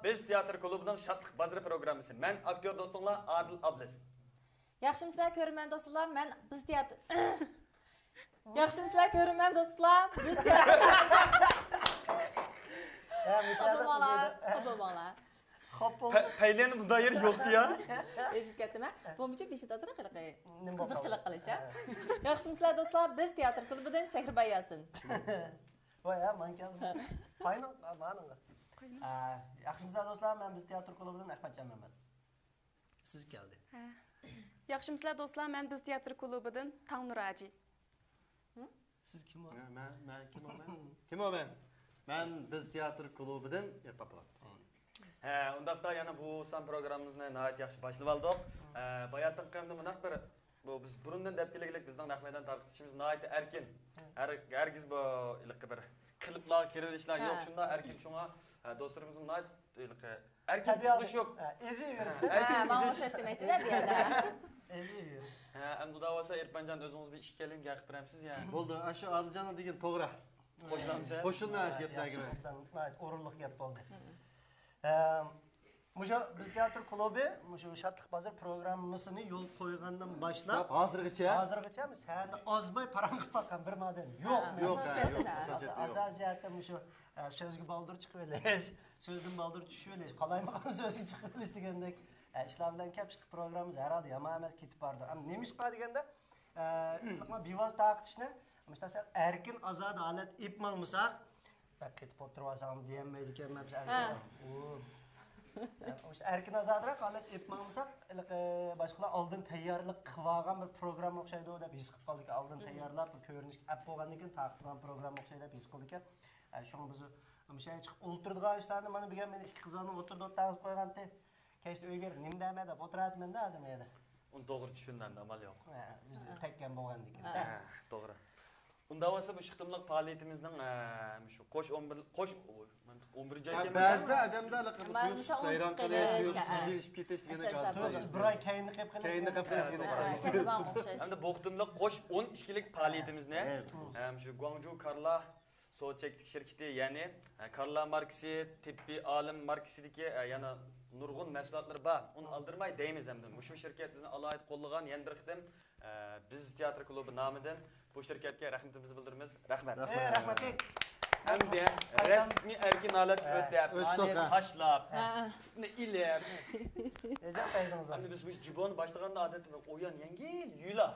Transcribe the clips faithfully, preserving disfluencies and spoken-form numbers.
بىز تىياتىر كۇلۇبىنىڭ شادلىق بازىرى پروگراممىسى. مەن ئاكتيور دوستۇڭلار ئادىل ئابلىز. ياخشىمۇسىلەر كۆرۈرمەن دوستلار، مەن بىز تىياتىر. ياخشىمۇسىلەر كۆرۈرمەن دوستلار، بىز تىياتىر. ھە، مۇشۇ يەردە قوبۇل بولۇڭلار، قىزىيدۇ. قوبۇل بولۇڭلار. خوپ بولدى. پەيلەننىڭ بۇنداق يېرى يوقتى يا. ئېزىپ كەتتىم ھە. بولمىچە بېشى تازىراق ھېلىقى. نېمە قىزىقچىلىق قىلىش ھە. ھە. ياخشىمۇسىلەر دوستلار، بىز تىياتىر كۇلۇبىدىن شەھرىباي ياسىن. ۋاي ھە، ماڭا كەلدى. پاينىڭ، مانىڭغا. ئە، ياخشىمۇسىلەر دوستلار، مەن بىز تىياتىر كۇلۇبىدىن ئەخمەتجان مەمەت. سىز كەلدى. ھە. ياخشىمۇسىلەر دوستلار، مەن بىز تىياتىر كۇلۇبىدىن تاڭنۇر ھاجى. سىز كىم ئۇ؟ مەن، مەن، مەن كىم ئۇ مەن؟ كىم ئۇ مەن؟ مەن بىز تىياتىر كۇلۇبىدىن ئېرپان پولات. ھە، ئۇنداقتا يەنە بۇ سان پروگراممىمىزنى ناھايىتى ياخشى باشلىۋالدۇق. ھە، باياتىنقى قېتىمدا مۇنداق بىر، بۇ بىز بۇرۇندىن دەپ كېلىگلىك بىزنىڭ نەق مەيدان تارقىتىشىمىز ناھايىتى ئەركىن. ھەر، ھەرگىز بۇ ھېلىقى بىر قېلىپلارغا كىرىۋېلىشلار يوق، ھە. شۇنداق ئەركىن، شۇڭا، ھە، دوستلىرىمىزمۇ ناھايىتى ھېلىقى ئەركىن تۇتۇشۇپ. ھە، ئېزىۋېرىڭ. ھە، ماڭا ئوخشاش دېمەكچىدە بۇ يەردە. ئېزىۋېرىڭ. ھە، ئەمدى ئۇنداق بولسا ئېرپانجان ئۆزىڭىز بىر ئىككى كەلىمە گەپ قىلىپ بېرەمسىز يا؟ بولدى، ئاشۇ ئادىلجاننىڭ دېگىنى توغرا. قوشۇلامسىز؟ قوشۇلماي ئاشۇ گەپلەرگە مەن. ناھايىتى ئورۇنلۇق گەپ بولدى. ھە، مۇشۇ بىز تىياتىر كۇلۇبى مۇشۇ شادلىق بازىرى پروگراممىسىنى يولغا قويغاندىن باشلاپ، ھازىرغىچە؟ ھازىرغىچە بىز ھەدە ئازماي پاراڭ قىلىپ باققان بىر مادەم يوق. ھە، يوق، ئاساسىي يوق، جەھەتتىن. ئاساسىي جەھەتتىن يوق. ئاساسىي جەھەتتىن مۇشۇ، ھە، سۆزگە بالدۇر چىقىۋېلىش، سۆزدىن بالدۇر چۈشۈۋېلىش، قالايمىقان سۆزگە چىقىۋېلىش دېگەندەك، ئە، ئىشلار بىلەن كەپ چىقىپ پروگراممىمىز ھەرھالدا يامان ئەمەس كېتىپ بارىدۇ. ئەمما نېمىشقا دېگەندە، ئە، بىۋاسىتە تارقىتىشنى مۇشۇنداق سەل ئەركىن ئازادە ھالەت ئېلىپ ماڭمىساق، بەك قېتىپ ئولتۇرۇۋالساڭ دېيەلمەيدىكەنمەن بىز ئەركىن. ھە. ئۇ، ئە، مۇشۇ ئەركىن ئازادىراق ھالەت ئېلىپ ماڭمىساق، ھېلىقى باشقىلار ئالدىن تەييارلىق قىلىۋالغان بىر پروگرامما ئوخشايدۇ دەپ ھېس قىلىپ قالىدىكەن. ئالدىن تەييارلاپ بىر كۆرۈنۈشكە ئەپ بولغاندىن كېيىن تارقىتىلغان پروگرامما ئوخشايدۇ دەپ ھېس قىلىدىكەن. ئە، شۇڭا بىز مۇشۇ يەرگە چىقىپ ئولتۇرىدىغان ئىشلارنى مانا بۈگۈن مېنى ئىككى قىزلارنىڭ ئوتتۇرىدا ئولتۇرغانتى. كەچتە ئۆيگە بېرىپ نېمە دەيمەن دەپ ئولتۇراتتىمەن-دە ھازىر مەيدە. ئۇنى توغرا چۈشىنىمەن، ئامال يوق. ھە، ئۆزى تەگكەن بولغاندىكىن. ھە، توغرا. ئۇنداق بولسا بۇ شىقتىملىق پائالىيىتىمىزنىڭ، ئە، مۇشۇ قوش ئون بىر، قوش، ئۇ، مەن ئون بىرىنچى ئاي ھە، كەلمىدىم. بەزىدە ئادەمدە ھېلىقى مەن بۇ تۇيۇقسىز ھەيران قېلىش، تۇيۇقسىز جىددىيلىشىپ كېتىش دېگەندەك ھالەت بولىدۇ. بىر ئاي كەينىگە قېلىپ قېلىش. كەينىگە قېلىپ قېلىش دېگەندەك ھالەت بولىدۇ. ئەمدى بۇ قېتىملىق قوش ئون ئىككىلىك پائالىيىتىمىزنى، ھە، مۇشۇ گۇاڭجۇ كارلا سودا چەكلىك شىركىتى، يەنى، ھە، كارلا ماركىسى، تېببىي ئالىم ماركىسىدىكى، ھە، يەنە نۇرغۇن مەھسۇلاتلىرى بار. ئۇنى ئالدىرىماي دەيمىز ئەمدى. مۇشۇ شىركەت بىزنى ئالاھىدە قوللىغان يەنە بىر قېتىم، ھە، بىز تىياتىر كۇلۇبى نامىدىن بۇ شىركەتكە رەھمىتىمىزنى بىلدۈرىمىز. رەھمەت. ئەي، رەھمەت. ئەمدى رەسمىي ئەركىن ھالەتكە ئۆتۈپ، ئۆتتۇق، نانى ھە. تاشلاپ، ھە. سۈتنى ئېلىپ. ئەمدى بىز مۇشۇ جىبونى باشلىغاندا ئادەتتە بىر ئويان يەڭگىل يۈلا.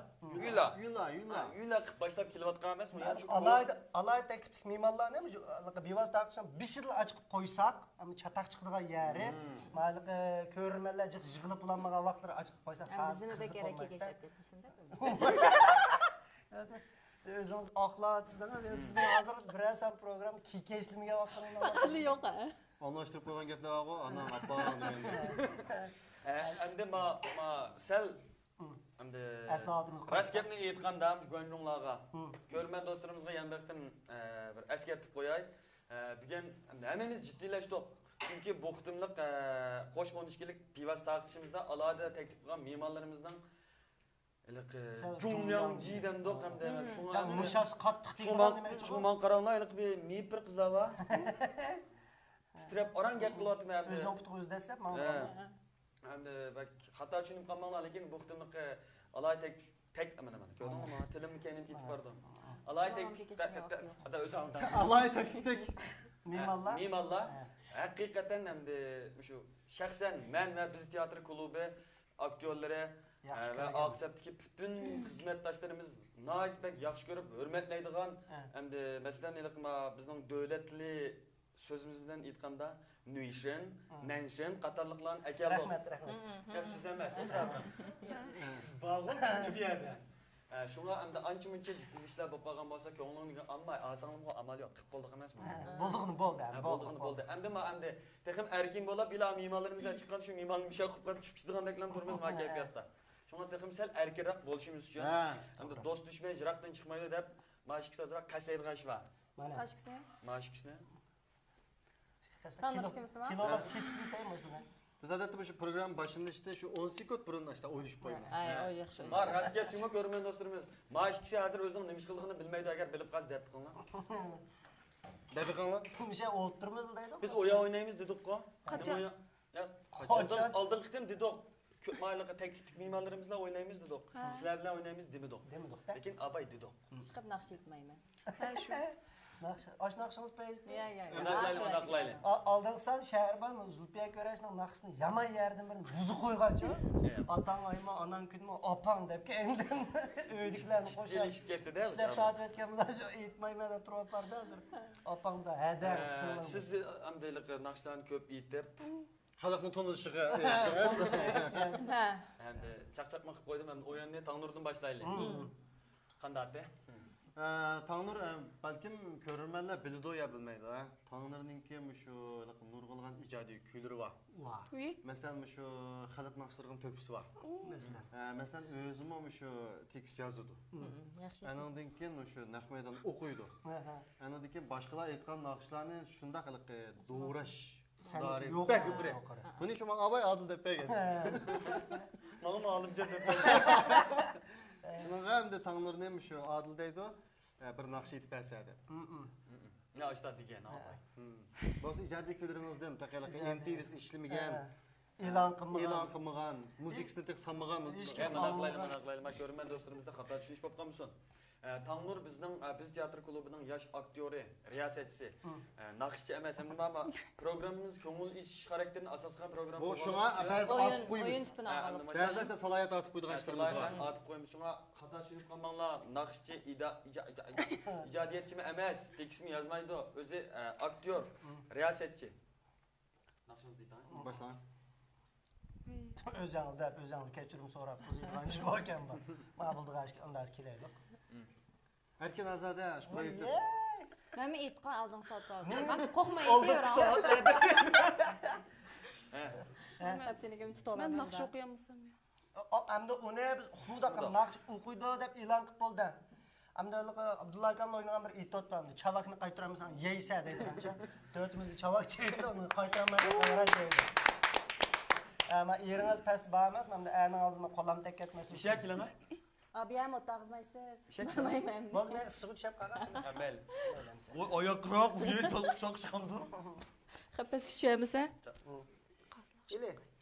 يۈلا. يۈلا، يۈلا. ھە، يۈلا قىلىپ باشلاپ كېلىۋاتقان ئەمەسمۇ؟ يەنە شۇ ئالاھىدە، ئالاھىدە تەكلىپلىك مېھمانلارنى مۇشۇ بىۋاسىتە تارقىتىشنىڭ بېشىدىلا ئاچىقىپ قويساق، ئەمدى چاتاق چىقىدىغان يەرى، مانا كۆرۈرمەنلەر جىق يىغىلىپ بولالمىغان ۋاقىتلىرى ئاچىقىپ قويساق، بىزنىمۇ بەك يەرگە كېلىشەپ كەتمىسۇن دەپ. سىز ئۆزىڭىز ئاقلاۋاتىسىز، سىزنىڭ ھازىر بىرەر سان پروگرامما كېكەچلىمىگەن ۋاقتىڭىز بار. ھازىر يوق ھە. ئالماشتۇرۇپ قويغان گەپلەر بارغۇ، ئانام، ئاپام دېگەندەك. ئە، ئەمدى ما، ما سەل، ئەمدى ئەسلى ھالىتىمىز راست گەپنى ئېيتقاندا، مۇشۇ گۇەنجۇڭلارغا، كۆرۈرمەن دوستلىرىمىزغا يەنە بىر قېتىم، ئە، بىر ئەسكەرتىپ قوياي. ئە، بۈگۈن ئەمدى ھەممىمىز جىددىيلەشتۇق. چۈنكى بۇ قېتىملىق، ئە، قوش ئون ئىككىلىك بىۋاسىتە تارقىتىشىمىزدا ئالاھىدە تەكلىپ قىلغان مېھمانلىرىمىزنىڭ ھېلىقى جۇڭلياڭجى دەمدۇق ھەمدە شۇڭا مۇشاسى قاتتىق تېگىدىغان دېمەكچىغۇ. شۇڭا ماڭا قاراڭلار، ھېلىقى بىر مېيىپ بىر قىزلار بار. تىترەپ ئاران گەپ قىلىۋاتىمەن ھەمدە. ئۆزىنىڭ پۇتىغا ئۆزى دەسسەپ ماڭا. ھە. ھەمدە بەك خاتا چۈشىنىپ قالماڭلار، لېكىن بۇ قېتىملىقى ئالاھىدە تەك، تەك، مانا، مانا، كۆردۈڭمۇ؟ مانا تىلىممۇ كەينىگە كېتىپ بارىدۇ. ئالاھىدە تەك، تەك، تەك، تەك، ئالاھىدە تەكلىپ. مېھمانلار. مېھمانلار. ھەقىقەتەن ھەمدە مۇشۇ شەخسەن مەن ۋە بىز تىياتىر كۇلۇبى ئاكتيورلىرى، ئە، ۋە ئارقا سەپتىكى پۈتۈن خىزمەتداشلىرىمىز ناھايىتى بەك ياخشى كۆرۈپ ھۆرمەتلەيدىغان، ئەمدى مەسىلەن، ھېلىقى ما بىزنىڭ دۆلەت تىلى سۆزىمىز بىلەن ئېيتقاندا، نۈيشىن، نەنشىن قاتارلىقلارنى ئەكەلدۇق. رەھمەت، رەھمەت. ياق، سىز ئەمەس، ئولتۇرۇڭ. سىز بارغۇ، تۇرۇپ يەردە. ھە، شۇڭا ئەمدى ئانچە مۇنچە جىددىي ئىشلار بولۇپ قالغان بولسا، كۆڭلۈڭنى ئالماي، ئالساڭلارمۇ ئامال يوق، قىلىپ بولدۇق ئەمەسمۇ؟ ھە، بولدۇقنى بولدى، ھە، بولدۇقنى بولدى. ئەمدى ما، ئەمدى تېخىمۇ ئەركىن بولاپ، ھېلى مېھمانلىرىمىز چىققان، شۇ مېھمانلار مۇشۇ قىلىپ قېلىپ چۈشۈپ كېتىدىغاندەكلا تۇرىمىز ما كەيپىياتتا. شۇڭا تېخىمۇ سەل ئەركىنرەك بولۇشىمىز ئۈچۈن، ھە، ئەمدى توغرا. دوست دۈشمەن يىراقتىن چىقمايدۇ دەپ، ما ئىككىسى ئازراق قەستلەيدىغان ئىش بار. مانا. قايسى ئىككىسىنى؟ ما ئىككىسىنى. تونۇش كىمسىنى ما؟ كىنولاپ سېتىپ كېتەي مۇشۇنى. بىز ئادەتتە مۇشۇ پروگرامما باشلىنىشتىن شۇ ئون سېكۇنت بۇرۇن ئاشۇنداق ئويلىشىپ قويىمىز. ئاي، ئوي ياخشى ئوي. ما راست گەپ جۇمۇ كۆرۈرمەن دوستلىرىمىز. ما ئىككىسى ھازىر ئۆزىنىڭ نېمە ئىش قىلىدىغىنى بىلمەيدۇ، ئەگەر بىلىپ قالسا دەپ قويۇڭلار. دەپ بېقىڭلار. مۇشۇ يەردە ئولتۇرىمىز دەيدۇ. بىز ئويۇن ئوينايمىز دېدۇققۇ. قاچان؟ نېمە ئويۇن؟ يا، قاچان؟ ئالدىن، ئالدىنقى قېتىم دېدۇق. كۆپ مايلىقى تەكلىپلىك مېھمانلىرىمىز بىلەن ئوينايمىز دېدۇق. ھە. سىلەر بىلەن ئوينايمىز دېمىدۇق. دېمىدۇق-دە. لېكىن ئاپاي دېدۇق. چىقىپ ناخشا ئېيتمايمەن. ھە، شۇ. ناخشا، ئاش ناخشىڭىز پەيزىتى. يا، يا، يا. ئۇنداقلايلى، ئۇنداقلايلى. ئا-، ئالدىنقى سان شەھەر بار، زۇلپىيە كۆرەشنىڭ ناخشىسىنى يامان يەردىن بىرنى بۇزۇپ قويغانچۇ. يا. ئاتاڭ ئايما، ئاناڭ كۈنمۇ، ئاپاڭ دەپ كەينىدىن ئۆيدىكىلەرنى قوشۇپ. ئېلىشىپ كەتتى-دە، ئىشلەپ تارتىۋەتكەن بۇلار شۇ ئېيتمايمەن دەپ تۇرۇۋاتاردا ھازىر. ئاپاڭدا ھەدە، ھە، سىڭلىڭ. سىز ئەمدى ھېلىقى ناخشىلارنى كۆپ ئېيتىپ، خەلقنىڭ تونۇشىغا ئېرىشتىڭىز. ھە. ھەمدە چاقچاقمۇ قىلىپ قويدۇم، ئەمدى ئويۇننى تاڭنۇردىن باشلايلى. مم. قانداق ئاتى؟ ئە، تاڭنۇر، ئە، بەلكىم كۆرۈرمەنلەر بىلىدۇ يا بىلمەيدۇ، ئە. تاڭنۇرنىڭكى مۇشۇ ھېلىقى نۇرغۇنلىغان ئىجادىي كۈيلىرى بار. ۋاھ. كۈي؟ مەسىلەن، مۇشۇ خەلق ناخشىلىرىنىڭ تۆھپىسى بار. ئۇ. مەسىلەن. ئە، مەسىلەن، ئۆزىمۇ مۇشۇ تېكىست يازىدۇ. مم. ياخشى. ئەنىڭدىن كېيىن مۇشۇ نەق مەيدان ئوقۇيدۇ. ھە، ھە. ئەنىڭدىن كېيىن باشقىلار ئېيتقان ناخشىلارنى شۇنداق ھېلىقى دوراش ئىقتىدارى بەك يۇقىرى. يۇقىرى. بۇنى شۇڭا ئاۋاي ئادىل دەپ بەرگەن. ماڭىمۇ ئالىمجان دەپ بەرگەن. شۇنىڭغا ئەمدى تاڭنۇرنى شۇ ئادىل دەيدۇ. ئە، بىر ناخشا ئېيتىپ بەرسە دەپ. مم. نە ئاشتا دېگەن ئاۋاي. مم. بولسا ئىجادىي كۈنلىرىڭىزدىن تېخى ھېلىقى ئىجادىي. ئېم تى ۋى ئىشلىمىگەن. ھە. ئېلان قىلمىغان. ئېلان قىلمىغان، مۇزىكىسىنى تېخى سالمىغان. ھېچكىم ئە، مانا قىلايلى، سالمىغان. مانا قىلايلى. مانا كۆرۈرمەن دوستلىرىمىزدا خاتا چۈشىنىش بولۇپ قالمىسۇن. ئە، تاڭنۇر بىزنىڭ، ئە، بىز تىياتىر كۇلۇبىنىڭ ياش ئاكتيورى، رىياسەتچىسى. مم. ئە، ناخشىچى ئەمەس، ئەمما، ئەمما پروگراممىمىز كۆڭۈل ئېچىش خاراكتېرىدىن ئاساس قىلغان پروگرامما بولغان شۇڭا بەزىدە ئويۇن، ئاتىپ قويىمىز. ئويۇن تىپىنى ئە، ئالغان. ئەمدى بەزىدە شۇڭا ئاتىپ قويىمىز. شۇڭا خاتا چۈشىنىپ قالماڭلار. ناخشىچى، ئىدا-، ئىجا-، ئىجا-، ئىجادىيەتچىمۇ ئەمەس، تېكىستمۇ يازمايدۇ. ئۆزى، ئە، ئاكتيور، مم. رىياسەتچى. ناخشىڭىزنى ئېيتىڭ. باشلاڭ. ئۆزۈڭ دەپ، ئۆزۈڭ كەچۈرۈم سوراپ، قىزىيدىغان ئىش باركەن بۇ. مانا بولىدىغان ئىش، ئۇنداق كېلەيلۇق. ئەركىن ئازادە، شۇ قويۇپ. مەنمۇ ئېيتقان ئالدىڭ سوتاپ. قورقماي ئېيتىۋېرىڭ. ھە. ھە. مەن ناخشا ئوقۇيالمىسام يا. ئا-، ئا-، ئەمدى ئۇنى بىز ئۇنداق ناخشا ئوقۇيدۇ دەپ ئېلان قىلىپ بولدى. ئەمدى ھېلىقى ئابدۇللا ئاكامنىڭ ئوينىغان بىر ئېيتوت بار، ئەمدى چاۋاكنى قايتۇرالمىساڭ يەيسە دەيدىغانچە. تۆتىمىزگە چاۋاك چېكىدۇ، ئۇنى قايتۇرالماي قايران دەيدۇ. ئە، مانا ئېرىڭىز پەستە بار ئەمەس، مەن ئەنىڭ ئالدىدا قولام تەگكەتمەسلىك ئۈچۈن. ئىشەك كېلىڭە. ئا، بۇ يەرمۇ ئولتۇرغۇزمايسىز. ئىشەك كېلىڭە. بولدى، مەن ئىسسىغۇ چۈشەپ قالغان. ھە، مەيلى. ئوي، ئاياقراق، ئۇ يەر چوقۇش چوقۇش قامدۇ. خەپەس كۈچەمىسە. ئىلى.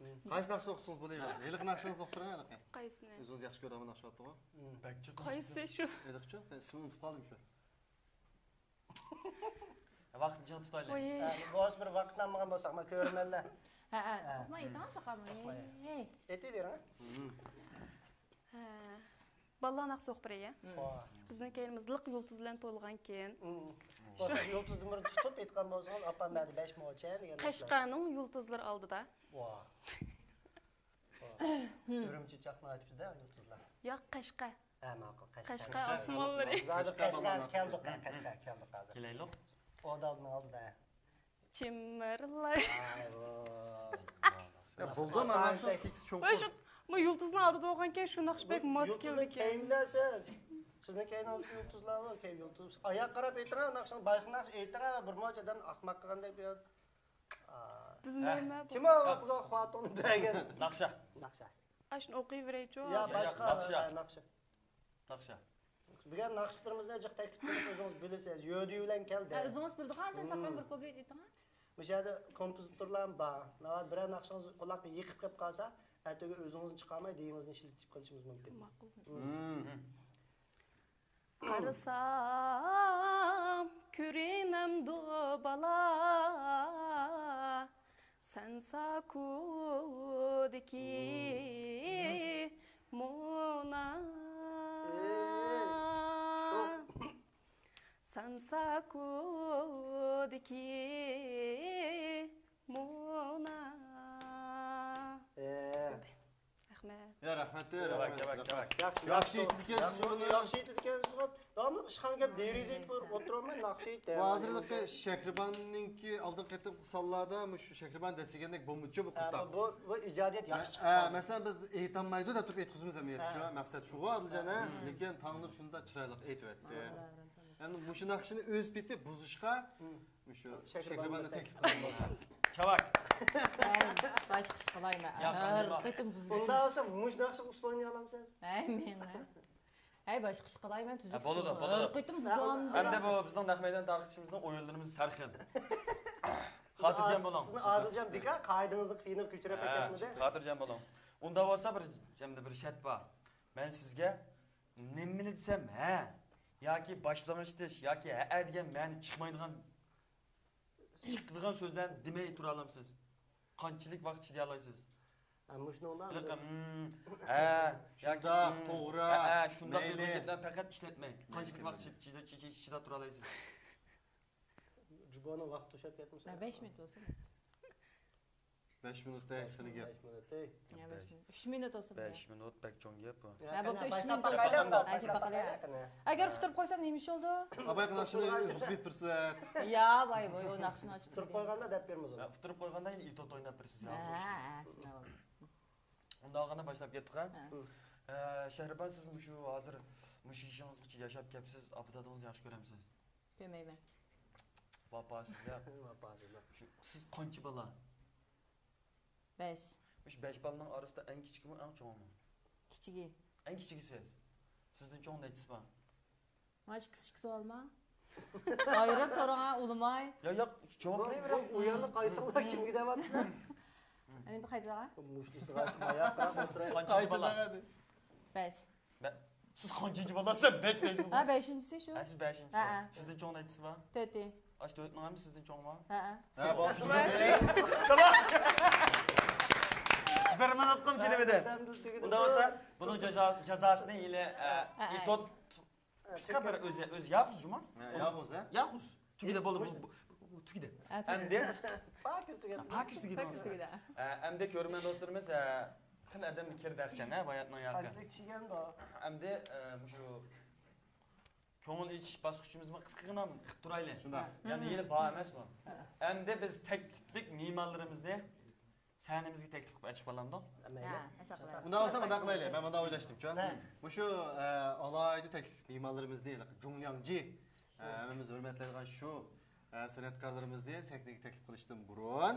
قايسى ناخشا ئوقۇسىڭىز بولىۋېرىدۇ. ھېلىقى ناخشىڭىزنى ئوقۇپ بېرىڭ، ھېلىقى. قايسىنى؟ ئۆزىڭىز ياخشى كۆرىدىغان ناخشا ئاتىغۇ. بەك جىق. قايسى شۇ؟ ھېلىقىچۇ؟ مەن ئىسمىنى ئۇنتۇپ قالدىم شۇ. ۋاقىتنى جىق تۇتايلى. ۋوي. ھە، بولسا بىر ۋاقىت ئالمىغان بولساق، مانا كۆرۈرمەنلەر. ھە، ھە. ھە. ئۇقماي ئېيتىڭ، ساقالمۇ. ئۇقماي. ھەي. ئېيتىۋېرىڭ. ھە. بالىلار ناخشا ئوقۇپ بېرەي. ۋاي. بىزنىڭ كەينىمىز لىق يۇلتۇز بىلەن تولغانكەن. بولسا يۇلتۇزدىن بىرنى تۇتۇپ ئېيتقان بولسىڭىز، ئاپام مەندە بەش موچەن دېگەن. قەشقەرنىڭ يۇلتۇزلىرى ئالدىدا. ۋاي. ئۈرۈمچى چاقناۋېتىپسىز-دە يۇلتۇزلار. ياق، قەشقەر. ھە، ماقۇل، قەشقەر. قەشقەر ئاسمانلىرى. زادى قەشقەر كەلدۇق، قەشقەر كەلدۇق ھازىر. كېلەيلۇق. ئودا ئالدىنىڭ ئالدىدا. چىمىرلاي. يا، بولدى، مانا شۇ كېكىس چوڭقۇر. ۋاي، شۇ، بۇ يۇلتۇزنىڭ ئالدىدا بولغانكەن، شۇ ناخشا بەك ماس كېلىدىكەن. كەينىدە سىز. سىزنىڭ كەينىڭىزدىكى يۇلتۇزلار بار، كەينى يۇلتۇز. ئاياغقا قاراپ ئېيتىڭ، ناخشىنى بايىقى ناخشا ئېيتىڭ، بىر مۇنچە ئادەمنى ئاخماق قىلغاندەك بۇ يەردە. بىلمەيمەن. كىم ئۇ قىزغا خوتۇن دېگەن؟ ناخشا. ناخشا. ئاشۇنى ئوقۇيۋېرەيچۇ. يا، باشقا ناخشا. ناخشا. ناخشا. بۈگۈن ناخشىلىرىمىزنى جىق تەكلىپ قىلىپ، ئۆزىڭىز بىلىسىز. يۆدۈي بىلەن كەلدى. ھە، ئۆزىڭىز بىلىدىغان ئادەم ساقال بىر كوپلېت ئېيتىڭ. مۇشۇ يەردە كومپوزىتورلار بار. ناۋادا بىرەر ناخشىڭىز قۇلاققا يېقىپ قېلىپ قالسا، ئەتىگە ئۆزىڭىزنى چىقارماي، دېڭىزنى ئىشلىتىپ قېلىشىڭىز مۇمكىن. ماقۇل. قارىسام، كۆرۈنەمدۇ بالا، سەنساكۇدىكى مونا. سەنساكۇدىكى مونا. رەھمەت. يا، رەھمەت، چاۋاك، رەھمەت، چاۋاك، رەھمەت. چاۋاك. ياخشى، ياخشى ئېيتىدىكەنسىز، ياخشى ئېيتىدىكەنسىز. داۋاملىق ئىشخانىغا كەپ دېرىزە ئېيتىپ ئولتۇرۇۋالماي، ناخشا ئېيتىڭ. ۋە ھازىرلىقى شەھرىباننىڭكى ئالدىنقى قېتىمقى سانلاردا مۇشۇ شەھرىبان دەسسىگەندەك بولمىچۇ بۇ قېتىم. بۇ، بۇ ئىجادىيەت ياخشى چىققان. مەسىلەن، بىز ئېيتالمايدۇ دەپ تۇرۇپ ئېيتقۇزىمىز ئەمەلىيەتتە شۇ، مەقسەت شۇغۇ ئادىلجان، ھە؟ لېكىن تاڭنۇر شۇنداق چىرايلىق ئېيتىۋەتتى. ئەمدى مۇشۇ ناخشىنى ئۆز پېتى بۇزۇشقا مۇشۇ شەھرىباننى تەكلىپ قىلغان بولسا. چاۋاك. مەن باشقا ئىش قىلايمەن. ھەر قېتىم بۇزۇلىدۇ. ئۇنداق بولسا مۇشۇ ناخشىغا ئۇسسۇل ئوينىيالامسىز؟ ھەي، مېڭە. ھەي، باشقا ئىش قىلاي، مەن تۈزۈك. ھە، بولىدۇ، بولىدۇ. ھەر قېتىم بۇزامدۇ. ئەمدى بۇ بىزنىڭ نەق مەيدان تارقىتىشىمىزنىڭ ئويۇنلىرىمىز ھەر خىل. خاتىرجەم بولۇڭ. سىزنىڭ ئادىلجان بىكا قائىدىڭىزنى قىينىغا كۆچۈرۈپ ھە، كەتمىدى. خاتىرجەم بولۇڭ. ئۇنداق بولسا بىر، ئەمدى بىر شەرت بار. مەن سىزگە نېمىلا دېسەم ھە ياكى باشلىغىچ دېيىش ياكى ھەئە دېگەن مەنە چىقمايدىغان، چىقىدىغان سۆزلەرنى دېمەي تۇرالامسىز؟ قانچىلىك ۋاقىت چىدىيالايسىز؟ ھە، مۇشۇنىڭدا ھېلىقى، ھىم، ھە، ياكى، شۇنداق، ھىم، توغرا، ھەئە، شۇنداق دېگەن گەپلەرنى پەقەت ئىشلەتمەي. قانچىلىك ۋاقىت چىدا-، چىدا-، چىدا-، چىداپ تۇرالايسىز؟ جۇبانىڭ ۋاقتى توشۇپ كەتمىسە. ھە، بەش مىنۇت بولسا. بەش مىنۇتتا خېلى گەپ. بەش مىنۇت، ئەي. يا، بەش مىنۇت. ئۈچ مىنۇت بولسا بولدى. بەش مىنۇت بەك چوڭ گەپ بۇ. يا، بولدى، ئۈچ مىنۇت بولسا. ھە، چىقىپ باقايلى. ئەگەر ئۇتتۇرۇپ قويسام نېمە ئىش بولدى؟ ئاباي قىلىڭ شۇنى ئۈزۈپ بېرىپ پۇرسەت. يا، ۋاي، ۋاي، ئۇ ناخشىنى ئاچىپ ئۇتتۇرۇپ قويغاندا دەپ بېرىمىز ئۇنى. ئۇتتۇرۇپ قويغاندا يەنە ئېتوت ئويناپ بېرىسىز، يا. ھە، ھە، شۇنداق بولدى. ئۇنداق بولغاندا باشلاپ كەتتۇق، ھە؟ ھە. ئە، شەھرىبان، سىز مۇشۇ ھازىر مۇشۇ يېشىڭىزغىچە ياشاپ كەپسىز، ئاپا-دادىڭىزنى ياخشى كۆرەمسىز؟ كۆرمەيمەن. ۋاپاسىزلىق. ۋاپاسىزلىق. شۇ، سىز قانچە بالا؟ بەش. مۇشۇ بەش بالىنىڭ ئارىسىدا ئەڭ كىچىكىمۇ، ئەڭ چوڭىمۇ؟ كىچىكى. ئەڭ كىچىكى سىز. سىزدىن چوڭ نەچچىسى بار؟ مانا شۇ كىچىك سوئالما؟ ئايرىپ سوراڭا، ئۇلىماي. يا، ياق، جاۋاب بېرىۋېرىڭ. ئۇ يەردە قايسىڭلار كىمگە دەۋاتىسىلەر؟ ئەنە بىر قايتىدىغان. مۇشۇ ئىشتىغا قاياق قاراپ ئولتۇرۇپ. قانچە بالا؟ بەش. بە-، سىز قانچىنچى بالا دېسە بەش دەيسىز. ھە، بەشىنچىسى شۇ. ھە، سىز بەشىنچىسى. ھە، ھە. سىزدىن چوڭ نەچچىسى بار؟ تۆتى. ئاشۇ تۆتنىڭ ھەممىسى سىزدىن چوڭما؟ ھە، ھە. ھە، بولدى. بىر مىنۇتقىمۇ چىدىمىدى. ئۇنداق بولسا، بۇنىڭ جازا-، جازاسىنى ھېلى، ئە، ھە، ھە. ئېتوت قىسقا بىر ئۆزى، ئۆزى ياغۇز جۇما. ھە، ياغۇز، ھە؟ ياغۇز. تۈگىدە بولدى، بۇ، بۇ، بۇ، بۇ تۈگىدى. ھە، تۈگىدى. ئەمدى پاكىز تۈگىدى. پاكىز تۈگىدى. پاكىز تۈگىدى. ئە، ئەمدى كۆرۈرمەن دوستلىرىمىز، ئە، خېلى ئادەم كىردى ئەخچان، ھە، باياتنىڭ يارقى. قانچىلىك چىگەندۇ؟ ئەمدى، ئە، مۇشۇ كۆڭۈل ئېچىش باسقۇچىمىزمۇ قىسقىغىنا قىلىپ تۇرايلى. شۇنداق. يەنى ھېلى بار ئەمەسمۇ؟ ئەمدى بىز تەكلىپلىك مېھمانلىرىمىزنى سەھنىمىزگە تەكلىپ قىلىپ ئېچىپ قالامدۇق؟ مەيلى. ھە، ئاشۇ قىلايلى. مۇنداق بولسا، مۇنداق قىلايلى. مەن مۇنداق ئويلاشتىم، چۇ. نە؟ مۇشۇ، ئە، ئالاھىدە تەكلىپ مېھمانلىرىمىزنى، جۇڭلياڭجى، ئە، ھەممىمىز ھۆرمەتلەيدىغان شۇ، ئە، سەنئەتكارلىرىمىزنى سەھنىگە تەكلىپ قىلىشتىن بۇرۇن،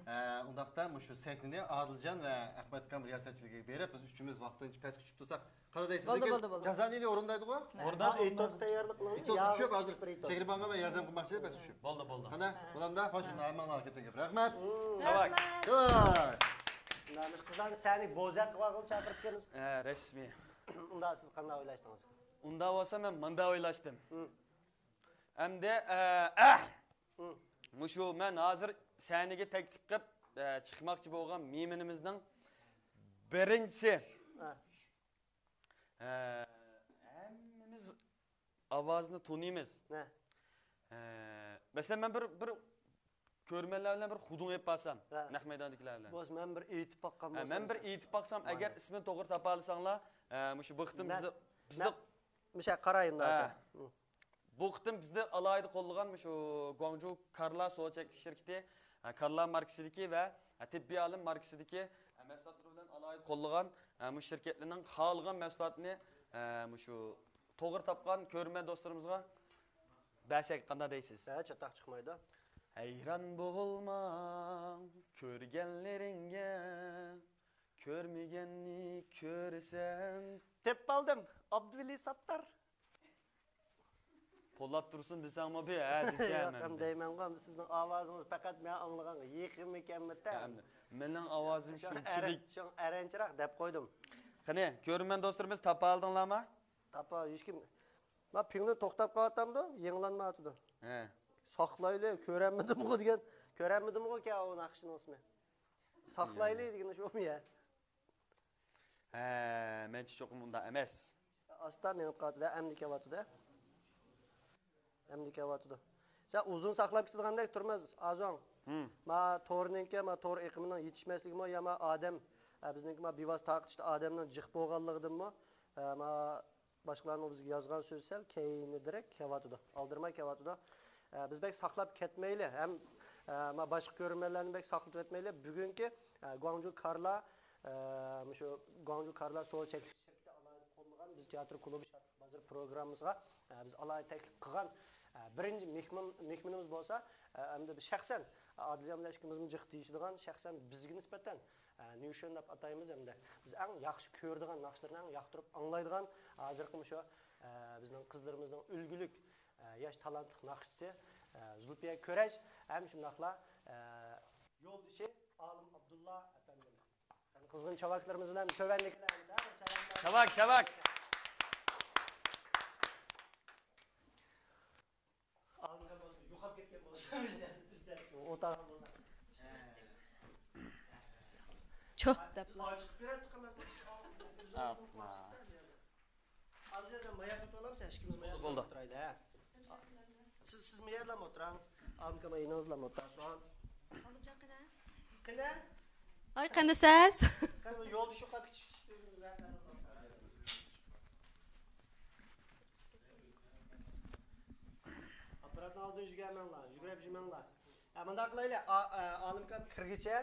ئە، ئۇنداقتا مۇشۇ سەھنىنى ئادىلجان ۋە ئەخمەتكام رىياسەتچىلىكىگە بېرىپ، بىز ئۈچىمىز ۋاقتىنچە پەسكە چۈشۈپ تۇرساق، قانداق دەيسىز؟ بولدى، لېكىن بولدى، بولدى. جازانى ئورۇندايدىغۇ؟ ھە. ئورۇندايدۇ، ھە، ئورۇندايدۇ. تەييارلىق قىلىڭ. ئېتوت ياغ چۈشۈپ، ھازىر شېكىربانغا مەن ياردەم قىلماقچى، بەس چۈشۈپ. بولدى، بولدى. قانداق؟ ھە. بولامدا؟ خوش، ھە. ھەممىڭلارغا كۆپتىن كۆپ رەھمەت. ھە. داۋاي. رەھمەت. داۋاي. مۇنداق قىزلارنى سەھنىگە بوزەك قىلىۋالغىلى چاقىرىپتىكەنمىز. ھە، رەسمىي. ئۇنداق سىز قانداق ئويلاشتىڭىز؟ ئۇنداق بولسا مەن مۇنداق ئويلاشتىم. ھە. ئەمدى، ئە، ئە، ھە. مۇشۇ مەن ھازىر سەھنىگە تەكلىپ قىلىپ، ئە، چىقماقچى بولغان مېھمىنىمىزنىڭ بىرىنچىسى. ھە. ھە، ھەممىمىز ئاۋازىنى تونۇيمىز. نە؟ ھە، مەسىلەن، مەن بىر، بىر كۆرۈرمەنلەر بىلەن بىر خۇدۇڭ ئېلىپ بارسام، ھە. نەق مەيداندىكىلەر بىلەن. بولسا، مەن بىر ئېيتىپ باققان ھە، بولسام مەن بىر مىسال. ئېيتىپ باقسام، مانا. ئەگەر ئىسمىنى توغرا تاپالىساڭلار، ھە، مۇشۇ بۇ قېتىم مەن، بىزدە، بىزدە مەن، مۇشۇ قارايىن ھە. ھازىر. ھە. بۇ قېتىم بىزدە ئالاھىدە قوللىغان مۇشۇ گۇاڭجۇ كارلا سودا چەكلىك شىركىتى، ھە، كارلا ماركىسىدىكى ۋە، ھە، تېببىي ئالەم ماركىسىدىكى، ھە، مەھسۇلاتلىرى بىلەن ئالاھىدە قوللىغان، ھە، مۇشۇ شىركەتلەرنىڭ خالىغان مەھسۇلاتىنى، ھە، مۇشۇ توغرا تاپقان كۆرۈرمەن دوستلىرىمىزغا بەرسەك قانداق دەيسىز؟ ھە، چاتاق چىقمايدۇ. ھەيران بولماڭ كۆرگەنلىرىڭگە، كۆرمىگەننى كۆرىسەن. تېپىپ ئالدىم، ئابدۇۋەلى ساتتار. پولات تۇرسۇن دېسەڭمۇ بىر ھە دېسەم ياق، ئەمدى. ئەمدى دەيمەنغۇ، ئەمدى سىزنىڭ ئاۋازىڭىز پەقەت مەن ئاڭلىغانغا يېقىنمىكەنمىتە؟ يا، ئەمدى مېنىڭ ئاۋازىم شۇڭا شۇنچىلىك ئەرەن-، شۇڭا ئەرەنچىراق دەپ قويدۇم. قېنى، كۆرۈرمەن دوستلىرىمىز تاپالىدىڭلارمۇ؟ تاپا، ھېچكىم. ما پىڭلىن توختاپ قالىۋاتامدۇ؟ يېڭىلانمايۋاتىدۇ. ھە. ساقلايلى، كۆرەلمىدىمغۇ دېگەن، كۆرەلمىدىمغۇ كەن ئۇ ناخشىنىڭ ئىسمى. ساقلايلى دېگىنى شۇمۇ يا؟ ھە، مەنچە چوقۇم ئۇنداق ئەمەس. ئاستا مېڭىپ قالىۋاتىدۇ، ئەمدى كېلىۋاتىدۇ. ئەمدى كېلىۋاتىدۇ. سەن ئۇزۇن ساقلاپ كېتىدىغاندەك تۇرماس، ئازوڭ. ھىم. ما تورنىڭكى، ما تور ئېقىمىنىڭ يېتىشمەسلىكىمۇ يا ما ئادەم، ئە، بىزنىڭكى ما بىۋاسىتە تارقىتىشتا ئادەمنىڭ جىق بولغانلىقىدىنمۇ، ئە، ما باشقىلارنىڭ بىزگە يازغان سۆزى سەل كەينىدىرەك كېلىۋاتىدۇ، ئالدىرىماي كېلىۋاتىدۇ. ئە، بىز بەك ساقلاپ كەتمەيلى، ھەم، ئە، ما باشقا كۆرۈرمەنلەرنى بەك ساقلىتىۋەتمەيلى. بۈگۈنكى، ئە، گۇاڭجۇ كارلا، ئە، مۇشۇ گۇاڭجۇ كارلا سودا چەكلىك شىركىتى ئالاھىدە قوللىغان بىز تىياتىر كۇلۇبى شادلىق بازىرى پروگراممىمىزغا، ئە، بىز ئالاھىدە تەكلىپ قىلغان، ئە، بىرىنچى مېھمان، مېھمىنىمىز بولسا، ئە، ئەمدى بىز شەخسەن ئادىلجان بىلەن ئىككىمىزمۇ جىق دېيىشىدىغان، شەخسەن بىزگە نىسبەتەن، ئە، نيۇشۈن دەپ ئاتايمىز ھەمدە بىز ئەڭ ياخشى كۆرىدىغان ناخشىلىرىنى ئەڭ ياقتۇرۇپ ئاڭلايدىغان ھازىرقى مۇشۇ، ئە، بىزنىڭ قىزلىرىمىزنىڭ ئۈلگىلىك، ئە، ياش تالانتلىق ناخشىچىسى، ئە، زۇلپىيە كۆرەش ھەم شۇنداقلا، ئە، يولدىشى ئالىم ئابدۇللا ئەپەندىم. قېنى قىزغىن چاۋاكلىرىمىز بىلەن تۆۋەندىكىلەرنى ھەم چاۋاك. شاۋاك، شاۋاك. ئالدىغا بولسا، يوقاپ كەتكەن بولسا، بىز يەردە، بىز دەپ ئولتۇرغان بولسا. چوھ دەپ. ئاچىقىپ بېرەتتۇق، ئەمەس، ئۆزىمىزنىڭ ئاپلا. ئالدى سەن ماياق ئېتىۋالامسەن؟ ئىككىمىز ماياق بولدى، بولدى. ئولتۇرايلى، ھە؟ سىز، سىز ماياقلام ئولتۇرۇڭ. ئالىمكام، يېنىڭىزلام ئولتۇرسۇن. ئالىمجان قېنى؟ قېنى؟ ئاي، قېنى سىز؟ قېنى، يولدا شۇ قاپ كېتىش. ئاپپاراتنىڭ ئالدىدا يۈگۈرمەڭلار، يۈگۈرۈپ يۈرمەڭلار. ھە، مۇنداق قىلايلى، ئا-، ئا-، ئالىمكام كىرگىچە،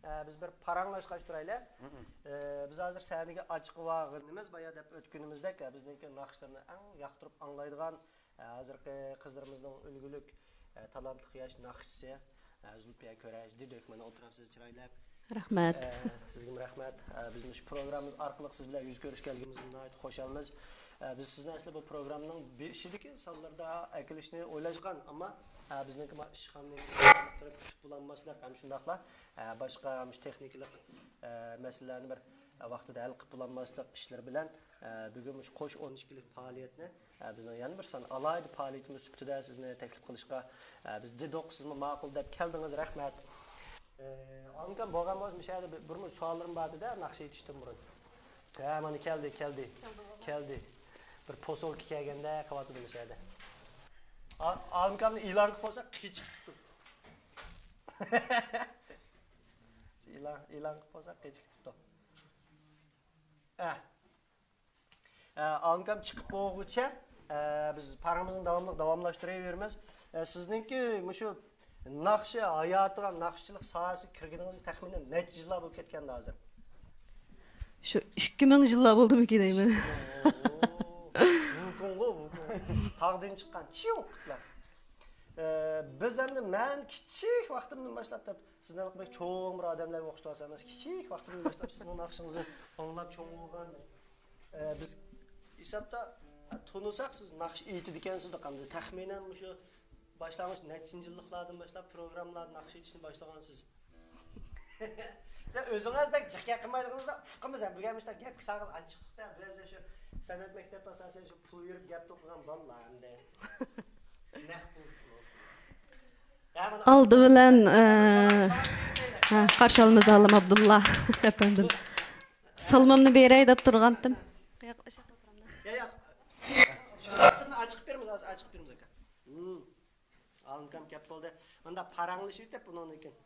ئە، بىز بىر پاراڭلاشقاچ تۇرايلى. ئە، بىز ھازىر سەھنىگە ئاچىقىۋالغىنىمىز، بايا دەپ ئۆتكىنىمىزدەك، ئە، بىزنىڭكى ناخشىلىرىنى ئەڭ ياقتۇرۇپ ئاڭلايدىغان، ئە، ھازىرقى قىزلىرىمىزنىڭ ئۈلگىلىك، ئە، تالانتلىق ياش ناخشىچىسى، ئە، زۇلپىيە كۆرەش، دىدۆك، مانا ئولتۇرۇپسىز چىرايلىق. رەھمەت. ئە، سىزگىمۇ رەھمەت. ئە، بىز مۇشۇ پروگراممىمىز ئارقىلىق سىز بىلەن يۈز كۆرۈشكەنلىكىمىزدىن ناھايىتى خۇشالمىز. ئە، بىز سىزنى ئەسلى بۇ پروگراممىنىڭ بېشىدىكى سانلىرىدا ئەكېلىشنى ئويلاشقان، ئەمما، ئە، بىزنىڭكى ما ئىشخانىنى كۈتۈپ بولالماسلىق ھەم شۇنداقلا، ئە، باشقا مۇشۇ تېخنىكىلىق، ئە، مەسىلىلەرنى بىر، ئە، ۋاقتىدا ھەل قىلىپ بولالماسلىق ئىشلىرى بىلەن، ئە، بۈگۈن مۇشۇ قوش ئون ئىككىلىك پائالىيەتنى، ئە، بىزنىڭ يەنە بىر سان ئالاھىدە پائالىيىتىمىز سۈپىتىدە سىزنى تەكلىپ قىلىشقا، ئە، بىز دېدۇق، سىزمۇ ماقۇل دەپ كەلدىڭىز، رەھمەت. ئە، ئالىمكام بولغان بولسا، مۇشۇ يەردە بىر، بىرمۇ سوئاللىرىم بار ئىدى، ناخشا ئېيتىشتىن بۇرۇن. ھە، مانا كەلدى، كەلدى، كەلدى. بىر پوسۇلكا كەلگەندەك قىلىۋاتىدۇ مۇشۇ يەردە. ئا-، ئالىمكامنى ئېلان قىلىپ قويساق قېچىپ كېتىپتۇ. ئېلان، ئېلان قىلىپ قويساق قېچىپ كېتىپتۇ. ئە. ئە، ئالىمكام چىقىپ بولغۇچە، ئە، بىز پاراڭىمىزنى داۋاملىق داۋاملاشتۇرۇۋېرىمىز. ئە، سىزنىڭكى مۇشۇ ناخشا ھاياتىغا، ناخشىچىلىق ساھەسىگە كىرگىنىڭىزگە تەخمىنەن نەچچە يىللار بولۇپ كەتكەندە ھازىر؟ شۇ ئىككى مىڭ يىللار بولدىمىكىن دەيمەن. ۋۇكۇڭغۇ، ۋۇكۇڭ. تاغدىن چىققان چىۋۇقلار. ئە، بىز ئەمدى، مەن كىچىك ۋاقتىمدىن باشلاپ دەپ، سىزنى بەك چوڭ بىر ئادەملەرگە ئوخشىتىۋالسام ئەمەس، كىچىك ۋاقتىمدىن باشلاپ سىزنىڭ ناخشىڭىزنى ئاڭلاپ چوڭ بولغان. ئە، بىز ھېسابتا، ھە، تونۇساق، سىز ناخشا ئېيتىدىكەنسىز، ئەمدى تەخمىنەن مۇشۇ باشلانغۇچ نەچچىنچى يىللىقلاردىن باشلاپ پروگراممىلاردا ناخشا ئېيتىشنى باشلىغانسىز؟ سىز ئۆزىڭىز بەك جىق گەپ قىلمايدىغىنىڭىزدا ئۇقىمىز ھەم بۈگۈن مۇشۇنداق گەپكە سالغىلى ئانچىقلىقتا، بىرەرسى شۇ سەنئەت مەكتەپتە ئاساسەن شۇ پۇل بېرىپ گەپ توقۇغان بالىلار ئەمدى. نەق پۇل بولسۇن. ھە، مانا ئالدى بىلەن، ئە، ھە، قارشى ئالىمىز ئالىم ئابدۇللا ئەپەندىم. سالىمىمنى بېرەي دەپ تۇرغانتىم. ياق، ياق. سىرنى ئاچىقىپ بېرىمىز، ھازىر ئاچىقىپ بېرىمىز، ئاكا. ھىم. ئالىمكام كەپ بولدى. مۇنداق پاراڭلىشىۋېتىپ بۇنىڭدىن كېيىن.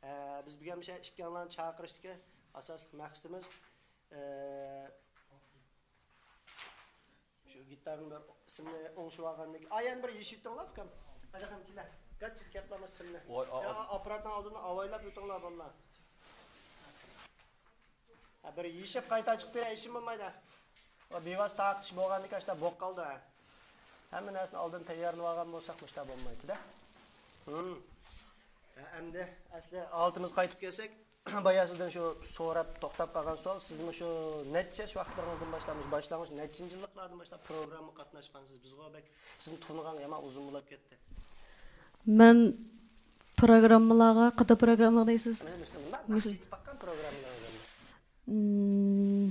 ئە، بىز بۈگۈن مۇشۇ ئىككىڭلارنى چاقىرىشتىكى ئاساسلىق مەقسىتىمىز، ئە، شۇ گىتارنى بىر سىمنى ئوڭشىۋالغاندىن كېيىن، ئا، يەنە بىر يېشىۋېتىڭلار، ئۇكام. ھەدە قېنى كېلە. گاچچىدا كەپلەرمۇ سىمنى. ۋاي، ئا، يا، ئا. ئاپپاراتنىڭ ئالدىدىن ئاۋايلاپ ئۆتۈڭلار، بالىلار. ھە، بىر يېشىپ قايتا چىقىپ بېرە، ھېچنېمە بولمايدۇ. ئۇ بىۋاسىتە تارقىتىش بولغاندىكىن ئاشۇنداق بولۇپ قالىدۇ، ھە. ھەممە نەرسىنى ئالدىن تەييارلىۋالغان بولساق مۇشۇنداق بولمايدۇ-دە. ھىم. ھە، ئەمدى ئەسلى ھالىتىمىزگە قايتىپ كەلسەك، بايا سىزدىن شۇ سوراپ توختاپ قالغان سوئال، سىز مۇشۇ نەچچە ياش ۋاقىتلىرىڭىزدىن باشلاپ، مۇشۇ باشلانغۇچ نەچچىنچى يىللىقلاردىن باشلاپ پروگراممىغا قاتناشقانسىز؟ بىزغۇ بەك سىزنى تونۇغانغا يامان ئۇزۇن بولۇپ كەتتى. مەن پروگراممىلارغا، قانداق پروگراممىلار دەيسىز؟ مۇشۇ، مۇشۇ. ئىم،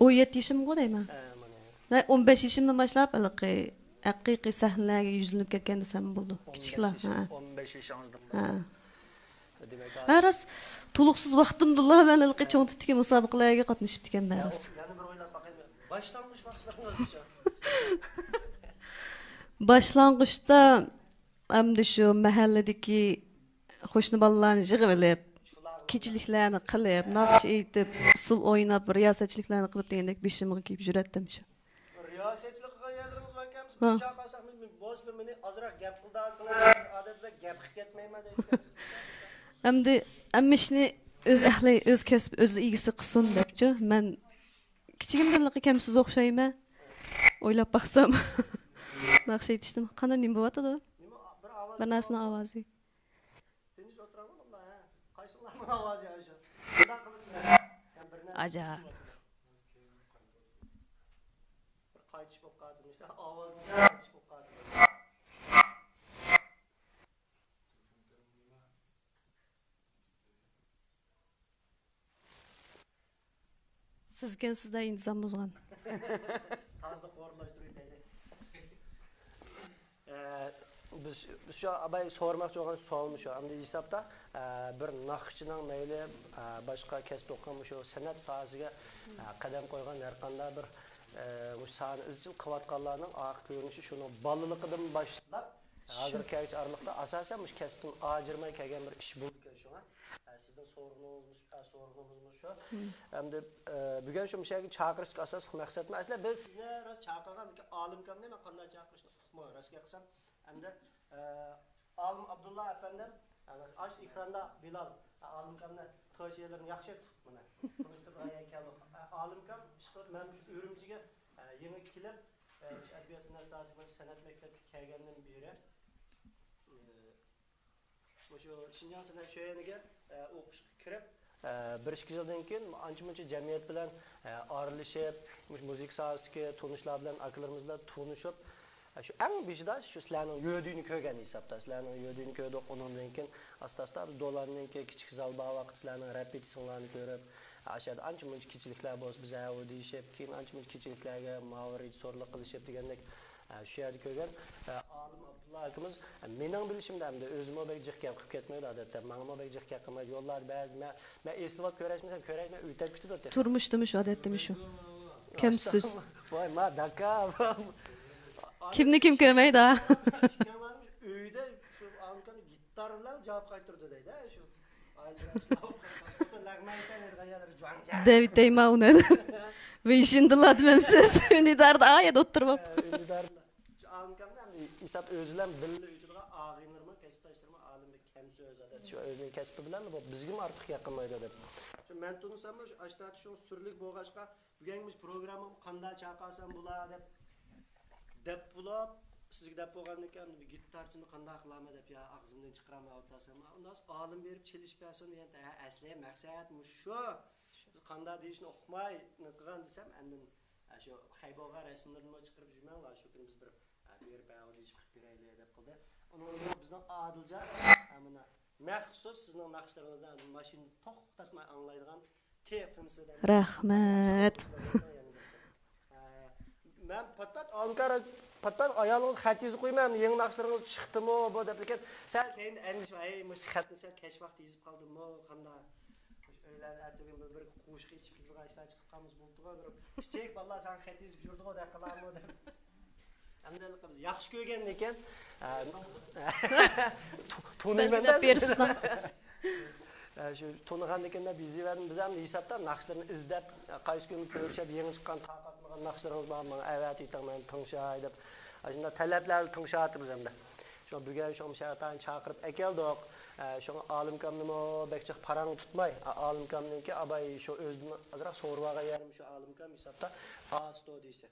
ئون يەتتە يېشىمغۇ دەيمەن. ھە، مانا. مەن ئون بەش يېشىمدىن باشلاپ ھېلىقى ھەقىقىي سەھنىلەرگە يۈزلىنىپ كەتكەن دېسەم بولىدۇ. كىچىكلا. ھە. ئون بەش يېشىڭىزدىن ھە. باشلاپ. دېمەك، ھە، راست. تولۇقسىز ۋاقتىمدىلا مەن ھېلىقى چوڭ تىپتىكى مۇسابىقىلەرگە قاتنىشىپتىكەنمەن، يا، راست. يەنە بىر ئويلاپ باقايلى. باشلانغۇچ ۋاقىتلىرىڭىزچۇ؟ باشلانغۇچتا ئەمدى شۇ مەھەللىدىكى قوشنا بالىلارنى يىغىۋېلىپ، كېچىلىكلەرنى قىلىپ، ناخشا ئېيتىپ، ئۇسسۇل ئويناپ، رىياسەتچىلىكلەرنى قىلىپ دېگەندەك بېشىمغا كىيىپ يۈرەتتىم شۇ. رىياسەتچىلىك قىلغان يەرلىرىڭىز باركەنمىسە، ھە. بۇ چاغ قالساق، بىز، بىز، بولسا مېنى ئازراق گەپ قىلدىسىلەر، ئادەتتە بەك گەپ قىلىپ كەتمەيمەن دەيدىكەنسىز. ئەمدى ھەممە ئىشنى ئۆز ئەھلى، ئۆز كەسپى، ئۆز ئىگىسى قىلسۇن دەپچۇ. مەن كىچىكىمدىنلا كەمسىز ئوخشايمەن. ئويلاپ باقسام. ناخشا ئېيتىشتىن قانداق نېمە بولۇۋاتىدۇ؟ بىر نەرسىنىڭ ئاۋازى. ئاۋازى ئاشۇ. شۇنداق قىلىسىز. يەنە بىر نەرسە ئاجا. بىر قايتىش بولۇپ قالدى. ئاۋازى قايتىش بولۇپ قالدى. سىزكەنسىزدە ئىنتىزام بۇزغان. تازىلىق ئورۇنلاشتۇرۇۋېتەيلى. ئە، بىز، بىز شۇ ئاباي سورىماقچى بولغان سوئالمۇ شۇ. ئەمدى ھېسابتا، ئە، بىر ناخشىچىنىڭ مەيلى، ئە، باشقا كەسىپ ئوقۇغان مۇشۇ سەنئەت ساھەسىگە، ئە، قەدەم قويغان ھەر قانداق بىر، ئە، مۇشۇ ساھەنى ئىزچىل قىلىۋاتقانلارنىڭ ئارقا كۆرۈنۈشى شۇنىڭ بالىلىقىدىن باشلاپ، ھازىرغىچە ئارىلىقتا ئاساسەن مۇشۇ كەسىپتىن ئاجرىماي كەلگەن بىر ئىش بولىدىكەن شۇڭا. ئە، سىزنىڭ سورۇنىڭىزمۇ، ئە، سورۇنىڭىزمۇ شۇ. مم. ئەمدى، ئە، بۈگۈن شۇ مۇشۇ يەرگە چاقىرىشتىكى ئاساسلىق مەقسەتمۇ، ئەسلى بىز سىزنى راست چاقىرغان، لېكىن ئالىمكامنى مەن قانداق چاقىرىشنى ئۇقمىغان، راست گەپ قىلسام. ئەمدى، ئە، ئالىم ئابدۇللا ئەپەندىم، ئاشۇ ئېكراندا بىلال، ئە، ئالىمكامنى، تىل شېئىرلىرىنى ياخشى ئۇقۇپ، مانا، تونۇشتۇرۇپ، ئەكەلدۇق. ئە، ئالىمكام، ئىشقىلىپ، مەن شۇ ئۈرۈمچىگە، ئە، يېڭى كېلىپ، ئە، شۇ ئەدەبىيات سەنئەت ساھەسىگە، سەنئەت مەكتەپكە كەلگەندىن بېرى، ئە، مۇشۇ شىنجاڭ سەنئەت شۆيەنىگە، ئە، ئوقۇشقا كىرىپ، ئە، بىر ئىككى يىلدىن كېيىن ئانچە مۇنچە جەمئىيەت بىلەن، ئە، ئارىلىشىپ، مۇشۇ مۇزىكا ساھەسىدىكى تونۇشلار بىلەن، ئاكىلىرىمىز بىلەن تونۇشۇپ، ئە، شۇ ئەڭ بېشىدا شۇ سىلەرنىڭ يۆدىنى كۆرگەن ھېسابتا. سىلەرنىڭ يۆدىنى كۆردۇق، ئۇنىڭدىن كېيىن ئاستا-ئاستا دولاننىڭكى كىچىك زال بار ۋاقىت سىلەرنىڭ رېپېتىتسىيىڭلارنى كۆرۈپ، ئاشۇ يەردە ئانچە مۇنچە كېچىلىكلەر بولسا، بىز ھەۋۇ دېيىشىپ، كېيىن ئانچە مۇنچە كېچىلىكلەرگە ماۋۇ رېژىسسورلۇق قىلىشىپ دېگەندەك، ئە، شۇ يەردە كۆرگەن. ئە، ئالىم ئابدۇللا ئاكىمىز، ئە، مېنىڭ بىلىشىمدە ئەمدى ئۆزىمۇ بەك جىق گەپ قىلىپ كەتمەيدۇ ئادەتتە. ماڭىمۇ بەك جىق گەپ قىلمايدۇ. يوللاردا بەزىدە مەن، مەن ئېسىلىپ كۆرەشمىسەم، كۆرەشمەي ئۆتۈپ كېتىدۇ تېخى. تۇرمۇشتىمۇ شۇ، ئادەتتىمۇ شۇ. كەمسىز. ۋاي، ما، داكا. كىمنى كىم كۆرمەيدۇ. ئۆيدە شۇ ئانكان گىتار بىلەن جاۋاب قايتۇرىدۇ دەيدۇ، شۇ. دەۋىتەيما ئۇنى. ۋېيشىندىلا دېمەمسىز؟ ئۈندىداردا، ئا، يەردە ئولتۇرۇپ. ئۈندىداردا. شۇ ئالىمكامنى ئەمدى ھېساب ئۆزى بىلەن بىللە ئۆتىدىغان ئاغىنىلىرىمۇ، كەسىپداشلىرىمۇ ئالىم بەك كەم سۆز ئادەتتە. شۇ ئۆزىنىڭ كەسپى بىلەن بۇ بىزگىمۇ ئارتۇق گەپ قىلمايدۇ دەپ. شۇ مەن تونۇساممۇ شۇ ئاشتاتى شۇ سۈرلۈك بولغاچقا، بۈگۈنكى مۇشۇ پروگراممىمۇ قانداق چاقىرسام بولا دەپ، دەپ بولۇپ، سىزگە دەپ بولغاندىن كېيىن بىر گىتارچىنى قانداق قىلامەن دەپ، يا ئاغزىمدىن چىقىرالمايۋاتسام، ئۇنداق ئالىم بېرىپ چېلىشىپ بەرسۇن دېگەن، ھە، ئەسلى مەقسەت مۇشۇ. بىز قانداق دېيىشنى ئۇقماي نېمە قىلغان دېسەم، ئاندىن، ھە، شۇ خەيبوغا رەسىملىرىنىمۇ چىقىرىپ يۈرمەڭلار، شۇ كۈنى بىز بىر، ھە، بېرىپ ھەۋۇ دېيىشىپ قىلىپ بېرەيلى دەپ قىلدى. ئۇنىڭدىن بىزنىڭ ئادىلجان، ھە، مانا، مەخسۇس سىزنىڭ ناخشىلىرىڭىزنى ماشىنىدا توختاتماي ئاڭلايدىغان تېفىنسى دەپ. رەھمەت. مەن پات-پات ئالىمكار، پات-پات ئايالىڭىز خەت يېزىپ قويىمەن، يېڭى ناخشىلىرىڭىز چىقتىمۇ بۇ دەپ، لېكىن سەل كەينىدە ئەندىشە، ھەي، مۇشۇ خەتنى سەل كەچ ۋاقتى يېزىپ قالدىممۇ، قانداق؟ مۇشۇ ئۆيلەردە ئەتىگۈن بىر، بىر قوشۇق ئىچىپ كېتىدىغان ئىشلار چىقىپ قالمىسا بولىدىغۇ، بىر كىچىك بالىلار ساڭا خەت يېزىپ يۈرىدىغۇ دەپ قالارمۇ دەپ. ئەمدى بىز ياخشى كۆرگەندىن كېيىن، ئە، تو-، تونۇيمەن دەپ بېرىسىز. ئە، شۇ تونۇغاندىن كېيىن دەپ يېزىۋەردىم. بىز ھەم ھېسابتا ناخشىلىرىنى ئىزدەپ، قايسى كۈنى كۆرۈشۈپ، يېڭى چىققان تارقاتمىغان ناخشىلىرىڭىز بار، ماڭا ئەۋەتىۋېتىڭ، مەن تىڭشاي دەپ. ئاشۇنداق تەلەپلەرنى تىڭشاۋاتىمىز ئەمدى. شۇڭا بۈگۈن شۇ شاھىتانى چاقىرىپ ئەكەلدۇق. ئە، شۇڭا ئالىمكامنىمۇ بەك جىق پاراڭ تۇتماي، ئا-، ئالىمكامنىڭكى ئاباي شۇ ئۆزىدىن ئازراق سورىۋالغان يېرىم شۇ ئالىمكام ھېسابتا ئا ستۇدىيىسى.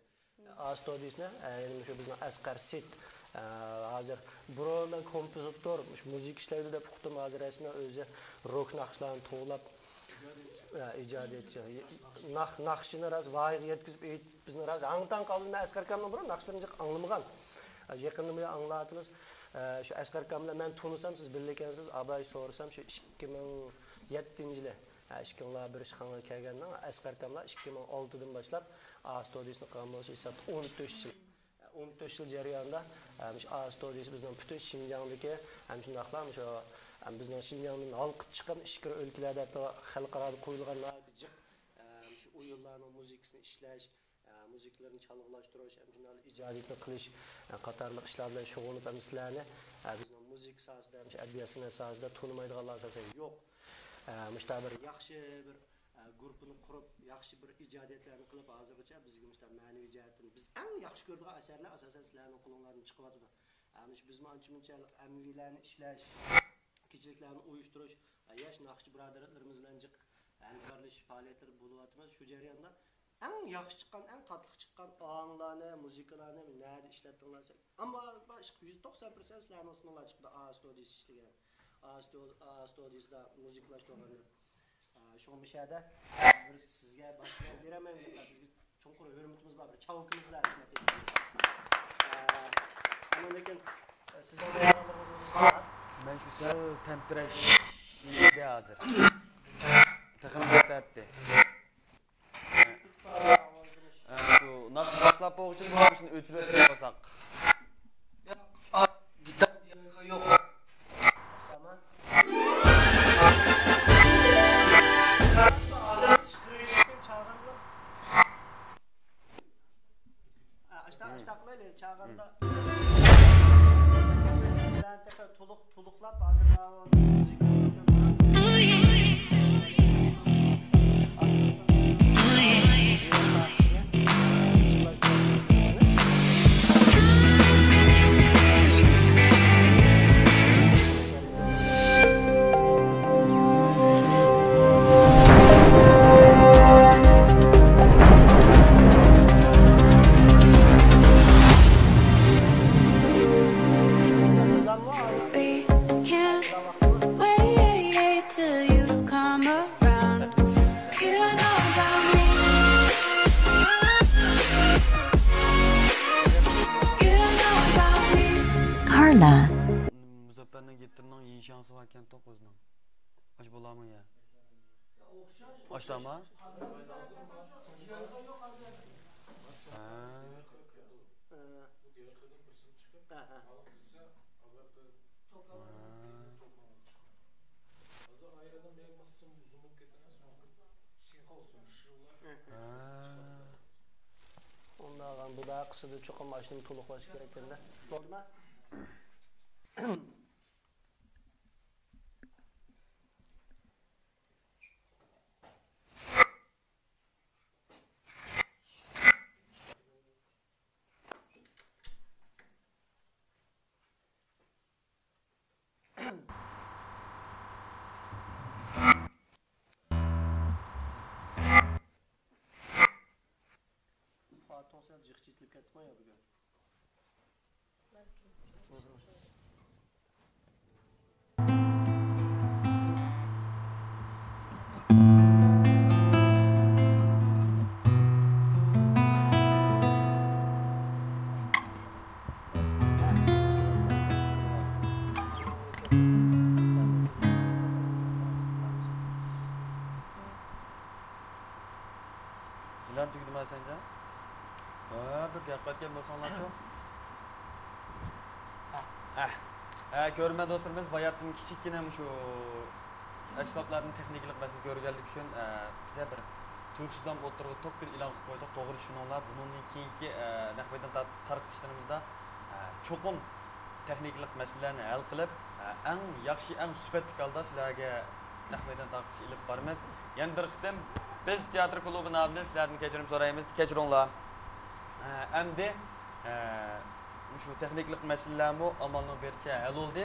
ئا ستۇدىيىسىنى، ئە، يەنە شۇ بىزنىڭ ئەسقەر سېيىت، ئە، ھازىر بۇرۇنلا كومپوزىتور، مۇشۇ مۇزىكا ئىشلەيدۇ دەپ ئۇقتۇم، ھازىر رەسمىي ئۆزى روك ناخشىلارنى توۋلاپ، ئە، ئىجادىيەتچى. ناخ-، ناخشىنى راست ۋايىغا يەتكۈزۈپ ئېيتىپ، بىزنى راست ھاڭ-تاڭ قالدۇردى. مەن ئەسقەر ئاكامنىڭ بۇرۇن ناخشىلىرىنى جىق ئاڭلىمىغان. يېقىندىن بۇيان ئاڭلاۋاتىمىز. شۇ ئەسقەر ئاكام بىلەن مەن تونۇسام، سىز بىللە ئىكەنسىز، ئاباي سورىسام، شۇ ئىككى مىڭ يەتتىنچى يىلى، ئىككىڭلار بىر ئىشخانىغا كەلگەندىن، ئەسقەر ئاكاملار ئىككى مىڭ ئالتىدىن باشلاپ ئا ستۇدىيىسىنى قىلغان بولسا، ھېسابتا ئون تۆت يىل. ئون تۆت يىل جەريانىدا، مۇشۇ ئا ستۇدىيىسى بىزنىڭ پۈتۈن شىنجاڭدىكى، ھەم شۇنداقلا مۇشۇ، بىزنىڭ شىنجاڭدىن ھالقىپ چىققان ئىچكىرى ئۆلكىلەردە خەلقئارادا قويۇلغان ناھايىتى جىق، مۇشۇ ئويۇنلارنىڭ مۇزىكىسىنى ئىشلەش، ئە، مۇزىكىلىرىنى چالغىلاشتۇرۇش، ھەم شۇنداق ئىجادىيەتنى قىلىش، ئە، قاتارلىق ئىشلار بىلەن شۇغۇللىنىپ، ھەم سىلەرنى، ئە، بىزنىڭ مۇزىكا ساھەسىدە، ھەم شۇ ئەدەبىيات سەنئەت ساھەسىدە تونۇمايدىغانلار ئاساسەن يوق. ئە، مۇشۇنداق بىر ياخشى بىر، ئە، گۇرۇپپىنى قۇرۇپ، ياخشى بىر ئىجادىيەتلەرنى قىلىپ، ھازىرغىچە بىزگە مۇشۇنداق مەنىۋى جەھەتتىن بىز ئەڭ ياخشى كۆرىدىغان ئەسەرلەر ئاساسەن سىلەرنىڭ قولۇڭلاردىن چىقىۋاتىدۇ. ئە، مۇشۇ بىزمۇ ئانچە مۇنچە ئەمگىلەرنى ئىشلەش، كېچىلىكلەرنى ئۇيۇشتۇرۇش، ئە، ياش ناخشىچى بۇرادەرلىرىمىز بىلەن جىق ھەمكارلىشىش پائالىيەتلىرى بولۇۋاتىمىز. شۇ جەرياندا ئەڭ ياخشى چىققان، ئەڭ تاتلىق چىققان ئاڭلارنى، مۇزىكىلارنى نەدە ئىشلەتتىڭلار دېسەك، ئەمما يۈز توقسان پىرسەنت سىلەرنىڭ ئىسمىڭلار چىقىدۇ، ئا ستۇدىيىسى ئىشلىگەن. ئا ستۇ-، ئا ستۇدىيىسىدا مۇزىكىلاشتۇرغان. ئا، شۇڭا مۇشۇ يەردە بىر سىزگە باشقا گەپ بېرەلمەيمىز، سىزگە چوڭقۇر ھۆرمىتىمىز بار، بىر چاۋىكىمىز بىلەن رەھمەت ئېيتىمىز. ئا، ئاندىن كېيىن سىزنىڭ بايانلىرىڭىز بولسا. مەن شۇ سەل تەمتىرەش يېتىدە ھازىر. تېخىمۇ بەتتەر. ئە، شۇ ناخشا باشلاپ بولغۇچە بۇ ناخشىنى ئۆچۈرۈۋەتكەن بولساق. ياق، دېتال يوق. ئاشتاق، ئاشتاق قىلايلى، چاغاندا. بىلەن تېخى تولۇق، تولۇقلاپ ھازىر. We can't wait till you come around. You don't know about me. You don't know about me. Carla. مۇزەپپەرنىڭ گىتارىنىڭ يىڭشاڭسى باركەنتۇق ئۆزىنىڭ. ئاشۇ بولامۇ يا؟ ئاشتاما؟ ھە. ھە. ئۇنداغان بۇ دەقىقىدە چوقۇم ئاشۇنى تولۇقلاش كېرەككەندە. بولدىما؟ خاتىڭ سەل جىق چېتىلىپ كەتتىما يا بۈگۈن؟ ئېلان تۈگىدىما سەنجان؟ ھە، بىر گەپ قىلىۋەتكەن بولساڭلارچۇ؟ ھە. ھە، كۆرۈرمەن دوستلىرىمىز، باياتىن كىچىككىنە مۇشۇ ئەسۋابلاردىن تېخنىكىلىق مەسىلە كۆرگەنلىكى ئۈچۈن، ئە، بىزە بىر تۇيۇقسىزلا ئوتتۇرىغا توك كۈن ئېلان قىلىپ قويدۇق. توغرا چۈشىنىڭلار، بۇنىڭدىن كېيىنكى، ئە، نەق مەيدان تار-، تارقىتىشلىرىمىزدا، ئە، چوقۇم تېخنىكىلىق مەسىلىلەرنى ھەل قىلىپ، ئە، ئەڭ ياخشى، ئەڭ سۈپەتلىك ھالدا سىلەرگە نەق مەيدان تارقىتىش ئېلىپ بارىمىز. يەنە بىر قېتىم بىز تىياتىر كۇلۇبى نامىدىن سىلەردىن كەچۈرۈم سورايمىز. كەچۈرۈڭلار. ئە، ئەمدى، ئە، مۇشۇ تېخنىكىلىق مەسىلىلەرمۇ ئامالنىڭ بېرىچە ھەل بولدى.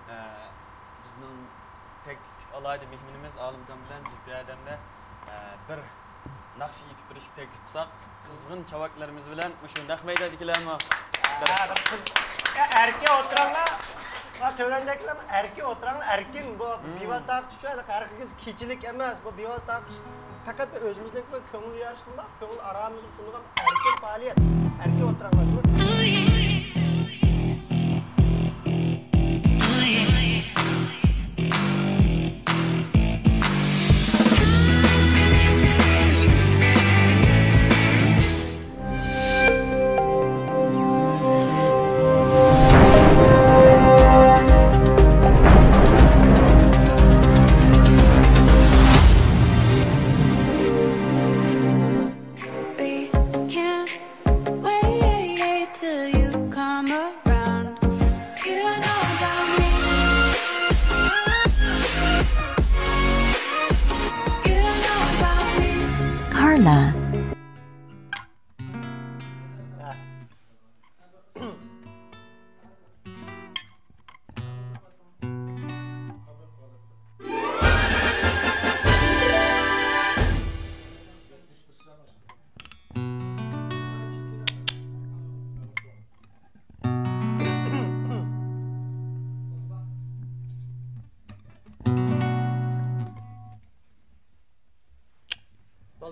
ئە، بىزنىڭ تەكلىپلىك ئالاھىدە مېھمىنىمىز ئالىمكان بىلەن زۈلپىيە ھەدەمدە، ئە، بىر ناخشا ئېيتىپ بېرىشكە تەكلىپ قىلساق، قىزغىن چاۋاكلىرىمىز بىلەن مۇشۇ نەق مەيداندىكىلەرمۇ بىر قىز، ئەركىن ئولتۇراڭلار. ھە، تۆۋەندىكىلەر ئەركىن ئولتۇراڭلار، ئەركىن. بۇ بىۋاسىتە تارقىتىش ئۈچۈن ھەر ھەرگىز كېچىلىك ئەمەس. بۇ بىۋاسىتە تارقىتىش پەقەت بىر ئۆزىمىزنىڭكى بىر كۆڭۈل يارىشىمىزغا، كۆڭۈل ئارامىمىزغا سۇنۇلغان ئەركىن پائالىيەت. ئەركىن ئولتۇراڭلار. We can't wait till you come around. You don't know about me. You don't know about me. Carla.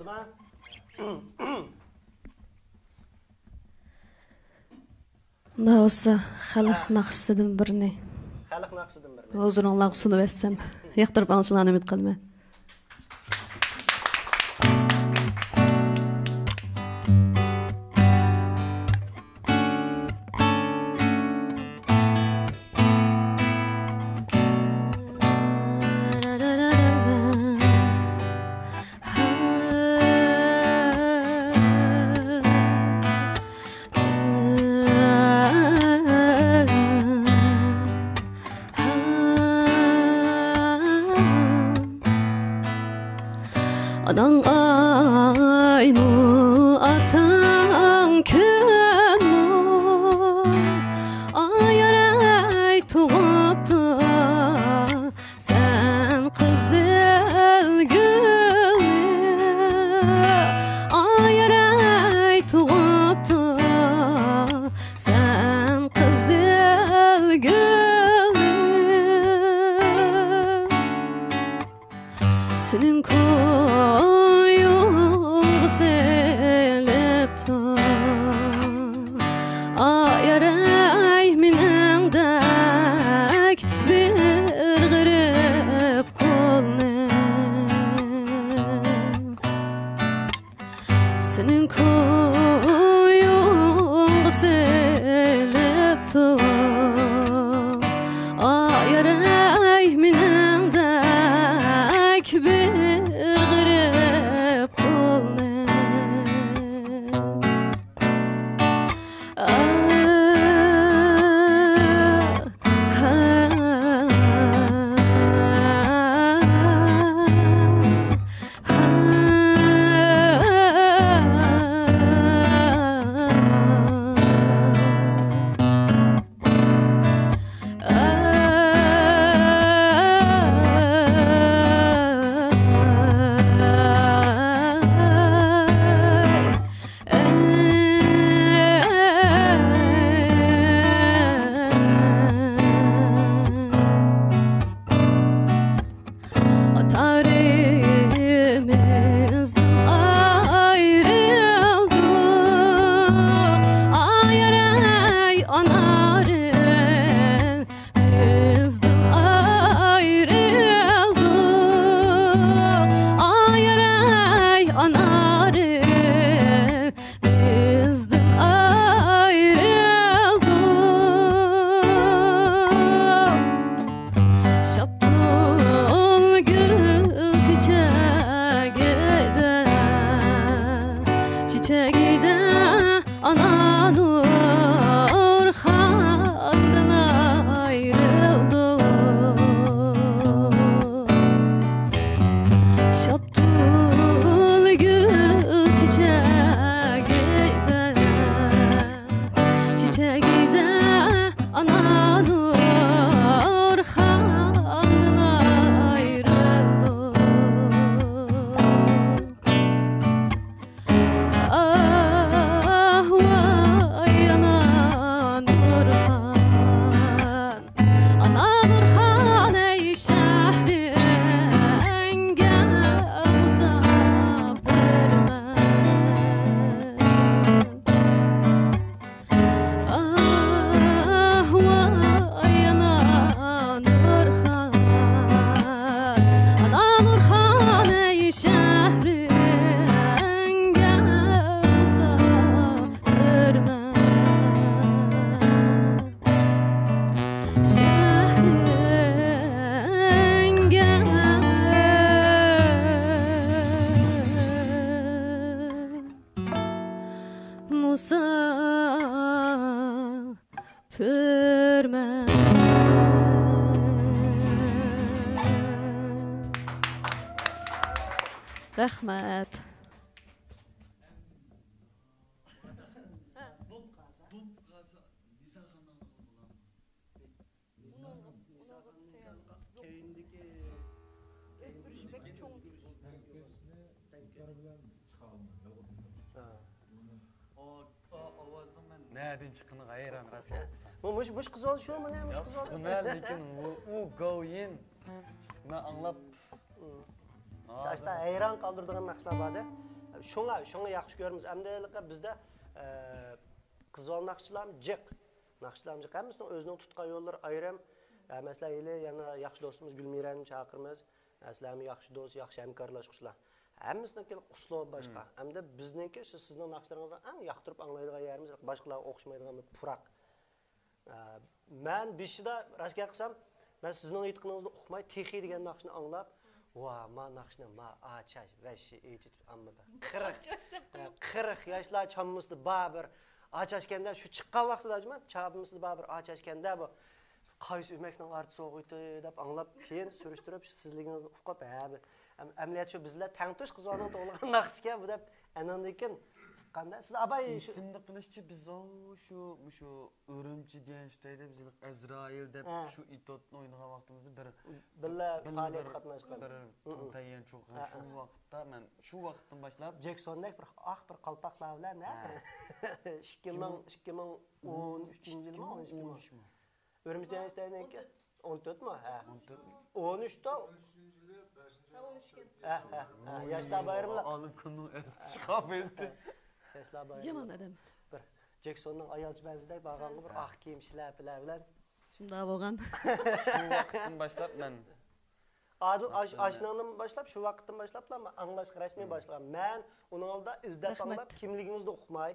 ئۇنداق بولسا، خەلق ناخشىسىدىن بىرنى. خەلق ناخشىسىدىن بىرنى. ھۇزۇرۇڭلارغا سۇنۇۋەتسەم، ياقتۇرۇپ ئاڭلىشىڭلارنى ئۈمىد قىلىمەن. ئاناڭ ئايمۇ، ئاتاڭ كۈنمۇ، ئاياراي تۇغۇپتۇ سەن قىزىل گۈلنى، ئاياراي تۇغۇپتۇ سەن قىزىل گۈلنى. سېنىڭ كويۇڭغا سېلىپتۇ ئاياراي مېنىڭدەك بىر غېرىب قۇلنى. سېنىڭ كويۇڭغا سېلىپتۇ ئاياراي مېنىڭدەك بىر غېرىب قۇلنى. ئاتارىمىزدىن ئايرىلدۇق، ئاياراي ئانارىم. بىزدىن ئايرىلدۇق، ئاياراي ئانارىم، بىزدىن ئايرىلدۇق. شاپتۇل گۈل چېچەكدە، چېچەكدە ئانا نۇرخاندىن ئايرىلدۇق. شاپتۇل گۈل چېچەكدە، چېچەكدە ئانا نۇرخاندىن ئايرىلدۇق. ئاھ، ۋاي، ئانا نۇرخان، ئانا نۇرخان، ئەي شەھىرىڭگە مۇساپىرمەن. ئاھ، ۋاي، ئانا نۇرخان، ئانا نۇرخان، ئەي شەھىرىڭگە مۇساپىرمەن. شەھىرىڭگە مۇساپىرمەن. رەھمەت. كەينىدىكى ئۆزگىرىش بەك چوڭ. تەنكەشنى دۇكان بىلەن چىقارالمىدىم، يالغۇز. ھە. ئۇ، ئۇ ئاۋازنىڭ مەن نەدىن چىققىنىغا ھەيران، راست ئېيتسام. بۇ، مۇشۇ، مۇشۇ قىز بولدى شۇ، مۇنى، مۇشۇ قىز بولدى. ياق، بۇ مەن، لېكىن ئۇ، ئۇ گاۋيىن مەن ئاڭلاپ، شۇنداق ھەيران قالدۇرىدىغان ناخشىلار بار-دە. شۇڭا، شۇڭا ياخشى كۆرىمىز. ئەمدى ھېلىقى بىزدە، ئە، قىز بالا ناخشىچىلارمۇ جىق. ناخشىچىلارمۇ جىق. ھەممىسىنىڭ ئۆزىنىڭ تۇتقان يوللىرى ئايرىم. ئە، مەسىلەن، ھېلى يەنە ياخشى دوستىمىز گۈلمىرەنى چاقىرىمىز. ئە، سىلەرمۇ ياخشى دوست، ياخشى ھەمكارلاشقۇچىلار. ھەممىسىنىڭكى ئۇسلۇبى باشقا. ھەمدە بىزنىڭكى شۇ سىزنىڭ ناخشىلىرىڭىزنىڭ ئەڭ ياقتۇرۇپ ئاڭلايدىغان يېرىمىز باشقىلارغا ئوخشىمايدىغان بىر پۇراق. ئە، مەن بېشىدا، راست گەپ قىلسام، مەن سىزنىڭ ئېيتقىنىڭىزنى ئۇقماي، تېخى دېگەن ناخشىنى ئاڭلاپ، ۋا، ما ناخشىنى، ما ئاچاش، ۋەششى ئېيتىپ، ئامما بىر قىرىق، ئاچاش دەپ ئە، قىرىق ياشلار چاممىسىدا بار بىر ئاچاشكەندە، شۇ چىققان ۋاقتىدا، جۇمۇ، چاممىسىدا بار بىر ئاچاشكەندە، بۇ قايسى ئۆمەكنىڭ ئارتىسى سوغۇيتى دەپ ئاڭلاپ، كېيىن سۈرۈشتۈرۈپ، شۇ سىزلىكىڭىزنى ئۇقۇپ، ھە، بىر ئەم-، ئەمەلىيەت شۇ بىز بىلەن تەڭتۇش قىز بالىنىڭ توۋلىغان ناخشىسىكەن بۇ دەپ، ئاندىن كېيىن ئۇققاندا، سىز ئاباي شۇ ئېسىمدە قېلىشىچە بىز ئاۋۇ شۇ، مۇشۇ ئۈرۈمچى دېگەن شتەيدە بىز ئەزرائىل دەپ ھە. شۇ ئېتوتنى ئوينىغان ۋاقتىمىزدا بىر بىللە بىللە پائالىيەتكە بىر، قاتناشقان. بىر ھە، ھە. تۇڭتەييەن چوققان ھە، شۇ ھە. ۋاقىتتا مەن شۇ ۋاقىتتىن باشلاپ جېكسوندەك بىر ئاق بىر قالپاقلار بىلەن، ھە؟ ھە. ئىككى مىڭ، ئىككى مىڭ ئون ئۈچىنچى يىلمۇ، ئون ئىككىنچى يىلمۇ؟ ئۈرۈمچى دېگەن شتەينىڭكى ئون تۆت. ئون تۆتمۇ؟ ھە. ئون تۆت. ئون ئۈچتە. ھە، ئون ئۈچكەن. ھە، ھە، ھە. ياشلار بايرىمى. ئالىم كۈننىڭ ئەستە چىقارمايتتى. ياشلار بايرىمى. يامان ئادەم. بىر جېكسوننىڭ ئايال چىمپانزېدەك بارغانغا بىر ھە. ئاق كىيىم، شىلەپىلەر بىلەن. شۇنداق بولغان. شۇ ۋاقىتتىن باشلاپ مەن ئادىل ئاش-، ئاشناڭدىن باشلاپ، شۇ ۋاقىتتىن باشلاپلا مەن ئاڭلاشقا رەسمىي ھىم. باشلىغان. مەن ئۇنىڭ ئالدىدا ئىزدەپ رەھمەت. ئاڭلاپ، كىملىكىڭىزنى ئۇقماي،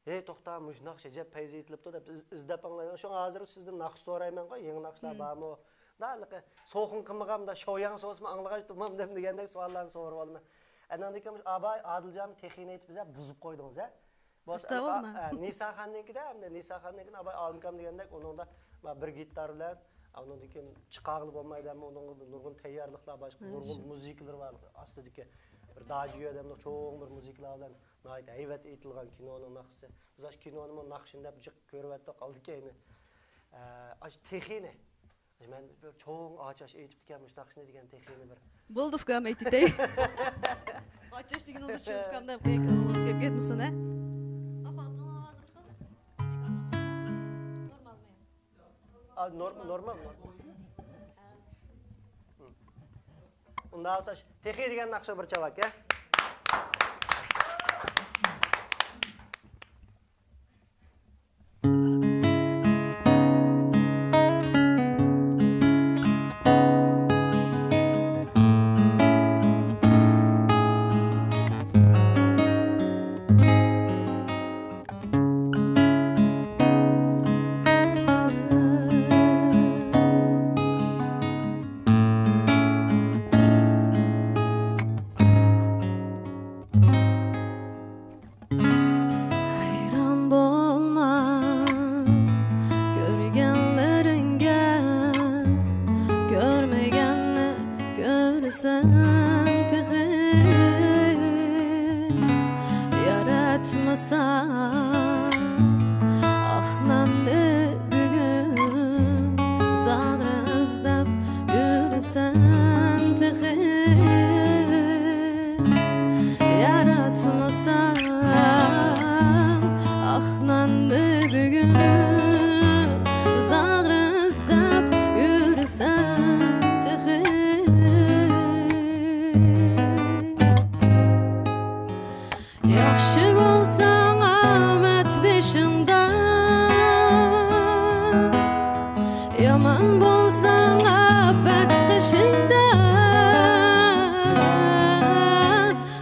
ھەي، توختا، مۇشۇ ناخشا ئەجەب پەيزى ئېيتىلىپتۇ دەپ ئىز-، ئىزدەپ ئاڭلايدىغان. شۇڭا ھازىر سىزدىن ناخشا سورايمەنغۇ، يېڭى ناخشىلار ھىم. بارمۇ؟ ھېلىقى سوقۇن قىلمىغان، مۇنداق شاۋياڭ سوسىمۇ ئاڭلىغاچتىم دېگەندەك سوئاللارنى سوراپ ئالىمەن. ئاندىن كېيىن ئاباي ئادىلجان تېخىنى ئېيتىپ بىزگە بۇزۇپ قويدىڭىز ھە. بولسا، ئەستەغپۇرۇللا. ئە، نىساخاننىڭكىدە، ئەمدى نىساخاننىڭكىنى ئاباي ئالىمكام دېگەندەك، ئۇنىڭدا ما بىر گىتار بىلەن، ئۇنىڭدىن كېيىن چىقارغىلى بولمايدۇ، ئەمما ئۇنىڭغا نۇرغۇن تەييارلىقلار، باشقا ھە، نۇرغۇن شۇ. مۇزىكىلىرى بار. ئاستىدىكى بىر داجيۆ دەمدۇق چوڭ بىر مۇزىكىلار بىلەن ناھايىتى ھەيۋەت ئېيتىلغان كىنونىڭ ناخشىسى. بىز ئاشۇ كىنونىمۇ ناخشىنى دەپ جىق كۆرۈۋەتتۇق ئالدى كەينى. ئە، ئاشۇ تېخىنى مەن بىر چوڭ ئاچاش ئېيتىپتىكەن مۇشۇ ناخشىنى دېگەن تېخىنى بىر. بولدى ئۇكام، ئېيتىۋېتەي. ئاچاش دېگىنىڭىزنى چۈشىنىپ ئۇكام دەپ قويۇڭ، كۆپ گەتمىسۇن ھە. ئا، نور-، نورمال، نورمال. ئۇنداق بولسا تېخى دېگەن ناخشا بىر چاۋاك ھە. ھەيران بولما كۆرگەنلىرىڭگە، كۆرمىگەننى كۆرسەم تېخى. ياراتمىسا ئاق ناننى بۈگۈن، زادىنى ئىزدەپ يۈرسەم تېخى. ياراتمىسا ئاق ناننى بۈگۈن، زادىنى ئىزدەپ يۈرسەم تېخى. ياخشى بولساڭ ئامەت بېشىڭدا، يامان بولساڭ ئاپەت قېشىڭدا.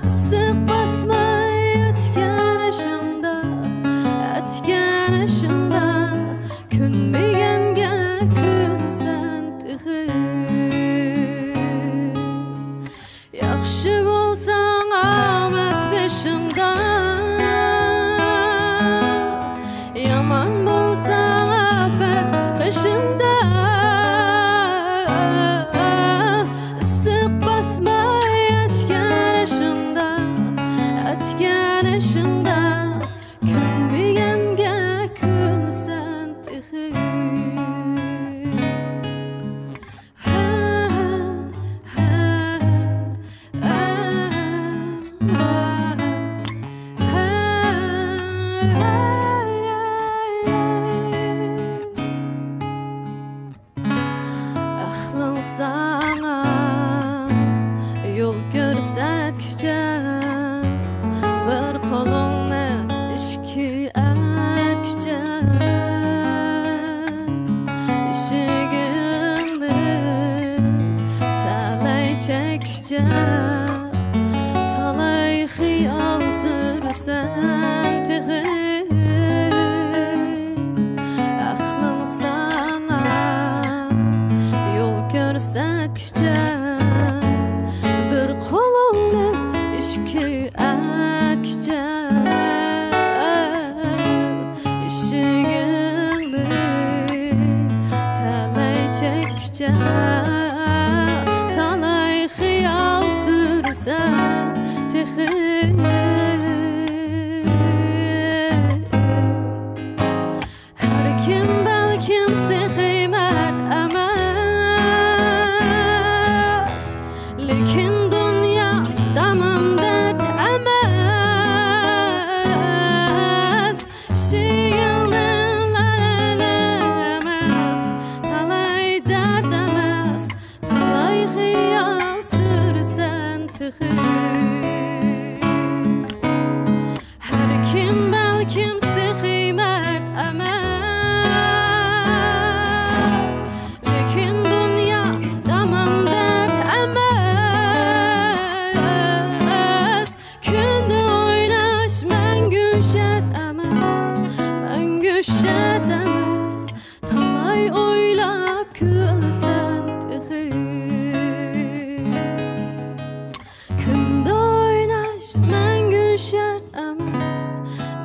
ئىسسىق باسماي ئەتكەن ئېشىڭدا، ئەتكەن ئېشىڭدا، كۆنمىگەنگە كۆنىسەن تېخى. ياخشى بولساڭ ئامەت بېشىڭدا، يامان بولساڭ ئاپەت قېشىڭدا. ئىسسىق باسماي ئەتكەن ئېشىڭدا، ئەتكەن ئېشىڭدا، كۆنمىگەنگە كۆنىسەن تېخى. ئەقلىڭ ساڭا يول كۆرسەتكۈچە، تالاي خىيال سۈرىسەن تېخى، ئەقلىڭ ساڭا يول كۆرسەتكۈچە، بىر قولۇڭنى ئىككى ئەتكۈچە، ئىشىكىڭنى تەلەي چەككۈچە، تالاي خىيال سۈرىسەن تېخى. ھەر كىم بەلكىم سېخىي مەرد ئەمەس، لېكىن دۇنيا تامام دەرد ئەمەس. شېئىرنى لەلەيلەمەس، تالاي دەرد ئەمەس، تالاي خىيال سۈرىسەن تېخى. ھەر كىم بەلكىم سېخىي مەرد ئەمەس، لېكىن دۇنيا تامام دەرد ئەمەس. كۈندە ئويناش مەڭگۈ شەرت ئەمەس، مەڭگۈ شەرت ئەمەس. تالاي ئويلاپ كۈلىسەن تېخى. كۈندە ئويناش مەڭگۈ شەرت ئەمەس،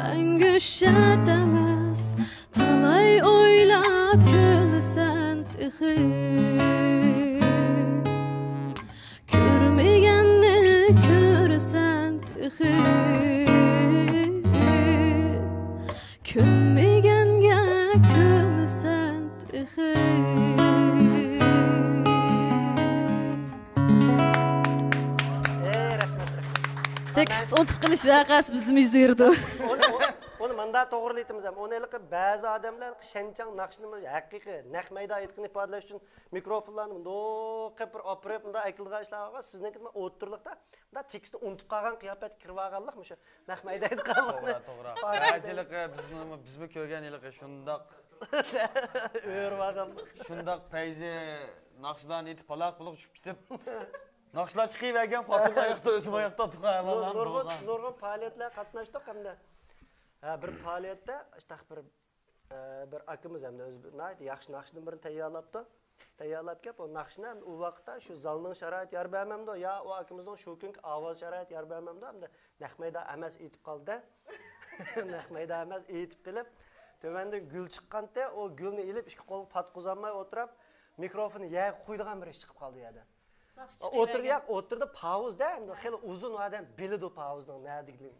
مەڭگۈ شەرت ئەمەس. تالاي ئويلاپ كۈلىسەن تېخى. كۆرمىگەننى كۆرىسەن تېخى. كۆنمىگەنگە كۆنىسەن تېخى. تېكىست ئۇنتۇپ قېلىش ۋەقەسى بىزدىمۇ يۈز بېرىدۇ. ئۇنى، ئۇنى، ئۇنى مۇنداق توغرىلايتتىم ھەم. ئۇنى ھېلىقى بەزى ئادەملەر شەنچاڭ ناخشىنى ھەقىقىي نەق مەيدان ئېيتقىنى ئىپادىلەش ئۈچۈن مىكروفونلارنى مۇنداق قىلىپ بىر ئاپىرىپ، مۇنداق ئەكېلىدىغان ئىشلار بار. سىزنىڭكى ئوتتۇرىلىقتا مۇنداق تېكىستنى ئۇنتۇپ قالغان قىياپەتكە كىرىۋالغانلىق مۇشۇ نەق مەيدان ئېيتقانلىقنى. توغرا، توغرا. بەزى ھېلىقى بىزنىڭمۇ، بىزمۇ كۆرگەن ھېلىقى شۇنداق ئۆرۈۋالغان. شۇنداق پەيزى ناخشىلارنى ئېيتىپ، پالاق پۇلۇق چۈشۈپ كېتىپ، ناخشىلار چىقىۋەرگەن، خوتۇنۇم ئاياقتا، ئۆزۈم ئاياقتا ئولتۇرغان ئەھۋاللار نۇرغۇن، بولغان. نۇرغۇن پائالىيەتلەرگە قاتناشتۇق ھەمدە، ھە، بىر پائالىيەتتە ئىشتاق بىر، ئە، بىر ئاكىمىز ھەمدە ئۆزى بىر ناھايىتى ياخشى ناخشىدىن بىرنى تەييارلاپتۇ. تەييارلاپ كەپ، ئۇ ناخشىنى ھەم ئۇ ۋاقىتتا شۇ زالنىڭ شارائىتى يار بەرمەمدۇ، يا ئۇ ئاكىمىزنىڭ شۇ كۈنكى ئاۋاز شارائىتى يار بەرمەمدۇ، ھەمدە نەق مەيدان ئەمەس ئېيتىپ قالدى. نەق مەيدان ئەمەس ئېيتىپ قېلىپ، تۆۋەندىن گۈل چىققانتى، ئۇ گۈلنى ئېلىپ ئىككى قولغا پاتقۇزالماي ئولتۇرۇپ، مىكروفوننى يەرگە قويىدىغان بىر ئىش چىقىپ قالدى ئۇ يەردە. ئوتتۇرىدا ياق، ئوتتۇرىدا پاۋۇز دە، ئەمدى خېلى ئۇزۇن ئادەم بىلىدۇ پاۋۇزنىڭ نەدىكىنى.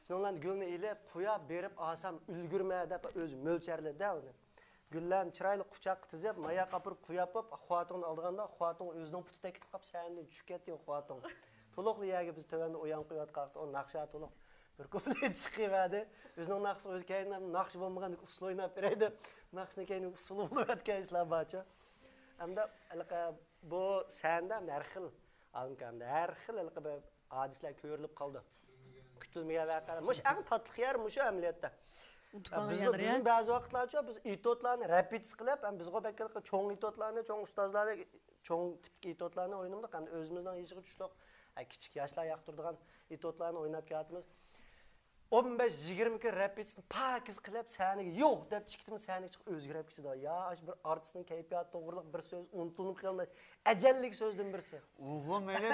شۇنىڭ بىلەن گۈلنى ئېلىپ، قويا بېرىپ ئالسام ئۈلگۈرمە دەپ ئۆزى مۆلچەرلىدى ئۇنى. گۈللەرنى چىرايلىق قۇچاققا تىزىپ، ماياققا ئاپىرىپ قويۇپ، خوتۇننى ئالىدىغاندا، خوتۇن ئۆزىنىڭ پۇتىدا كېتىپ قاپ، سەھنىدىن چۈشۈپ كەتتى خوتۇن. تولۇقلا يەرگە بىز تۆۋەندە ئويان قويۇۋاتقاقتا، ئۇ ناخشا تولۇق بىر كۇپلېت چىقىۋەردى. ئۆزىنىڭ ناخشىسى ئۆزى كەينىدىن ناخشا بولمىغاندىكىن ئۇسسۇل ئويناپ بېرەيدۇ. ناخشىسىنى كەينىدىن ئۇسسۇل بولۇۋەتكەن ئىشلار بارچۇ. ئەمدى ھېلىقى بۇ سەھنىدە ھەر خىل، ئالىمكەمدە ھەر خىل ھېلىقى بىر ھادىسىلەر كۆرۈلۈپ قالىدۇ. كۈتۈلمىگەن ۋەقەلەر. مۇشۇ ئەڭ تاتلىق يەر مۇشۇ ئەمەلىيەتتە. ئۇنتۇپ قالغان بىزنىڭ، يەردۇر يا. بىزنىڭ بەزى ۋاقىتلارچۇ بىز ئېتيۇدلارنى رېپېتىتسىيە قىلىپ، ھەم بىزغۇ بەك ھېلىقى چوڭ ئېتيۇدلارنى، چوڭ ئۇستازلارنى، چوڭ تىپتىكى ئېتيۇدلارنى ئوينىمىدۇق. ئەمدى ئۆزىمىزنىڭ يېشىغا چۈشلۈق، ئە، كىچىك ياشلار ياقتۇرىدىغان ئېتيۇدلارنى ئويناپ كېلىۋاتىمىز. ئون بەش يىگىرمە كۈن رېپېتىتسىيە پاكىز قىلىپ، سەھنىگە يوق دەپ چىقتىمىز، سەھنىگە چىقىپ ئۆزگىرىپ كېتىدۇ. يا، ئاشۇ بىر ئارتىسنىڭ كەيپىياتى توغرىلىق بىر سۆز ئۇنتۇلۇپ قېلىدۇ. ئەجەللىك سۆزدىن بىرسى. ئوغۇل مەيلى.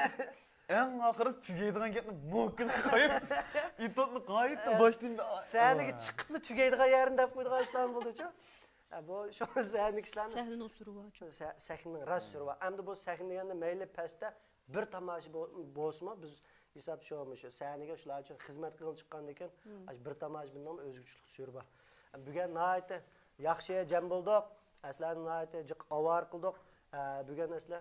ئەڭ ئاخىرىدا تۈگەيدىغان گەپنى موكىلىپ قويۇپ، ئېتيۇدنى قايتا باشتىن سەھنىگە چىقىپلا تۈگەيدىغان يەرنى دەپ قويىدىغان ئىشلارمۇ بولىدۇچۇ. ھە، بۇ شۇ سەھنىدىكى ئىشلارنى. سەھنىنىڭ سۈرى بار. شۇ سە-، سەھنىنىڭ راست سۈرى بار. ئەمدى بۇ سەھنە دېگەندە مەيلى پەستە بىر تاماشا بو-، بولسىمۇ، بىز ھېساب شۇ، مۇشۇ سەھنىگە شۇلار ئۈچۈن خىزمەت قىلغىلى چىققاندىكىن، ئاشۇ بىر تاماشىبىننىڭمۇ ئۆزگىچىلىك سۈرى بار. بۈگۈن ناھايىتى ياخشى جەم بولدۇق. ئەسلەرنى ناھايىتى جىق ئاۋارە قىلدۇق. ئە، بۈگۈن ئەسلى،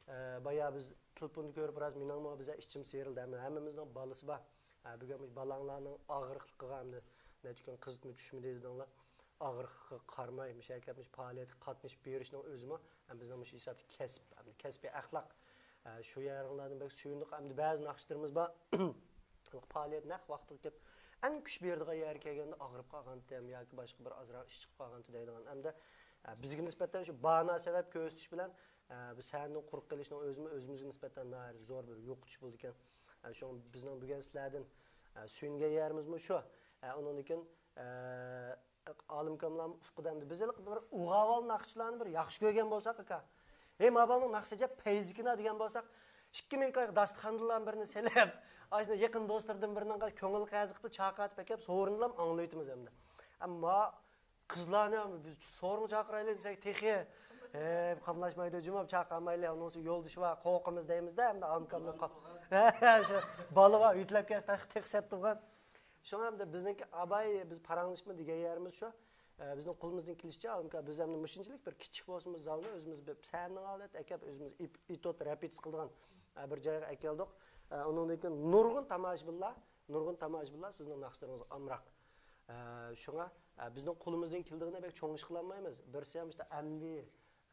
ئە، بايا بىز تېلېفوندا كۆرۈپ بىراز مېنىڭمۇ بىزە ئىچىم سىيرىلدى. ھەممە، ھەممىمىزنىڭ بالىسى بار. ئە، بۈگۈن مۇشۇ بالاڭلارنىڭ ئاغرىقلىقىغا ئەمدى نەچچە كۈن قىزىتما چۈشمىدى دېدىڭلار. ئاغرىقلىققا قارىماي، مۇشۇ يەرگە كەپ مۇشۇ پائالىيەتكە قاتنىشىپ بېرىشنىڭ ئۆزىمۇ ھەم بىزنىڭ مۇشۇ ھېسابتا كەسىپ، ھەم كەسپىي ئەخلاق. ئە، شۇ يەرلەردىن بەك سۆيۈندۇق. ئەمدى بەزى ناخشىلىرىمىز بار. پائالىيەت نەق ۋاقتىغا كېلىپ، ئەڭ كۈچ بېرىدىغان يەرگە كەلگەندە ئاغرىپ قالغانتىم ياكى باشقا بىر ئازراق ئىش چىقىپ قالغانتى دەيدىغان. ئەمدى، ئە، بىزگە نىسبەتەن شۇ باھانە سەۋەب كۆرسىتىش بىلەن ئە، بۇ سەھنىدىن قۇرۇق قېلىشنىڭ ئۆزىمۇ ئۆزىمىزگە نىسبەتەن ناھايىتى زور بىر يوقىتىش بولىدىكەن. ئە، شۇڭا بىزنىڭ بۈگۈن سىلەردىن، ئە، سۆيۈنگەن يېرىمىزمۇ شۇ. ئە، ئۇنىڭدىن كېيىن، ئە، ئالىمكاملارمۇ ئۇقىدۇ ئەمدى. بىز ھېلىقى بىر ئۇغاۋال ناخشىچىلارنى بىر ياخشى كۆرگەن بولساق، ئاكا، ھەي، ماۋۇنىڭ ناخشىسى ئەجەب پەيزىكىنا دېگەن بولساق، ئىككى مىڭ كويلۇق داستىخاندىنلا بىرنى سېلىپ، ئاشۇنداق يېقىن دوستلىرىدىن بىرىنىڭ كۆڭۈل قەرزى قىلىپ چاقىرتىپ ئەكەپ سورۇنلام ئاڭلىۋېتىمىز ئەمدى. ئەمما قىزلارنى بىز سورۇنغا چاقىرايلى دېسەك، تېخى، ھەي، قاملاشمايدۇ، جۇمۇ چاقىرمايلى، ئۇنىڭ يولدىشى بار، قورقىمىز دەيمىز-دە، ئەمدى ئالىمكامنى قا-، شۇ بالا بار، يۆتىلەپ كەتسە تېخى سەت تۇرغان. شۇڭا ئەمدى بىزنىڭكى ئاباي، بىز پاراڭلىشىپمۇ دېگەن يېرىمىز شۇ. ئە، بىزنىڭ قولىمىزدىن كېلىشىچە، ئالىمكا، بىز ئەمدى مۇشۇنچىلىك بىر كىچىك بولسىمۇ زالنى ئۆزىمىز بىر سەھنىنىڭ ھالەت ئەكەپ، ئۆزىمىز ئىپ-، ئېتوت رېپېتىس قىلىدىغان، ئە، بىر جايغا ئەكەلدۇق. ئە، ئۇنىڭدىن كېيىن نۇرغۇن تاماشىبىنلار، نۇرغۇن تاماشىبىنلار سىزنىڭ ناخشىلىرىڭىزغا ئامراق. ئە، شۇڭا، ئە، بىزنىڭ قولىمىزدىن كېلىدىغىنى بەك چوڭ ئىش قىلالمايمىز. بىرسى ھەم ئىشتە ئەمدى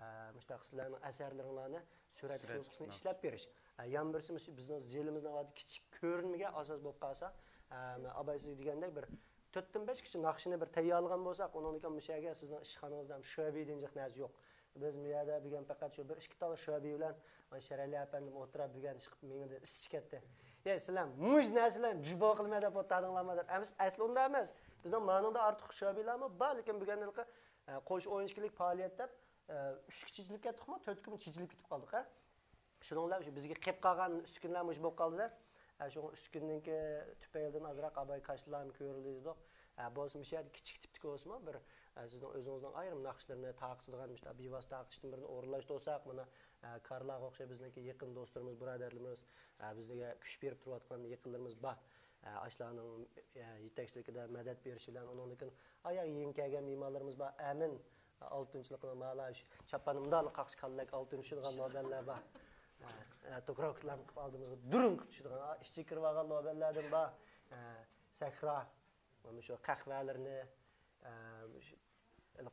ئە، مۇشۇنداق سىلەرنىڭ ئەسەرلىرىڭلارنى سۈرەتلىك سۈرەتلىك نۇسخىسىنى نۇسخا. ئىشلەپ بېرىش. ئە، يەنە بىرسى، مۇشۇ بىزنىڭ زېلىمىزنىڭ ئاۋاتى كىچىك كۆرۈنمىگەن ئاساس بولۇپ قالسا، ئە، ئاباي سىز دېگەندەك بىر تۆتتىن بەشكىچە ناخشىنى بىر تەييارلىغان بولساق، ئۇنىڭدىن كېيىن مۇشۇ يەرگە سىزنىڭ ئىشخانىڭىزدا ھەم شۆبى دېگەن جىق نەرسە يوق. بىز بۇ يەردە بۈگۈن پەقەت شۇ بىر ئىككى تال شۆبى بىلەن مانا شېرئەلى ئەپەندىم ئولتۇرۇپ بۈگۈن ئىشقىپ مېڭىدى، ئىچى كەتتى. يە، سىلەر مۇشۇ نەرسىلەرنى جۇبو قىلمە دەپ ئولتۇردۇڭلارمۇ دەپ. ئەمەس، ئەسلى ئۇنداق ئەمەس. بىزنىڭ مانىڭدا ئارتۇق شۆبىلەرمۇ بار، لېكىن بۈگۈن ھېلىقى ئە، قوش ئويۇن ئىككىلىك پائالىيەت دەپ، ئە، ئۈچكە چېچىلىپ كەتتۇقمۇ، تۆتكىمۇ چېچىلىپ كېتىپ قالدۇق، ھە. شۇنىڭ بىلەن شۇ بىزگە قېلىپ قالغان ئۈسكۈنىلەر مۇشۇ بولۇپ قالدى-دە. ئە، شۇڭا ئۈسكۈنىنىڭكى تۈپەيلىدىن ئازراق ئاباي كاشىلارمۇ كۆرۈلدى دېدۇق. ئە، بولسا مۇشۇ يەردە كىچىك تىپتىكى بولسىمۇ، بىر، ئە، سىزنىڭ ئۆزىڭىزنىڭ ئايرىم ناخشىلىرىنى تارقىتىدىغان مۇشۇنداق بىۋاسىتە تارقىتىشتىن بىرنى ئورۇنلاشتۇرساق، مانا، ئە، كارلارغا ئوخشاپ بىزنىڭكى يېقىن دوستلىرىمىز، بۇرادەرلىرىمىز، ئە، بىزگە كۈچ بېرىپ تۇرۇۋاتقان يېقىنلىرىمىز بار. ئە، ئاشۇلارنىڭ، ئە، يېتەكچىلىكىدە مەدەت بېرىشى بىلەن، ئۇنىڭدىن كېيىن ئاياغ يېڭى كەلگەن مېھمانلىرىمىز بار. ئەمىن، ئالتۇنچىلىقنىڭ مالا شۇ چاپانى مۇنداقلا قاقشا كاللەك ئالتۇن چۈشىدىغان نوبەللەر بار. ئە، ئە، توكراۋكىلارنى قىلىپ ئالدىمىزغا دۈرۈڭ قىلىپ چۈشىدىغان، ئا، ئىچىگە كىرىۋالغان نوبەللەردىن بار. ئە، سەھرا، مانا شۇ قەھۋەلىرىنى، ئە، مۇشۇ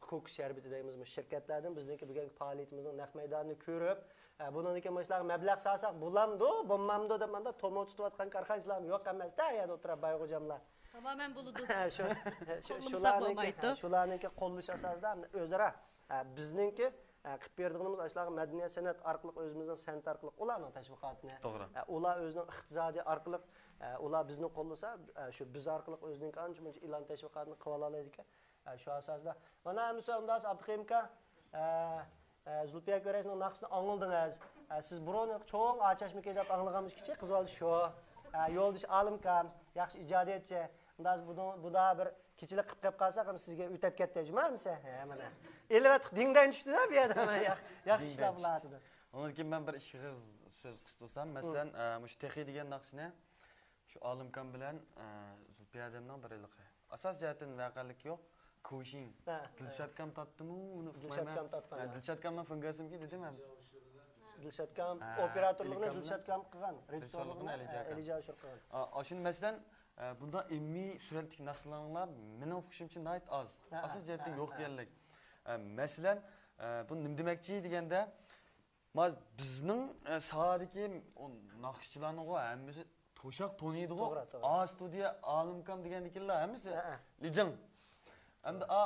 كوكۇس شەربىتى دەيمىزمۇ، شىركەتلەردىن بىزنىڭكى بۈگۈنكى پائالىيىتىمىزنىڭ نەق مەيدانىنى كۆرۈپ، ئە، بۇنىڭدىن كېيىن مۇشۇلارغا مەبلەغ سالساق بولامدۇ، بولمامدۇ دەپ ماندا تومۇر تۇتۇۋاتقان كارخانىچىلارمۇ يوق ئەمەس-دە، يەنە ئولتۇرۇپ بايغۇجاملار. تامامەن بولىدۇ. شۇ، شۇ، قوللىمىساق شۇلارنىڭكى، بولمايدۇ. شۇلارنىڭكى قوللىشى ئاساسىدا ئۆزئارا، ئە، بىزنىڭكى، ئە، قىلىپ بېرىدىغىنىمىز ئاشۇلارغا مەدەنىيەت سەنئەت ئارقىلىق، ئۆزىمىزنىڭ سەنئەت ئارقىلىق ئۇلارنىڭ تەشۋىقاتىنى، توغرا. ئە، ئۇلار ئۆزىنىڭ ئىقتىسادى ئارقىلىق، ئە، ئۇلار بىزنى قوللىسا، ئە، شۇ بىز ئارقىلىق ئۆزىنىڭكى ئانچە-مۇنچە ئېلان تەشۋىقاتىنى قىلىۋالالايدىكەن. ئە، شۇ ئاساسىدا. مانا، ئەمىسە ئۇنداق ئابدۇقېيۇم ئاكا، ئە، ئە، زۇلپىيە كۆرەشنىڭ ناخشىسىنى ئاڭلىدىڭىز. ئە، سىز بۇرۇن چوڭ ئاچاشمىكى دەپ ئاڭلىغانمىش كىچىك قىز بالا شۇ. ئە، يولدىشى ئالىمكام، ياخشى ئىجادىيەتچى. ئۇنداق بۇدا بىر كېچىلىك قىپ قېلىپ قالساق، ھەم سىزگە ئۆتەپ كەتتى، جۇما ئەمىسە. ھە، مانا. ئېلىۋەتتۇق، دىڭدەن چۈشتى-دە بۇ يەردە. ياخ-، ياخشى ئىشلار بولاتىدۇ. ئۇنىڭدىن كېيىن مەن بىر ئىككى ئېغىز سۆز قىستۇرسام، مەسىلەن، ئە، مۇشۇ تېخى دېگەن ناخشىنى شۇ ئالىمكام بىلەن، ئە، زۇلپىيە ھەدەمنىڭ بىر ھېلىقى ئاساسىي جەھەتتىن ۋەقەلىك يوق. كۇشىڭ. ھە، ھە. دىلشاتكام تارتتىمۇ، ئۇنى ئۇقمايمەن. دىلشاتكام تارتقان، ھە، ھە. دىلشاتكامنىڭ فېڭگاسىمكى دېدىم ھەم. دىلشات ئاكام ھە، ئوپېراتورلۇقنى ئېلىكام دىلشات ئاكام قىلغان، رېژىسسورلۇقنى، رېژىسسورلۇقنى ئەلىجان ئە، ئاكام. ئەلىجان ئاشۇر قىلغان. ئا، ئاشۇنى مەسىلەن، ئە، بۇنداق ئىلمىي سۈرەتتىكى ناخشىلىرىڭلار مېنىڭ ئۇقۇشۇمچە ناھايىتى ئاز. ھە، ئاساسىي ھە، جەھەتتىن ھە، يوق ھە. دېگەنلىك. ئە، مەسىلەن، ئە، بۇ نېمە دېمەكچى دېگەندە، ما بىزنىڭ، ئە، ساھەدىكى ئۇ ناخشىچىلارنىڭغۇ ھەممىسى توشاق تونۇيدىغۇ. توغرا، توغرا. ئا ستۇدىيە، ئالىمكام دېگەندىكىنلار ھەممىسى ھە، ھە. لىجىڭ. ئەمدى ئا،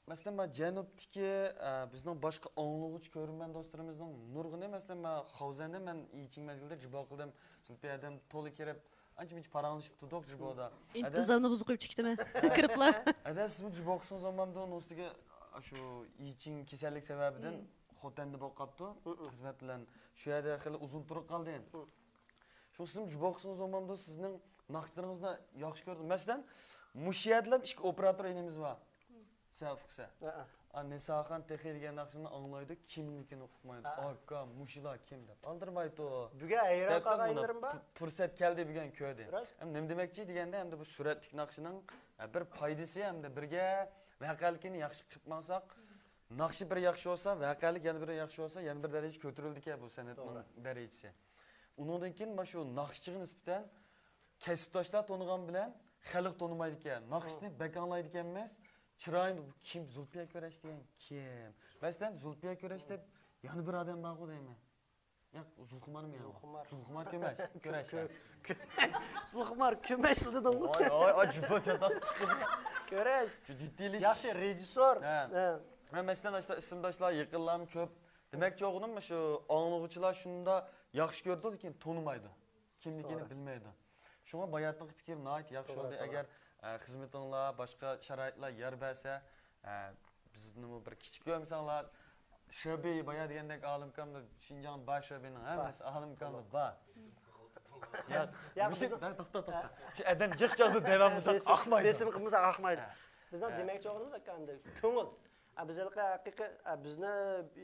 مەسىلەن، ما جەنۇبتىكى، ئە، بىزنىڭ باشقا ئاڭلىغۇچى كۆرۈرمەن دوستلىرىمىزنىڭ نۇرغۇنى، مەسىلەن، ما خاۋزەندە مەن يىچىڭ مەزگىلدە جىباۋ قىلدىم، زۇلپىيە ھەدەم تولا كىرىپ، ئانچە-مۇنچە پاراڭلىشىپ تۇردۇق جىباۋدا. ئىنتىزامنى بۇزۇپ قويۇپتۇ ئىككىتىمە. كىرىپلا. ئەدە، سىزمۇ جىباۋ قىلسىڭىز بولمامدۇ؟ ئۇنىڭ ئۈستىگە شۇ يىچىڭ كېسەللىك سەۋەبىدىن مم. خوتەندە بولۇپ قاپتۇ، مم. خىزمەت بىلەن. شۇ يەردە خېلى ئۇزۇن تۇرۇپ قالدى. مم. شۇ سىزمۇ جىباۋ قىلسىڭىز بولمامدۇ؟ سىزنىڭ ناخشىلىرىڭىزنى ياخشى كۆردۈم. مەسىلەن، مۇشۇ يەردىلا ئىككى ئوپېراتور ئىنىمىز بار. مم. سەن ئۇقسەن. ھە، ھە. ئا، نىساخان تېخى دېگەن ناخشىنى ئاڭلايدۇ، كىملىكىنى ئۇقمايدۇ. ھە، ھە. ئاكا، مۇشۇلار كىم دەپ ئالدىرىمايدۇ. بۈگۈن ھەيران دەپ قالغان مانا يېرىم بار. پۇ-، پۇرسەت كەلدى، بۈگۈن كۆردى. راست. ھەم نېمە دېمەكچى دېگەندە، ئەمدى بۇ سۈرەتلىك ناخشىنىڭ، ئە، بىر پايدىسى ھەمدە بىرگە ۋەقەلىكىنى ياخشى قىلىپ ماڭساق، ناخشا بىر ياخشى بولسا، ۋەقەلىك يەنە بىر ياخشى بولسا، يەنە بىر دەرىجە كۆتۈرۈلىدىكەن بۇ سەنئەتنىڭ توغرا. دەرىجىسى. ئۇنىڭدىن كېيىن مانا شۇ ناخشىچىغا نىسبەتەن كەسىپداشلار تونۇغان بىلەن خەلق تونۇمايدىكەن. ناخشىسىنى ھە. بەك ئاڭلايدىكەنمىز. چىرايىنى، بۇ كىم؟ زۇلپىيە كۆرەش دېگەن كىم؟ مەسىلەن، زۇلپىيە كۆرەش دەپ يەنە بىر ئادەم بارغۇ دەيمەن. ياق، زۇلخۇمارمۇ يەنە؟ زۇلخۇمار. زۇلخۇمار كۆمەش، كۆرەش. كۆ-، كۆ-، زۇلخۇمار كۆمەش دېدىڭغۇ. ۋاي، ۋاي، ئاجىبا چاتاق چىقىدۇ. كۆرەش. شۇ جىددىيلىشىش. ياخشى، رېژىسسور. ھە. ھە. ھە، مەسىلەن، ئاشۇنداق ئىسىمداشلار، يېقىنلارمۇ كۆپ. دېمەكچى بولغىنىم، شۇ ئاڭلىغۇچىلار شۇنداق ياخشى كۆرىدۇ، لېكىن تونۇمايدۇ. كىملىكىنى بىلمەيدۇ. شۇڭا باياتىنقى پىكىر ناھايىتى ياخشى بولدى. ئەگەر، ئە، خىزمىتىڭلار، باشقا شارائىتلار يار بەرسە، ئە، بىزنىمۇ بىر كىچىك كۆرمىسەڭلار، شېبى بايا دېگەندەك ئالىمكامدا، شىنجاڭ بار شېبىنىڭ ھەممىسى ئالىمكامدا بار. ياق، ياق، مۇشۇ، بىزنىڭ، توختا، توختا. شۇ ئادەم جىق چاغدا دەۋالمىساق بېسىم، ئاقمايدۇ. بېسىم قىلمىساق ئاقمايدۇ. ھە. بىزنىڭ، ھە، دېمەكچى بولغىنىمىز، ئاكا، ئەمدى كۆڭۈل. ئە، بىز ھېلىقى ھەقىقىي، ئە، بىزنى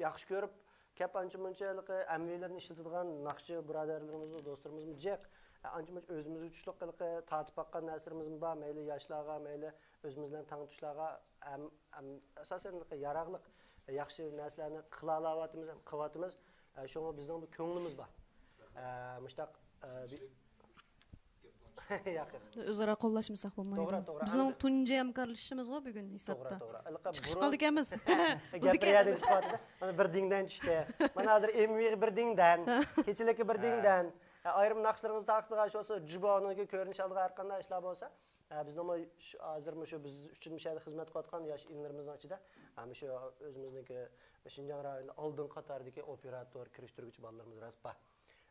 ياخشى كۆرۈپ، كەپ ئانچە مۇنچە ھېلىقى ئەمەلىيلىرىنى ئىشلىتىدىغان ناخشىچى بۇرادەرلىرىمىزمۇ، دوستلىرىمىزمۇ جىق. ئە، ئانچە مۇنچە ئۆزىمىزگە تۇتۇشلۇق ھېلىقى تارتىپ باققان نەرسىلىرىمىزمۇ بار. مەيلى ياشلارغا، مەيلى ئۆزىمىز بىلەن تەڭتۇشلارغا ھەم، ھەم ئاساسەن ھېلىقى ياراغلىق، ياخشى نەرسىلەرنى قىلالاۋاتىمىز ھەم قىلىۋاتىمىز. ئە، شۇڭا بىزنىڭ بۇ كۆڭلىمىز بار. ئە، مۇشتاق، ئە، بى-، ياق، ياق. ئۆزئارا قوللاشمىساق بولمايدۇ. توغرا، توغرا. بىزنىڭ ئەمدى تۇنجى ھەمكارلىشىشىمىزغۇ بۈگۈن ھېسابتا. توغرا، توغرا. ھېلىقى چىقىش بۇرۇن قالدىكەنمىز. گەپ بىر يەردىن چىقىۋاتىدۇ. مانا بىر دىڭدەن چۈشتى. مانا ھازىر ئېمۋىغا بىر دىڭدەن، كېچىلىككە بىر دىڭدەن. ھە، ئايرىم ناخشىلىرىڭىزنى تارقىتىدىغان شۇ جۇبانىڭكى كۆرۈنۈش ئالىدىغان ھەر قانداق ئىشلار بولسا، ھە، بىزنىڭمۇ شۇ، ھازىر مۇشۇ بىز ئۈچۈن مۇشۇ يەردە خىزمەت قىلىۋاتقان ياش ئىنىلىرىمىزنىڭ ئىچىدە، ھە، مۇشۇ ئۆزىمىزنىڭكى شىنجاڭ رايونىدا ئالدىنقى قاتاردىكى ئوپېراتور، كىرىشتۈرگۈچى بالىلىرىمىز راست بار.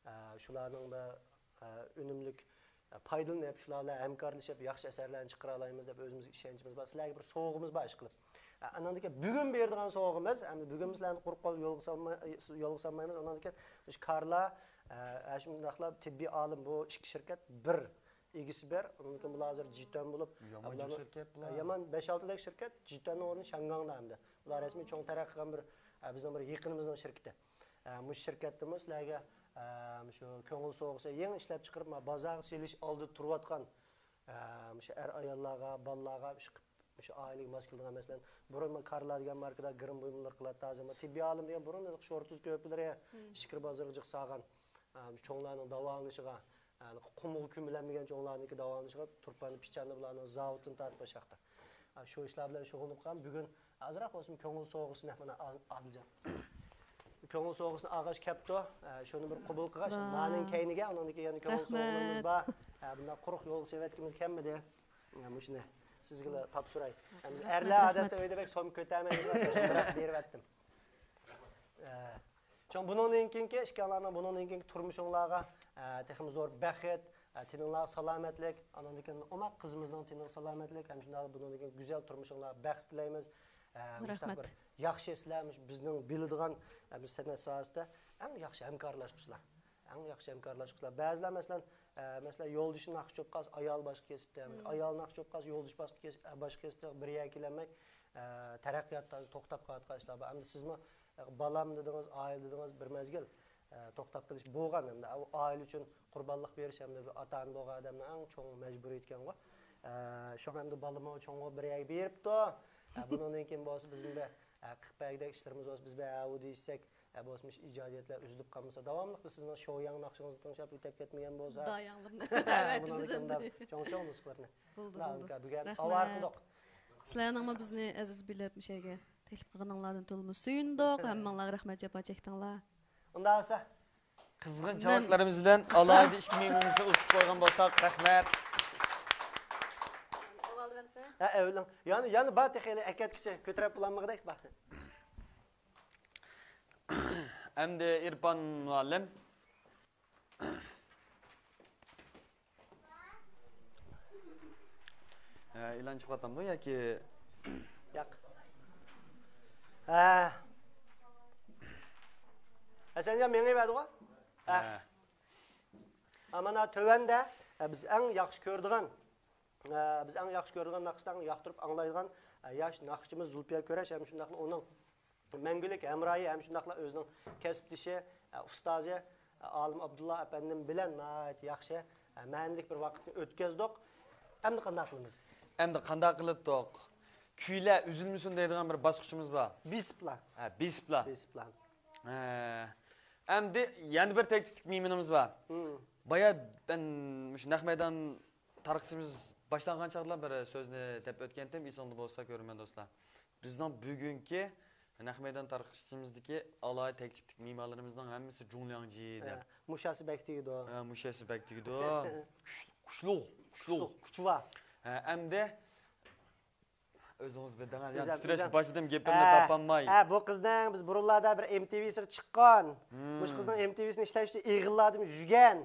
ھە، شۇلارنىڭ بىر، ھە، ئۈنۈملۈك، ھە، پايدىلىنىپ، شۇلار بىلەن ھەمكارلىشىپ، ياخشى ئەسەرلەرنى چىقىرالايمىز دەپ ئۆزىمىزگە ئىشەنچىمىز بار. سىلەرگە بىر سوۋغىمىز بار، ئىشقىلىپ. ھە، ئانىڭدىن كېيىن بۈگۈن بېرىدىغان سوۋغىمىز، ئەمدى بۈگۈن سىلەرنى قۇرۇق قول يولغا سالماي-، يولغا سالمايمىز. ئانىڭدىن كېيىن مۇشۇ كارلا، ھە، شۇنداقلا تېببىي ئالىم، بۇ ئىككى شىركەت بىر ئىگىسى بار. ئۇنىڭدىن كېيىن بۇلار ھازىر جېتون بولۇپ، يامان جىق شىركەت بۇلار. يامان بەش-ئالتىدەك شىركەت، جېتوننىڭ ئورنى شياڭگاڭدا ئەمدى. بۇلار رەسمىي چوڭ تەرەققىي قىلغان بىر، ئە، بىزنىڭ بىر يېقىنىمىزنىڭ شىركىتى. ئە، مۇشۇ شىركەتتىمۇ سىلەرگە، ئە، مۇشۇ كۆڭۈل سوۋغىسى يېڭى ئىشلەپ چىقىرىپ، ما بازارغا سېلىش ئالدىدا تۇرۇۋاتقان، ئە، مۇشۇ ئەر-ئاياللارغا، بالىلارغا ئىش قىلىپ، مۇشۇ ئائىلىگە ماس كېلىدىغان، مەسىلەن، بۇرۇن ما كارلا دېگەن ماركىدا گىرىم بۇيۇملىرى قىلاتتى، ھازىر ما تېببىي ئالىم دېگەن بۇرۇن شورتۇز كۆپىلىرى ئىچكىرى بازىرىغا جىق سالغان. ئا، چوڭلارنىڭ داۋالىنىشىغا، ئا، قۇمغا كۆمۈلەلمىگەن چوڭلارنىڭكى داۋالىنىشىغا تۇرپاننى، پىچاننى بۇلارنىڭ زاۋۇتىدىن تارتىپ باشلاقتا. ئا، شۇ ئىشلار بىلەن شۇغۇللىنىپ قالغان. بۈگۈن ئازراق بولسىمۇ كۆڭۈل سوۋغىسىنى مانا ئال-، ئادىلجان. كۆڭۈل سوۋغىسىنى ئالغاچ كەپتۇ. ئا، شۇنى بىر قوبۇل قىلغاچ، ۋاھ. مانىڭ كەينىگە، ئۇنىڭدىن كېيىن يەنە كۆڭۈل رەھمەت. سوۋغىلىرىمىز بار. ئا، بۇنداق قۇرۇق يولغا سېلىۋەتكىمىز كەلمىدى. ئا، مۇشۇنى سىزگىلا تاپشۇراي. ئا، بىز رەھمەت، ئەرلەر رەھمەت. ئادەتتە ئۆيدە بەك سوم كۆتەرمەيدۇ. بىراق بېرىۋەتتىم. ئا، شۇڭا بۇنىڭدىن كېيىنكى ئىككىڭلارنىڭ بۇنىڭدىن كېيىنكى تۇرمۇشۇڭلارغا، ئە، تېخىمۇ زور بەخت، ئە، تېنىڭلارغا سالامەتلىك، ئە، تېنىڭلارغا سالامەتلىك، ھەم شۇنداقلا بۇنىڭدىن كېيىنكى گۈزەل تۇرمۇشۇڭلارغا بەخت تىلەيمىز. ئە، مۇشۇنداق رەھمەت. بىر ياخشى سىلەر، مۇشۇ بىزنىڭ بىلىدىغان، ئە، بىز سەنئەت ساھەسىدە ئەڭ ياخشى ھەمكارلاشقۇچىلار. ئەڭ ياخشى ھەمكارلاشقۇچىلار. بەزىلەر، مەسىلەن، ئە، مەسىلەن، يولدىشى ناخشا چوپ قالسا، ئايالى باشقا كەسىپتە، مم. ئايالى ناخشا چوپ قالسا، يولدىشى باشقا كەس-، ئە، باشقا كەسىپتە، بىر يەرگە كېلەلمەي، ئە، تەرەققىياتتا توختاپ قالىدىغان ئىشلار بار. ئەمدى سىزمۇ، ئە، بالام دېدىڭىز، ئائىلە دېدىڭىز، بىر مەزگىل، ئە، توختاپ قېلىش بولغان. ئەمدى ئۇ ئائىلە ئۈچۈن قۇربانلىق بېرىش ئەمدى بىر ئاتا-ئانا بولغان ئادەمنىڭ ئەڭ چوڭ مەجبۇرىيىتى ئىكەنغۇ. ئە، شۇڭا ئەمدى بالىمۇ چوڭ بولۇپ بىر يەرگە بېرىپتۇ. ئە، بۇنىڭدىن كېيىن بولسا بىزنىڭ بىر، ئە، قىلىپ بەرگۈدەك ئىشلىرىمىز بولسا، بىز بىر ھەۋۇ دېيىشسەك، ئە، بولسىمۇ ئىجادىيەتلەر ئۈزۈلۈپ قالمىسا، داۋاملىق بىز سىزنىڭ شوياڭ ناخشىڭىزنى تىڭشاپ ئۆتەپ كەتمىگەن بولسا، داياڭلىرىنى ئەۋەتىمىز ئەمدى. چوڭ-چوڭ نۇسخىلىرىنى. بولدى، بولدى. بىر ئاۋارە قىلدۇق. سىلەرنىڭمۇ بىزنى ئەزىز بىلىپ، مۇشۇ يەرگە تەكلىپ قىلغىنىڭلاردىن تولىمۇ سۆيۈندۇق. ھەممىڭلارغا رەھمەت، جاپا چەكتىڭلار. ئۇنداق بولسا، قىزغىن چاۋاكلىرىمىز بىلەن ئالاھىدە ئىككى مېھمىنىمىزنى ئۇزىتىپ قويغان بولساق، رەھمەت. ھە، ئەۋلىڭ. يەنە، يەنە بار تېخى، ھېلى ئەكەتكۈچە كۆتۈرۈپ بولالمىغۇدەك بار. ئەمدى ئېرپان مۇئەللىم. ھە، ئېلان چىقىۋاتامدۇ ياكى؟ ياق. ھە. ھەسەنجان مېڭىۋەردىغۇ؟ ھە. ھە. ھە، مانا تۆۋەندە، ھە، بىز ئەڭ ياخشى كۆرىدىغان، ھە، بىز ئەڭ ياخشى كۆرىدىغان ناخشىلارنى ياقتۇرۇپ ئاڭلايدىغان، ھە، ياش ناخشىچىمىز زۇلپىيە كۈرەش ھەم شۇنداقلا ئۇنىڭ مەڭگۈلۈك ھەمراھى ھەم شۇنداقلا ئۆزىنىڭ كەسىپدىشى، ئە، ئۇستازى، ئە، ئالىم ئابدۇللا ئەپەندىم بىلەن ناھايىتى ياخشى، ئە، مەنىلىك بىر ۋاقىتنى ئۆتكەزدۇق. ئەمدى قانداق قىلىمىز؟ ئەمدى قانداق قىلىدۇق؟ كۈيلەر ئۈزۈلمىسۇن دەيدىغان بىر باسقۇچىمىز بار. بېسىپلا. ھە، بېسىپلا. بېسىپلا. ھە. ئەمدى يەنە بىر تەكلىپلىك مېھمىنىمىز بار. ھىم. بايا مەن مۇشۇ نەق مەيدان تارقىتىشىمىز باشلانغان چاغدىلا بىر سۆزنى دەپ ئۆتكەنتىم، ئېسىڭدە بولسا كۆرۈرمەن دوستلار. بىزنىڭ بۈگۈنكى نەق مەيدان تارقىتىشىمىزدىكى ئالاھىدە تەكلىپلىك مېھمانلىرىمىزنىڭ ھەممىسى جۇڭلياڭجى دەپ. ھە، مۇشاسى بەك تېگىدۇ. ھە، مۇشاسى بەك تېگىدۇ. كۈچ-، كۈچلۈك، كۈچلۈك. كۈچلۈك، كۈچى بار. ھە، ئەمدى ئۆزىڭىز بىلدىڭىز، يەنى تىترەشكە باشلىدىم، گېپىمنى تاپالماي. ھە، بۇ قىزنىڭ، بىز بۇرۇنلاردا بىر ئېم تى ۋىسىغا چىققان. مۇشۇ قىزنىڭ ئېم تى ۋىسىنى ئىشلەش ئۈچۈن ئېغىللاردىن يۈگەن.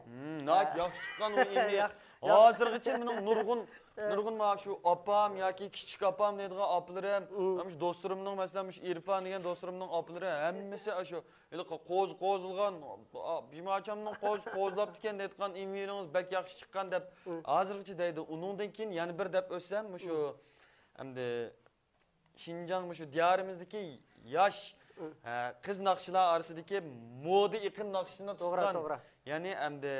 ناھايىتى ياخشى چىققان ئۇ ئېغىل. ھازىرغىچە مېنىڭ نۇرغۇن، نۇرغۇن مانا شۇ ئاپام ياكى كىچىك ئاپام دەيدىغان ئاپىلىرىم، مم، مۇشۇ دوستلىرىمنىڭ، مەسىلەن، مۇشۇ ئىرفان دېگەن دوستلىرىمنىڭ ئاپىلىرى ھەممىسى شۇ ھېلىقى قوز-، قوزۇلغان، بىماچامنىڭ قوز-، قوزلاپتىكەن دەيدىغان ئېمىۋىلىڭىز بەك ياخشى چىققان دەپ ھازىرغىچە دەيدۇ. ئۇنىڭدىن كېيىن يەنە بىر دەپ ئۆتسەم، مۇشۇ ئەمدى شىنجاڭ مۇشۇ دىيارىمىزدىكى ياش، ئە، قىز ناخشىلار ئارىسىدىكى مودا ئېقىم ناخشىسىنى تۇتقان. يەنى ئەمدى،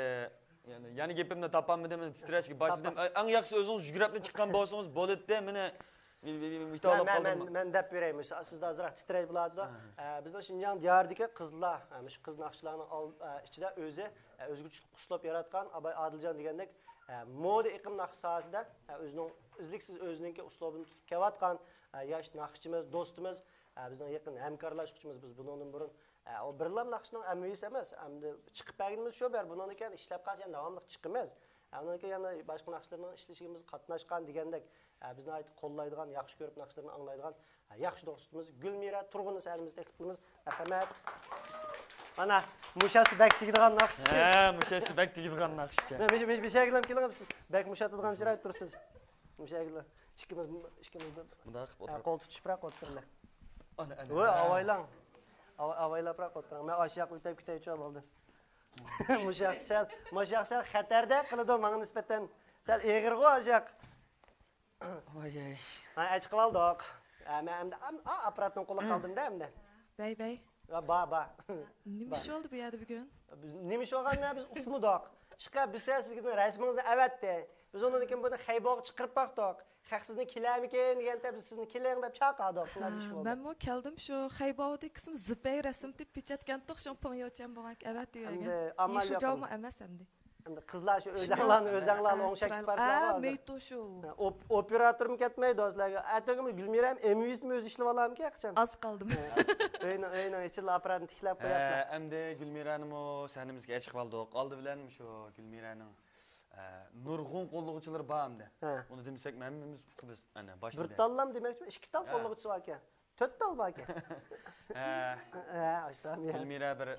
يەنى، يەنە گېپىمنى تاپالمىدىم، تىترەشكە باشلىدىم. ئەڭ ياخشىسى ئۆزىڭىز يۈگرەپلا چىققان بولسىڭىز بولىدى، مېنى مەن، مەن، مەن دەپ بېرەي، مۇشۇ سىزدە ئازراق تىترەي بولاتىدۇ. ئە، بىزنىڭ شىنجاڭ دىيارىدىكى قىزلار، ئە، مۇشۇ قىز ناخشىلارنىڭ ئال-، ئە، ئىچىدە ئۆزى، ئە، ئۆزگىچىلىك ئۇسلۇب ياراتقان ئاباي ئادىلجان دېگەندەك، ئە، مودا ئېقىم ناخشا ساھەسىدە، ئە، ئۆزىنىڭ ئۈزلۈكسىز ئۆزىنىڭكى ئۇسلۇبىنى تۇتۇپ كېلىۋاتقان، ئە، ياش ناخشىچىمىز، دوستىمىز، ئە، بىزنىڭ يېقىن ھەمكارلاشقۇچىمىز، بىز بۇنىڭدىن بۇرۇن ئە، ئۇ بىرلا ناخشىنىڭ ئەمەۋىسى ئەمەس. ئەمدى چىقىپ بەرگىنىمىز شۇ، بىر بۇنىڭدىن كېيىن ئىشلەپ قالسا يەنە داۋاملىق چىقىمىز. ئە، ئۇنىڭدىن كېيىن يەنە باشقا ناخشىلارنىڭ ئىشلىشىگە بىز قاتناشقان دېگەندەك، ئە، بىز ناھايىتى قوللايدىغان، ياخشى كۆرۈپ ناخشىلىرىنى ئاڭلايدىغان، ئە، ياخشى دوستىمىز گۈلمىرە تۇرغۇننى سەھنىمىزگە تەكلىپ قىلىمىز. مەرھەمەت. مانا، مۇشۇ بەك تېگىدىغان ناخشىچى. ھە، مۇشۇ بەك تېگىدىغان ناخشىچى. مۇشۇ، مۇشۇ، مۇشۇ يەرگىلا كېلىڭ، سىز بەك مۇشۇ تۇرغان شارائىت تۇرسىز. مۇشۇ يەرگىلا. ئىككىمىز، ئىككىمىز بىر. مۇنداق قىلىپ ئولتۇرۇپ. قول تۇتۇشۇپراق ئولتۇرۇڭلار. ئانا، ئانا. ۋاي، ئاۋايلاڭ. ئاۋايلاپراق ئولتۇرۇڭ. مەن ئاشۇ ياققا ئۆتۈپ كېتەيچۇ بولدى. مۇشۇ ياق سەل، مۇشۇ ياق سەل خەتەردەك قىلىدۇ ماڭا نىسبەتەن. سەل ئېغىرغۇ ئاشۇ ياق. ۋاي، ۋاي. ھە، ئەچىقىۋالدۇق. ھە، مەن ئەمدى، ئا، ئاپپاراتنىڭ قولىغا قالدىم-دە ئەمدى. بەي، بەي. ۋا، با، با. نېمە ئىش بولدى بۇ يەردە بۈگۈن؟ بىز نېمە ئىش بولغاننى بىز ئۇقمىدۇق. ئىشقىلىپ، بىز سىزگە رەسىمىڭىزنى ئەۋەتتى. بىز ئۇنىڭدىن كېيىن بۇنى خەيبوغا چىقىرىپ باقتۇق. خەق سىزنى كېلەرمىكىن دېگەنتە، بىز سىزنى كېلىڭ دەپ چاقىردۇق. شۇنداق بىر ئىش بولدى. مەنمۇ كەلدىم، شۇ خەيبوغىدىكى قىسىم زىپەي رەسىم دېيىپ پېچەتكەنتۇق، شۇڭا پېڭيوچيەن بولغان ئەۋەتىۋەرگەن. ئەمدى ئامال يوق. شۇجاۋمۇ ئەمەس ئەمدى. ئەمدى قىزلار شۇ ئۆزەڭلارنى، ئۆزەڭلارنى ئوڭشاپ كېتىپ بارسىلەر ھازىر. مېيتو شۇ. ئوپ-، ئوپېراتورمۇ كەتمەيدۇ ھازىرلارغا. ئەتىگىنمۇ گۈلمىرەم ئېمۋىسىنى ئۆزى ئىشلىۋالامىكىن قاچان؟ ئاز قالدىم. ئۆينىڭ، ئۆينىڭ ئىچىدىلا ئاپپاراتنى تىكلەپ قويۇپلا. ئەمدى گۈلمىرەنىمۇ سەھنىمىزگە ئەچىقىۋالدۇق. ئالدى بىلەن شۇ گۈلمىرەنىڭ، ئە، نۇرغۇن قوللىغۇچىلىرى بار ئەمدى. ئۇنى دېمىسەك ھەممىمىز ئۇقىمىز. ئەنە باشلىدى. بىر تاللام دېمەكچىمەن، ئىككى تال قوللىغۇچىسى باركەن. تۆت تال باركەن. ھە. ھە، ئاشۇنداق. گۈلمىرە بىر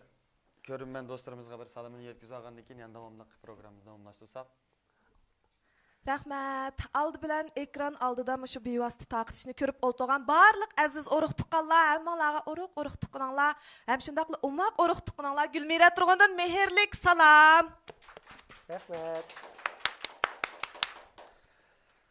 كۆرۈرمەن دوستلىرىمىزغا بىر سالىمىنى يەتكۈزۈپ ئالغاندىن كېيىن يەنە داۋاملىق پروگراممىمىزنى داۋاملاشتۇرساق. رەھمەت. ئالدى بىلەن ئېكران ئالدىدا مۇشۇ بىۋاسىتە تارقىتىشنى كۆرۈپ ئولتۇرغان بارلىق ئەزىز ئۇرۇق تۇغقانلار، ھەممىڭلارغا ئۇرۇق، ئۇرۇق تۇغقىنىڭلار ھەم شۇنداقلا ئوماق ئۇرۇق تۇغقىنىڭلار گۈلمىرە تۇرغۇندىن مېھىرلىك سالام. رەھمەت.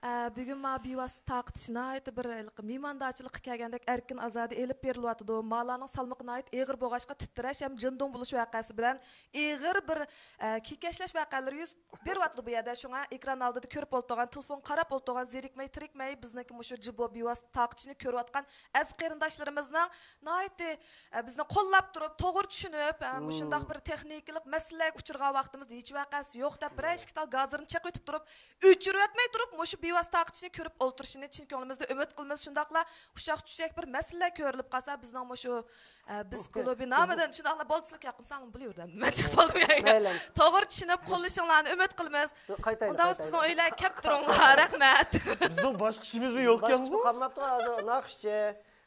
ئە، بۈگۈن مانا بىۋاسىتە تارقىتىش ناھايىتى بىر ھېلىقى مېھماندارچىلىققا كەلگەندەك ئەركىن ئازادە ئېلىپ بېرىلىۋاتىدۇ. مالارنىڭ سالمىقى ناھايىتى ئېغىر بولغاچقا، تىترەش ھەم جىندۇڭ بولۇش ۋەقەسى بىلەن ئېغىر بىر، ئە، كېكەچلەش ۋەقەلىرى يۈز بېرىۋاتىدۇ بۇ يەردە. شۇڭا ئېكران ئالدىدا كۆرۈپ ئولتۇرغان، تېلېفون قاراپ ئولتۇرغان، زېرىكمەي، تېرىكمەي بىزنىڭكى مۇشۇ جىبو بىۋاسىتە تارقىتىشنى كۆرۈۋاتقان ئەزىز قېرىنداشلىرىمىزنىڭ ناھايىتى، ئە، بىزنى قوللاپ تۇرۇپ، توغرا چۈشىنىپ، ئە، مۇشۇنداق بىر تېخنىكىلىق مەسىلىلەرگە ئۇچرىغان ۋاقتىمىزدا ھېچ ۋەقەسى يوق دەپ، بىرەر ئىككى تال گازىرنى چېقىۋېتىپ تۇرۇپ، ئۆچۈرۈۋەتمەي تۇرۇپ، مۇشۇ بىۋاسىتە تارقىتىشنى كۆرۈپ ئولتۇرۇشىنى چىن كۆڭلىمىزدىن ئۈمىد قىلىمىز. شۇنداقلا ئۇششاق چۈششەك بىر مەسىلىلەر كۆرۈلۈپ قالسا، بىزنىڭ مۇشۇ، ئە، بىز كۇلۇبى نامىدىن شۇنداقلا بولدى، سىلەر كەپ قىلساڭ بىلىۋېرىمەن، مەن چىقىپ قالدىم. مەيلى. توغرا چۈشىنىپ قوللىشىڭلارنى ئۈمىد قىلىمىز. قايتايلى، ئۇنداق بولسا قايتايلى. بىزنىڭ ئۆيلەرگە كەپ تۇرۇڭلار. رەھمەت. بىزنىڭ باشقا ئىشىمىزمۇ يوقكەنغۇ؟ باشقا قالماپتۇ ھازىر. ناخشىچى،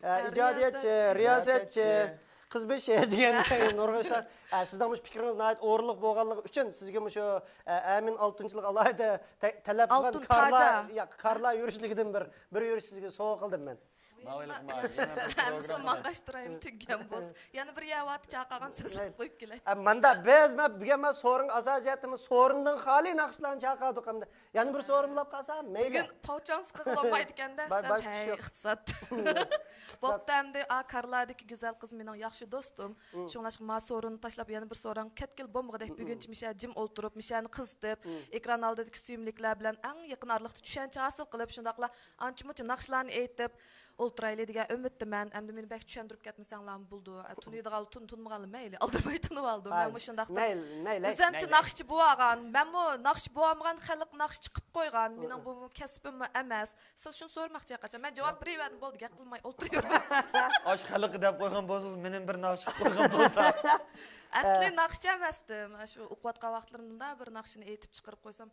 ئە، ھە، ئىجادىيەتچى، رىياسەتچى. رىياسەتچى، قىز بېشى دېگەن نۇرغۇن ئىشلار. ئە، سىزنىڭ مۇشۇ پىكرىڭىز ناھايىتى ئورۇنلۇق بولغانلىقى ئۈچۈن سىزگە مۇشۇ، ئە، ئەمىن ئالتۇنچىلىق ئالاھىدە تە-، تەلەپ قىلغان ئالتۇن كارلا، تاجا. يا، كارلا يۈرۈشلۈكىدىن بىر، بىر يۈرۈش سىزگە سوۋغا قىلدىم مەن. ماۋۇ ھېلىقى ماۋۇ، يەنە بىر ھەممىسىنى پروگراممىدا. ماڭغاشتۇرايمۇ، تۈگىگەن بولسا. يەنە بىر يەۋاتى چاقىرغان سۆزلەرنى قويۇپ كېلەي. ئە، ماندا بىز، مەن بۈگۈن مەن سورۇنغا ئاساسىي جەھەتتىن سورۇندىن خالىي ناخشىلارنى چاقىردۇق ئەمدى. يەنە بىر سورۇن بولۇپ قالسا، مەيلى. بۈگۈن پاۋچاڭ سىققىلى بولمايدىكەن-دە، باش-، سەل، باشقا ئىش ھەي، يوق. ئىقتىساد. بوپتۇ، ئەمدى، ئا، كارلادىكى گۈزەل قىز مېنىڭ ياخشى دوستۇم. شۇڭلاشقا ما سورۇننى تاشلاپ، يەنە بىر سورۇنغا كەتكىلى بولمىغۇدەك، بۈگۈنچە مىشە جىم ئولتۇرۇپ، مىشەنى قىزىتىپ، ئېكران ئالدىدىكى سۆيۈملۈكلەر بىلەن ئەڭ يېقىن ئارىلىقتا چۈشەنچە ھاسىل قىلىپ، شۇنداقلا ئانچە-مۇنچە ناخشىلارنى ئېيتىپ، ئولتۇرايلى دېگەن ئۈمىدتىمەن. ئەمدى مېنى بەك چۈشەندۈرۈپ كەتمىسەڭلارمۇ بولىدۇ. ئە، تونۇيدىغانلار تونۇ-، تونۇمىغانلار مەيلى، ئالدىرىماي تونۇۋالىدۇ. مەن مۇشۇنداق بىر ئۆزەمچە ناخشىچى بولۇۋالغان. مەنمۇ ناخشىچى بولالمىغان، خەلق ناخشىچى قىلىپ قويغان. مېنىڭ بۇ كەسپىممۇ ئەمەس. سىلەر شۇنى سورىماقچى ھەرقاچان. مەن جاۋاب بېرىۋەردىم، بولدى، گەپ قىلماي ئولتۇرۇۋېرىڭ. ئاشۇ خەلققە دەپ قويغان بولسىڭىز، مېنىمۇ بىر ناخشىچى قىلىپ قويغان بولسا. ئەسلى ناخشىچى ئەمەستىم. شۇ ئوقۇۋاتقان ۋاقىتلىرىمدا بىر ناخشىنى ئېيتىپ چىقىرىپ قويسام،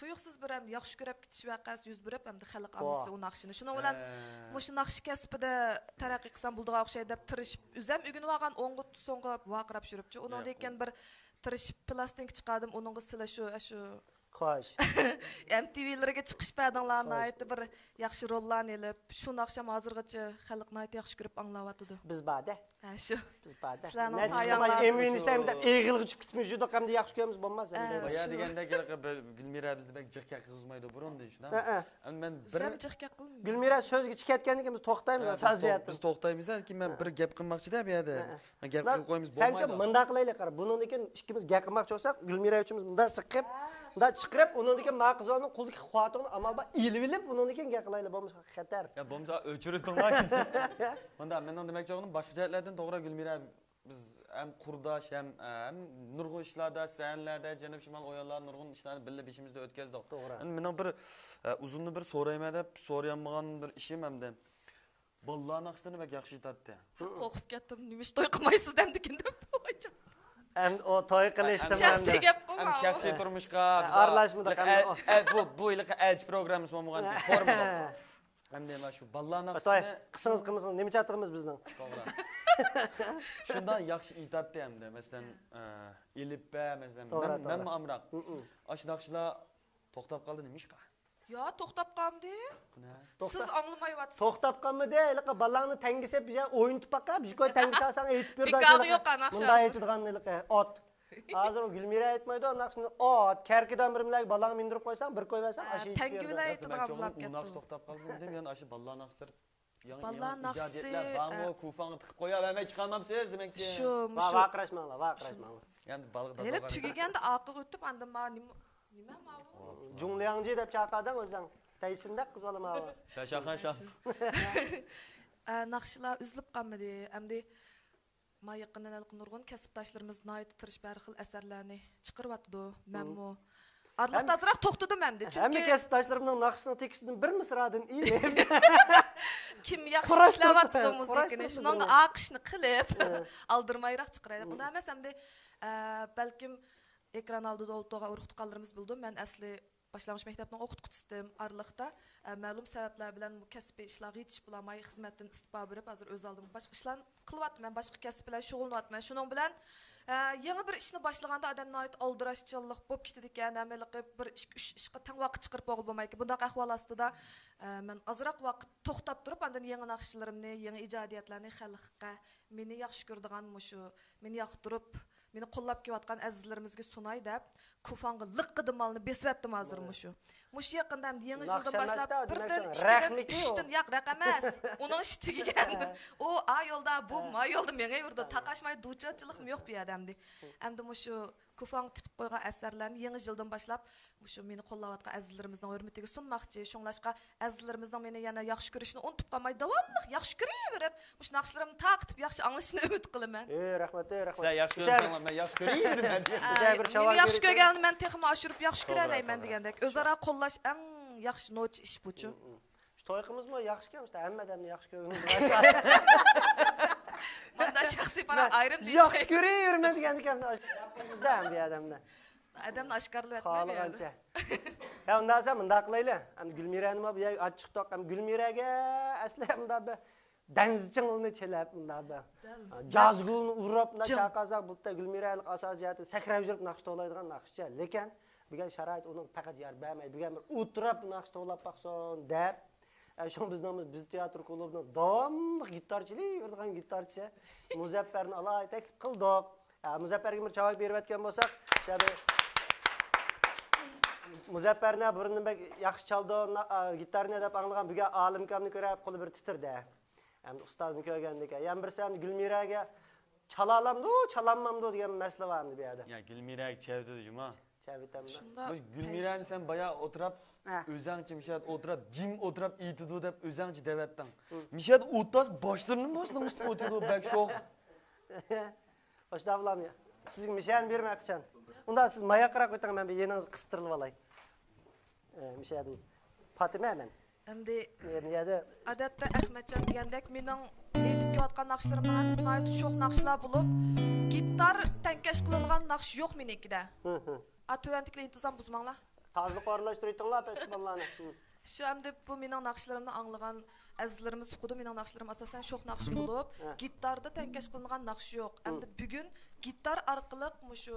تۇيۇقسىز بىر ئەمدى ياخشى كۆرۈپ كېتىش ۋەقەسى يۈز بېرىپ، ئەمدى خەلق ئاڭلىسا ئۇ ناخشىنى. شۇنىڭ بىلەن مۇشۇ ناخشا كەسپىدە تەرەققىي قىلسام بولىدىغان ئوخشايدۇ دەپ تىرىشىپ، ئۆزۈم ئۆگىنىۋالغان ئوڭغا سوڭغا ۋارقىراپ يۈرۈپچۇ. ئۇنىڭدىن كېيىن بىر تىرىشىپ پىلاستىنكا چىقاردىم. ئۇنىڭغا سىلەر شۇ، شۇ خوش. ئېم تى ۋىلىرىگە چىقىش بەردىڭلار، ناھايىتى بىر ياخشى روللارنى ئېلىپ، شۇ ناخشام ھازىرغىچە خەلق ناھايىتى ياخشى كۆرۈپ ئاڭلاۋاتىدۇ. بىز باردە. ھە، شۇ. بىز باردە. سىلەرنىڭ سايەڭلار. ئېم ۋىنى ئىشلەيمىز دەپ ئېغىلغا چۈشۈپ كېتىمىز، يۈدۈق ئەمدى ياخشى كۆرىمىز بولماس ئەمدى. ھە، بايا شۇ. دېگەندەك ھېلىقى بىر گۈلمىرە بىزنى بەك جىق كەق قىلغۇزمايدۇ بۇرۇندىن شۇنداق. ھە، ھە. ئەمدى مەن بىر ئۆزۈم جىق كەق قىلمىدىم. گۈلمىرە سۆزگە چىكەتكەندىن كېيىن بىز توختايمىز، ھە، ساز بىز توق-، جەھەتتىن. بىز توختايمىز، لېكىن مەن بىر گەپ قىلماقچىدە بۇ يەردە. ھە، ھە. مەن گەپ قىلىپ قويىمىز بولمايدۇ. سەنچۇ مۇنداق قىلايلى، قارا. بۇنىڭدىن كېيىن ئىككىمىز گەپ قىلماقچى بولساق، گۈلمىرە ئۈچىمىز مۇنداق سىقىپ، مۇنداق چىقىرىپ، ئۇنىڭدىن كېيىن ماقىزونىڭ قولىدىكى خوتۇنىنى ئامال بار ئېلىۋېلىپ، ئۇنىڭدىن كېيىن گەپ قىلايلى، بولمىسا خەتەر. يا بولمىسا ئۆچۈرۈۋېتىڭلار. مۇنداق، مېنىڭ دېمەكچى بولغىنىم باشقا جەھەتلەردىن توغرا گۈلمىرە، بىز ھەم قۇرداش، ھەم، ھەم نۇرغۇن ئىشلاردا، سەھنىلەردە، جەنۇب شىمال ئويۇنلار نۇرغۇن ئىشلارنى بىللە بېشىمىزدا ئۆتكەزدۇق. توغرا. ئەمدى مېنىڭ بىر، ئە، ئۇزۇندىن بىر سورايمەن دەپ سورىيالمىغان بىر ئىشىم ئەمدى. بالىلار ناخشىلىرىنى بەك ياخشى ئېيتاتتى. قورقۇپ كەتتىم، نېمىش توي قىلمايسىز دەمدىكىن دەپ. ئەمدى ئۇ توي قىلىشتىن شەخسىي گەپ قىلما. ئەمدى شەخسىي تۇرمۇشقا ئارىلاشمىدۇق. ئەمدى ئەل-، ئەل-، بۇ، بۇ ھېلىقى ئەلچى پروگراممىسى بولمىغان، فورما. ئەمدى مانا شۇ بالىلار ناخشىسىنى قىلسىڭىز قىلمىسىڭىز نېمە چاتىقىمىز بىزنىڭ؟ توغرا. شۇنداق ياخشى ئېيتاتتى ئەمدى، مەسىلەن، ئە، ئېلىپبە، مەسىلەن، توغرا، مەن، توغرا. مەنمۇ ئامراق. ئاشۇ ناخشىلار توختاپ قالدى نېمىشقا؟ يا، توختاپ قالمىدى. سىز ئاڭلىمايۋاتىسىز. توختاپ قالمىدى. ھېلىقى بالىلارنى تەڭگە سېلىپ، بىر يەر ئوينىتىپ باققان، بىر كوي تەڭگە سالساڭ ئېيتىپ بېرىدۇ. بىكارغا يوق ئانا. مۇنداق ئېيتىدىغان ھېلىقى ئات. ھازىر ئۇ گۈلمىرە ئېيتمايدۇ، ئانداق شۇنداق ئات. كەركىدان بىرمەنلەرگە بالىڭنى مىندۈرۈپ قويساڭ، بىر كوي بەرسەڭ، ئاشۇ ئېيتىپ بېرىدۇ. تەڭگە بىلەن ئېيتىدىغان بولۇپ كەتتى. ئۇ ناخشا توختاپ قالدى دېدىم، يەنە ئاشۇ بالىلار ناخشىلىرى يېڭى، بالىلار يېڭى ناخشىسى، ئىجادىيەتلەر بارمۇ؟ ئە، كۇفاڭغا تىقىپ قويۇۋەرمەي چىقارمامسىز دېمەكچى. شۇ، مۇشۇ. ۋارقىراشماڭلار، ۋارقىراشماڭلار. يەنە بالىغا ھېلى تۈگىگەندە ئارقىغا ئۆتۈپ، ئاندىن ما نېمە، نېمە ماۋۇ؟ جۇڭلياڭجى دەپ چاقىردىڭ ئۆزۈڭ. دەيسىندەك قىز بالا ماۋۇ. شاشاخان شاھ. ئە، ناخشىلار ئۈزۈلۈپ قالمىدى. ئەمدى ما يېقىندىن ھېلىقى نۇرغۇن كەسىپداشلىرىمىز ناھايىتى تىرىشىپ ھەر خىل ئەسەرلەرنى چىقىرىۋاتىدۇ. مەنمۇ ئارىلىقتا ئازراق توختىدىم ئەمدى، چۈنكى ھەممە كەسىپداشلىرىمنىڭ ناخشىسىنىڭ تېكىستىدىن بىر مىسرادىن ئېلىپ. كىم ياخشى ئىشلەۋاتىدۇ مۇزىكىنى، شۇنىڭغا ئالقىشنى قىلىپ، ئالدىرىمايراق چىقىرايلى. ئۇنداق ئەمەس ئەمدى، ئە، بەلكىم ئېكران ئالدىدا ئولتۇرغان ئۇرۇق-تۇغقانلىرىمىز بىلىدۇ. مەن ئەسلى باشلانغۇچ مەكتەپنىڭ ئوقۇتقۇچىسىدىم ئارىلىقتا. ئە، مەلۇم سەۋەبلەر بىلەن بۇ كەسپىي ئىشلارغا يېتىشىپ بولالماي، خىزمەتتىن ئىستېپا بېرىپ، ھازىر ئۆز ئالدىمغا باشقا ئىشلارنى قىلىۋاتىمەن، باشقا كەسىپ بىلەن شۇغۇللىنىۋاتىمەن. شۇنىڭ بىلەن، ئە، يېڭى بىر ئىشنى باشلىغاندا ئادەم ناھايىتى ئالدىراشچانلىق بولۇپ كېتىدىكەن، ھەممىلىقى بىر ئىككى، ئۈچ ئىشقا تەڭ ۋاقىت چىقىرىپ بولغىلى بولمايدىكەن. بۇنداق ئەھۋال ئاستىدا، ئە، مەن ئازراق ۋاقىت توختاپ تۇرۇپ، ئاندىن يېڭى ناخشىلىرىمنى، يېڭى ئىجادىيەتلەرنى خەلققە، مېنى ياخشى كۆرىدىغان، مۇشۇ مېنى ياقتۇرۇپ، مېنى قوللاپ كېلىۋاتقان ئەزىزلىرىمىزگە سۇناي دەپ، كۇفاڭغا لىققىدە مالنى بېسىۋەتتىم ھازىر مۇشۇ. مۇشۇ يېقىندا ئەمدى يېڭى يىلدىن باشلاپ بىردىن، ئىككىدىن، ئۈچتىن، ياق، رەق ئەمەس. ئۇنىڭ ئىشى تۈگىگەن. ئۇ ئا يولدا، بۇ ما يولدا مېڭىۋېرىدۇ. تاقاشماي دۇچارچىلىقىم يوق بۇ يەردە ئەمدى. ئەمدى مۇشۇ كۇفاڭغا تىتىپ قويغان ئەسەرلەرنى يېڭى يىلدىن باشلاپ مۇشۇ مېنى قوللاۋاتقان ئەزىزلىرىمىزنىڭ ھۆرمىتىگە سۇنماقچى. شۇڭلاشقا ئەزىزلىرىمىزنىڭ مېنى يەنە ياخشى كۆرۈشىنى ئۇنتۇپ قالماي، داۋاملىق ياخشى كۆرۈۋېرىپ، مۇشۇ ناخشىلىرىمنى تارقىتىپ ياخشى ئاڭلىشىنى ئۈمىد قىلىمەن. ئى، رەھمەت، ئى، رەھمەت. سىلەر ياخشى كۆرسەڭلار، مەن ياخشى كۆرۈۋېرىمەن. ئە، مېنى ياخشى كۆرگەننى مەن تېخىمۇ ئاشۇرۇپ ياخشى كۆرەلەيمەن دېگەندەك. ئۆزئارا قوللاش ئەڭ ياخشى نوچى ئىش بۇچۇ. شۇ توي قىلىمىزمۇ ياخشىكەن، شۇ ھەممە ئادەمنى ياخشى كۆرگىنىمىز. مۇندا شەخسىي پاراڭ ئايرىم دېيىش ياخشى كۆرۈۋېرىمەن دېگەندىكەن، بىزدە ھەم بۇ ئادەمنى. ئادەمنى ئاشكارىلىۋەتمەي بۇ يەردە. خالىغانچە. ھە، ئۇنداق دېسە مۇنداق قىلايلى. ئەمدى گۈلمىرەنىمۇ بۇ يەرگە ئات چىقتۇق. ئەمدى گۈلمىرەگە ئەسلى مۇنداق بىر دەنزىچىڭلىنى چېلىپ، مۇنداق بىر جازگۇلنى ئۇرۇپ، مۇنداق چاقالساق، بۇ يەردە گۈلمىرە ئاساسىي جەھەتتىن سەكرەپ يۈرۈپ ناخشا توۋلايدىغان ناخشىچى. لېكىن بۈگۈن شارائىت ئۇنىڭغا پەقەت يار بەرمەي، بۈگۈن بىر ئولتۇرۇپ ناخشا توۋلاپ باقسۇن دەپ، ئە، شۇڭا بىزنىڭ بىز تىياتىر كۇلۇبىنىڭ داۋاملىق گىتار چېلىۋېرىدىغان گىتارچىسى مۇزەپپەرنى ئالاھىدە تەكلىپ قىلدۇق. ئە، مۇزەپپەرگە بىر چاۋاك بېرىۋەتكەن بولساق، شۇ يەردە مۇزەپپەرنى بۇرۇندىن بەك ياخشى چالىدۇ، نا-، ئە، گىتارنى دەپ ئاڭلىغان بۈگۈن ئالىمكامنى كۆرۈپ قولى بىر تىترىدى. ئەمدى ئۇستازنى كۆرگەندىكىن. يەنە بىرسى ئەمدى گۈلمىرەگە چالالامدۇ، چالالمامدۇ دېگەن مەسىلە بار ئەمدى بۇ يەردە. يا، گۈلمىرەگە چەۋدىدى جۇما. چەۋدىدى. شۇنداق. مۇشۇ گۈلمىرەنى سەن بايا ئولتۇراپ، ئۆزەڭچە مىشەدە ئولتۇراپ، جىم ئولتۇراپ ئېيتىدۇ دەپ ئۆزەڭچە دەۋەتتىڭ. مىشەدە ئولتۇرسا باشلىرىنى باشلىنىشتىن ئولتۇرىدۇ، بەك شوخ. ئاشۇنداق بولامدۇ؟ سىزگە مىشەنى بېرىمەن قاچان؟ ئۇنداق سىز ماياقراق ئۆتۈڭ، مەن بىر يېنىڭىزغا قىستۇرۇۋالاي. ئە، مۇشۇ يەردىن. پاتىمە مەن. ئەمدى نېمە يەردە؟ ئادەتتە ئەخمەتجان دېگەندەك مېنىڭ ئېيتىپ كېلىۋاتقان ناخشىلىرىمنىڭ ھەممىسى ناھايىتى شوخ ناخشىلار بولۇپ، گىتار تەڭكەش قىلىنغان ناخشا يوق مېنىڭكىدە. ھە، ھە. ئا، تۆۋەندىكىلەر ئىنتىزام بۇزماڭلار. تازىلىق ئورۇنلاشتۇرۇۋېتىڭلار فېستىۋاللارنى. شۇ ئەمدى بۇ مېنىڭ ناخشىلىرىمنى ئاڭلىغان ئەزىزلىرىمىز ئۇقىدۇ، مېنىڭ ناخشىلىرىم ئاساسەن شوخ ناخشا بولۇپ، ھە. گىتاردا تەڭكەش قىلىنغان ناخشا يوق. ھىم. ئەمدى بۈگۈن گىتار ئارقىلىق مۇشۇ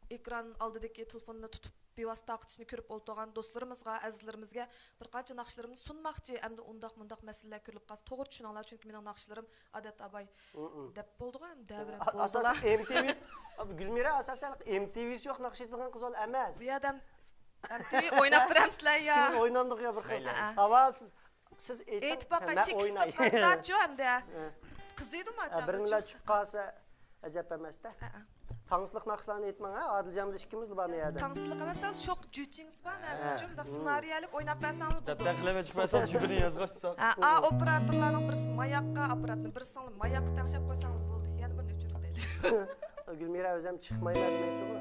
ئېكران ئالدىدىكى تېلېفوننى تۇتۇپ بىۋاسىتە تارقىتىشنى كۆرۈپ ئولتۇرغان دوستلىرىمىزغا، ئەزىزلىرىمىزگە بىر قانچە ناخشىلىرىمنى سۇنماقچى، ئەمدى ئۇنداق مۇنداق مەسىلىلەر كۆرۈلۈپ قالسا توغرا چۈشىنىڭلار، چۈنكى مېنىڭ ناخشىلىرىم ئادەت ئاباي دەپ بولدىغۇ، ئەمدى دەۋرەم بولدىلا. ئاساسەن ئېم تى ۋى، گۈلمىرە ئاساسەن ئېم تى ۋىسى يوق ناخشا ئېيتىدىغان قىز ئەمەس. بۇ يەردە ئەم تى ۋى ئويناپ بېرەمسىلەر يا؟ ئىككىمىز ئوينامدۇق يا بىر خىل. ھە. ھاۋا سىز، سىز ئېيتىڭ، ئېيتىپ باقاي، مەن تېكىست ئويناي. قىلىپ باقايچۇ ئەمدى. ھە. قىزىيدۇ ما ھە، بىر چاغ نېمىلەر چۈشۈپ قالسا ئەجەب ئەمەس-دە. ھە، ھە. تانسلىق ناخشىلارنى ئېيتماڭ، ھە، ئادىلجان بىلەن ئىككىمىزلا بار مۇ يەردە. تانسلىق ئەمەس، شوق جۈچىڭىز بار، ھە. سىز ئۈچۈن مۇنداق سېنارىيەلىك ئويناپ بەرسەڭلار بولىدۇ. دەپ بەقلەپ ئېچىپ بەرسەڭ، جۈبىنى يازغاچ. ھە، ئا، ئوپېراتورلارنىڭ بىرسى ماياققا، ئاپپاراتنى بىرسىڭلار ماياققا تەڭشەپ قويساڭلار بولدى. يەنە بىرنى ئۆچۈرۈپ دەيدۇ. گۈلمىرە ئۆزەم چىقمايمەن دېمەكچىغۇ.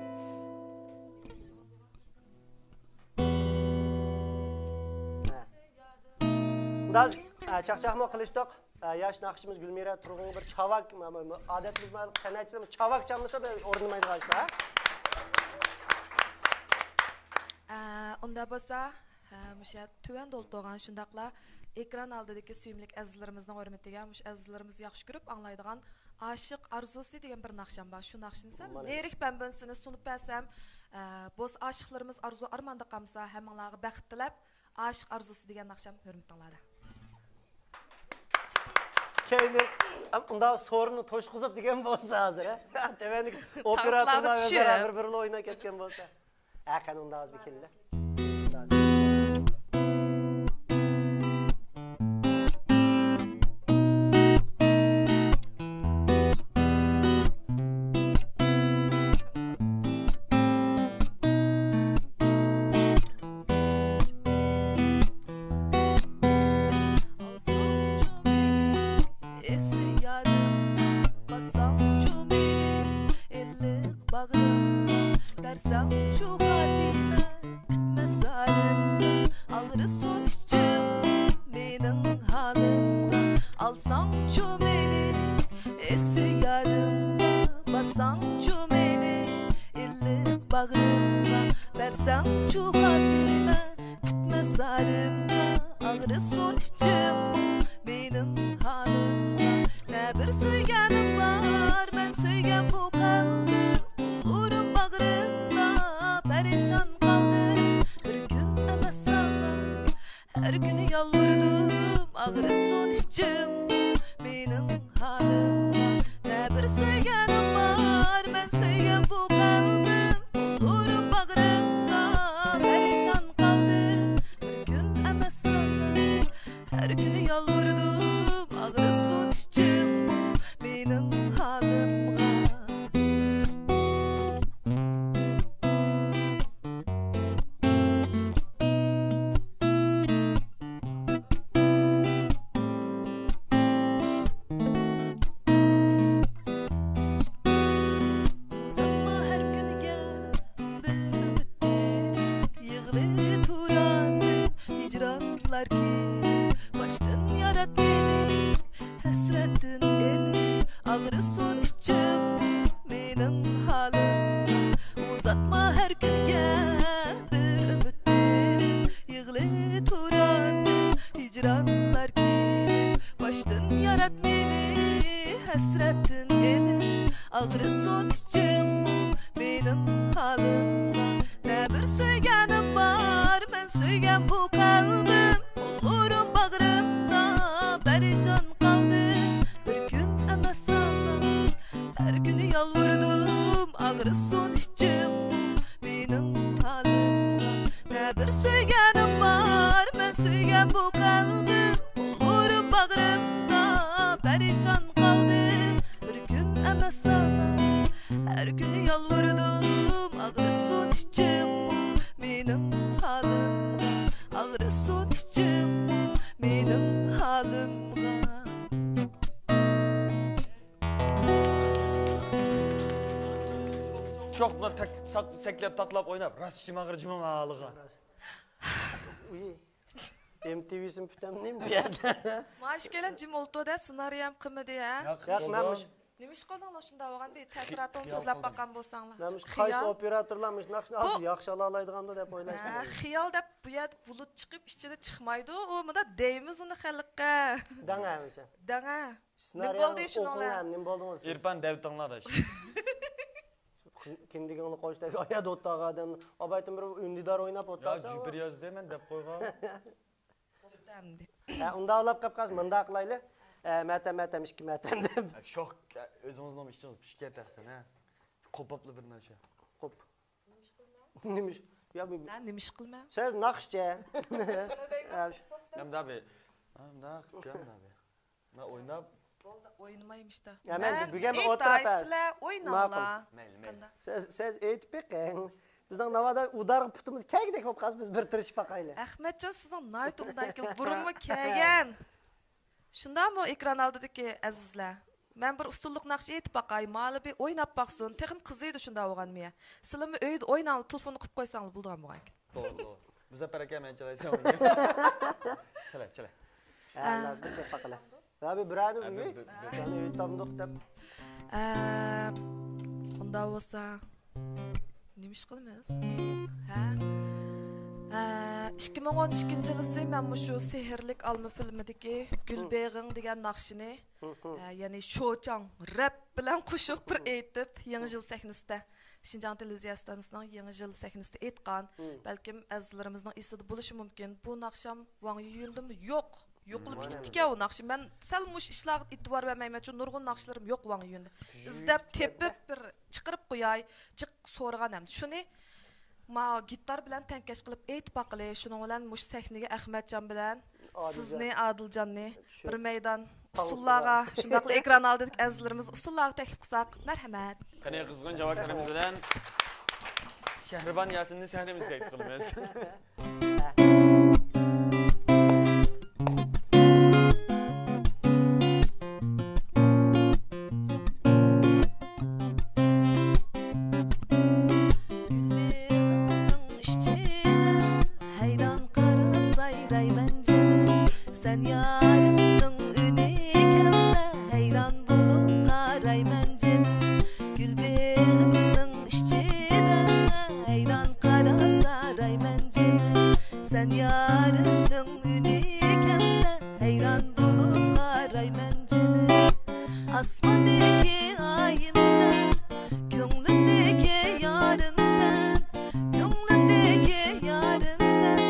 ھە. ئۇنداق، ئە، چاقچاقمۇ قىلىشتۇق. ئە، ياش ناخشىچىمىز گۈلمىرە تۇرغۇنغا بىر چاۋاك، م-، م-، م-، ئادەتتە بىز سەنئەتچىلەر چاۋاك چالمىسا بىر ئورۇندىمايدىغان ئىش بار، ھە؟ ئە، ئۇنداق بولسا، ھە، مۇشۇ تۆۋەندە ئولتۇرغان شۇنداقلا ئېكران ئالدىدىكى سۆيۈملۈك ئەزىزلىرىمىزنىڭ ھۆرمىتىگە مۇشۇ ئەزىزلىرىمىز ياخشى كۆرۈپ ئاڭلايدىغان ئاشىق ئارزۇسى دېگەن بىر ناخشام بار. شۇ ناخشىنى سەل لىرىك بەنبىنىسىنى سۇنۇپ بەرسەم، ئە، بولسا ئاشىقلىرىمىز ئارزۇ ئارماندا قالمىسا، ھەممىڭلارغا بەخت تىلەپ، ئاشىق ئارزۇسى دېگەن ناخشام ھۆرمىتىڭلاردا. كەينى، ئۇنداق سورۇننى توشقۇزۇپ دېگەن بولسا ھازىر، ھە؟ تۆۋەندىكى ئوپېراتورلار ئۆزئارا بىر-بىرىلا ئويناپ كەتكەن بولسا. ھە، قېنى ئۇنداق ھازىر بىر كېلىڭلار. ئالساڭچۇ مېنى ئېسىڭ يادىم، باسساڭچۇ مېنى ئىللىق باغرىڭغا، بەرسەڭچۇ خاتىمە پۈتمەس زالىمغا. ئاغرىسۇن ئىچىڭ مېنىڭ ھالىمغا، ئالساڭچۇ مېنى ئېسىڭ يادىم، باسساڭچۇ مېنى ئىللىق باغرىڭغا، بەرسەڭچۇ خاتىمە پۈتمەس زالىمغا. ئاغرىسۇن ئىچىڭ مېنىڭ ھالىمغا. نە بىر سۆيگەنىم بار مەن سۆيگەن بۇ قەلبىم، ئۇلىرىم باغرىمدا پەرىشان قالدىم. بىر كۈن ئەمەس ساڭا ھەر كۈنى يالۋۇردۇم، ئاغرىسۇن ئىچىڭ مېنىڭ ھالىمغا. نە بىر سۆيگەنىم بار مەن سۆيگەن بۇ قەلبىم، ئۇلىرىم باغرىمدا پەرىشان قالدىم. بىر كۈن ئەمەس ساڭا ھەر كۈنى يالۋۇردۇم، ئاغرىسۇن ئىچىڭ مېنىڭ ھالىمغا. ئۇزاتما ھەر كۈنگە بىر ئۈمىد بېرىپ، يىغلىتۇراندىم ھىجرانلار كېلىپ، باشتىن يارات مېنى ھەسرەتتىن ئېلىپ. ئاغرىسۇن ئىچىڭ مېنىڭ ھالىمغا، ئۇزاتما ھەر كۈنگە بىر ئۈمىد بېرىپ، يىغلىتۇراندىم ھىجرانلار كېلىپ، باشتىن يارات مېنى ھەسرەتتىن ئېلىپ. ئاغرىسۇن ئىچىڭ مېنىڭ ھالىمغا. نە بىر سۆيگەنىم بار مەن سۆيگەن بۇ قەلبىم، ئۇلىرىم باغرىمدا پەرىشان قالدىم. بىر كۈن ئەمەس ساڭا ھەر كۈنى يالۋۇردۇم، ئاغرىسۇن ئىچىڭ مېنىڭ ھالىمغا. نە بىر سۆيگەنىم بار مەن سۆيگەن بۇ قەلبىم، ئۇلىرىم باغرىمدا پەرىشان قالدىم. بىر كۈن ئەمەس ساڭا ھەر كۈنى يالۋۇردۇم، ئاغرىسۇن ئىچىڭ مېنىڭ ھالىمغا، ئاغرىسۇن ئىچىڭ مېنىڭ ھالىمغا. شوخ بۇلار تەك-، ساق-، سەكلەپ، تاقلاپ ئويناپ، راست ئىچىم ئاغرىدى جۇمۇ ھالىغا. ئۇي، ئېم تى ۋى سىمۇ پۈتەمدۇ نېمە بۇ يەردە؟ مانا ئىككىيلەن جىم ئولتۇر-دە، سېنارىيەم قىلمىدى، ھە؟ ياق، ياق، مەن مۇش-، نېمە ئىش قىلدىڭلار شۇنداق بولغان؟ بىر تەسىراتىڭنى خىيال سۆزلەپ قىلدىم. باققان بولساڭلار. مەن مۇشۇ قايسى خىيال. ئوپېراتورلار مۇشۇ ناخشىنى بۇ ئاز ياخشى ئالالايدىغاندۇ دەپ ھە، ئويلايسىلەر. خىيال دەپ بۇ يەردە بۇلۇت چىقىپ ئىچىدە چىقمايدۇ. ئۇ مۇندا دەيمىز ئۇنى خەلققە. دەڭە ھەممىسى. دەڭە. نېمە بولدى شۇنىڭ بىلەن؟ نېمە بولدىڭىز سىز؟ ئىرپان دەۋېتىڭلار داش. كىم دېگىنىڭنى قويۇشتا ئايا دوتاغا ئادەم. ئاۋايتىن بىر ئۈندىدار ئويناپ يا ئولتۇرسا. جۈپۈر يازدى مەن دەپ قويغان. بوپتۇ ئەمدى. ھە، ئۇنداق ئويلاپ قاپ قالسا مۇنداق قىلايلى. ئە، مەتەم، مەتەم، ئىككى مەتەم دەپ. ھە، شوك، ئۆزىڭىزنىڭ ئىچىڭىز پىشكەن تەختەن، ھە. قوپۇپلا بىر نەرسە. قوپ. نېمە ئىش؟ يا، بۇ ھە، نېمە ئىش قىلىمەن؟ سىز ناخشىچى. ھە، شۇ- مەن دابى. ھە، مۇنداق، مۇنداق. مەن ئويناپ. بولدى، ئوينىمايمىز دا. يا، مەن مەن بۈگۈن ئېيتاي، ئولتۇراپ سىلەر ئويناڭلار. ماقۇل. مەيلى، مەيلى. قانداق؟ سىز، سىز ئېيتىپ بېقىڭ. بىزنىڭ ناۋادا ئۇدارغا پۇتىمىز كەلگۈدەك بولۇپ قالسا، بىز بىر تىرىشىپ باقايلى. ئەخمەتجان، سىزنىڭ ناھايىتى ئوبدان كېلىپ، بۇرۇنمۇ كەلگەن. شۇنداقمۇ، ئېكران ئالدىدىكى ئەزىزلەر؟ مەن بىر ئۇسسۇللۇق ناخشا ئېيتىپ باقاي، مالى بىر ئويناپ باقسۇن، تېخىمۇ قىزىيدۇ شۇنداق بولغانمۇ يا. سىلىمۇ ئۆيدە ئويناڭلار، تېلېفوننى قىلىپ قويساڭلار بولىدىغان بولغانكەن. توغرا، توغرا. مۇزەپپەر ئاكا، مەن چالايسەن. چالاي، چالاي. ھە، ئە. لازىم دەپ باقىلى. ھە، بىر، بىرەرنى ھە، بىر، بىر، بىر. ياخشى ئېيتامدۇق دەپ. ئە، ئۇنداق بولسا، نېمە ئىش قىلىمىز؟ ھە؟ ئە، ئىككى مىڭ ئون ئىككىنچى يىلىسى مەن مۇشۇ سېھىرلىك ئالما فىلىمىدىكى گۈل ھە. بېغىڭ دېگەن ناخشىنى، ھە، ھە. ئە، يەنى شوچاڭ رەپ بىلەن قوشۇپ بىر ھە. ئېيتىپ، يېڭى يىل سەھنىسىدە، شىنجاڭ تېلېۋىزىيە ئىستانسىسىنىڭ يېڭى يىل سەھنىسىدە ئېيتقان. ھە. بەلكىم ئەزىزلىرىمىزنىڭ ئېسىدە بولۇشى مۇمكىن. بۇ ناخشام ۋاڭ يۈيۈندىمۇ يوق. يوقىلىپ مم. كېتىپتىكەن ئۇ ناخشا. مەن سەل مۇشۇ ئىشلارغا ئېتىبار بەرمەيمەن، چۈنكى نۇرغۇن ناخشىلىرىم يوق ۋاڭ يۈيۈندە. ئىزدەپ تېپىپ بىر چىقىرىپ قوياي، جىق سورىغان ئەمدى. شۇنى ما گىتار بىلەن تەڭكەش قىلىپ ئېيتىپ باقىلى. شۇنىڭ بىلەن مۇشۇ سەھنىگە ئەخمەتجان بىلەن ئادىلجان. سىزنى، ئادىلجاننى چۈشۈرۈپ بىر مەيدان تاللىسىڭلار. ئۇسسۇللارغا، شۇنداقلا ئېكران ئالدىدىكى ئەزىزلىرىمىز ئۇسسۇللارغا تەكلىپ قىلساق مەرھەمەت. قېنى، قىزغىن جاۋابكارىمىز بىلەن شەھرىبان ياسىننى سەھنىمىزگە تەكلىپ قىلىمىز. گۈلبېغىمنىڭ ئىچىدە ھەيران قاراپ سايرايمەن جېنىم، سەن يارىمنىڭ ئۈنى كەلسە ھەيران بولۇپ قارايمەن جېنىم. گۈلبېغىمنىڭ ئىچىدە ھەيران قاراپ سايرايمەن جېنىم، سەن يارىمنىڭ ئۈنى كەلسە ھەيران بولۇپ قارايمەن جېنىم. ئاسماندىكى ئايىمسەن، كۆڭلۈمدىكى يارىمسەن، كۆڭلۈمدىكى يارىمسەن،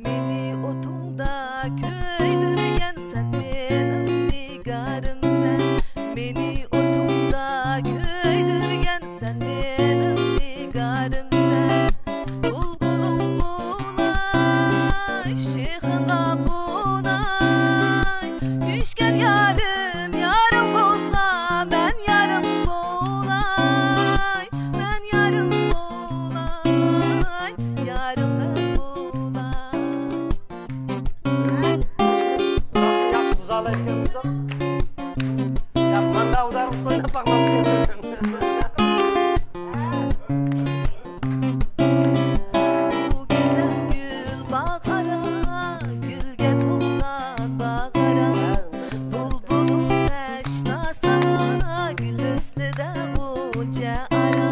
مېنى ئوتۇڭدا كۆيدۈرگەن سەن مېنىڭ نىگارىمسەن، مېنى ئوتۇڭدا كۆيدۈرگەن سەن مېنىڭ نىگارىمسەن. بۇلبۇلۇڭ بولاي، شېخىڭغا قوناي، كۆيۈشكەن يارىم، يارىڭ بولسا، مەن يارىڭ بولاي، مەن يارىڭ بولاي، يارىڭ مەن بولاي. يا، مانا ئۇلار ئويناپ باقماقچى. بۇ گۈزەل گۈل باغ ئارا، گۈلگە تولغان باغ ئارا. بۇلبۇلۇم تەشنا ساڭا، گۈل ھۆسنىدە غۇنچە ئارا.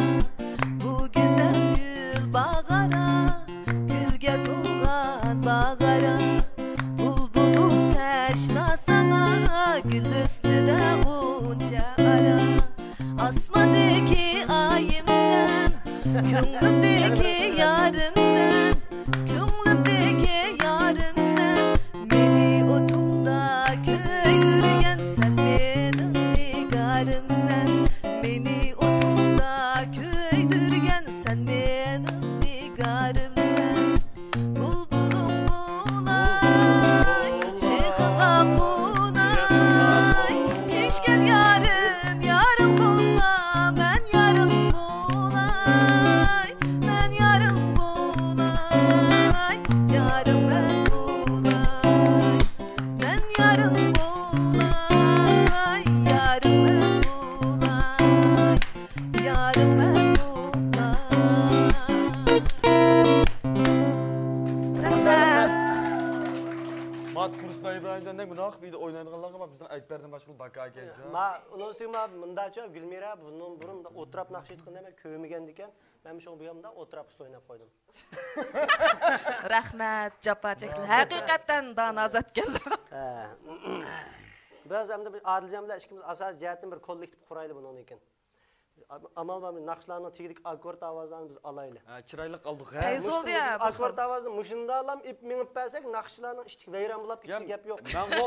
بۇ گۈزەل گۈل باغ ئارا، گۈلگە تولغان باغ ئارا، بۇلبۇلۇم تەشنا ساڭا، گۈل ھۆسنىدە غۇنچە ئارا. ئاسماندىكى ئايىمسەن، كۆڭلۈمدىكى يارىمسەن، كۆڭلۈمدىكى يارىمسەن، مېنى ئوتۇڭدا كۆيدۈرگەن سەن مېنىڭ نىگارىمسەن، مېنى ئوتۇڭدا كۆيدۈرگەن سەن مېنىڭ نىگارىمسەن. بۇلبۇلۇڭ بولاي، شېخىڭغا قوناي، كۆيۈشكەن يارىم، يارىڭ بولسا، مەن يارىڭ بولاي، مەن يارىڭ ئىبراھىمجاندەك مۇنداق بىر ئوينايدىغانلارغا بار، بىزنىڭ ئەكبەردىن باشقا باكا ئىكەن. ما، ئۇنىڭ ئۈستىگە ما مۇنداچۇ، گۈلمىرە بۇنىڭ بۇرۇن ئوتراپ ناخشا ئېيتقىنىنى مەن كۆرمىگەندىكەن. مەن شۇڭا بۇ يەردە ئوتراپ ئۈستىدە ئويناپ قويدۇم. رەھمەت، جاپا چەكتىڭ. ھەقىقەتەن دانا زاتكەنسەن. ھە. بىز ئەمدى بىر ئادىلجان بىلەن ئىككىمىز ئاساسىي جەھەتتىن بىر كوللېكتىپ قۇرايلى بۇنىڭدىن كېيىن. ئامال بارمۇ، ناخشىلارنىڭ تېگىدىكى ئاككورد ئاۋازلارنى بىز ئالايلى. ھە، چىرايلىق ئالدۇق ھە. پەيزى بولدى يا بۇ خىل. ئاككورد ئاۋازىنى مۇشۇنداقلام ئېپ مېڭىپ بەرسەك، ناخشىلارنىڭ ئىچىدىكى ۋەيران بولاپ كېتىشى گەپ يوق. مەنغۇ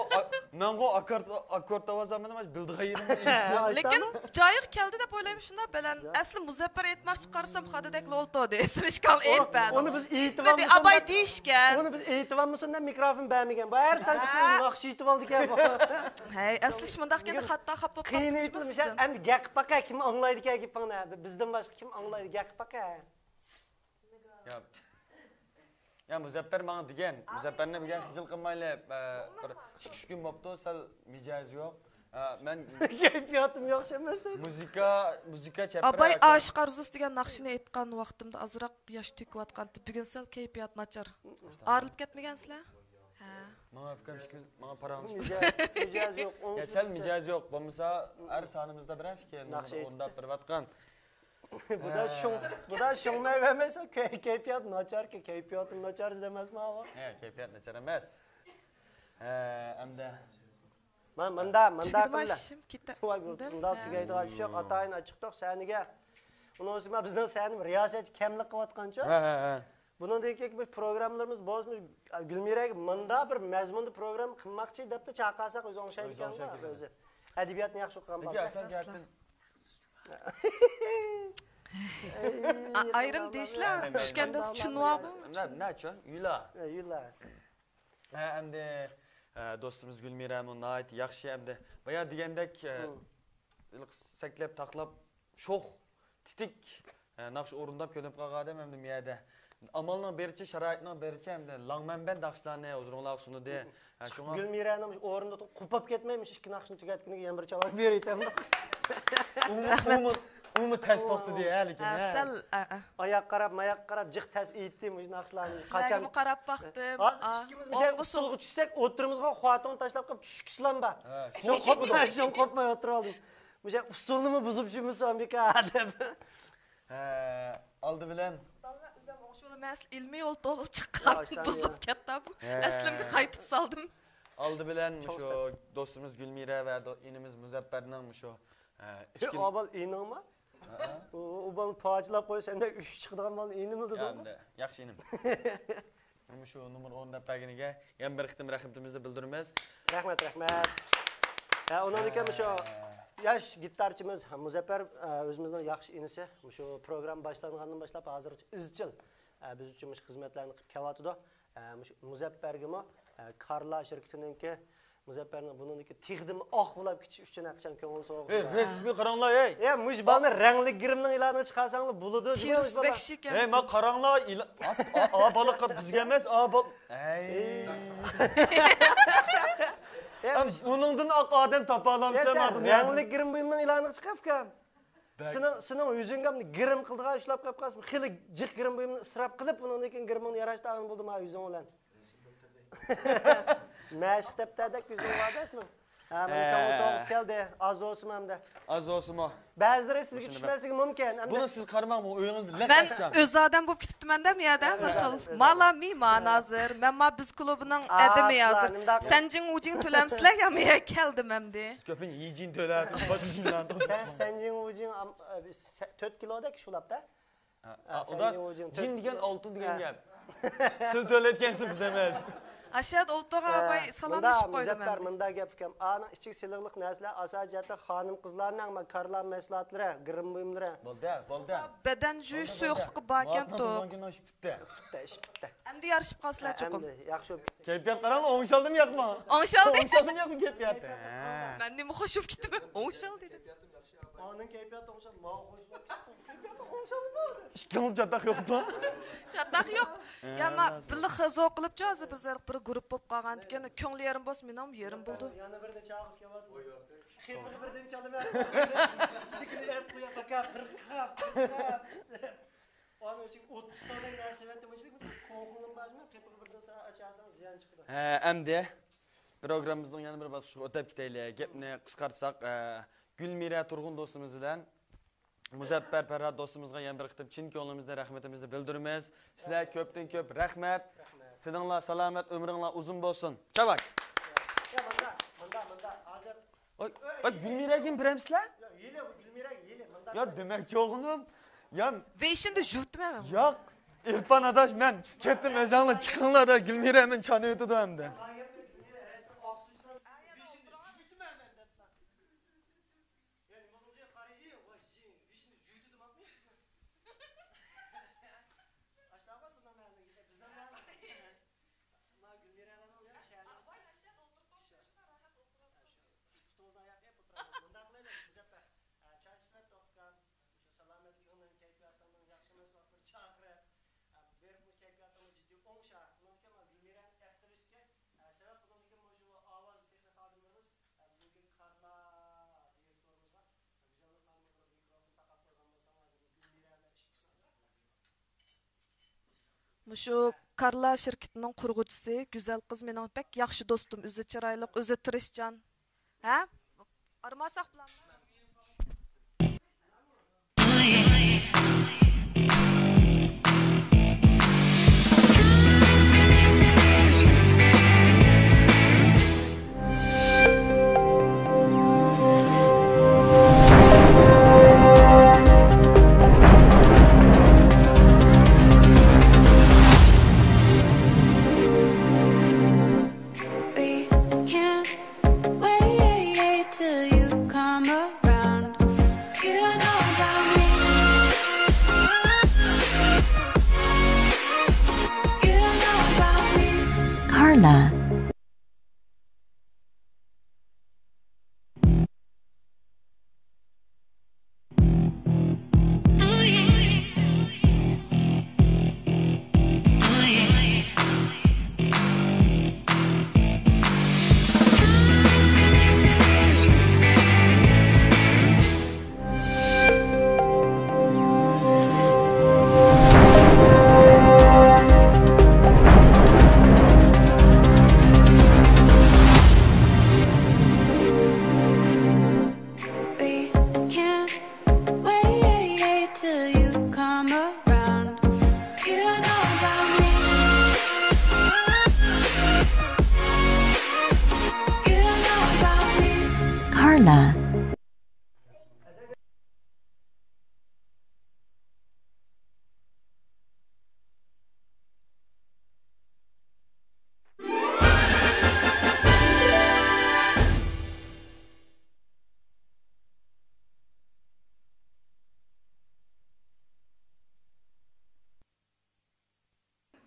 مەنغۇ ئاككورد ئاككورد ئاۋازلار مېنىڭ بىلدىغان يېرىمنى ئېيتتىم. لېكىن جايىغا كەلدى دەپ ئويلايمەن شۇنداق بەلەن. ئەسلى مۇزەپپەر ئېيتماقچى قارىسام خادىدەكلا ئولتۇردى. سېلىشكان ئېيتىپ بەردى. ئۇنى بىز ئېيتىۋالمىسۇن. ئاباي دېيىشكەن. ئۇنى بىز ئېيتىۋالمىسۇن دەپ مىكروفون بەرمىگەن. بۇ ھەر سانچە ناخشا ئېيتىۋالدىكەن بۇ. ھەي، ئەسلى شۇنداق ئىكەن، خاتا خاپا بولۇپ قېيىن قاپتۇ ئېيتىلمىش سىزدىن. ئەمدى گەپ قىلىپ باقە، كىم ئاڭلايدىكەن گېپىڭنى؟ بىزدىن باشقا كىم ئاڭلايدۇ؟ گەپ قىلىپ باقە. يا يا مۇزەپپەر ماڭا دېگەن، مۇزەپپەرنى بىگەن خىجىل قىلمايلى، بىر ئىككى ئۈچ كۈن بوپتۇ، سەل مىجەزى يوق. مەن كەيپىياتىم ياخشى ئەمەس. مۇزىكا مۇزىكا چەپرەك. ئاباي ئاشىق ئارزۇسى دېگەن ناخشىنى ئېيتقان ۋاقتىمدا ئازراق ياش تۆكۈۋاتقانتى. بۈگۈن سەل كەيپىيات ناچار. ئايرىلىپ كەتمىگەنسىلەر؟ ھە. ماڭا ئۇكام ئىككىمىز ماڭا پاراڭلىشىپ. مىجەز مىجەز يوق. يا سەل مىجەزى يوق. بولمىسا ھەر سانىمىزدا بىرەر ئىككى ناخشا ئورۇنداپ بېرىۋاتقان. بۇدا شۇڭ بۇدا شۇڭمەي بەرمەيسەن، كەيپىيات ناچاركەن، كەيپىياتىم ناچار دېمەسمۇ ئاۋا. ھە، كەيپىيات ناچار ئەمەس. ھە، ئەمدى. مانا مۇندا مۇندا تۈگىدىمۇ قىلدى. ئىشىم كېتە. ۋاي بۇ مۇنداق تۈگەيدىغان ئىش يوق، ئاتايىن ئاچىقتۇق سەھنىگە. ئۇنىڭ ئۈستىگە بىزنىڭ سەھنە رىياسەتچى كەملىك قىلىۋاتقانچۇ؟ ھە ھە ھە. بۇنىڭدىن كېيىنكى بىر پروگراممىلىرىمىز بولسىمۇ، گۈلمىرەگە مۇندا بىر مەزمۇندا پروگرامما قىلماقچى دەپتۇ، چاقىرساق ئۆزى ئوڭشايدىكەن. ئۆزى ئەدەبىياتنى ياخشى ئوقۇغان بالا. ئايرىم دېيىشلەر چۈشكەندە چۈشىنىۋالغۇ. نەچە يۈلا. يۈلا. ھە ئەمدى دوستىمىز گۈلمىرەمۇ ناھايىتى ياخشى ئەمدى بايا دېگەندەك سەكلەپ تاقلاپ شوخ تىتىك ناخشا ئورۇنداپ كۆنۈپ قالغان ئادەم ئەمدى مۇيەدە ئامالنىڭ بېرىچە شارائىتنىڭ بېرىچە ئەمدى لاڭمەنبەن ناخشىلارنى ھۇزۇرۇڭلارغا سۇنىدى. شۇڭا گۈلمىرەنىڭ ئورنىدا قوپۇپ كەتمەي مۇشۇ ئىككى ناخشىنى تۈگەتكىنىگە يەنە بىر چالا بېرىۋېتەمدۇ. ئۇمۇ تەس توختىدى ھە لېكىن. سەل. ئاياققا قاراپ ماياققا قاراپ جىق تەس ئېيتتى مۇشۇ ناخشىلارنى. قاچان سىلەرگىمۇ قاراپ باقتىم. ھازىر ئىككىمىز مۇشۇ ئۇسسۇلغا چۈشسەك ئولتۇرىمىزغۇ خوتۇننى تاشلاپ قېلىپ چۈشكۈسىلام بار. شۇڭ قوپماي ئولتۇرۇۋالدىم. مۇشۇ ئۇسسۇلنىمۇ بۇزۇپ شۇمۇسام بىكار دەپ. ھە ئالدى بىلەن. مەسىلە ئىلمىي يول توغرا چىققان بۇزۇلۇپ كەتتى بۇ. ئەسلىمگە قايتىپ سالدىم. ئالدى بىلەن مۇشۇ دوستىمىز گۈلمىرە ۋە ئىنىمىز مۇزەپپەرنىڭ مۇشۇ ئابال ئىنىڭما؟ ئۇ بالىنى پاچىلاپ قويسا سەندە ئۈچ چىقىدىغان بالىنى ئىنىملا دېدىڭ. ياخشى ئىنىم. مۇشۇ نومۇر ئورۇنداپ بەرگىنىگە يەنە بىر قېتىم رەھمىتىمىزنى بىلدۈرىمىز. رەھمەت رەھمەت. ھە ئۇنىڭدىن كېيىن مۇشۇ ياش گىتارچىمىز مۇزەپپەر ئۆزىمىزنىڭ ياخشى ئىنىسى. مۇشۇ پروگرامما باشلانغاندىن باشلاپ ھازىرغىچە ئىزچىل بىز ئۈچۈن مۇشۇ خىزمەتلەرنى قىلىپ كېلىۋاتىدۇ. مۇشۇ مۇزەپپەرگىمۇ كارلا شىركىتىنىڭكى مۇزەپپەرنىڭ بۇنىڭدىكى تېخىدىنمۇ ئاق بولاپ كېتىش ئۈچۈن ھەقىچان كۆڭۈل سوۋغا قىلدى. رەسمىي قاراڭلار ھەي. يا مۇشۇ بالىنى رەڭلىك گىرىمنىڭ ئېلانىغا چىقارساڭلار بولىدۇ. تېرىسى بەك شىك. ھەي ما قاراڭلار ئا بالا قىز بىزگە ئەمەس ئا بال. ھەي. ئۇنىڭدىن ئاق ئادەم تاپالامسىلەر ماڭا. رەڭلىك گىرىم بۇيۇمنىڭ ئېلانىغا چىقار ئۇكام. سېنىڭ سېنىڭ يۈزۈڭگە گىرىم قىلىدىغان ئىشلاپ قېلىپ قالسا خېلى جىق گىرىم بۇيۇمنى ئىسراپ قىلىپ ئۇنىڭدىن كېيىن گىرىمىڭنى ياراشتۇرغان بولدى ما يۈزۈڭ بىلەن. مەشىق دەپتەردەك يۈزۈڭ بار دەسنىڭ. ھە مانا كۆڭۈل سوۋغىسى كەلدى. ئاز بولسىمۇ ئەمدى. ئاز بولسىمۇ. بەزىلىرى سىزگە چۈشمەسلىكى مۇمكىن. ئەمدى. بۇنى سىز قارىماڭ بۇ ئۆيىڭىزدە لەك. مەن ئۆز ئادەم بولۇپ كېتىپتىمەن دە مۇيەدە بىر خىل. مالا مېھمان ھازىر. مەن ما بىز كۇلۇبىنىڭ ئادىمى ھازىر. سەنجىڭ ۋۇجىڭ تۆلەمسىلەر يا مەن كەلدىم ئەمدى. كۆپىنچە يىجىن تۆلەپ. سەنجىڭ ۋۇجىڭ تۆت كىلودەك شۇلاپتا. ئۇدا جىن دېگەن ئالتۇن دېگەن گەپ. سىز تۆلەيدىكەنسىز بىز ئەمەس. ئاشاد ئولتۇرغان ئاباي سالاملىشىپ قويدۇم. مۇنداق گەپ ئۇكام، ئانىڭ ئىچىگە سېلىقلىق نەرسىلەر ئاساسىي جەھەتتە خانىم قىزلارنىڭ كارلا مەھسۇلاتلىرى، گىرىم بۇيۇملىرى. بولدى بولدى. بەدەن جۇيۇش سۇيۇقلۇقى باركەنتۇ. ئىش پۈتتى ئىش پۈتتى. ئەمدى يارىشىپ قالسىلەر چوقۇم. ياخشى. كەيپىيات قاراڭ ئوڭشالدىمۇ ياقمۇ؟ ئوڭشالدى. ئوڭشالدىمۇ ياقمۇ كەيپىيات؟ مەن نېمە خوش بولۇپ كېتىمەن ئوڭشال دېدىم. ئانىڭ كەيپىياتى ئوڭشاپ ماۋۇ خوش بولۇپ كېتىپتۇ. ئىككىڭلار چاتاق يوقتۇ. چاتاق يوق. يا ما بىللە خىزو قىلىپچۇ ھازىر بىز بىر گۇرۇپ بولۇپ قالغاندىكىن كۆڭلى يېرىم بولسا مېنىڭمۇ يېرىم بولىدۇ. يەنە بىرنى چاغىسى كەلۋاتىدۇ. قېپىغا بىردىن چالىمەن. ئىچىدىكىنى ئەپ قويا پاكا قىرقاپ قىرقاپ. ئانىڭ ئىچىگە ئوتتۇز تالدەك نەرسە سېلىۋەتتىم ئىچىدىكى بىر كوخۇڭلىم بار جۇمۇ قېپىغا بىردىن ساڭا ئاچارساڭ زىيان چىقىدۇ. ھە ئەمدى. پروگراممىمىزنىڭ يەنە بىر باسقۇچىغا ئۆتۈپ كېتەيلى. گەپنى قىسقارتساق، ئە، گۈلمىرە تۇرغۇن دوستىمىز بىلەن مۇزەپپەر پەرھات دوستىمىزغا يەنە بىر قېتىم چىن كۆڭلىمىزدىن رەھمىتىمىزنى بىلدۈرىمىز. سىلەرگە كۆپتىن كۆپ رەھمەت. تېنىڭلار سالامەت، ئۆمرۈڭلار ئۇزۇن بولسۇن. چاۋاك. يا، مۇنداق، مۇنداق، مۇنداق، مۇنداق. ھازىر. ئوي، ئوي، گۈلمىرەگە بېرەمسىلەر؟ يا، يېلى، گۈلمىرەگە يېلى، مۇنداق. يا، دېمەكچى بولغىنىم. يا، ۋېيشىندا يۇتتۇم ھەم. ياق، ئىرپان ئاداش، مەن چىقىپ كەتتىم، ئۆزۈڭلار چىقىڭلار، گۈلمىرە مېنى چانىۋېتىدۇ ئەمدى. ئاشۇنداقمۇ سۇندا مەھەللىگە بىزنىڭ مەھەللىگە. ما گۈلمىرەلەرنىڭ يەنە شەھەرنىڭ ئىچىدە. ئۇستىڭىزنىڭ ئاياغىغا ئېپ ئولتۇرىمىز. مۇنداق قىلايلى، مۇزەپپەر. ئە، چاچ سۈرەت توختىغان. مۇشۇ سالامەتلىكىڭنىڭ، كەيپىياتىڭنىڭ ياخشى ئەمەس ۋاقىتلىرى چاقىرىپ، ئە، بېرىپمۇ كەيپىياتىڭنى جىددىي ئوڭشا. ئۇنىڭدىن كېيىن ما گۈلمىرەنى ئەختىرىشكە، ئە، سەۋەب بۇنىڭدىكى مۇشۇ ئاۋاز تېخنىك خادىملىرىمىز، ئە، بىزنىڭكى كارلا دىرېكتورىمىزغا، ئە، گۈزەل نۇر خانىمغا بىر مىكروفون تاقاپ قويغان بولساڭلار، گۈلمىرەنى ئىككىسىنى مۇشۇ كارلا شىركىتىنىڭ قۇرغۇچىسى گۈزەل قىز مېنىڭ بەك ياخشى دوستۇم، ئۆزى چىرايلىق، ئۆزى تىرىشچان. ھە؟ ئارىماساق بۇلارنى. We can't wait till you come around. You don't know about me. You don't know about me. Carla. We can't wait till you come around. You don't know about me. You don't know about me. Carla.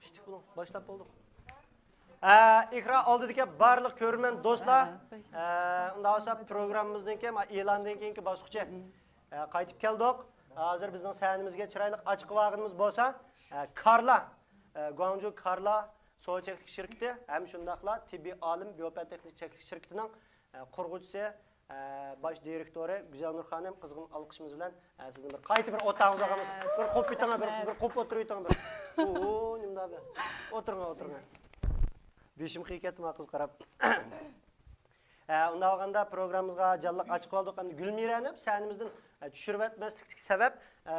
پىشتىك بولۇڭ، باشلاپ بولدۇق. ئە، ئېكران ئالدىدىكى بارلىق كۆرۈرمەن دوستلار، ئە، ئۇنداق بولسا پروگراممىمىزنىڭكى، ما، ئېلاندىن كېيىنكى باسقۇچى، ئە، قايتىپ كەلدۇق. ھازىر بىزنىڭ سەھنىمىزگە چىرايلىق ئاچىقىۋالغىنىمىز بولسا، ئە، كارلا، ئە، گۇاڭجۇ كارلا سودا چەكلىك شىركىتى ھەم شۇنداقلا تېببىي ئالىم بىيوپەن تېخنىك چەكلىك شىركىتىنىڭ، ئە، قۇرغۇچىسى، ئە، باش دىرېكتورى گۈزەلنۇر خانىم، قىزغىن ئالقىشىمىز بىلەن، ئە، سىزنى بىر قايتا بىر ئولتۇراڭلارغا، بىر قوپ ئۆتۈڭ، بىر، بىر قوپ ئولتۇرۇۋېتىڭ، بىر. ئۇ، نېمىنداق بىر. ئولتۇرۇڭ، ئولتۇرۇڭ. بېشىم قېيىپ كەتتى مانا قىزغا قاراپ. ئە، ئۇنداق بولغاندا پروگراممىمىزغا جانلىق ئاچىقىۋالدۇق. ئەمدى گۈلمىرەنى سەھنىمىزدىن، ئە، چۈشۈرۈۋەتمەسلىكتىكى سەۋەب، ئە،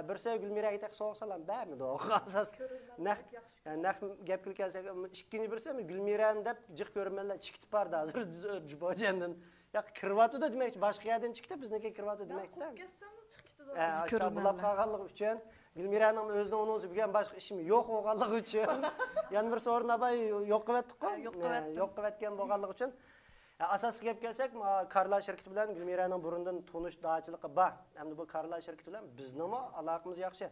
بىرسى گۈلمىرەگە تېخى سوغۇق سالام بەرمىدۇق. ئاساس نەق، ئە، نەق گەپكە كەلسەك، ئىككىنچى بىرسى گۈلمىرەنى دەپ جىق كۆرۈرمەنلەر چىقىپ بارىدۇ ھازىر جۇباجاندىن. ياق، كىرىۋاتىدۇ دېمەكچى، باشقا يەردىن چىقىپتۇ، بىزنىڭكى كىرىۋاتىدۇ دېمەكچىدە. ئە، ئاشۇنداق بولۇپ قالغانلىقى ئۈچۈن، گۈلمىرەنىڭ ئۆزىنىڭ ئۇنىڭسى بۈگۈن باشقا ئىشىمۇ يوق بولغانلىقى ئۈچۈن، يەنە بىر سورۇن ئاباي يوق قىلىۋەتتۇق-قۇ. ئە، يوق قىلىۋەتتىم. ئە، يوق قىلىۋەتكەن بولغانلىقى ئۈچۈن. ئە، ئاساسلىق گەپكە كەلسەك، ما-، كارلا شىركىتى بىلەن گۈلمىرەنىڭ بۇرۇندىن تونۇش داچىلىقى بار. ئەمدى بۇ كارلا شىركىتى بىلەن بىزنىڭمۇ ئالاقىمىز ياخشى.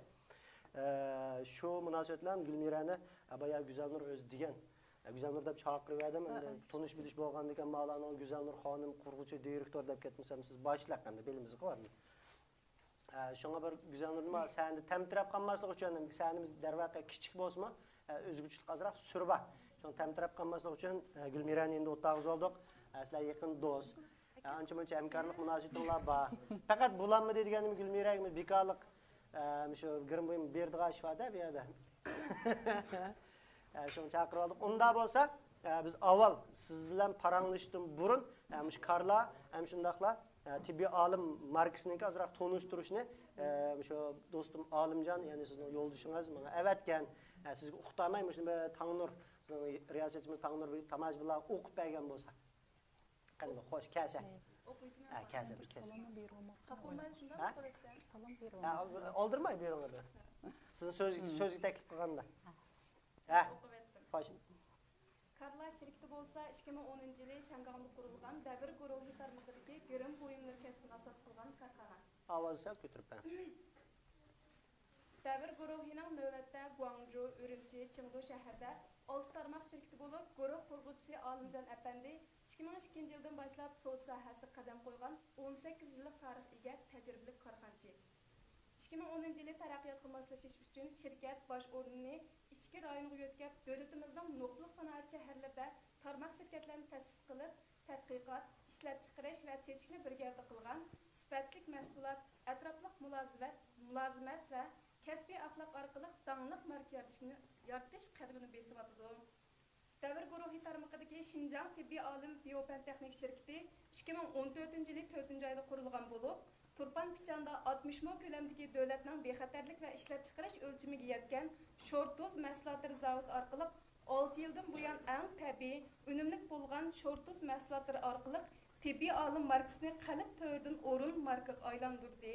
ئە، شۇ مۇناسىۋەت بىلەن گۈلمىرەنى، ئە، بايا گۈزەلنۇر ئۆزى دېگەن. ئە، گۈزەلنۇر دەپ چاقىرىۋەردىم، ھە، ئەمدى ھە. تونۇش بىلىش بولغاندىكىن، ماۋۇلارنىڭ گۈزەلنۇر خانىم قۇرغۇچى دىرېكتور دەپ كەتمىسەم، سىز باشلىق ئەمدى بېلىمىزغا بار. ئە، شۇڭا بىر گۈزەلنۇرنىمۇ سەھنىدە تەمتىرەپ قالماسلىق ئۈچۈن، سەھنىمىز دەرۋەقە كىچىك بولسىمۇ، ئە، ئۆزگىچىلىك ئازراق سۈر بار. شۇڭا تەمتىرەپ قالماسلىق ئۈچۈن، ئە، گۈلمىرەنى ئەمدى ئولتۇرغۇزۇۋالدۇق. ئە، سىلەر يېقىن دوست. ئە، ئانچە-مۇنچە ھەمكارلىق مۇناسىۋىتىڭلار بار. پەقەت بولالمىدى دېگەننىمۇ گۈلمىرەگىمۇ بىكارلىق، ئە، مۇشۇ گىرىم بۇيۇم بېرىدىغان ئىش بار-دە بۇ يەردە. ئە، شۇڭا چاقىرىۋالدۇق. ئۇنداق بولسا، ئە، بىز ئاۋۋال سىز بىلەن پاراڭلىشىشتىن بۇرۇن، ئە، مۇشۇ كارلا ھەم شۇنداقلا، ئە، تېببىي ئالىم ماركىسىنىڭكى ئازراق تونۇشتۇرۇشنى، ئە، مۇشۇ دوستۇم ئالىمجان، يەنى سىزنىڭ يولدىشىڭىز ماڭا ئەۋەتكەن. ئە، سىزگە ئۇقتۇرماي مۇشۇنى بىر تاڭنۇر، سىزنىڭ رىياسەتچىمىز تاڭنۇر بىر تاماشىبىنلارغا ئوقۇپ بەرگەن بولسا. قېنى، خوش، كەلسە. ھە، كەلسە، بىر كەلسە. سالامنى بېرىۋالماق. تاپالمايسىز، ھە؟ بىر سالام بېرىۋالماق. ھە، ئالدىرماي بېرىڭ. سىزنى سۆزگە، سۆزگە تەكلىپ قىلغاندا. ھە. خوش. كارلا شىركىتى بولسا ئىككى مىڭ ئونىنچى يىلى شياڭگاڭدا قۇرۇلغان دەۋر گۇرۇھى تارمىقىدىكى گىرىم بۇيۇملىرى كەسپىنى ئاساس قىلغان كارخانا. ئاۋازنى سەل كۆتۈرۈپ بېرىڭ. دەۋر گۇرۇھىنىڭ نۆۋەتتە گۇاڭجۇ، ئۈرۈمچى، چېڭدۇ شەھەردە ئالتە تارماق شىركىتى بولۇپ، گۇرۇھ قۇرغۇچىسى ئالىمجان ئەپەندى ئىككى مىڭ ئىككىنچى يىلدىن باشلاپ سودا ساھەسىگە قەدەم قويغان ئون سەككىز يىللىق تارىخقا ئىگە تەجرىبىلىك كارخانىچى. ئىككى مىڭ ئونىنچى يىلى تەرەققىياتقا ماسلىشىش ئۈچۈن شىركەت باش ئورنىنى ئىچكى رايونغا يۆتكەپ، دۆلىتىمىزنىڭ نۇقتىلىق سانائەت شەھەرلىرىدە تارماق شىركەتلەرنى تەسىس قىلىپ، تەتقىقات، ئىشلەپچىقىرىش ۋە سېتىشنى بىر گەۋدە قىلغان سۈپەتلىك مەھسۇلات، ئەتراپلىق مۇلازىمەت، مۇلازىمەت ۋە كەسپىي ئەخلاق ئارقىلىق داڭلىق ماركا يارىتىشنى، يارىتىش قەدىمىنى بېسىۋاتىدۇ. دەۋر گۇرۇھى تارمىقىدىكى شىنجاڭ تېببىي ئالىم بىيوپەن تېخنىك شىركىتى ئىككى مىڭ ئون تۆتىنچى يىلى تۆتىنچى ئايدا قۇرۇلغان بولۇپ، تۇرپان پىچاندا ئاتمىش مو كۆلەمدىكى دۆلەتنىڭ بىخەتەرلىك ۋە ئىشلەپچىقىرىش ئۆلچىمىگە يەتكەن شورت تۇز مەھسۇلاتلىرى زاۋۇتى ئارقىلىق ئالتە يىلدىن بۇيان ئەڭ تەبىئىي، ئۈنۈملۈك بولغان شورت تۇز مەھسۇلاتلىرى ئارقىلىق تېببىي ئالىم ماركىسىنى قەلب تۆرىدىن ئورۇن ماركىغا ئايلاندۇردى.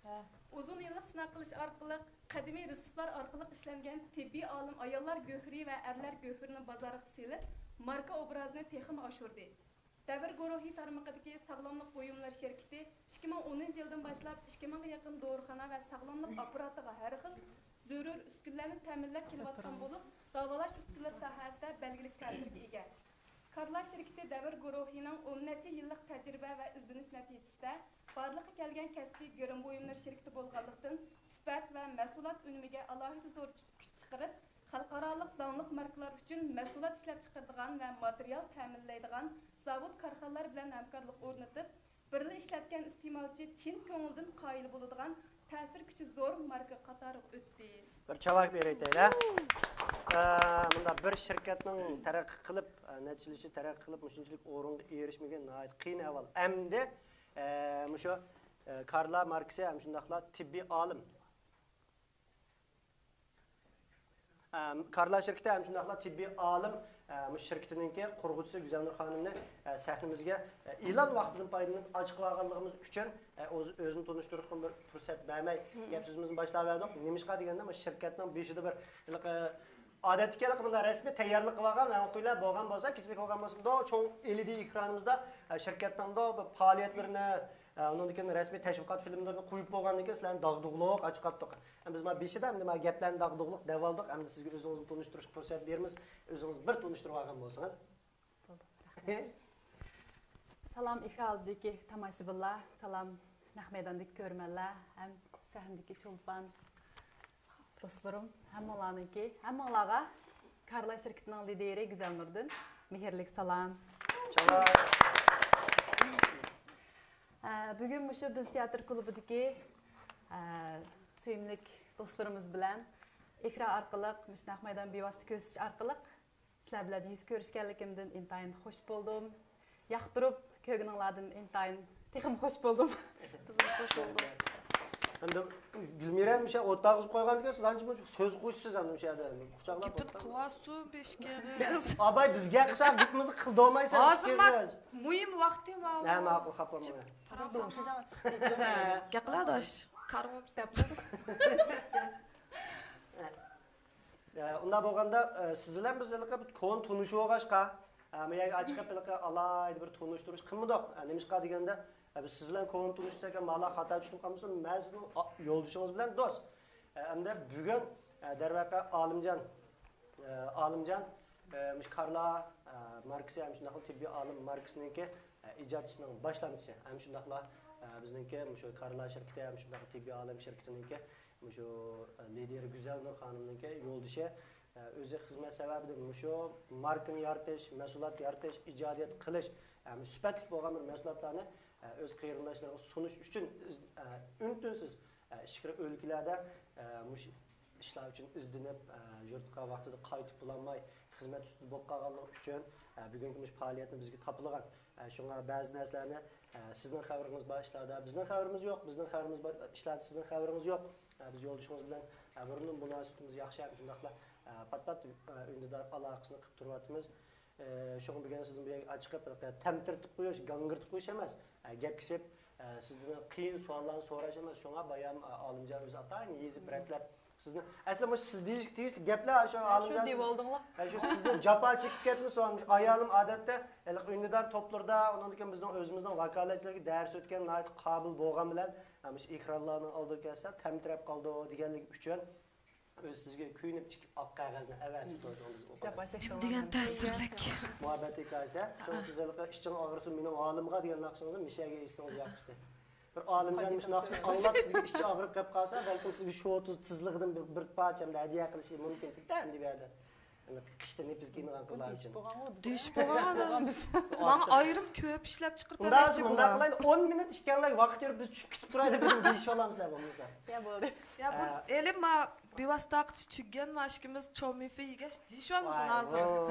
ھە. ئۇزۇن يىللىق سىناق قىلىش ئارقىلىق، قەدىمىي رېتسېپلار ئارقىلىق ئىشلەنگەن تېببىي ئالىم ئاياللار گۆھىرى ۋە ئەرلەر گۆھىرىنى بازارغا سېلىپ، ماركا ئوبرازىنى تېخىمۇ ئاشۇردى. دەۋر گۇرۇھى تارمىقىدىكى ساغلاملىق بۇيۇملىرى شىركىتى ئىككى مىڭ ئونىنچى يىلدىن باشلاپ ئىككى مىڭغا يېقىن دورىخانا ۋە ساغلاملىق ئاپپاراتىغا ھەر خىل زۆرۈر ئۈسكۈنىلەرنى تەمىنلەپ كېلىۋاتقان بولۇپ، داۋالاش ئۈسكۈنىلىرى ساھەسىدە بەلگىلىك تەسىرگە ئىگە. كارلا شىركىتى دەۋر گۇرۇھىنىڭ ئون نەچچە يىللىق تەجرىبە ۋە ئىزدىنىش نەتىجىسىدە بارلىققا كەلگەن كەسپىي گىرىم بۇيۇملىرى شىركىتى بولغانلىقتىن، سۈپەت ۋە مەھسۇلات ئۈنۈمىگە ئالاھىدە زور كۈچ چىقىرىپ، خەلقئارالىق داڭلىق ماركىلار ئۈچۈن مەھسۇلات ئىشلەپچىقىرىدىغان ۋە ماتېرىيال تەمىنلەيدىغان زاۋۇت، كارخانىلار بىلەن ھەمكارلىق ئورنىتىپ، بىرلا ئىشلەتكەن ئىستېمالچى چىن كۆڭۈلدىن قايىل بولىدىغان تەسىر كۈچى زور ماركا قاتارىغا ئۆتتى. بىر چاۋاك بېرەيتەيلى. ئە، مۇنداق بىر شىركەتنىڭ تەرەققىي قىلىپ، ئە، نەچچىلىشى تەرەققىي قىلىپ، مۇشۇنچىلىك ئورۇنغا ئېرىشمىگەن ناھايىتى قىيىن ئەھۋال. ئەمدى، ئە، مۇشۇ، ئە، كارلا ماركىسى ھەم شۇنداقلا تېببىي ئالىم. ئە، كارلا شىركىتى ھەم شۇنداقلا تېببىي ئالىم، ئە، مۇشۇ شىركىتىنىڭكى قۇرغۇچىسى گۈزەلنۇر خانىمنى، ئە، سەھنىمىزگە، ئە، ئېلان ۋاقتىدىن پايدىلىنىپ ئاچىقىۋالغانلىقىمىز ئۈچۈن، ئە، ئۆز-، ئۆزىنى تونۇشتۇرۇشقا بىر پۇرسەت بەرمەي، گەپ سۆزىمىزنى باشلاۋەردۇق. نېمىشقا دېگەندە، مۇشۇ شىركەتنىڭ بېشىدا بىر، ھېلىقى، ئادەتتىكى ھېلىقى مۇنداق رەسمىي تەييارلىق قىلىۋالغان ۋە ئۇ كۈنلەر بولغان بولسا، كېچىلىك بولغان بولسا، مۇنداق چوڭ ئېل ئىدى ئېكرانىمىزدا، ئە، شىركەتنىڭ مۇنداق بىر پائالىيەتلىرىنى، ئە، ئۇنىڭدىن كېيىن رەسمىي تەشۋىقات فىلىملىرىنى قويۇپ بولغاندىن كېيىن سىلەرنى داغدۇغىلىق ئاچىقاتتۇق. ئەمدى بىز مانا بېشىدا ئەمدى مانا گەپلەرنى داغدۇغىلىق دەۋالدۇق. ئەمدى سىزگە ئۆزىڭىزنى تونۇشتۇرۇشقا پۇرسەت بېرىمىز. ئۆزىڭىزنى بىر تونۇشتۇرۇپ ئالغان بولسىڭىز. بولدى، رەھمەت. سالام، ئېكران ئالدىدىكى تاماشىبىنلار، سالام، نەق مەيداندىكى كۆرۈرمەنلەر ھەم سەھنىدىكى چولپان دوستلىرىم، ھەممىڭلارنىڭكى، ھەممىڭلارغا كارلا شىركىتىنىڭ لىدىرى گۈزەلنۇردىن مېھىرلىك سالام. چالا. ئە، بۈگۈن مۇشۇ بىز تىياتىر كۇلۇبىدىكى، ئە، سۆيۈملۈك دوستلىرىمىز بىلەن ئېكران ئارقىلىق، مۇشۇ نەق مەيدان بىۋاسىتە كۆرسىتىش ئارقىلىق سىلەر بىلەن يۈز كۆرۈشكەنلىكىمدىن ئىنتايىن خوش بولدۇم. ياقتۇرۇپ كۆرگىنىڭلاردىن ئىنتايىن تېخىمۇ خوش بولدۇم. بىزمۇ خوش بولدۇق. ئەمدى گۈلمىرە مۇشۇ ئوتتۇرىغا قويغاندىكىن سىز ئانچە مۇنچە سۆز قوشىسىز ئەمدى مۇشۇ يەردە. قۇچاقلاپ گېپىنى قىلىۋالسۇن بېشىكىڭىز. ئاباي بىزگە قىلسا گېپىمىزنى قىلدۇرمايسەن. ھازىر مۇھىم ۋاقتى ماۋۇ. ھە، ماقۇل، خاپا بولماڭ. گەپلەر ئاداش. كارىۋاپسەن. ئە، ئۇنداق بولغاندا، ئە، سىز بىلەن بىز ھېلىقى بىر كونا تونۇشۇۋالغاچقا، ئە، مەيەگە ئاچىقىپ ھېلىقى ئالاھىدە بىر تونۇشتۇرۇش قىلمىدۇق. ئە، نېمىشقا دېگەندە، ئە، بىز سىز بىلەن كونا تونۇشساك، مالا خاتا چۈشىنىپ قالمىسۇن، مەن سىزنىڭ ئا-، يولدىشىڭىز بىلەن دوست. ئە، ئەمدى بۈگۈن، ئە، دەرۋەقە، ئالىمجان، ئە، ئالىمجان، ئە، مۇشۇ كارلا، ئە، ماركىسى ھەم شۇنداقلا تېببىي ئالىم ماركىسىنىڭكى، ئە، ئىجادچىسىنىڭ باشلامچىسى ھەم شۇنداقلا، ئە، بىزنىڭكى مۇشۇ كارلا شىركىتى ھەم شۇنداقلا تېببىي ئالىم شىركىتىنىڭكى مۇشۇ، ئە، لىدىرى گۈزەلنۇر خانىمنىڭكى يولدىشى، ئە، ئۆزى خىزمەت سەۋەبىدىن مۇشۇ ماركىنى يارىتىش، مەھسۇلات يارىتىش، ئىجادىيەت قىلىش، ئە، مۇشۇ سۈپەتلىك بولغان بىر مەھسۇلاتلارنى، ئە، ئۆز قېرىنداشلىرىغا سۇنۇش ئۈچۈن ئىز-، ئە، ئۈن-تىنسىز، ئە، ئىچكىرى ئۆلكىلەردە، ئە، مۇشۇ ئىشلار ئۈچۈن ئىزدىنىپ، ئە، يۇرتقا ۋاقتىدا قايتىپ بولالماي، خىزمەت ئۈستىدە بولۇپ قالغانلىقى ئۈچۈن، ئە، بۈگۈنكى مۇشۇ پائالىيەتنى بىزگە تاپىلىغان. ئە، شۇڭا بەزى نەرسىلەرنى، ئە، سىزنىڭ خەۋىرىڭىز بار ئىشلاردا، بىزنىڭ خەۋىرىمىز يوق، بىزنىڭ خەۋىرىمىز بار ئىشلاردا، سىزنىڭ خەۋىرىڭىز يوق. ئە، بىز يولدىشىڭىز بىلەن، ئە، بۇرۇندىن مۇناسىۋىتىمىز ياخشى، ھەم شۇنداقلا، ئە، پات-پات، ئە، ئۈندىدار ئالاقىسىنى قىلىپ تۇرۇۋاتىمىز. ئە، شۇڭا بۈگۈن سىزنى بۇ يەرگە چىقىپ، تەمتىرىتىپ قويۇش، گاڭگىرىتىپ قويۇش ئەمەس. ئە، گەپ كېسىپ، ئە، سىزدىن قىيىن سوئاللارنى سوراش ئەمەس. شۇڭا بايام، ئە، ئالىمجان ئۆزى ئاتايىن يېزىپ رەتلەپ سىزنى، ئەسلى مۇشۇ سىز دېيىشكە تېگىشلىك گەپلەر شۇ ئالىمجان، دېۋالدىڭلار. ئە، شۇ سىزدىن جاپا چېكىپ كەتمىسۇن. ئايالىم ئادەتتە ھېلىقى ئۈندىدار توپلىرىدا، ئۇنىڭدىن كېيىن بىزنىڭ ئۆزىمىزنىڭ ۋاكالەتچىلىرىگە دەرس ئۆتكەن، ناھايىتى قابىل بولغان بىلەن، ئە، مۇشۇ ئېكرانلارنىڭ ئالدىغا كەلسە تەمتىرەپ قالىدۇ دېگەنلىكى ئۈچۈن، ئۆزى سىزگە كۆيۈنۈپ ئىككى ئاق قەغەزنى ئەۋەتىپتۇ. شۇڭا بىز ئوقۇدۇق. نېمە دېگەن تەسىرلىك. مۇھەببەت ھېكايىسى. شۇڭا سىز ھېلىقى ئىچىڭ ئاغرىسۇن مېنىڭ ھالىمغا دېگەن ناخشىڭىزنى مىشەگە ئېيتسىڭىز ياخشىتى. بىر ئالىمجان مۇشۇ ناخشىنى ئاڭلاپ سىزگە ئىچى ئاغرىپ قېلىپ قالسا، بەلكىم سىزگە شۇ تۇز تېزلىقىدىن بىر، بىر پارچە ھەمدە ھەدىيە قىلىشى مۇمكىن. تەمدە بۇ يەردە. قىشتا نېپىز كىيىنىدىغان قىزلار ئۈچۈن. دېيىش بولغان. ماڭا ئايرىم كۆپ ئىشلەپ چىقىرىپ بەرمەكچى بۇلار. ئۇنداق قىلايلى، ئون مىنۇت ئىككىڭلار ۋاقىت يۈرۈپ بىز چۈشۈپ كېتىپ تۇرايلى، بۈگۈن دېيىشىۋالامسىلەر بولمىسا. يا بولدى. يا بۇ ئېلىم ما بىۋاسىتە قىلىش تۈگىگەن ما ئىككىمىز چومىفى يېگەچ دېيىشىۋالمىسۇن ھازىر.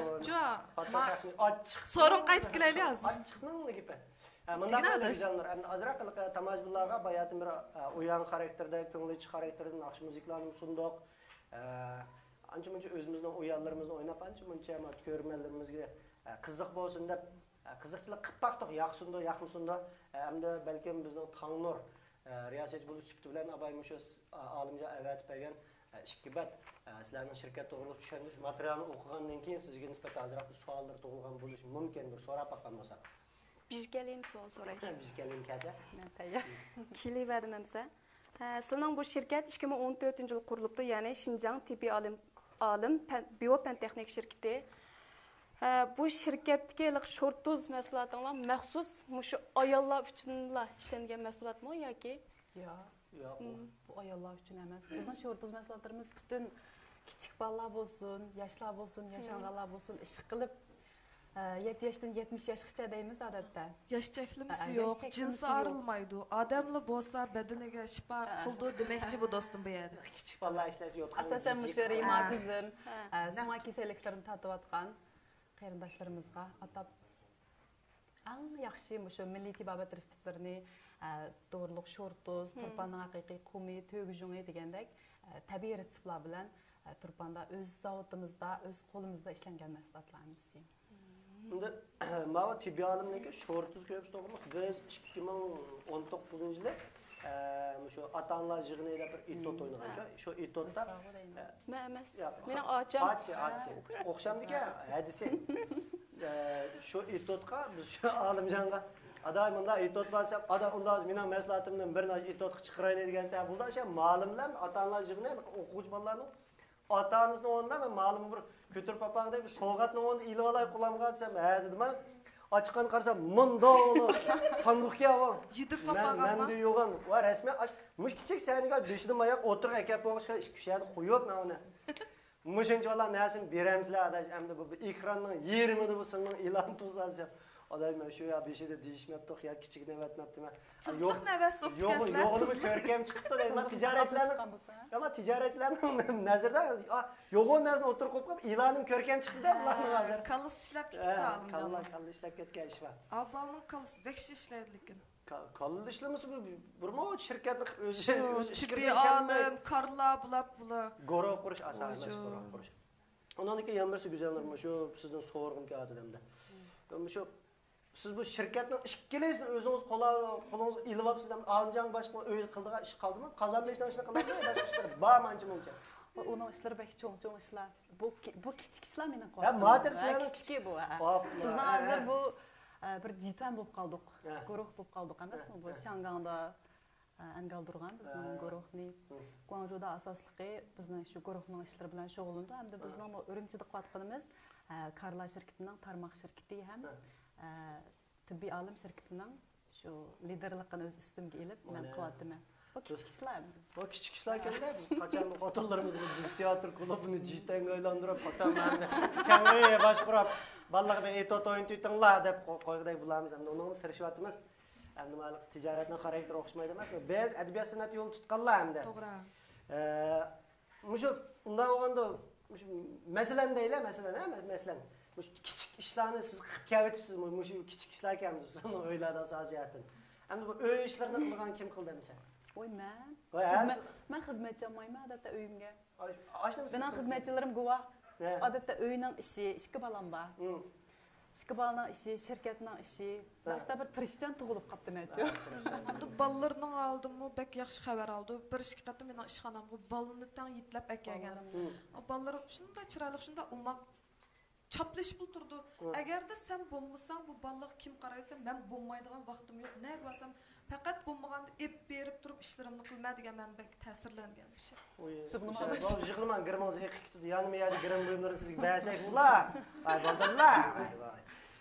جۇ. سورۇن قايتىپ كېلەيلى ھازىر. ئاچچىقنىڭ گېپى. مۇنداق قىلايلى، ئەمدى ئازراق تاماشىبىنلارغا باياتىن بىر ئويۇن خاراكتېرىدە، كۆڭۈل ئېچىش خاراكتېرىدە ناخشا مۇزىكىلارنى سۇندۇق. ئانچە مۇنچە ئۆزىمىزنىڭ ئويۇنلىرىمىزنى ئويناپ، ئانچە مۇنچە كۆرۈرمەنلىرىمىزگە قىزىق بولسۇن دەپ، قىزىقچىلىق قىلىپ باقتۇق، ياقسۇندۇ، ياقمىسۇندۇ. ئەمدى بەلكىم بىزنىڭ تاڭنۇر رىياسەتچى بولۇش سۈپىتى بىلەن ئاباي مۇشۇ ئالىمجان ئەۋەتىپ بەرگەن ئىككى بەت سىلەرنىڭ شىركەت توغرىلىق چۈشەندۈرۈش ماتېرىيالىنى ئوقۇغاندىن كېيىن سىزگە نىسبەتەن ئازراق سوئاللىرى تۇغۇلغان بولۇشى مۇمكىن، بىر سوراپ باققان بولساق. بىز كەلەيمۇ سوئال سوراش. بىز كەلەيمۇ كەلسە. مەن تەييار. كېلىۋەردىم ئەمسە. ھە، سىلىنىڭ بۇ شىركەت ئىككى مىڭ ئون تۆتىنچى يىلى قۇرۇلۇپتۇ، يەنى شىنجاڭ تېببىي ئالىم، ئالىم پەن، بىيو پەن تېخنىك شىركىتى. ھە، بۇ شىركەتتىكى ھېلىقى شورتۇز مەھسۇلاتىڭلار مەخسۇس مۇشۇ ئاياللار ئۈچۈنلا ئىشلەنگەن مەھسۇلاتمۇ ياكى؟ ياق. ياق، ئۇ. بۇ ئاياللار ئۈچۈن ئەمەس. بىزنىڭ شورتۇز مەھسۇلاتلىرىمىز پۈتۈن كىچىك بالىلار بولسۇن، ياشلار بولسۇن، ياشانغانلار بولسۇن، ئىشقىلىپ، ئە، يەتتە ياشتىن يەتمىش ياشقىچە دەيمىز ئادەتتە. ياش چەكلىمىسى يوق، جىنسى ئايرىلمايدۇ. ئادەملا بولسا بەدىنىگە شىپا قىلىدۇ دېمەكچى بۇ دوستۇم بۇ يەردە. كىچىك بالىلار ئىشلەش يوت. ئاساسەن مۇشۇ رېماتىزم، ئە، سۆڭەك كېسەللىكلىرىنى تارتىۋاتقان قېرىنداشلىرىمىزغا ئاتاپ ئەڭ ياخشى مۇشۇ مىللىي تېبابەت رېتسېپلىرىنى، ئە، دورىلىق شورتۇز، تۇرپاننىڭ ھەقىقىي قۇمى، تۆگىجۇڭى دېگەندەك، ئە، تەبىئىي رېتسېپلار بىلەن، ئە، تۇرپاندا ئۆز زاۋۇتىمىزدا، ئۆز قولىمىزدا ئىشلەنگەن مەھسۇلاتلار ھەممىسى. ئەمدى ماۋۇ تېببىي ئالىمنىڭكى شورتۇز كۆرۈپسىز توغرىمۇ؟ بىز ئىككى مىڭ ئون توققۇزىنچى يىلى، ئە، مۇشۇ ئاتا-ئانىلار يىغىنى دەپ بىر ئېتيۇد ئوينىغان. شۇ، شۇ ئېتيۇدتا، ئە، مەن ئەمەس. مېنىڭ ئاچام. ئاچىسى، ئاچىسى. ئوخشامدىكەن، ھەدىسى. ئە، شۇ ئېتيۇدقا بىز شۇ ئالىمجانغا، «ئادا، مۇنداق ئېتيۇد بار» دېسەم، «ئادا، ئۇنداق مېنىڭ مەھسۇلاتىمدىن بىرنى ئېتيۇدقا چىقىرايلى» دېگەنتە، بۇلار شۇ مۇئەللىملەر، ئاتا-ئانىلار يىغىنى، ئوقۇغۇچى بالىلارنىڭ ئاتا-ئانىسىنىڭ ئورنىدا مەن مالىمنى بىر كۆتۈرۈپ ئاپاڭ دەپ، بىر سوۋغاتنىڭ ئورنىدا ئېلىۋالاي قولۇمغا دېسەم، ھە دېدىم. ئاچقان قارىسام، مۇنداق ساندۇقكەن ئۇ. يۈدۈپ مەن، ئاپاغانما؟ مەندە يوغان. ۋە رەسمىي ئاش-، مۇشۇ كىچىك سەھنىگە بېشىدىن ئاياق ئوتتۇرىغا ئەكەپ بولغاچقا، ئىككى ئۈچ يەردە قويۇپ مەن ئۇنى. مۇشۇنچە بالىلار نەرسىنى بېرەمسىلەر ئاداش، ئەمدى بۇ، بۇ ئېكراننىڭ يېرىمىدا بۇ سىلىنىڭ ئېلان تۇرسا دېسەم، ئاداش، مەن شۇ يا بېشىدا دېيىشمەپتۇق يا كىچىكنى ئەۋەتمەپتىمەن. تىزلىق نەۋەس بوپتىكەنسىلەر. يوغىنىمۇ كۆركەم چىقىپتۇ دەيمەن. تىجارەتچىلەرنىڭ، ئەمما تىجارەتچىلەرنىڭ نەزىرىدە، يوغان نەرسىنى ئوتتۇرىغا قويۇپ قويۇپ، ئېلانىم كۆركەم چىقىپتۇ بۇلارنىڭ ھازىر. كاللىسى ئىشلەپ كېتىپتۇ ئالىمجاننىڭ. كاللا، كاللا ئىشلەپ كەتكەن ئىش بار. ئا، بالىنىڭ كاللىسى ۋەھشىي ئىشلەيدۇ لېكىن. كاللا ئىشلىمىسە، بۇ بىرمۇ شىركەتنى ئۆزى، ئۆزى ئىشكىرىپ تېببىي ئالىم، كارلا بۇلاپ بۇلا. گۇرۇھ قۇرۇش ئاساسىي ئەمەس، گۇرۇھ قۇرۇش. ئۇنىڭدىن كېيىن يەنە بىرسى گۈزەل نۇر، مۇشۇ سىزدىن سورىغۇم كېلىۋاتىدۇ ئەمدى. مۇشۇ سىز بۇ شىركەتنىڭ ئىككىلىسىنى ئۆزىڭىز قولا-، قولىڭىزغا ئېلىۋاپسىز، ئەمدى ئالىمجان باشقا ئۆيدە قىلىدىغان ئىش قالدىمۇ؟ قازان بېشىنىڭ ئىشىنى قىلالماي، باشقا ئىشلار بارمۇ ئانچە مۇنچە؟ ئۇنىڭ ئىشلىرى بەك چوڭ، چوڭ ئىشلار. بۇ كى-، بۇ كىچىك ئىشلار مېنىڭ قىلىۋاتقىنىم. ھە، كىچىكى بۇ، ھە. بىزنىڭ ھازىر بۇ، ئە، بىر جىتەن بولۇپ قالدۇق. گۇرۇھ بولۇپ قالدۇق ئەمەسمۇ؟ بۇ شياڭگاڭدا، ئە، ئەنگالدۇرغان بىزنىڭ گۇرۇھنى. گۇاڭجۇدا ئاساسلىقى بىزنىڭ شۇ گۇرۇھنىڭ ئىشلىرى بىلەن شۇغۇللىنىدۇ. ھەمدە بىزنىڭمۇ ئۈرۈمچىدە قىلىۋاتقىنىمىز، ئە، كارلا شىركىتىنىڭ تارماق شىركىتى ھەم، ئە، تېببىي ئالىم شىركىتىنىڭ شۇ لىدېرلىقىنى ئۆز ئۈستۈمگە ئېلىپ، مەن قىلىۋاتىمەن. بۇ كىچىك ئىشلار ئەمدى. بۇ كىچىك ئىشلار ئىكەن-دە، بىز قاچان بۇ خوتۇنلىرىمىزنى بىز تىياتىر كۇلۇبىنى جىتەنگە ئايلاندۇرۇپ، خوتەنلەرنى كەڭرى باشقۇرۇپ، بالىلارغا بىر ئېتوت ئوينىتىۋېتىڭلار دەپ قوي-، قويغۇدەك بولامىز. ئەمدى ئۇنىڭغا تىرىشىۋاتىمىز. ئەمدى مانا تىجارەتنىڭ خاراكتېرى ئوخشىمايدۇ ئەمەسمۇ؟ بىز ئەدەبىيات سەنئەت يولىدا تۇتقانلار ئەمدى. توغرا. ئە، مۇشۇ ئۇنداق بولغاندا مۇشۇ مەسىلەن دەيلى، مەسىلەن، ھە، مە-، مەسىلەن، مۇشۇ كىچىك ئىشلارنى سىز قىلىپ كېلىۋېتىپسىز، مۇ-، مۇشۇ كىچىك ئىشلاركەن بىزنىڭ ئۆيلەردە سازىيەتتىن. ئەمدى بۇ ئۆي ئىشلىرىنى قىلىدىغان كىم قىلدى دېسە؟ ۋاي، مەن. ۋاي، ھە، خىزمەت، سىز مەن خىزمەتچى ئالمايمەن، ئادەتتە ئۆيۈمگە. ئاش-، ئاشۇنى سىز مېنىڭ قىلىسىز. خىزمەتچىلىرىم گۇۋاھ. ھە. ئادەتتە ئۆينىڭ ئىشى، ئىككى بالام بار. ھىم. ئىككى بالىنىڭ ئىشى، شىركەتنىڭ ئىشى، ھە. باشتا بىر تىرىشچان تۇغۇلۇپ قاپتۇ مەنچۇ. ھە، تىرىشچان. ئەمدى بالىلىرىنىڭ ئالدىمۇ بەك ياخشى خەۋەر ئالدى. بىر ئىككى قېتىم مېنىڭ ئىشخانامغا بالىنى تەڭ يېتىلەپ ئەكەلگەن. بالىلىرىم. ھىم. ئا، بالىلىرىم شۇنداق چىرايلىق، شۇنداق ئوماق. چاپلىشىپلا تۇرىدۇ. ھىم. ئەگەردە سەن بولمىساڭ، بۇ بالىلارغا كىم قارايسەن؟ مەن بولمايدىغان ۋاقتىم يوق. نەگە بارسام، پەقەت بولمىغاندا ئېلىپ بېرىپ تۇرۇپ ئىشلىرىمنى قىلىمەن دېگەن، مەن بەك تەسىرلەنگەن بىر شەي. ئۇي، سۇبھاناللا. بولدى، يىغلىماڭ، گىرىمىڭىز ئېقىپ كېتىدۇ. يەنىمۇ يەردە گىرىم بۇيۇملىرىنى سىزگە بەرسەك بولا. ۋاي، بولدۇملا. ۋاي، ۋاي.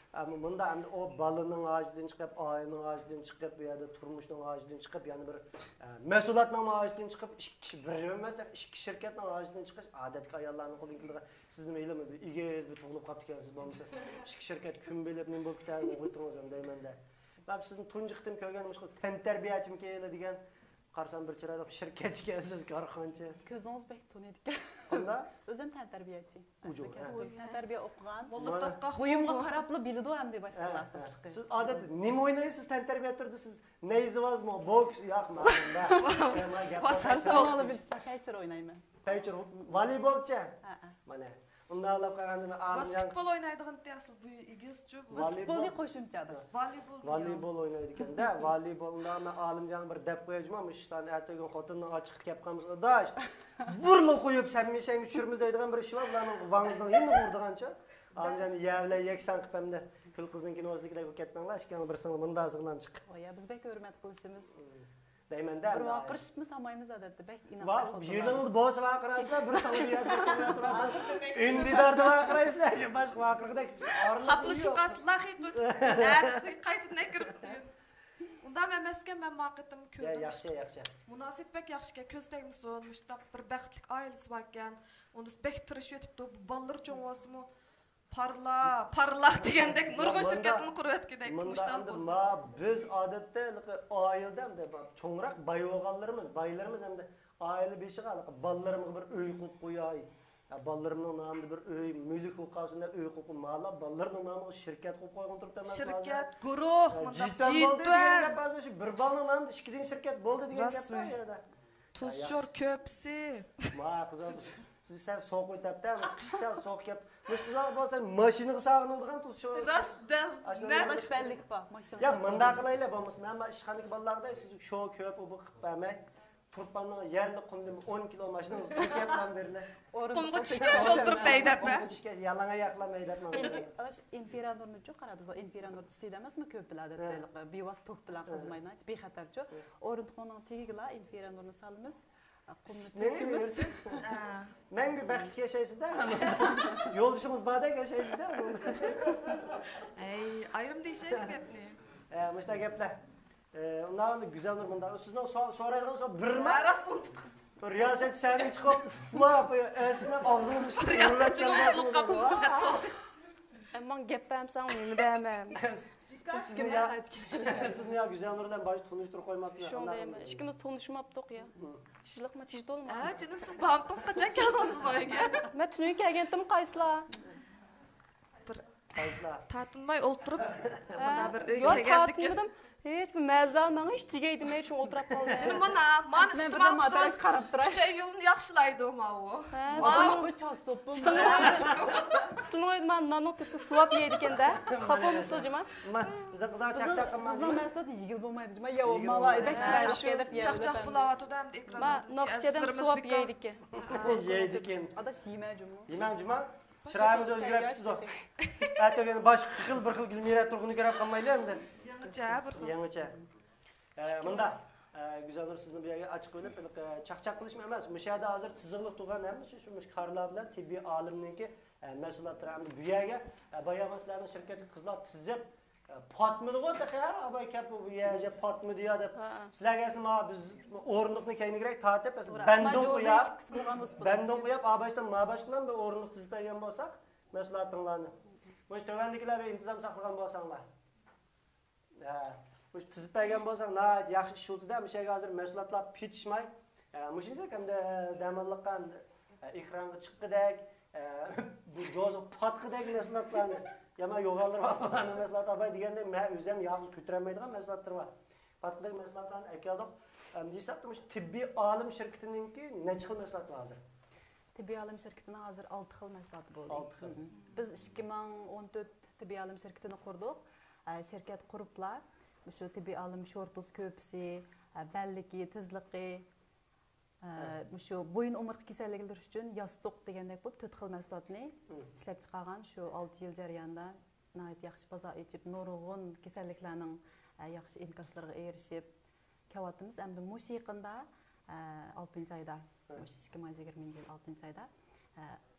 ئەمما مۇندا ئەمدى ئۇ بالىنىڭ ھاجىتىدىن چىقىپ، ئائىلىنىڭ ھاجىتىدىن چىقىپ، بۇ يەردە تۇرمۇشنىڭ ھاجىتىدىن چىقىپ، يەنە بىر، ئە، مەھسۇلاتنىڭ ھاجىتىدىن چىقىپ، ئىككى كىشى بىر ئەمەس، ئىككى شىركەتنىڭ ھاجىتىدىن چىقىش ئادەتتىكى ئاياللارنىڭ قولىدىن كېلىدىغان. سىز نېمە ھېلىمۇ بىر ئېگىز بىر تۇغۇلۇپ قاپتىكەنسىز، بولمىسا ئىككى شىركەت كۈن بېلىپ نېمە بولۇپ كېتەر، ئويتۇڭىز ھەم دەيمەن-دە. مەن سىزنى تۇنجى قېتىم كۆرگەن مۇشۇ تەنتەربىيەچىمىكىن دېگەن. قارىسام بىر چىرايلىق شىركەتچىكەنسىز، كارخانىچى. كۆزىڭىز بەك تونۇيدىكەن. قانداق؟ ئۆزۈم تەنتەربىيەچى. ئۇجۇق، ئەسلى ھە. كەسپىم تەنتەربىيە ئوقۇغان. موللا مانا. تاغقا بۇيۇمغا قويغۇ. قاراپلا بىلىدۇ ئەمدى باشقىلار ھە، ھە. قىزىقى. سىز ئادەتتە نېمە ئوينايسىز تەنتەربىيە تۈرىدە؟ سىز نەيزىۋازمۇ، بوكس، ياق، مانا. باس-، باس-، پەيچىر ئوينايمەن. پەيچىر، ۋالىبولچە. ھە، ھە. مانا. ئۇنداق قىلىپ قالغاندا مەن ئالىمجان ۋاسكېتبول ئوينايدىغان ئىدى ئەسلى بۇ ئېگىزچۇ بۇ. ۋالىبول. ۋاسكېتبولنى قوشۇمچە ئاداش. ۋالىبول. ۋالىبول ئوينايدىكەن-دە، ۋالىبول. ئۇنداق مەن ئالىمجانغا بىر دەپ قويايچۇما، مۇشۇ ئىشلارنى ئەتىگۈن خوتۇننىڭ ئاچچىقى كەپ قالمىسۇن، ئاداش. بىرلا قويۇپ سەممىشەڭگە چۈشۈرىمىز دەيدىغان بىر ئىش بار، بۇلارنىڭ ۋاڭزىنىڭ يېنىدا ئۇرىدىغانچۇ. ئالىمجان يەۋلە يەكسان قىلىپ ئەمدى كۈل قىزنىڭكىنى ئۆزىدىكىدەك قىلىپ كەتمەڭلار، ئىككىڭلار بىرسىڭلار مۇنداق سىغلام چىقىپ. ۋايا، بىز بەك ھۆرمەت قىلىشىمىز. دەيمەن-دە، بىر ۋارقىرىشىپمۇ سالمايمىز ئادەتتە، بەك ئىناق. ۋا-، يېنىڭىزدا بولسا ۋارقىرايسىلەر، بىر ساڭا بىر يەردە بىر ساڭا تۇراسىلەر. ئۈندىداردا ۋارقىرايسىلەر، باشقا ۋارقىرىغۇدەك ئارىلىق خاپىلىشىپ يوق. قالسىلا، قايتىدىن كىرىپ. ئۇنداق ئەمەسكەن، مەن ما قېتىم يا، كۆردۈم. ياخشى، ياخشى. مۇناسىۋىتى بەك ياخشىكەن، كۆز تەگمىسۇن، مۇشۇنداق بىر بەختلىك ئائىلىسى باركەن. ئۇنىسى بەك تىرىشىۋېتىپتۇ، بالىلىرى چوڭ بولسىمۇ. پارلا، پارلاق دېگەندەك نۇرغۇن يا، مۇندا، شىركەتنى قۇرۇۋەتكۈدەك مۇشتال ئەمدى بولسا. ما، بىز ئادەتتە ھېلىقى ئائىلىدە ئەمدى چوڭراق باي بولغانلىرىمىز، بايلىرىمىز ئەمدى ئائىلە بېشىغا ھېلىقى بالىلىرىمغا بىر ئۆي قۇرۇپ قوياي، يا بالىلىرىمنىڭ نامىدا بىر ئۆي، مۈلۈك بولۇپ قالسۇن دەپ ئۆي قۇرۇپ قويۇپ، مالا بالىلىرىنىڭ نامىغا شىركەت قۇرۇپ قويغىنى تۇرۇپتۇ ئەمەس شىركەت، گۇرۇھ، ھە، مۇنداق جىتەن بولدى دېگەن جىتەن. گەپ ھازىر شۇ بىر بالىنىڭ نامىدا ئىككى دېگەن شىركەت بولدى دېگەن گەپ بار ئۇ يەردە. تۇز شور كۆپىسى. ما قىزىم، سىز سەل سوغۇق ئۆتەپتە، قىش سەل سوغۇق كەپ. مۇشۇ قىزلار بولسا ماشىنىغا ساغىنىدىغان تۇز شور. راست، دەل. ئاشۇنداق نەق. باش بەللىك بار، ماشىنا يا، مۇنداق قىلايلى، بولمىسا مەن ئىشخانىدىكى بالىلارغا دەي، سىز شور كۆپ ئۇبۇق قىلىپ بەرمەي. تۇرپاننىڭ يەرلىك قۇمدىن ئون كىلو ماشىنىڭىزنى تۆكۈپ بېرىلە. قۇمغا چۈشكەچ ئولتۇرۇپ ھەيدەپ، قۇمغا چۈشكەچ يالىڭاچ ئاياقلار ھەيدەپ ماڭىدۇ. ئىلىك-، ئاش-، ئىنفىرا نۇرنىچۇ قاراپ، بىز ئىنفىرا نۇر ئىستىدە ئەمەسمۇ كۆپ بىلەدە، ھە. بىۋاسىتە توك بىلەن ھە. خىزمەت، بىخەتەرچۇ. ھە. ئورۇندۇقنىڭ تېگىگىلا ئىنفىرا نۇرنى سالىمىز. قۇمنى مېنى تۆكىمىز. ھە. مەڭگۈ بەختلىك ياشايسىز-دە. يولدىشىڭىز باردەك ياشايسىز-دە. ئەي، ئايرىم دېيىشەيلى گەپنى. ئە، مۇشۇنداق گەپلەر. ئە، ئۇنداق گۈزەل نۇر مۇنداق. سىزنىڭ سو-، سورايدىغان سوئال بىرما؟ ھە، راست ئۇنتۇپ قاپتۇ. رىياسەتچى سەھنىگە چىقىپ، ۋا، ئەسلىدە ئاغزىڭىزغا رىياسەتچىنىڭ ئۇنتۇپ قاپتۇ. ئەمما گەپ بەرمىسەڭ نېمە دەيمەن؟ سىزنى يا، سىزنى يا گۈزەل نۇر بىلەن بايا تونۇشتۇرۇپ قويماپتىمەن. شۇڭا دەيمەن، ئىككىمىز تونۇشماپتۇق يا. تىجلىقمۇ تىج تولما. ھە، جېنىم، سىز بامدىڭىز قاچان كەلدىڭىز بىزنىڭ ئۆيگە؟ مەن تۈنۈگۈن كەلگەنتىم قايسىلا. بىر قايسىلا؟ تارتىنماي ئولتۇرۇپ، ھە. مانا بىر ئۆيگە ياق، كەلگەندىكىن. تارتىنمىدىم. ھېچ بىر مەززە ئالماي، ھېچ تېگەي دېمەي شۇ ئولتۇراپ قالدىم. جېنىم، مانا، مانا ئۈستىمە قارىسىڭىز، قاراپ تۇراي. ئۈچەي يولىنى ياخشىلايدۇ ماۋۇ. ھە، ماۋۇ. سىلىڭ ئۆيدە مانا ناننىڭ تېتىسى سۇۋاپ يەيدىكەن-دە. خاپا بولمىسىلا جۇما. بىزنىڭ قىزلار چاقچاق قىلمايدۇ. بىزنىڭ مەھسۇلات يېگىلى بولمايدۇ جۇما. يا، مالا بەك چىرايلىق يەپ يەيدۇ. چاقچاق بولاۋاتىدۇ ئەمدى ئېكراندا. ما ناخشىچەدىن سۇۋاپ يەيدىكەن. يەيدىكەن. ئاداش يېمە جۇما. يېمەڭ جۇما. چىرايىڭىز ئۆزگىرىپ كېتىدۇ. ئەتىگەن باشقا خىل بىر خىل گۈلمىرە تۇرغۇننى كۆرۈپ قالمايلى ئەمدى. يېڭىچە بىر خىل. يېڭىچە. ئە، مۇنداق، ئە، گۈزەل نۇر، سىزنى بۇ يەرگە ئاچىق ئويلاپ، بىر، ئە، چاقچاق قىلىشمۇ ئەمەس. مۇشۇ يەردە ھازىر تىزىقلىق تۇرغان ھەممىسى شۇ، مۇشۇ كارلار بىلەن تېببىي ئالىمنىڭكى، ئە، مەھسۇلاتلىرى. ئەمدى بۇ يەرگە، ئە، بايا مەن سىلەرنىڭ شىركەتتىكى قىزلار تىزىپ، ئە، پاتمىدىغۇ تېخى، ھە، ئاباي كەپ بۇ يەرگە پاتمىدى يا دەپ. ھە. سىلەرگە ئەسلى ما بىز ئورۇندۇقنى كەينىگىرەك تارتىپ، ئەسلى بەندۇن قويۇپ، بەندۇن قويۇپ، ئاباشتىن ما باشقىلار بىر ئورۇندۇق تىزىپ بەرگەن بولساق، مەھسۇلاتىڭلارنى. مۇشۇ تۆۋەندىكىلەر بىر ئىنتىزام ساقلىغان بولساڭلار. ھە، مۇشۇ تىزىپ بەرگەن بولساڭ، ناھايىتى ياخشى ئىش بولدى-دە، مۇشۇ يەرگە ھازىر مەھسۇلاتلار پېتىشماي، ھە، مۇشۇنچىلىك ئەمدى دەماللىققا، ئېكرانغا چىققۇدەك، ئە، بۇ جوزا پاتقىدەك مەھسۇلاتلارنى، يامان يوغانلىرى بار بۇلارنىڭ مەھسۇلاتى ئاپاي دېگەندەك، مەن ئۆزۈم يالغۇز كۆتۈرەلمەيدىغان مەھسۇلاتلىرى بار. پاتقىدەك مەھسۇلاتلارنى ئەكەلدۇق. ئەمدى ھېسابتا مۇشۇ تېببىي ئالىم شىركىتىنىڭكى نەچچە خىل مەھسۇلاتى بار ھازىر؟ تېببىي ئالىم شىركىتىنىڭ ھازىر ئالتە خىل مەھسۇلاتى بولدى. ئالتە خىل. مم. بىز ئىككى مىڭ ئون تۆت تېببىي ئالىم شىركىتىنى قۇردۇق. ئە، شىركەت قۇرۇپلا مۇشۇ تېببىي ئالىم شورتۇز كۆپىسى، ئە، بەللىكى، تىزلىقى، ئە، ھە. مۇشۇ بويۇن ئومۇرتقا كېسەللىكلىرى ئۈچۈن ياستۇق دېگەندەك بولۇپ، تۆت خىل مەھسۇلاتنى مم. ئىشلەپ چىقارغان. شۇ ئالتە يىل جەريانىدا ناھايىتى ياخشى بازار ئېچىپ، نۇرغۇن كېسەللىكلەرنىڭ، ئە، ياخشى ئىنكاسلىرىغا ئېرىشىپ كېلىۋاتىمىز. ئەمدى مۇشۇ يېقىندا، ئە، ئالتىنچى ئايدا، ھە. مۇشۇ ئىككى مىڭ يىگىرمىنچى يىل ئالتىنچى ئايدا، ئە،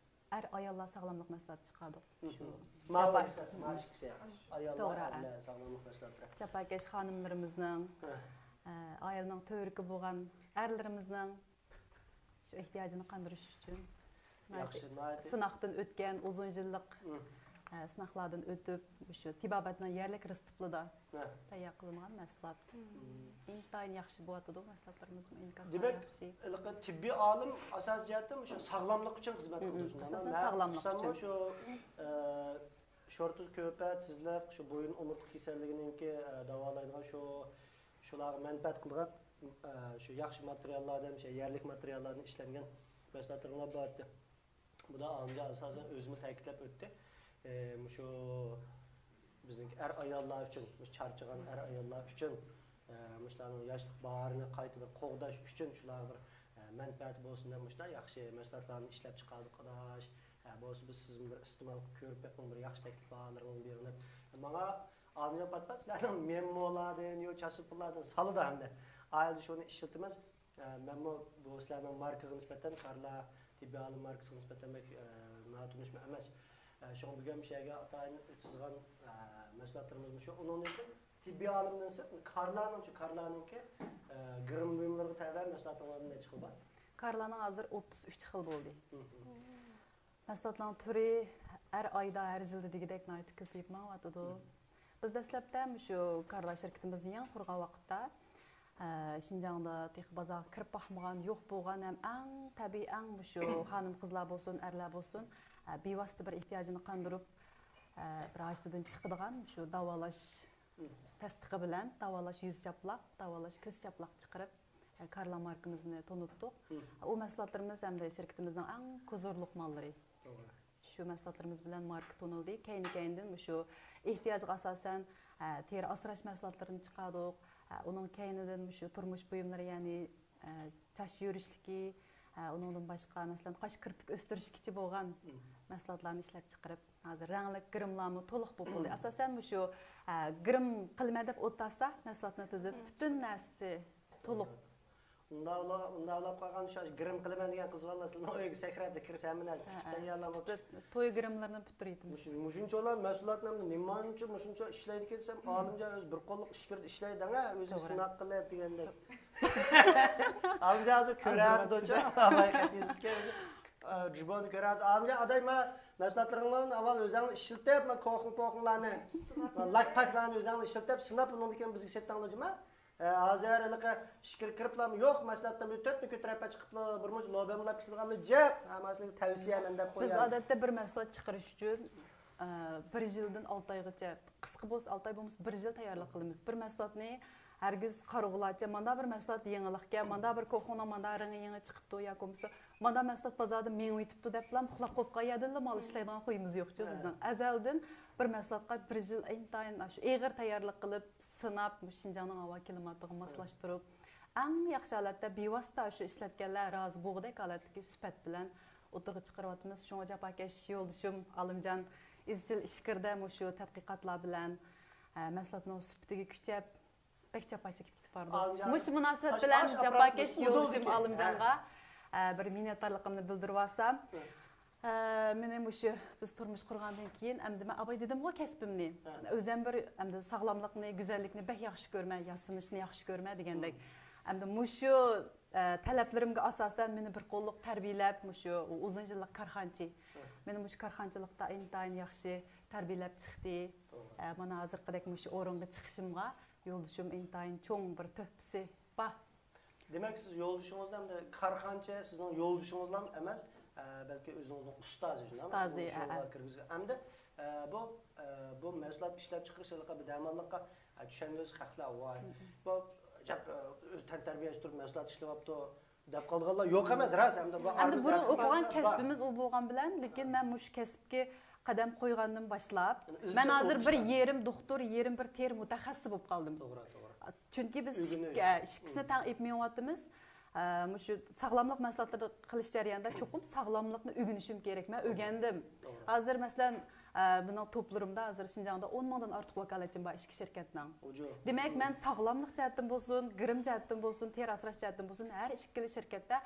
ئەر ئاياللار ساغلاملىق مەھسۇلاتى چىقاردۇق. مم. شۇ ماۋۇ جاپا-، مەھسۇلات، ماۋۇ ئىككىسى. ئاياللار، توغرا، ئەرلەر ساغلاملىق مەھسۇلاتلىرى. جاپاكەش خانىملىرىمىزنىڭ، ھە. ئە، ئائىلىنىڭ تۈۋرۈكى بولغان ئەرلىرىمىزنىڭ شۇ ئېھتىياجىنى قاندۇرۇش ئۈچۈن ناھايىتى، ناھايىتى سىناقتىن ئۆتكەن، ئۇزۇن يىللىق، مم. ئە، سىناقلاردىن ئۆتۈپ، مۇشۇ تېبابەتنىڭ يەرلىك رىزقىپلىدا ھە. تەييار قىلىنغان مەھسۇلات. مم. ئىنتايىن ياخشى بولۇۋاتىدۇ مەھسۇلاتلىرىمىزمۇ، ئىنكاسلار دېمەك، ياخشى. ھېلىقى تېببىي ئالىم ئاساسىي جەھەتتىن مۇشۇ ساغلاملىق ئۈچۈن خىزمەت مم، قىلىدۇ، شۇنداقمۇ؟ ئاساسەن مەن ساغلاملىق ئۇقساممۇ ئۈچۈن. شۇ، ئە، شورتۇز كۆپە، تىزلىق، شۇ بويۇن ئومۇرتقا كېسەللىكىنىڭكى، ئە، داۋالايدىغان شۇ، شۇلارغا مەنپەئەت قىلىدىغان، ئە، شۇ ياخشى ماتېرىياللاردىن، شۇ يەرلىك ماتېرىياللاردىن ئىشلەنگەن مەھسۇلاتلىرىڭلار بار ئىدى. بۇ دا ئالىمجان ئاساسەن ئۆزىمۇ تەكىتلەپ ئۆتتى. ئى، مۇشۇ بىزنىڭكى ئەر-ئاياللار ئۈچۈن، مۇشۇ چارچىغان ئەر-ئاياللار ئۈچۈن، ئى، مۇشۇلارنىڭ ياشلىق باھارىنى قايتا بىر قوغداش ئۈچۈن شۇلارغا بىر، ئى، مەنپەئەتى بولسۇن دەپ مۇشۇنداق ياخشى مەھسۇلاتلارنى ئىشلەپ چىقاردۇق، ئاداش. ئى، بولسا بىز سىزمۇ بىر ئىستېمال قىلىپ كۆرۈپ بېقىڭ، بىر ياخشى تەكلىپ باھالىرىڭىزنى بېرىڭ دەپ. ماڭا ئالىمجان پات-پات سىلەرنىڭ مېمولاردىن، يو چاسۇپىلاردىن سالىدۇ ھەمدە. ئائىلىدە شۇنى ئىشلىتىمىز. ئە، مەنمۇ بۇ سىلەرنىڭ ماركىغا نىسبەتەن، كارلا تېببىي ئالىم ماركىسىغا نىسبەتەن بەك، ئە، ناتونۇشمۇ ئەمەس. ئە، شۇڭا بۈگۈن مۇشۇ يەرگە ئاتايىن ئۆتكۈزگەن، ئە، مەھسۇلاتلىرىمىز مۇشۇ. ئۇنىڭدىن كېيىن تېببىي ئالىمدىن سىرت كارلانىڭچۇ، كارلانىڭكى، ئە، گىرىم بۇيۇملىرىغا تەۋە مەھسۇلاتلىرىڭلاردىن نەچچە خىل بار؟ كارلانىڭ ھازىر ئوتتۇز ئۈچ خىل بولدى. مم. مەھسۇلاتلارنىڭ تۈرى ھەر ئايدا، ھەر يىلدا دېگۈدەك ناھايىتى كۆپىيىپ مېڭىۋاتىدۇ. مم. بىز دەسلەپتە مۇشۇ كارلا شىركىتىمىزنى يېڭى قۇرغان ۋاقىتتا، ئە، شىنجاڭدا تېخى بازارغا كىرىپ باقمىغان، يوق بولغان ھەم ئەڭ تەبىئىي، ئەڭ مۇشۇ خانىم-قىزلار بولسۇن، ئەرلەر بولسۇن، ئە، بىۋاسىتە بىر ئېھتىياجىنى قاندۇرۇپ، ئە، بىر ھاجىتىدىن چىقىدىغان مۇشۇ داۋالاش مم. تەستىقى بىلەن داۋالاش يۈز چاپلاق، داۋالاش كۆز چاپلاق چىقىرىپ، كارلا ماركىمىزنى تونۇتتۇق. مم. ئۇ مەھسۇلاتلىرىمىز ھەمدە شىركىتىمىزنىڭ ئەڭ كوزۇرلۇق ماللىرى. توغرا. شۇ مەھسۇلاتلىرىمىز بىلەن ماركا تونۇلدى. كەينى-كەينىدىن مۇشۇ ئېھتىياجغا ئاساسەن، ئە، تېرە ئاسراش مەھسۇلاتلىرىنى چىقاردۇق. ئە، ئۇنىڭ كەينىدىن مۇشۇ تۇرمۇش بۇيۇملىرى، يەنى، ئە، چاچ يۈرۈشلۈكى، ئە، ئۇنىڭدىن باشقا، مەسىلەن، قاش كىرپىك ئۆستۈرۈشكىچە بولغان مم. مەھسۇلاتلارنى ئىشلەپ چىقىرىپ، ھازىر رەڭلىك گىرىملارمۇ تولۇق بولۇپ بولدى. ئاساسەن مۇشۇ، ئە، گىرىم قىلىمەن دەپ ئولتۇرسا، مەھسۇلاتنى تىزىپ، پۈتۈن نەرسىسى تولۇق. ئۇنداقلا، ئۇنداقلاپ قالغان شۇ گىرىم قىلىمەن دېگەن قىز بالىلار سىلىنىڭ ئۆيگە سەكرەپ كىرسە ھەممە نەرسە ھە، ھە. تەييارلانغان. توي گىرىملىرىنى پۈتتۈرۈۋېتىمىز. مۇشۇ، مۇشۇنچىلا مەھسۇلاتنى نېمانچە، مۇشۇنچە ئىشلەيدىكەن دېسەم، ئالىمجان ئۆزى بىر قوللۇق ئىچكىرىدە ئىشلەيدىغان، ئۆزى توغرا. سىناق قىلىپ دېگەندەك. ئالىمجان ھازىر كۆرۈۋاتىدۇچۇ، ئاۋاي قېتىزىتكەن. جۇبونى كۆرۈۋاتىدۇ. ئالىمجان، ئاداي، ما مەھسۇلاتلىرىڭلارنى ئاۋۋال ئۆزۈڭلار ئىشلىتىپ، ما كوخۇڭ-پوخۇڭلارنى، ما لاك-پاكلارنى ئۆزۈڭلار ئىشلىتىپ، سىناپ، ئۇنىڭدىن كېيىن بىزگە سېتىڭلار جۇما. ئە، ھازىر ھېلىقى ئىچكىرى كىرىپلا يوق، مەھسۇلاتتىن بىر تۆتنى كۆتۈرۈپ چىقىپلا، بىر مۇنچە لوبيا مۇلاپ كېتىدىغانلا جىق. ھە، مانا سىلەرگە تەۋسىيە مەن دەپ بىز قوياي. ئادەتتە بىر مەھسۇلات چىقىرىش ئۈچۈن، ئە، بىر يىلدىن ئالتە ئايغىچە، قىسقا بولسا ئالتە ئاي، بولمىسا بىر يىل تەييارلىق قىلىمىز. بىر مەھسۇلاتنى ھەرگىز قارىغۇلارچە، مانا بىر مەھسۇلات يېڭىلىقكەن، مانا بىر كوخۇڭنىڭ مانا رېڭى يېڭى چىقىپتۇ ياكى بولمىسا مانا مەھسۇلات بازاردا مېڭىۋېتىپتۇ دەپلا ئۇخلاپ قوپقان يەردىنلا مال ئىشلەيدىغان خۇيىمىز يوقچۇ بىزنىڭ. ئەزەلدىن بىر مەھسۇلاتقا بىر يىل ئىنتايىن شۇ ئېغىر تەييارلىق قىلىپ، سىناپ، مۇشۇ شىنجاڭنىڭ ھاۋا كىلىماتىغا ماسلاشتۇرۇپ، ئەڭ ياخشى ھالەتتە بىۋاسىتە شۇ ئىشلەتكەنلەر رازى بولغۇدەك ھالەتتىكى سۈپەت بىلەن ئوتتۇرىغا چىقىرىۋاتىمىز. شۇڭا جاپاكەش يولدىشىم ئالىمجان ئىزچىل ئىچكىرىدە مۇشۇ تەتقىقاتلار بىلەن، ئە، مەھسۇلاتنىڭ سۈپىتىگە كۈچەپ، بەك جاپا چېكىپ كېتىپ بارىدۇ. ئالىمجان، مۇشۇ مۇناسىۋەت ئاش-، بىلەن ئاش جاپاكەش ئاپپاراتنى يولدىشىم ئۇدۇلدىكى. ئالىمجانغا، ھە. ئە، بىر مىننەتدارلىقىمنى بىلدۈرۈۋالسام. ھە. ئە، مېنى مۇشۇ بىز تۇرمۇش قۇرغاندىن كېيىن، ئەمدى مەن ئاۋاي دېدىمغۇ كەسپىمنى. ھە. ئۆزۈم بىر ئەمدى ساغلاملىقنى، گۈزەللىكنى بەك ياخشى كۆرىمەن، ياسىنىشنى ياخشى كۆرىمەن دېگەندەك. مم. ئەمدى مۇشۇ، ئە، تەلەپلىرىمگە ئاساسەن مېنى بىر قوللۇق تەربىيەلەپ، مۇشۇ ئۇزۇن يىللىق كارخانىچى. ھە. مېنى مۇشۇ كارخانىچىلىقتا ئىنتايىن ياخشى تەربىيەلەپ چىقتى. توغرا. ئە، مانا ھازىرقىدەك مۇشۇ ئورۇنغا چىقىشىمغا يولدىشىم ئىنتايىن چوڭ بىر تۆھپىسى بار. دېمەك، سىز يولدىشىڭىزنى ئەمدى كارخانىچى، سىزنىڭ يولدىشىڭىزلام ئەمەس، ئە، بەلكى ئۆزىڭىزنىڭ ئۇستازى، شۇنداقمۇ؟ ئۇستازى، سىزنى مۇشۇ يولغا كىرگۈزگەن. ئەمدى، ئە، بۇ، ئە، بۇ مەھسۇلات ئىشلەپ چىقىرىش ھېلىقى بىر دەماللىققا، ئە، چۈشەنمىگۈسى خەقلەر، ۋاي، بۇ گەپ، ئە، ئۆزى تەنتەربىيەچى تۇرۇپ مەھسۇلات ئىشلەۋاپتۇ دەپ قالىدىغانلار يوق ئەمەس، راست. ئەمدى بۇ ئەمدى بۇرۇن ئوقۇغان كەسپىمىز ئۇ بولغان بىلەن، لېكىن مەن مۇشۇ كەسىپكە قەدەم قويغاندىن باشلاپ، مەن ھازىر بىر يېرىم دوختۇر، يېرىم بىر تېرە مۇتەخەسسىسى بولۇپ قالدىم. توغرا، توغرا. چۈنكى بىز ئىككىسىنى تەڭ ئېلىپ مېڭىۋاتىمىز. مۇشۇ ساغلاملىق مەھسۇلاتلىرى قىلىش جەريانىدا چوقۇم ساغلاملىقنى ئۆگىنىشىم كېرەك. مەن ئۆگەندىم. ھازىر مەسىلەن، مېنىڭ توپلىرىمدا ھازىر شىنجاڭدا ئون مىڭدىن ئارتۇق ۋاكالەتچىم بار ئىككى شىركەتنىڭ. دېمەك، مەن ساغلاملىق جەھەتتىن بولسۇن، گىرىم جەھەتتىن بولسۇن، تېرە ئاسراش جەھەتتىن بولسۇن، ھەر ئىككىلا شىركەتتە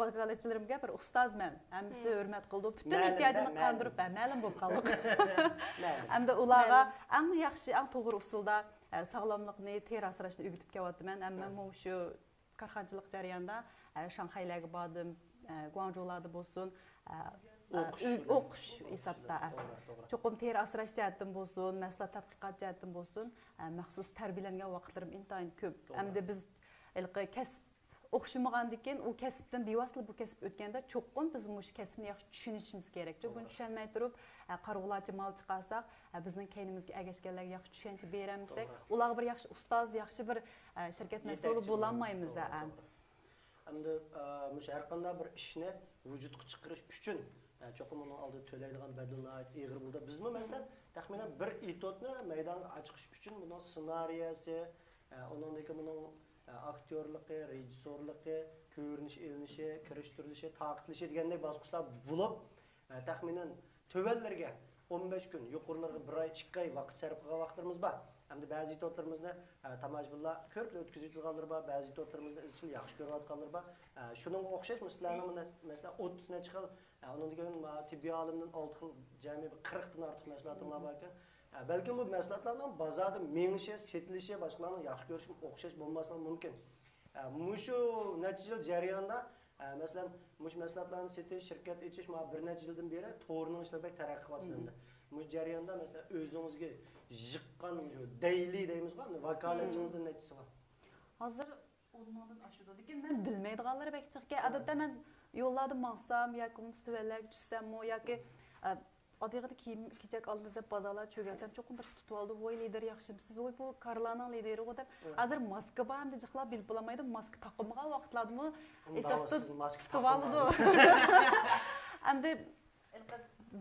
ۋاكالەتچىلىرىمگە بىر ئۇستاز مەن. ھەممىسى ھۆرمەت قىلىدۇ. پۈتۈن ئېھتىياجىنى قاندۇرۇپ، ھە، مەلۇم بولۇپ قالدۇق. ئەمدى ئۇلارغا ئەڭ ياخشى، ئەڭ توغرا ئۇسۇلدا، ئە، ساغلاملىقنى، تېرە ئاسراشنى ئۆگىتىپ كېلىۋاتىمەن. ھەم مەنمۇ شۇ كارخانىچىلىق جەريانىدا، ئە، شاڭخەيلەرگە باردىم، ئە، گۇاڭجۇلاردا بولسۇن، ئە، ئە، ئوقۇش ھېسابتا، ئە. چوقۇم تېرە ئاسراش جەھەتتىن بولسۇن، مەھسۇلات تەتقىقات جەھەتتىن بولسۇن، ئە، مەخسۇس تەربىيەلەنگەن ۋاقىتلىرىم ئىنتايىن كۆپ. ئەمدى بىز ھېلىقى كەسىپ ئوخشىمىغاندىكىن، ئۇ كەسىپتىن بىۋاسىتە بۇ كەسىپ ئۆتكەندە، چوقۇم بىز مۇشۇ كەسىپنى ياخشى چۈشىنىشىمىز كېرەك. چۈنكى بۇنى چۈشەنمەي تۇرۇپ، ئە، قارىغۇلارچە مال چىقارساق، ئە، بىزنىڭ كەينىمىزگە ئەگەشكەنلەرگە ياخشى چۈشەنچە بېرەلمىسەك، ئۇلارغا بىر ياخشى ئۇستاز، ياخشى بىر، ئە، شىركەت مەسئۇلى بولالمايمىز. ئە. ئەمدى، ئە، مۇشۇ ھەر قانداق بىر ئىشنى ۋۇجۇدقا چىقىرىش ئۈچۈن، ئە، چوقۇم ئۇنىڭ ئالدىدا تۆلەيدىغان بەدىل ناھايىتى ئېغىر بولىدۇ. بىزمۇ، مەسىلەن، تەخمىنەن بىر ئېتوتنى مەيدانغا چىقىش ئۈچۈن بۇنىڭ سېنارىيەسى، ئە، ئۇنىڭدىن كېيىن بۇنىڭ، ئە، ئاكتيورلۇقى، رېژىسسورلۇقى، كۆرۈنۈش ئېلىنىشى، كىرىشتۈرۈلۈشى، تارقىتىلىشى دېگەندەك باسقۇچلار بولۇپ، ئە، تەخمىنەن تۆۋەنلىرىگە ئون بەش كۈن، يۇقىرىلىرىغا بىر ئاي، ئىككى ئاي ۋاقىت سەرپ قىلغان ۋاقىتلىرىمىز بار. ئەمدى بەزى ئېتوتلىرىمىزنى، ئە، تاماشىبىنلار كۆپلا ئۆتكۈزۈۋېتىدىغانلىرى بار، بەزى ئېتوتلىرىمىزنى ئىزچىل ياخشى كۆرۈۋاتقانلىرى بار. ئە، شۇنىڭغا ئوخشاش، مۇشۇ سىلەرنىڭ، مەسىلەن، ئوتتۇز نەچچە خىل، ئە، ئۇنىڭدىن كېيىن، ئە، تېببىي ئالىمدىن ئالتە خىل، جەمئىي بىر قىرىقتىن ئارتۇق مەھسۇلاتىڭلار باركەن. ئە، بەلكىم بۇ مەھسۇلاتلارنىڭ بازاردا مېڭىشى، سېتىلىشى باشقىلارنىڭ ياخشى كۆرۈشىگە ئوخشاش بولماسلىقى مۇمكىن. ئە، مۇشۇ نەچچە يىل جەريانىدا، ئە، مەسىلەن، مۇشۇ مەھسۇلاتلارنى سېتىش، شىركەت ئېچىش، مانا بىر نەچچە يىلدىن بېرى تورنىڭ ئىشلىرى بەك تەرەققىي قىلىۋاتىدۇ ئەمدى. مۇشۇ جەرياندا، مەسىلەن، ئۆزىڭىزگە يىغقان مۇشۇ دەيلى دەيمىزغۇ، ۋاكالەتچىڭىزدىن نەچچىسى بار؟ ھازىر ئون مىڭدىن ئاشىدۇ. لېكىن مەن بىلمەيدىغانلىرى بەك جىقكەن. ئادەتتە مەن يوللاردا ماڭسام ياكى بولمىسا تۆۋەنلەرگە چۈشسەممۇ ياكى، ئە، ئادىغىدا كىيىم كېچەك ئالىمىز دەپ بازارلارغا چۆگەلسەم، چوقۇم بىرسى تۇتۇۋالىدۇ، ۋوي، لىدېر ياخشىمۇسىز، ۋوي، بۇ كارلارنىڭ لىدېرىغۇ دەپ. ھازىر ماسكا بار ئەمدى، جىقلاپ بىلىپ بولالمايدۇ، ماسكا تاقىمىغان ۋاقىتلاردىمۇ ھېسابتا تۇتۇۋالىدۇ. ئەمدى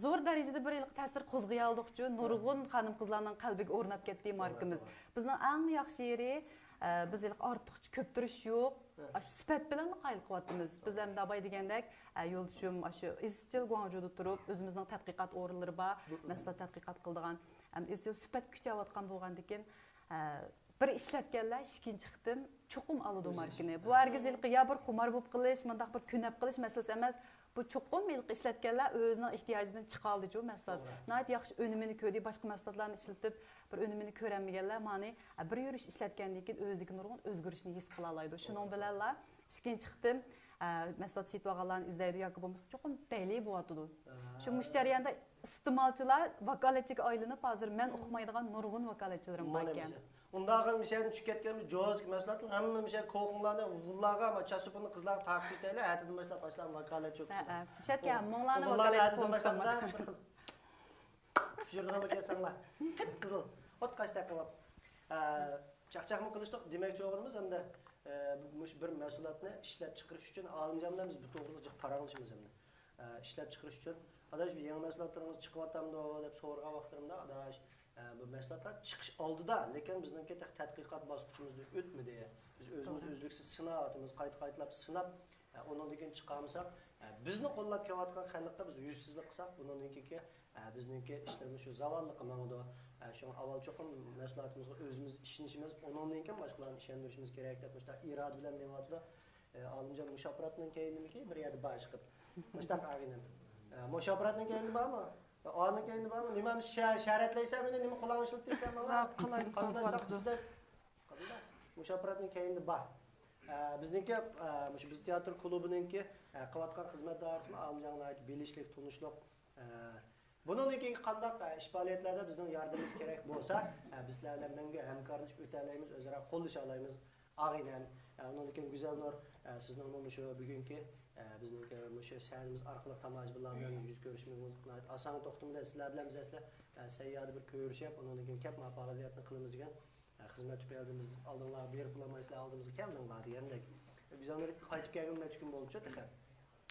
زور دەرىجىدە بىر ھېلىقى تەسىر قوزغىيالىدۇقچۇ، نۇرغۇن خانىم-قىزلارنىڭ قەلبىگە ئورناپ كەتتى ماركىمىز. بىزنىڭ ئەڭ ياخشى يېرى، ئە، بىز ھېلىقى ئارتۇقچە كۆپتۈرۈش يوق. ئاشۇ سۈپەت بىلەنلا قايىل قىلىۋاتىمىز. بىز ئەمدى ئاباي دېگەندەك، ئە، يولدىشىم ئاشۇ ئىزچىل گۇاڭجۇدا تۇرۇپ، ئۆزىمىزنىڭ تەتقىقات ئورۇنلىرى بار، مەھسۇلات تەتقىقات قىلىدىغان، ئەمدى ئىزچىل سۈپەت كۈچەۋاتقان بولغاندىكىن، ئە، بىر ئىشلەتكەنلەر ئىككىنچى قېتىم چوقۇم ئالىدۇ ماركىنى. بۇ ھەرگىز ھېلىقى يا بىر خۇمار بولۇپ قېلىش، مۇنداق بىر كۆنەپ قېلىش مەسىلىسى ئەمەس. بۇ چوقۇم ھېلىقى ئىشلەتكەنلەر ئۆزىنىڭ ئېھتىياجىدىن چىقالدىچۇ مەھسۇلات. ناھايىتى ياخشى ئۈنۈمىنى كۆردى، باشقا مەھسۇلاتلارنى ئىشلىتىپ بىر ئۈنۈمىنى كۆرەلمىگەنلەر مانى، ئە، بىر يۈرۈش ئىشلەتكەندىن كېيىن ئۆزىدىكى نۇرغۇن ئۆزگىرىشنى ھېس قىلالايدۇ. شۇنىڭ بىلەنلا ئىككىنچى قېتىم، ئە، مەھسۇلات سېتىۋالغانلارنى ئىزدەيدۇ ياكى بولمىسا چوقۇم دەيلى بولۇۋاتىدۇ. شۇ مۇشۇ جەرياندا ئىستېمالچىلار ۋاكالەتچىگە ئايلىنىپ، ھازىر مەن ئۇقمايدىغان نۇرغۇن ۋاكالەتچىلىرىم باركەن. ئۇنداققا مىشەدىن چۈشۈپ كەتكەنمىز، جوزىك مەھسۇلاتنىڭ ھەممە مىشە كوخۇڭلارنى ئوغۇللارغا، چاسۇپۇننى قىزلارغا تارقىتىپ ئۆتەيلى، ئەتىدىن باشلاپ باشلاپ ۋاكالەتچى بولۇپ كېتىدۇ. مىشەتكە ھەممىڭلارنى ۋاكالەتچى قىلىپ بىر خىل پىشۇرىدىغان بولۇپ كەلسەڭلار، قىپقىزىل، ئوت قاشتەك قىلىپ. چاقچاقمۇ قىلىشتۇق، دېمەكچى بولغىنىمىز ئەمدى، مۇشۇ بىر مەھسۇلاتنى ئىشلەپ چىقىرىش ئۈچۈن ئالىمجان بىلەن بىز بۇ توغرىلىق جىق پاراڭلىشىمىز ئەمدى. ئىشلەپ چىقىرىش ئۈچۈن، ئاداش، بۇ يېڭى مەھسۇلاتلىرىڭىز چىقىۋاتامدۇ دەپ سورىغان ۋاقىتلىرىمدا، ئاداش، بۇ مەھسۇلاتلار چىقىش ئالدىدا، لېكىن بىزنىڭكى تېخى تەتقىقات باسقۇچىمىزدىن ئۆتمىدى. بىز ئۆزىمىز ئۈزلۈكسىز سىناۋاتىمىز، قايتا قايتىلاپ سىناپ، ئۇنىڭدىن كېيىن چىقارمىساق، بىزنى قوللاپ كېلىۋاتقان خەلققە بىز يۈزسىزلىك قىلساق، بۇنىڭدىن كېيىنكى بىزنىڭكى ئىشلىرىمىز شۇ زاۋاللىققا ماڭىدۇ. شۇڭا ئاۋۋال چوقۇم مەھسۇلاتىمىزغا ئۆزىمىز ئىشىنىشىمىز، ئۇنىڭدىن كېيىن باشقىلارنى ئىشەندۈرۈشىمىز كېرەك دەپ مۇشۇنداق ئىرادە بىلەن مېڭىۋاتىدۇ. ئالىمجان، مۇشۇ ئاپپاراتنىڭ كەينىدىمىكى بىر يەردە بار ئىشقىپ؟ مۇشۇنداق ئاغىنەم. مۇشۇ ئاپپاراتنىڭ كەينىدە بارمۇ؟ ئانىڭ كەينىدە بارمۇ؟ نېمە شەرەتلەيسەن مېنى؟ نېمە قىلاڭ ئىشلىتىسەن ماڭا؟ قانداق ساقچىسىدەك؟ مۇشۇ ئاپپاراتنىڭ كەينىدە بار. بىزنىڭكى، مۇشۇ بىز تىياتىر كۇلۇبىنىڭكى قىلىۋاتقان خىزمەت دائىرىسىمۇ ئالىمجانغا ناھايىتى بىلىشلىك، تونۇشلۇق. بۇنىڭدىن كېيىنكى قانداق ئىش پائالىيەتلەردە بىزنىڭ ياردىمىمىز كېرەك بولسا، بىز سىلەر بىلەن مەڭگۈ ھەمكارلىشىپ ئۆتەلەيمىز، ئۆزئارا قوللىشالايمىز. ئاغىنەم، ئۇنىڭدىن كېيىن گۈزەلنۇر، سىزنىڭمۇ مۇشۇ بۈگۈنكى ئە، بىزنىڭكى مۇشۇ سەھنىمىز ئارقىلىق تاماشىبىنلار بىلەن يۈز كۆرۈشمىكىمىز ناھايىتى ئاسان توختىمىدى. سىلەر بىلەن بىز ئەسلى، ئە، سەييادە بىر كۆرۈشۈپ، ئۇنىڭدىن كېيىن كەپ مۇ پائالىيەتنى قىلىمىز دېگەن، ئە، خىزمەت تۈپەيلىدىن بىز ئالدىڭلارغا بېرىپ بولالماي سىلەر ئالدىمىزغا كەلدىڭلار دېگەندەك. بىز ئاندىن قايتىپ كەلگىلى نەچچە كۈن بولدىچۇ تېخى.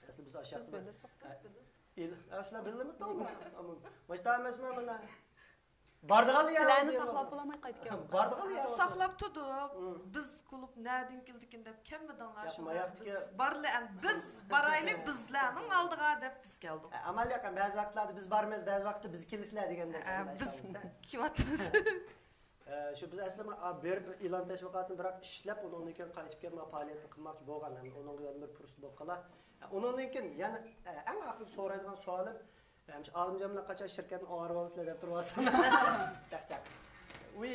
ئەسلى بىز ئاشۇ بىز ياقتا بىلدۇق، بىز بىلدۇق. ئىل-، ئە، سىلەر بىلدىمۇ؟ مۇشتا ئەمەسمۇ مانا؟ بارىدىغان يەر سىلەرنى ساقلاپ بولالماي قايتىپ كەلدۇق. بارىدىغان يەر ساقلاپ تۇردۇق. بىز كۇلۇب نەدىن كېلدىكىن دەپ كەلمىدىڭلار شۇڭا. بىز بارلى ئەم، بىز بارايلى بىزلەرنىڭ ئالدىغا دەپ بىز كەلدۇق. ئە، ئامال يوق، بەزى ۋاقىتلاردا بىز بارىمىز، بەزى ۋاقىتتا بىز كېلىسىلەر دېگەندەك. ئە، بىز كېلىۋاتىمىز. ئە، شۇ بىز ئەسلى ما-، ئا، بېرىپ ئېلان تەشۋىقاتىنى بىراق ئىشلەپ، ئۇنىڭدىن كېيىن قايتىپ كېلىپ ما پائالىيەتنى قىلماقچى بولغان. ئەمدى ئۇنىڭغا يەنە بىر پۇرسەت بولۇپ قالا. ئە، ئۇنىڭدىن كېيىن يەنە، ئە، ئەڭ ئاخىرى سورايدىغان سوئالىم، ئەمىسە ئالىمجان بىلەن قاچان شىركەتنى ئايرىۋالىسىلەر دەپ تۇرۇۋالسام. چاق، چاق. ئۇي،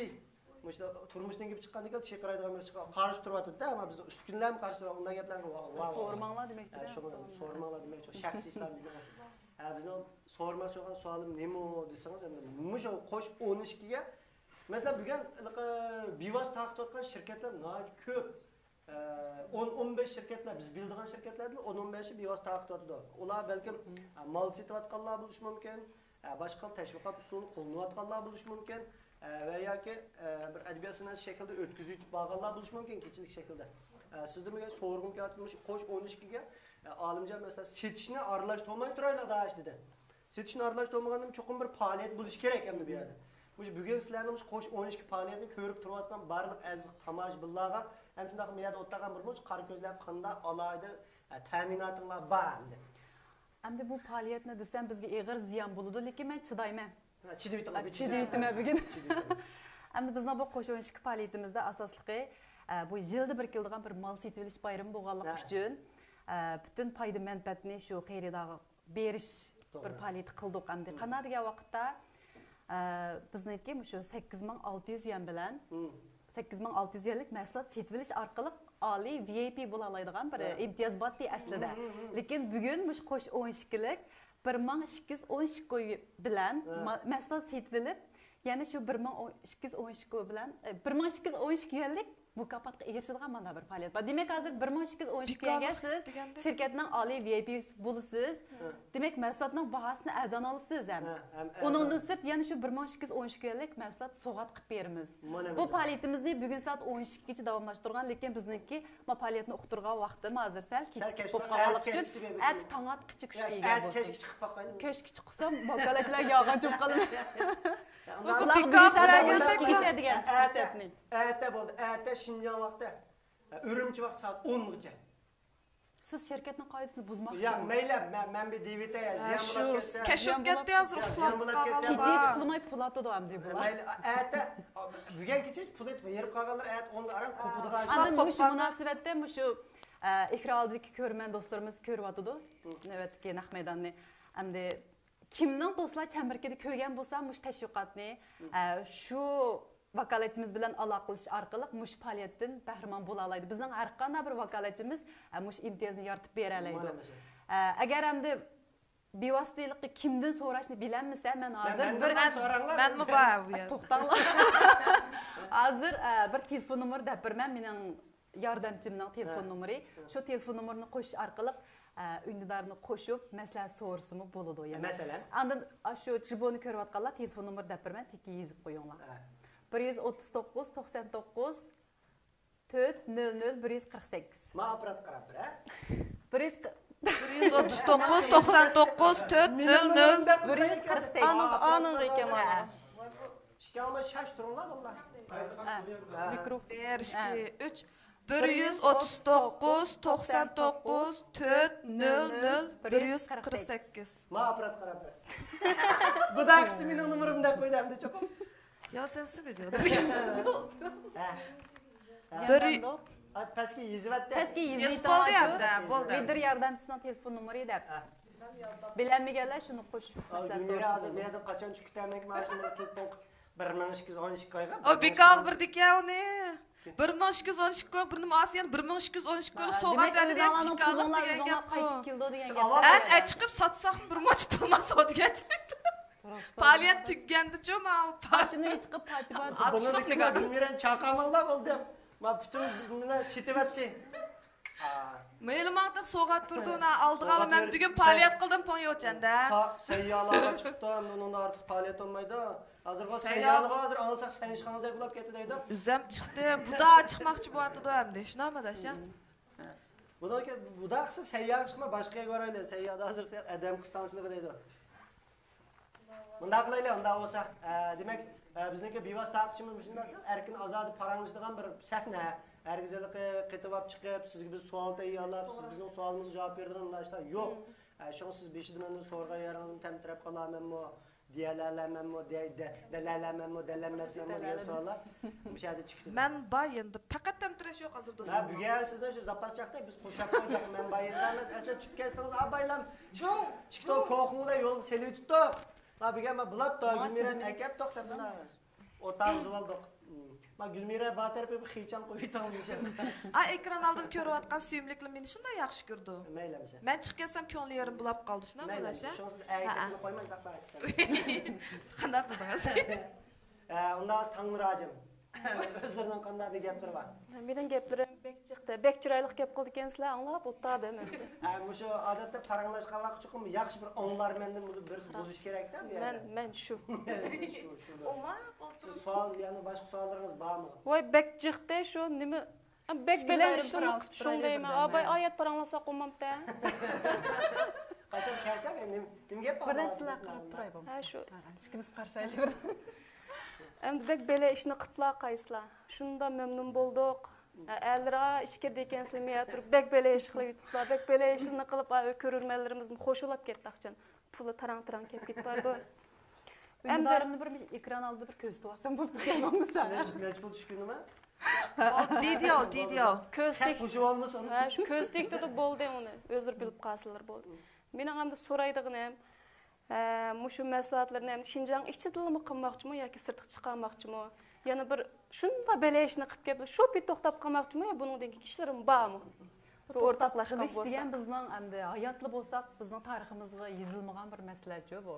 مۇشۇ تۇرمۇشتىن كېلىپ چىققاندىن كېيىن چىقىرايدىغان بىر چىققان قارشى تۇرۇۋاتىدۇ-دە، ئەمما بىز ئۈسكۈنىلەرمۇ قارشى تۇرۇۋاتىدۇ. ئۇنداق گەپلەرگە ۋا-، ۋا-، ۋا-، سورىماڭلار دېمەكچىدە. ئە، شۇڭا سورىماڭلار دېمەكچى، شەخسىي ئىشلار دېمەك. ئە، بىزنىڭ سورىماقچى بولغان سوئالىم نېمە دېسىڭىز، ئەمدى مۇشۇ قوش ئون ئىككىگە، مەسىلەن، بۈگۈن ھېلىقى بىۋاسىتە تارقىتىۋاتقان شىركەتلەر ناھايىتى كۆپ. ئە، ئون، ئون بەش شىركەتلەر، بىز بىلىدىغان شىركەتلەردىن ئون، ئون بەشى بىۋاسىتە تارقىتىۋاتىدۇ. ئۇلار بەلكىم، ئە، مال سېتىۋاتقانلار بولۇشى مۇمكىن، ئە، باشقا خىل تەشۋىقات ئۇسۇلىنى قوللىنىۋاتقانلار بولۇشى مۇمكىن، ئە، ۋە ياكى، ئە، بىر ئەدەبىيات سەنئەت شەكلىدە ئۆتكۈزۈۋېتىپ بارغانلار بولۇشى مۇمكىن، كېچىلىك شەكىلدە. ئە، سىزدىن بىر سورىغۇم كېلىۋاتىدۇ، مۇشۇ قوش ئون ئىككىگە، ئە، ئالىمجان، مەسىلەن، سېتىشنى ئارىلاشتۇرماي تۇرايلى، ئاداش، دېدى. سېتىشنى ئارىلاشتۇرمىغاندىمۇ چوقۇم بىر پائالىيەت بولۇشى كېرەك ئەمدى بۇ يەردە. مۇشۇ بۈگۈن سىلەرنىڭ مۇشۇ قوش ئون ئىككى پائالىيەتنى كۆرۈپ تۇرۇۋاتقان بارلىق ئەزىز تاماشىبىنلارغا ھەم شۇنداق بۇ يەردە ئولتۇرغان بىر مۇنچە قارا كۆزلەر قانداق ئالاھىدە، ئە، تەمىناتىڭلار بار ئەمدى؟ ئەمدى بۇ پائالىيەتنى دېسەم بىزگە ئېغىر زىيان بولىدۇ، لېكىن مەن چىدايمەن. ھە، چىدىۋېتىڭ. ھە، چىدىۋېتىمەن بۈگۈن. ئەمدى بىزنىڭ بۇ قوش ئون ئىككى پائالىيىتىمىزدە ئاساسلىقى، ئە، بۇ يىلدا بىر كېلىدىغان بىر مال سېتىۋېلىش بايرىمى بولغانلىقى ئۈچۈن، ئە، پۈتۈن پايدا مەنپەئەتنى شۇ خېرىدارغا بېرىش بىر پائالىيىتى قىلدۇق ئەمدى. قانداق دېگەن ۋاقىتتا، ئە، بىزنىڭكى مۇشۇ سەككىز مىڭ ئالتە يۈز يۈەن بىلەن، سەككىز مىڭ ئالتە يۈز يۈەنلىك مەھسۇلات سېتىۋېلىش ئارقىلىق ئالىي ۋىئايپى بولالايدىغان بىر ئىمتىياز بارتى ئەسلىدە. لېكىن بۈگۈن مۇشۇ قوش ئون ئىككىلىك بىر مىڭ ئىككى يۈز ئون ئىككى بىلەن مەھسۇلات سېتىۋېلىپ، يەنە شۇ بىر مىڭ ئىككى يۈز ئون ئىككى بىلەن، ئە، بىر مىڭ ئىككى يۈز ئون ئىككى يۈەنلىك مۇكاپاتقا ئېرىشىدىغان مانا بىر پائالىيەت بار. دېمەك، ھازىر بىر مىڭ ئىككى يۈز ئون ئىككى يۈەنگە سىز شىركەتنىڭ ئالىي ۋىئايپىسى بولىسىز. دېمەك، مەھسۇلاتنىڭ باھاسىنى ئەرزان ئالىسىز ھەم. ئۇنىڭدىن سىرت يەنە شۇ بىر مىڭ ئىككى يۈز ئون ئىككى يۈەنلىك مەھسۇلات سوۋغات قىلىپ بېرىمىز. بۇ پائالىيىتىمىزنى بۈگۈن سائەت ئون ئىككىگىچە داۋاملاشتۇرغان، لېكىن بىزنىڭكى ما پائالىيەتنى ئۇقتۇرغان ۋاقتىم ھازىر سەل كېچىكىپ بولۇپ قالغانلىقى ئۈچۈن، ئەتە تاڭ ئاتقىچە كۈچكە ئىگە بولسۇن. كەچكە چىقىپ قالغان. كەچكە چىقسام، ۋاكالەتچىلەر يالغان چۈشۈپ قالىمەن. ئۇلارغا بىر سائەت ئون ئىككىگىچە دېگەن پۇرسەتنى. ئەتە بولدى، ئەتە شىنجاڭ ۋاقتى، ئۈرۈمچى ۋاقتى سائەت ئونغىچە. سىز شىركەتنىڭ قائىدىسىنى بۇزماقچى. ياق، مەيلى، مەن، مەن بىر دېۋىتەي، ھە، زىيان شۇ بولۇپ كەتسە. كەچ بولۇپ كەتتى، ھازىر ئۇخلاپ قالغان بار. كېچە ئۇخلىماي پۇل ئاتىدۇ ئەمدى بۇلار. مەيلى، ئەتە، بۈگۈن كېچە پۇل ئېتىپ، ھېرىپ قالغانلار ئەتە ئوندا ئاران قوپىدىغان. ئاندىن مۇشۇ مۇناسىۋەتتە مۇشۇ، ئە، ئېكران ئالدىدىكى كۆرۈرمەن دوستلىرىمىز كۆرۈۋاتىدۇ. نۆۋەتتىكى نەق مەيداننى. ئەمدى كىمنىڭ دوستلار چەمبىرىكىدە كۆرگەن بولسا مۇشۇ تەشۋىقاتنى، ئە، شۇ ۋاكالەتچىمىز بىلەن ئالاقىلىشىش ئارقىلىق مۇشۇ پائالىيەتتىن بەھرىمەن بولالايدۇ. بىزنىڭ ھەر قانداق بىر ۋاكالەتچىمىز، ئە، مۇشۇ ئىمتىيازنى يارىتىپ بېرەلەيدۇ. ئە، ئەگەر ئەمدى بىۋاسىتىلىقى كىمدىن سوراشنى بىلەلمىسە، مەن ھازىر بىر، مەنمۇ بار بۇ يەردە. توختاڭلار. ھازىر، ئە، بىر تېلېفون نومۇرى دەپ بېرىمەن، مېنىڭ ياردەمچىمنىڭ تېلېفون نومۇرى. شۇ تېلېفون نومۇرىنى قوشۇش ئارقىلىق، ئە، ئۈندىدارنى قوشۇپ، مەسلىھەت سورىسىمۇ بولىدۇ يەنە. مەسىلەن؟ ئاندىن ئاشۇ جىبونى كۆرۈۋاتقانلار تېلېفون نومۇرى دەپ بېرىمەن، تېكى يېزىپ قويۇڭلار. بىر يۈز ئوتتۇز توققۇز، توقسان توققۇز، تۆت نۆل نۆل بىر يۈز قىرىق سەككىز. ما ئاپپاراتقا قاراپ بېرە. بىر يۈز قىرىق، بىر يۈز ئوتتۇز توققۇز، توقسان توققۇز، تۆت نۆل نۆل. بىر يۈز قىرىق سەككىز. ئانىڭ، ئانىڭ ئىكەن مانا. ئىككى ئالما شاش تۇرۇڭلار، باللا. ھە. مىكروفون. بىر، ئىككى، ئۈچ. بىر يۈز ئوتتۇز توققۇز، توقسان توققۇز، تۆت نۆل نۆل، بىر يۈز قىرىق سەككىز. ما ئاپپاراتقا قاراپ بېرە. بۇ داكىسى مېنىڭ نومۇرۇمنى دەپ قويدى ئەمدى چوقۇم. يا سەن سىغىجىغ. ھە. ھە. بىر ياردەمدۇق. ئاي، پەسكە يېزىۋەتتى. پەسكە يېزىۋېتىڭ. يېزىپ بولدى ئەمدى، ھە، بولدى. لىدىر ياردەمچىسىنىڭ تېلېفون نومۇرى دەپ. ھە. بىلەلمىگەنلەر شۇنى قوشۇپ مەسلىھەت سورىسا بولىدۇ. ھازىر بۇ يەردىن قاچان چۈشۈپ كېتەرمەك، مانا شۇنى تېلېفون قىلىپ، بىر مىڭ ئىككى يۈز ئون ئىككى قويغان. ئۇ بىكارغا بېرىدىكەن ئۇنى. بىر مىڭ ئىككى يۈز ئون ئىككى بىر نېمە ئاسىيان، بىر مىڭ ئىككى يۈز ئون ئىككى سوغات بەردى دېگەن بىكارلىق دېگەن گەپ بۇ. ئەن ئەچىقىپ ساتساقمۇ بىر ماچ پۇل ماسا دېگەن. پائالىيەت تۈگىگەندىچۇ ماۋۇ پا-، ماشىنىغا چىقىپ پاچا بار. ئاتۇشلۇق نېگە. بۇنىڭدىكى بىر مىرەن چاقاماڭلار بولدى. ما پۈتۈن بىلەن سېتىۋەتتى. مېلىماڭتىق سوغات تۇردۇنا ئالدىغالا مەن بۈگۈن پائالىيەت قىلدىم پوڭيوچەندە. سەييالارغا چىقىپتۇ، ئەمدى ئۇنىڭدا ئارتۇق پائالىيەت بولمايدۇ. ھازىرغۇ سەييالىغا ھازىر ئاڭلىساق سەن ئىشقىڭىزدەك بولۇپ كەتتى دەيدۇ. ئۆزەم چىقتى، بۇدا چىقماقچى بولۇۋاتىدۇ ئەمدى، شۇنداقمۇ داداش؟ بۇدا بۇدا قىلسا سەييال چىقما، باشقا يەرگە بارايلى. سەييالدا ھازىر سەل ئادەم قىستاڭچىلىقى دەيدۇ. مۇنداق قىلايلى، ئۇنداق بولسا، ئە، دېمەك، ئە، بىزنىڭكى بىۋاسىتە تارقىتىشىمىز مۇشۇنداق، سەل ئەركىن ئازادە پاراڭلىشىدىغان بىر سەھنە. ھەرگىز ھېلىقى قېتىۋاپ چىقىپ، سىزگە بىز سوئال تەييارلاپ، سىز بىزنىڭ سوئالىمىزغا جاۋاب بېرىدىغان مۇنداق ئىشلار يوق. ئە، شۇڭا سىز بېشىدا مەندىن سورىغان يېرىڭىزنى تەمتىرەپ قالارمەنمۇ، دېيەلەرمەنمۇ، دېيەلەرمەنمۇ، دەلەرلەرمەنمۇ دېگەن سوئاللار مۇشۇ يەردە چىقتى. مەن باي ئەمدى، پەقەت تەمتىرەش يوق ھازىر، دوستلار. مەن بۈگۈن سىزنى شۇ زاپاس چاقتا بىز قوشاپ قويدۇق. مەن باي ئەمدى ئەمەس، ئەسلى چۈشۈپ كەتسىڭىز، ئا بايلام، ئىككى تال كوخۇڭ بىلەن يولغا سېلىۋېتىپتۇق. ما بۈگۈن ما بۇلاپتۇ، گۈلمىرەنى ئەكەپتۇق دەپ مانا ئورتاغا ئۇزۇۋالدۇق. ما گۈلمىرە بار تەرىپى بىر خىيچاڭ قويۇۋېتىڭ دېسەم. ئا، ئېكران ئالدىدا كۆرۈۋاتقان سۆيۈملۈكلەر مېنى شۇنداق ياخشى كۆرىدۇ. مەيلى ئەمىسە. مەن چىقىپ كەتسەم كۆڭلى يېرىم بۇلاپ قالدى، شۇنداق مەيلى بولاشا؟ شۇڭا سىز ئەگىشىپ قويماي ساقلاپ. قانداق بىلدىڭىز؟ ئە، ئۇنداق تاڭنۇر ھاجىم. ئۆزلىرىنىڭ قانداق بىر گەپلىرى بار؟ مېنىڭ گەپلىرىم بەك چىقتى. بەك چىرايلىق گەپ قىلىدىكەنسىلەر، ئاڭلاپ ئولتۇردۇم. ھە، مۇشۇ ئادەتتە پاراڭلاشقان ۋاقىت چوقۇم ياخشى بىر ئاڭلارمەندىن بىرسى بولۇشى كېرەكتە بۇ يەردە. مەن، مەن شۇ. شۇ، شۇ، شۇ. ئوماق شۇ ئولتۇرۇپ. سوئال، يەنە باشقا سوئاللىرىڭىز بارمۇ؟ ۋاي، بەك جىقتى شۇ، نېمە، بەك بەلەن ئىشلارنى قىلىپ شۇڭدايمەن. ئاباي ئايەت پاراڭلاشساق بولمامتى؟ قاچان كەلسەم، نېمە، نېمە گەپ بار؟ بىردەم سىلەر قاراپ تۇراي بولمىسا. ھە، شۇ. ئىككىمىز قارشى ئايلىۋېرىڭ. ئەمدى بەك بەلەن ئىشنى قىپلا قايسىلار. شۇنداق مەمنۇن بولدۇق. ئەرلەر ئىچكىرىدە ئىكەنسىلەر، مەن تۇرۇپ بەك بەلەن ئىش قىلىپ يېتىپلا، بەك بەلەن ئىشلارنى قىلىپ، كۆرۈرمەنلىرىمىزمۇ خوش بولاپ كەتتى ئاخچان. پۇلى تاراڭ-تاراڭ كېلىپ كېتىپ بارىدۇ. ئەمدى ئۈندىدارىمنى بىر ئېكران ئالدىدا بىر كۆرسىتىۋالسام بوپتىكەن بولمىسا. نەچچە، نەچچە پۇل چۈشكىنىما؟ ئو، دېدى-ياۋ، دېدى-ياۋ. كۆزتەك. خەت قوشۇۋالمىسۇن. ھە، شۇ كۆزتەكتە بولدى ئۇنى. ئۆزلىرى بىلىپ قالسىلىلار بولدى. مېنىڭ ئەمدى سورايدىغىنىم، ھە، مۇشۇ مەھسۇلاتلىرىنى ئەمدى شىنجاڭ ئىچىدىلىمۇ قىلماقچىمۇ ياكى سىرتقا چىقارماقچىمۇ؟ يەنە بىر شۇنداق بەلەن ئىشنى قىلىپ كەپ، شۇ پېتى توختاپ قالماقچىمۇ يا بۇنىڭدىن كېيىن ئىشلىرىم بارمۇ؟ بىر توختاپ ئورتاقلاشقان قېلىش بولساق دېگەن بىزنىڭ ئەمدى ھاياتلا بولساق، بىزنىڭ تارىخىمىزغا يېزىلمىغان بىر مەسىلەچۇ بۇ.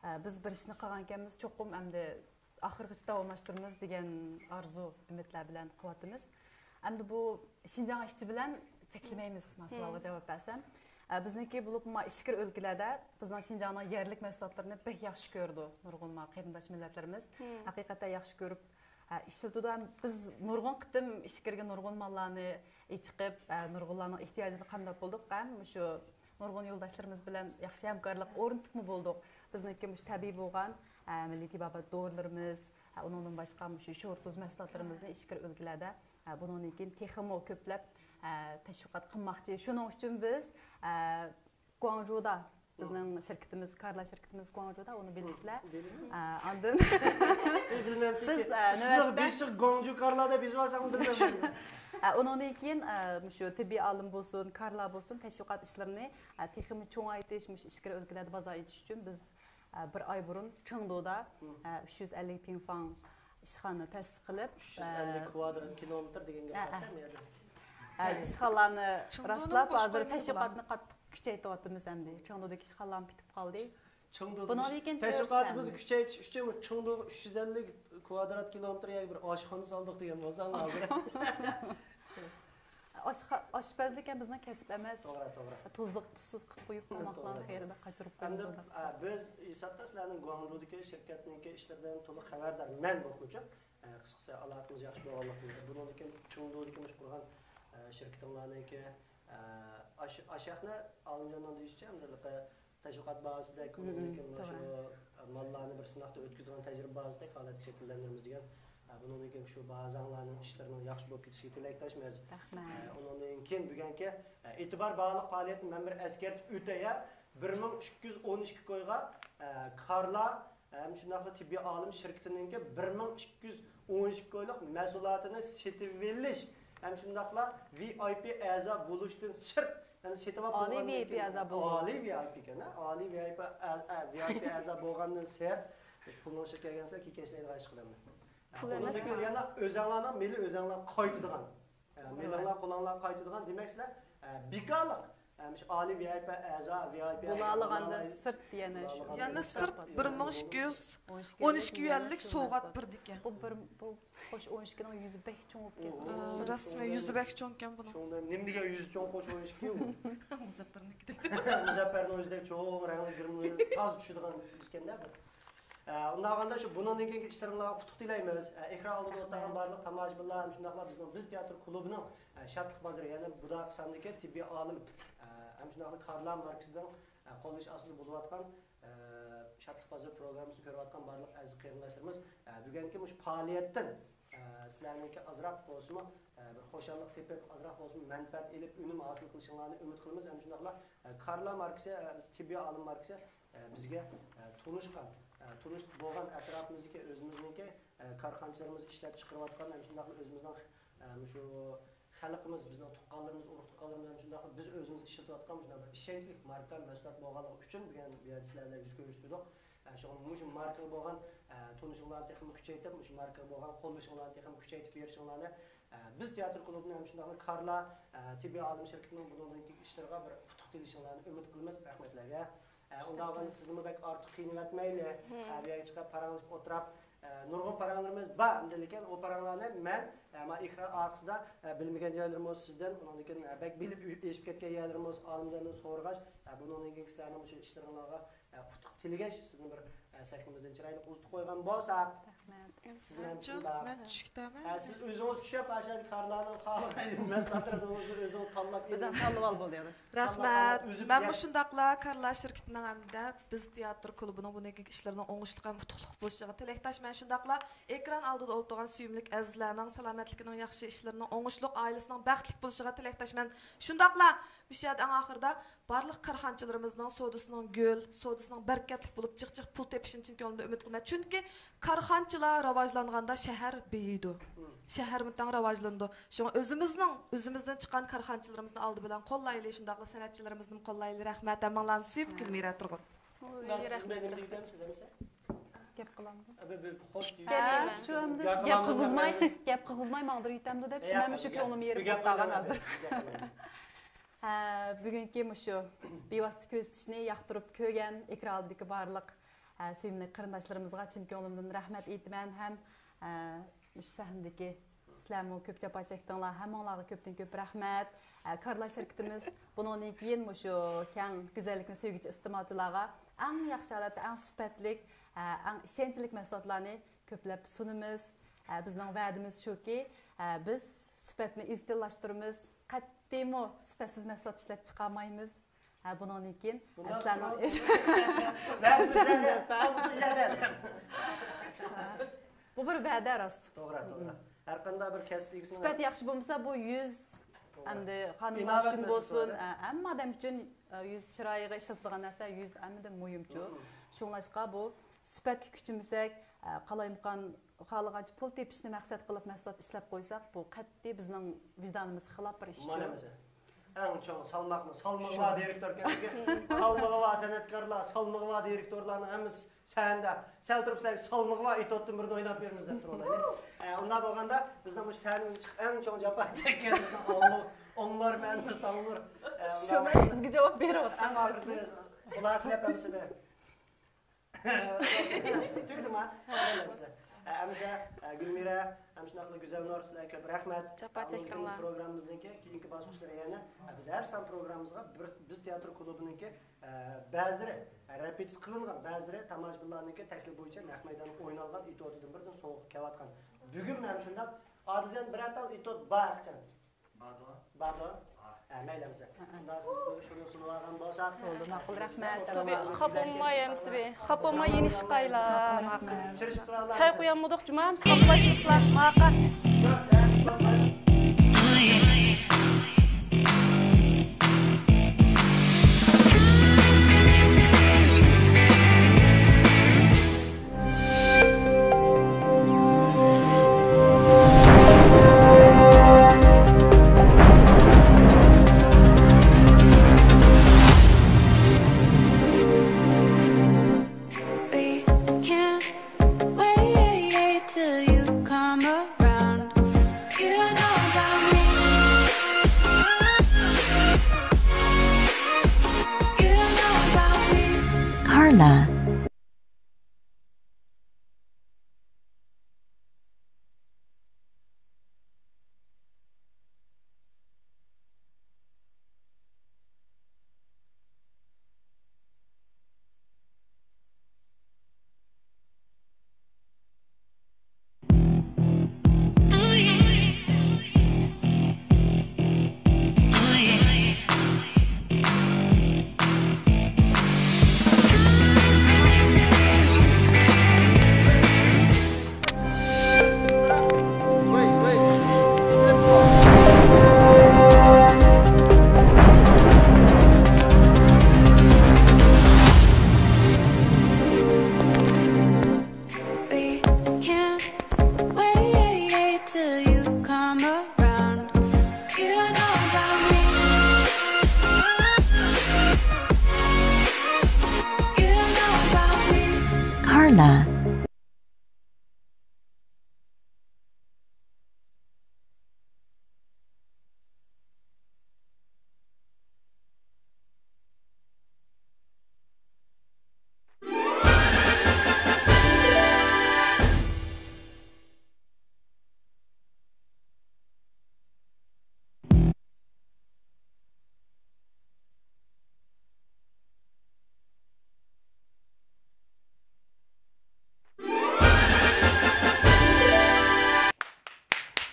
ھە، بىز بىر ئىشنى قىلغانكەنمىز، چوقۇم ئەمدى ئاخىرغىچە داۋاملاشتۇرىمىز دېگەن ئارزۇ، ئۈمىدلەر بىلەن قىلىۋاتىمىز. ئەمدى بۇ شىنجاڭ ئىشچى بىلەن چەكلىمەيمىز، ما سوئالغا جاۋاب بەرسەم. ئە، بىزنىڭكى بولۇپمۇ ئىچكىرى ئۆلكىلەردە بىزنىڭ شىنجاڭنىڭ يەرلىك مەھسۇلاتلىرىنى بەك ياخشى كۆرىدۇ نۇرغۇن ما قېرىنداش مىللەتلىرىمىز. ھەقىقەتەن ياخشى كۆرۈپ، ئە، ئىشلىتىدۇ. ھەم بىز نۇرغۇن قېتىم ئىچكىرىگە نۇرغۇن ماللارنى ئېچىقىپ، ئە، نۇرغۇنلارنىڭ ئېھتىياجىنى قامداپ بولدۇق. ھەم مۇشۇ نۇرغۇن يولداشلىرىمىز بىلەن ياخشى ھەمكارلىق ئورنىتىپمۇ بولدۇق. بىزنىڭكى مۇشۇ تەبىئىي بولغان، ئە، مىللىي تېبابەت دورىلىرىمىز، ئە، ئۇنىڭدىن باشقا مۇشۇ شورتۇز مەھسۇلاتلىرىمىزنى ئىچكىرى ئۆلكىلەردە، ئە، بۇنىڭدىن كېيىن تېخىمۇ كۆپلەپ، ئە، تەشۋىقات قىلماقچى. شۇنىڭ ئۈچۈن بىز، ئە، گۇاڭجۇدا بىزنىڭ شىركىتىمىز، كارلا شىركىتىمىز گۇاڭجۇدا، ئۇنى بىلىسىلەر. ئە، ئاندىن بىز، ئە، نۆۋەتتە گۇاڭجۇ كارلا دەپ يېزىۋالساڭ بىلمەيمەن. ئە، ئۇنىڭدىن كېيىن، ئە، مۇشۇ تېببىي ئالىم بولسۇن، كارلا بولسۇن، تەشۋىقات ئىشلىرىنى، ئە، تېخىمۇ چوڭايتىش، مۇشۇ ئىچكىرى ئۆلكىلەردە بازار ئېچىش ئۈچۈن بىز، ئە، بىر ئاي بۇرۇن چېڭدۇدا، ئە، ئۈچ يۈز ئەللىك پىڭفاڭ ئىشخانا تەسىس قىلىپ، ئۈچ يۈز ئەللىك ئە، كىۋادرات كىلومېتىر دېگەن گەپ ئە، ئە. ئەمدى. ئە، ئىشخانىلارنى راسلاپ، ھازىر تەشۋىقاتنى قاتتىق كۈچەيتىۋاتىمىز ئەمدى. چېڭدۇدىكى ئىشخانىلارمۇ پۈتۈپ قالدى. بۇنىڭدىن كېيىن تەشۋىقاتىمىزنى كۈچەيتىش ئۈچۈن چېڭدۇغا ئۈچ يۈز ئەللىك كىۋادرات كىلومېتىر يەرگە بىر ئاشخانا سالدۇق دېگەن بولساڭ ھازىر. ئاشخا-، ئاشپەزلىك ھەم بىزنىڭ كەسىپ ئەمەس. توغرا، توغرا. تۇزلۇق، تۇزسىز قىلىپ قويۇپ، تاماقلارنى قەيەردە قاچۇرۇپ قويىمىز. ئەمدى، ئە، بىز ھېسابتا سىلەرنىڭ گۇاڭجۇدىكى شىركەتنىڭكى ئىشلىرىدىن تولۇق خەۋەردار. مەن بولغۇچە، ئە، قىسقىسى، ئالاقىمىز ياخشى بولغانلىقتىن، بۇنىڭدىن كېيىن چېڭدۇدىكى مۇشۇ قۇرغان، ئە، شىركىتىڭلارنىڭكى، ئە، ئاش-، ئاشەخنە ئالىمجاننىڭ دېيىشىچە، ئەمدى تەشۋىقات بازىسىدەك، ئۇنىڭدىن كېيىن مۇشۇ ماللارنى بىر سىناقتا ئۆتكۈزىدىغان تەجرىبە بازىسىدەك ھالەتتە شەكىللەندۈرىمىز دېگەن. ئە، بۇنىڭدىن كېيىن شۇ بازاڭلارنىڭ ئىشلىرىنىڭ ياخشى بولۇپ كېتىشىگە تىلەكداشمىز. رەھمەت. ئە، ئۇنىڭدىن كېيىن بۈگۈنكى، ئە، ئېتىبار باغلىق پائالىيەتنى مەن بىر ئەسكەرتىپ ئۆتەي. بىر مىڭ ئىككى يۈز ئون ئىككى كويغا، ئە، كارلا ھەم شۇنداقلا تېببىي ئالىم شىركىتىنىڭكى بىر مىڭ ئىككى يۈز ئون ئىككى كويلۇق مەھسۇلاتىنى سېتىۋېلىش ھەم شۇنداقلا ۋى ئاي پى ئەزا بولۇشتىن سىرت، يەنى سېتىۋاپ ئالىي بولغاندىن ۋى ئاي پى كېيىن، ئەزا بولغان. ئالىي ۋى ئاي پى ئىكەن، ھە؟ ئئالىي ۋى ئاي پى ئەزا، ئە، ۋى ئاي پى ئەزا بولغاندىن سىرت، پۇلنىڭ ئىشىغا كەلگەنسە، كېكەچلەيدىغان ئىش قىلىمەن. پۇل ئەمەسمۇ؟ يەنە ئۆزەڭلارنىڭ مېلى ئۆزەڭلار قايتىدىغان. ئە، مېلىڭلار قولۇڭلارغا قايتىدىغان، دېمەك، سىلەر، ئە، بىكارلىق، ئە، مۇشۇ ئالىي ۋىئايپى ئەزا، ۋىئايپى ئەزا بولالىغاندا بولالىغان-، سىرت دېگەن بولالىغان يەنە سىرت بىر مىڭ ئىككى يۈز ئون ئىككى يۈەنلىك سوۋغات بېرىدىكەن. بۇ بىر، بۇ خوش ئون ئىككىنىڭ يۈزى بەك چوڭ بولۇپ كەتتى. ئۇ، ئە، راستمۇ، يۈزى بەك چوڭكەن بۇنىڭ. شۇڭا نېمە دېگەن يۈزى چوڭ خوش ئون ئىككى ئۇ؟ مۇزەپپەرنىڭكىدەك. مۇزەپپەرنىڭ يۈزىدەك چوڭ، رەڭلىك گىرىملىرى تازا چۈشىدىغان يۈزكەندە بۇ. ئە، ئۇنداق بولغاندا شۇ بۇنىڭدىن كېيىنكى ئىشلىرىڭلارغا ئۇتۇق تىلەيمىز. ئە، ئېكران ئالدىدا ئولتۇرغان بارلىق تاماشىبىنلار ھەم شۇنداقلا بىزنىڭ بىز تىياتىر كۇلۇبىنىڭ، ئە، شادلىق بازىرى، يەنى بۇداقى ساندىكى تېببىي ئالىم، ئە، ھەم شۇنداقلا كارلا ماركسىنىڭ، ئە، قوللىشى ئاستىدا بولۇۋاتقان، ئە، شادلىق بازىرى پروگراممىسىنى كۆرۈۋاتقان بارلىق ئەزىز قېرىنداشلىرىمىز، ئە، بۈگۈنكى مۇشۇ پائالىيەتتىن، ئە، سىلەرنىڭكى ئازراق بولسىمۇ، ئە، بىر خۇشاللىق تېپىپ، ئازراق بولسىمۇ مەنپەئەت ئېلىپ، ئۈنۈم ھاسىل قىلىشىڭلارنى ئۈمىد قىلىمىز. ھەم شۇنداقلا، ئە، كارلا ماركسى، ئە، تېببىي ئالىم ماركسى، ئە، بىزگە، ئە، تونۇشقان، ئە، تونۇش بولغان ئەتراپىمىزدىكى ئۆزىمىزنىڭكى، ئە، كارخانىچىلىرىمىز ئىشلەپچىقىرىۋاتقان، ھەم شۇنداقلا ئۆزىمىزنىڭ، ئە، مۇشۇ خەلقىمىز، بىزنىڭ تۇغقانلىرىمىز، ئۇرۇق تۇغقانلىرىمىز، ھەم شۇنداقلا بىز ئۆزىمىز ئىشلىتىۋاتقان مۇشۇنداق بىر ئىشەنچلىك ماركا مەھسۇلات بولغانلىقى ئۈچۈن بۈگۈن بۇ يەردە سىلەر بىلەن يۈز كۆرۈشتۈردۇق. ئە، شۇڭا مۇشۇ ماركىغا بولغان، ئە، تونۇشۇڭلارنى تېخىمۇ كۈچەيتىپ، مۇشۇ ماركىغا بولغان قوللىشىڭلارنى تېخىمۇ كۈچەيتىپ بېرىشىڭلارنى، ئە، بىز تىياتىر كۇلۇبىنى ھەم شۇنداقلا كارلا، ئە، تېببىي ئالىم شىركىتىنىڭ بۇنىڭدىن كېيىنكى ئىشلىرىغا بىر ئۇتۇق تېلىشىڭلارنى ئۈمىد قىلىمىز. رەھمەت سىلەرگە. ئە، ئۇنداق بولغاندا سىزنىمۇ بەك ئارتۇق قىينىۋەتمەيلى. ئە، بۇ يەرگە چىقىپ پاراڭلىشىپ ئولتۇراپ، ئە، نۇرغۇن پاراڭلىرىمىز بار. ئەمدى لېكىن ئۇ پاراڭلارنى مەن، ئە، ما ئېكران ئارقىسىدا، ئە، بىلمىگەن جايلىرىمۇ سىزدىن، ئۇنىڭدىن كېيىن، ئە، بەك بىلىپ ئېشىپ كەتكەن يەرلىرىمۇ ئالىمجاندىن سورىغاچ، ئە، بۇنىڭدىن كېيىنكى سىلەرنىڭ مۇشۇ ئىشلىرىڭلارغا، ئە، ئۇتۇق تىلىگەچ، سىزنى بىر، ئە، سەھنىمىزدىن چىرايلىق ئۇزىتىپ قويغان بولساق. رەھمەت. سىز مەن مەنچۇ، شۇنداق. مەن چۈشكۈتەمەن. ئە، سىز ئۆزىڭىز چۈشۈپ، ئاشۇ كارلانىڭ خالىغان مەھسۇلاتلىرىنى ئۆزىڭىز تاللاپ بىز ئېلىڭ. تاللىۋال بولدى، ئاداش. رەھمەت. تاللاپ ئېلىپ مەن ئۈزۈپ مۇشۇنداقلا كارلا شىركىتىنىڭ ھەمدە بىز تىياتىر كۇلۇبىنىڭ بۇنىڭ كېيىنكى ئىشلىرىنىڭ ئوڭۇشلۇق ھەم ئۇتۇقلۇق بولۇشىغا تىلەكداشمەن. شۇنداقلا ئېكران ئالدىدا ئولتۇرغان سۆيۈملۈك ئەزىزلەرنىڭ سالامەتلىكىنىڭ ياخشى، ئىشلىرىنىڭ ئوڭۇشلۇق، ئائىلىسىنىڭ بەختلىك بولۇشىغا تىلەكداشمەن. شۇنداقلا مۇشۇ يەردە ئەڭ ئاخىرىدا بارلىق كارخانىچىلىرىمىزنىڭ سودىسىنىڭ گۈل، سودىسىنىڭ بەرىكەتلىك بولۇپ، جىق جىق پۇل تېپىشىنى چىن كۆڭلۈمدىن ئۈمىد قىلىمەن. چۈنكى كارخانىچىلار راۋاجلانغاندا شەھەر بېيىيدۇ. شەھەرمۇ تەڭ راۋاجلىنىدۇ. شۇڭا ئۆزىمىزنىڭ، ئۆزىمىزدىن چىققان كارخانىچىلىرىمىزنى ئالدى بىلەن قوللايلى، شۇنداقلا سەنئەتچىلىرىمىزنىمۇ قوللايلى. رەھمەت، ھەممىڭلارنى سۆيۈپ، گۈلمىرە تۇرغۇن. ئۇنداق سىز مەن نېمە دېگۈدەمسىز ئەمىسە؟ گەپ قىلامدۇ؟ ئەبە، بىر خوش ھە، شۇ ئەمدى گەپ قىلغۇزماي، گەپ قىلغۇزماي ماڭدۇرۇپ يېتەمدۇ دەپ، شۇ مەن مۇشۇ كۆڭلۈم يېرىم بولۇپ قالغان ھازىر. ھە، بۈگۈنكى مۇشۇ بىۋاسىتە كۆزىتىشنى ياقتۇرۇپ كۆرگەن ئېكران ئالدىدىكى بارلىق، ھە، سۆيۈملۈك قېرىنداشلىرىمىزغا چىن كۆڭلۈمدىن رەھمەت ئېيتىمەن ھەم، ھە، مۇشۇ سەھنىدىكى سىلەرمۇ كۆپ جاپا چەكتىڭلار، ھەممىڭلارغا كۆپتىن كۆپ رەھمەت. ئە، كارلا شىركىتىمىز بۇنىڭدىن كېيىن مۇشۇ كەڭ گۈزەللىكنى سۆيگۈچى ئىستېمالچىلارغا ئەڭ ياخشى ھالەتتە، ئەڭ سۈپەتلىك، ئە، ئەڭ ئىشەنچلىك مەھسۇلاتلارنى كۆپلەپ سۇنىمىز. ئە، بىزنىڭ ۋەدىمىز شۇكى، ئە، بىز سۈپەتنى ئىزچىللاشتۇرىمىز، قەتئىيمۇ سۈپەتسىز مەھسۇلات ئىشلەپ چىقارمايمىز. ھە، بۇنىڭدىن كېيىن سىلەرنىڭ بۇ بىر ۋەدە راست. توغرا، توغرا. ھەر قانداق بىر كەسىپ ئىگىسىنىڭ سۈپەت ياخشى بولمىسا، بۇ يۈز ئەمدى خانىملار ئۈچۈن بولسۇن، ھەممە ئادەم ئۈچۈن، يۈز چىرايىغا ئىشلىتىدىغان نەرسە، يۈز ھەممىدىن مۇھىمچۇ. شۇڭلاشقا بۇ سۈپەتكە كۈچىمىسەك، قالايمىقان خالىغانچە پۇل تېپىشنى مەقسەت قىلىپ مەھسۇلات ئىشلەپ قويساق، بۇ قەتئىي بىزنىڭ ۋىجدانىمىزغا خىلاپ بىر ئىشچۇ. مانا مەسىلە. ئەڭ چوڭ سالماقمۇ، سالمىقى بار دىرېكتور كەلدى. سالمىقى بار سەنئەتكارلار، سالمىقى بار دىرېكتورلارنىڭ ھەممىسى سەھنىدە. سەل تۇرۇپ سىلەرگە سالمىقى بار ئېتوتتىن بىرنى ئويناپ بېرىمىز دەپ تۇرۇۋالايلى. ئە، ئۇنداق بولغاندا بىزنىڭ مۇشۇ سەھنىمىزگە چىقىپ ئەڭ چوڭ جاپا چەككەن بىزنىڭ ئاڭلىغۇ-، ئوڭلار مەن بىز تاڭلار. ئە، شۇ ئۇنداق مەن سىزگە جاۋاب بېرىۋاتىمەن. ئەڭ ئاخىرىدا خۇلاسىلەپ ھەممىسىنى. تۈگىدىما؟ ئەمىسە، گۈلمىرە، ھەم شۇنداقلا گۈزەلنۇر، سىلەرگە كۆپ رەھمەت. جاپا چەكتىڭلار. پروگراممىمىزنىڭكى كېيىنكى باسقۇچلىرى يەنە، بىز ھەر سان پروگراممىمىزغا بىر، بىز تىياتىر كۇلۇبىنىڭكى، بەزىلىرى رېپېتىتسىيە قىلىنغان، بەزىلىرى تاماشىبىنلارنىڭكى تەكلىپ بويىچە نەق مەيداندا ئوينالغان ئېتوتىدىن بىردىن سوۋغا كېلىۋاتقان. بۈگۈن ھەم شۇنداق. ئادىلجان، بىرەر تال ئېتوت بار ئەخچان. باردۇ. باردۇ؟ ھە، مەيلى ئەمىسە. ئۇنداق بىز بۇ شۇنى سۇنۇۋالغان بولساق. بولدى، ماقۇل، رەھمەت. خاپا بولماي ئەمىسە بى. خاپا بولماي يېنىشقايلا. چاي قۇيالمىدۇق، جۇما ئەمىسە خاپىلاشمىسىلا. ماقۇل. We can't wait till you come around. You don't نا.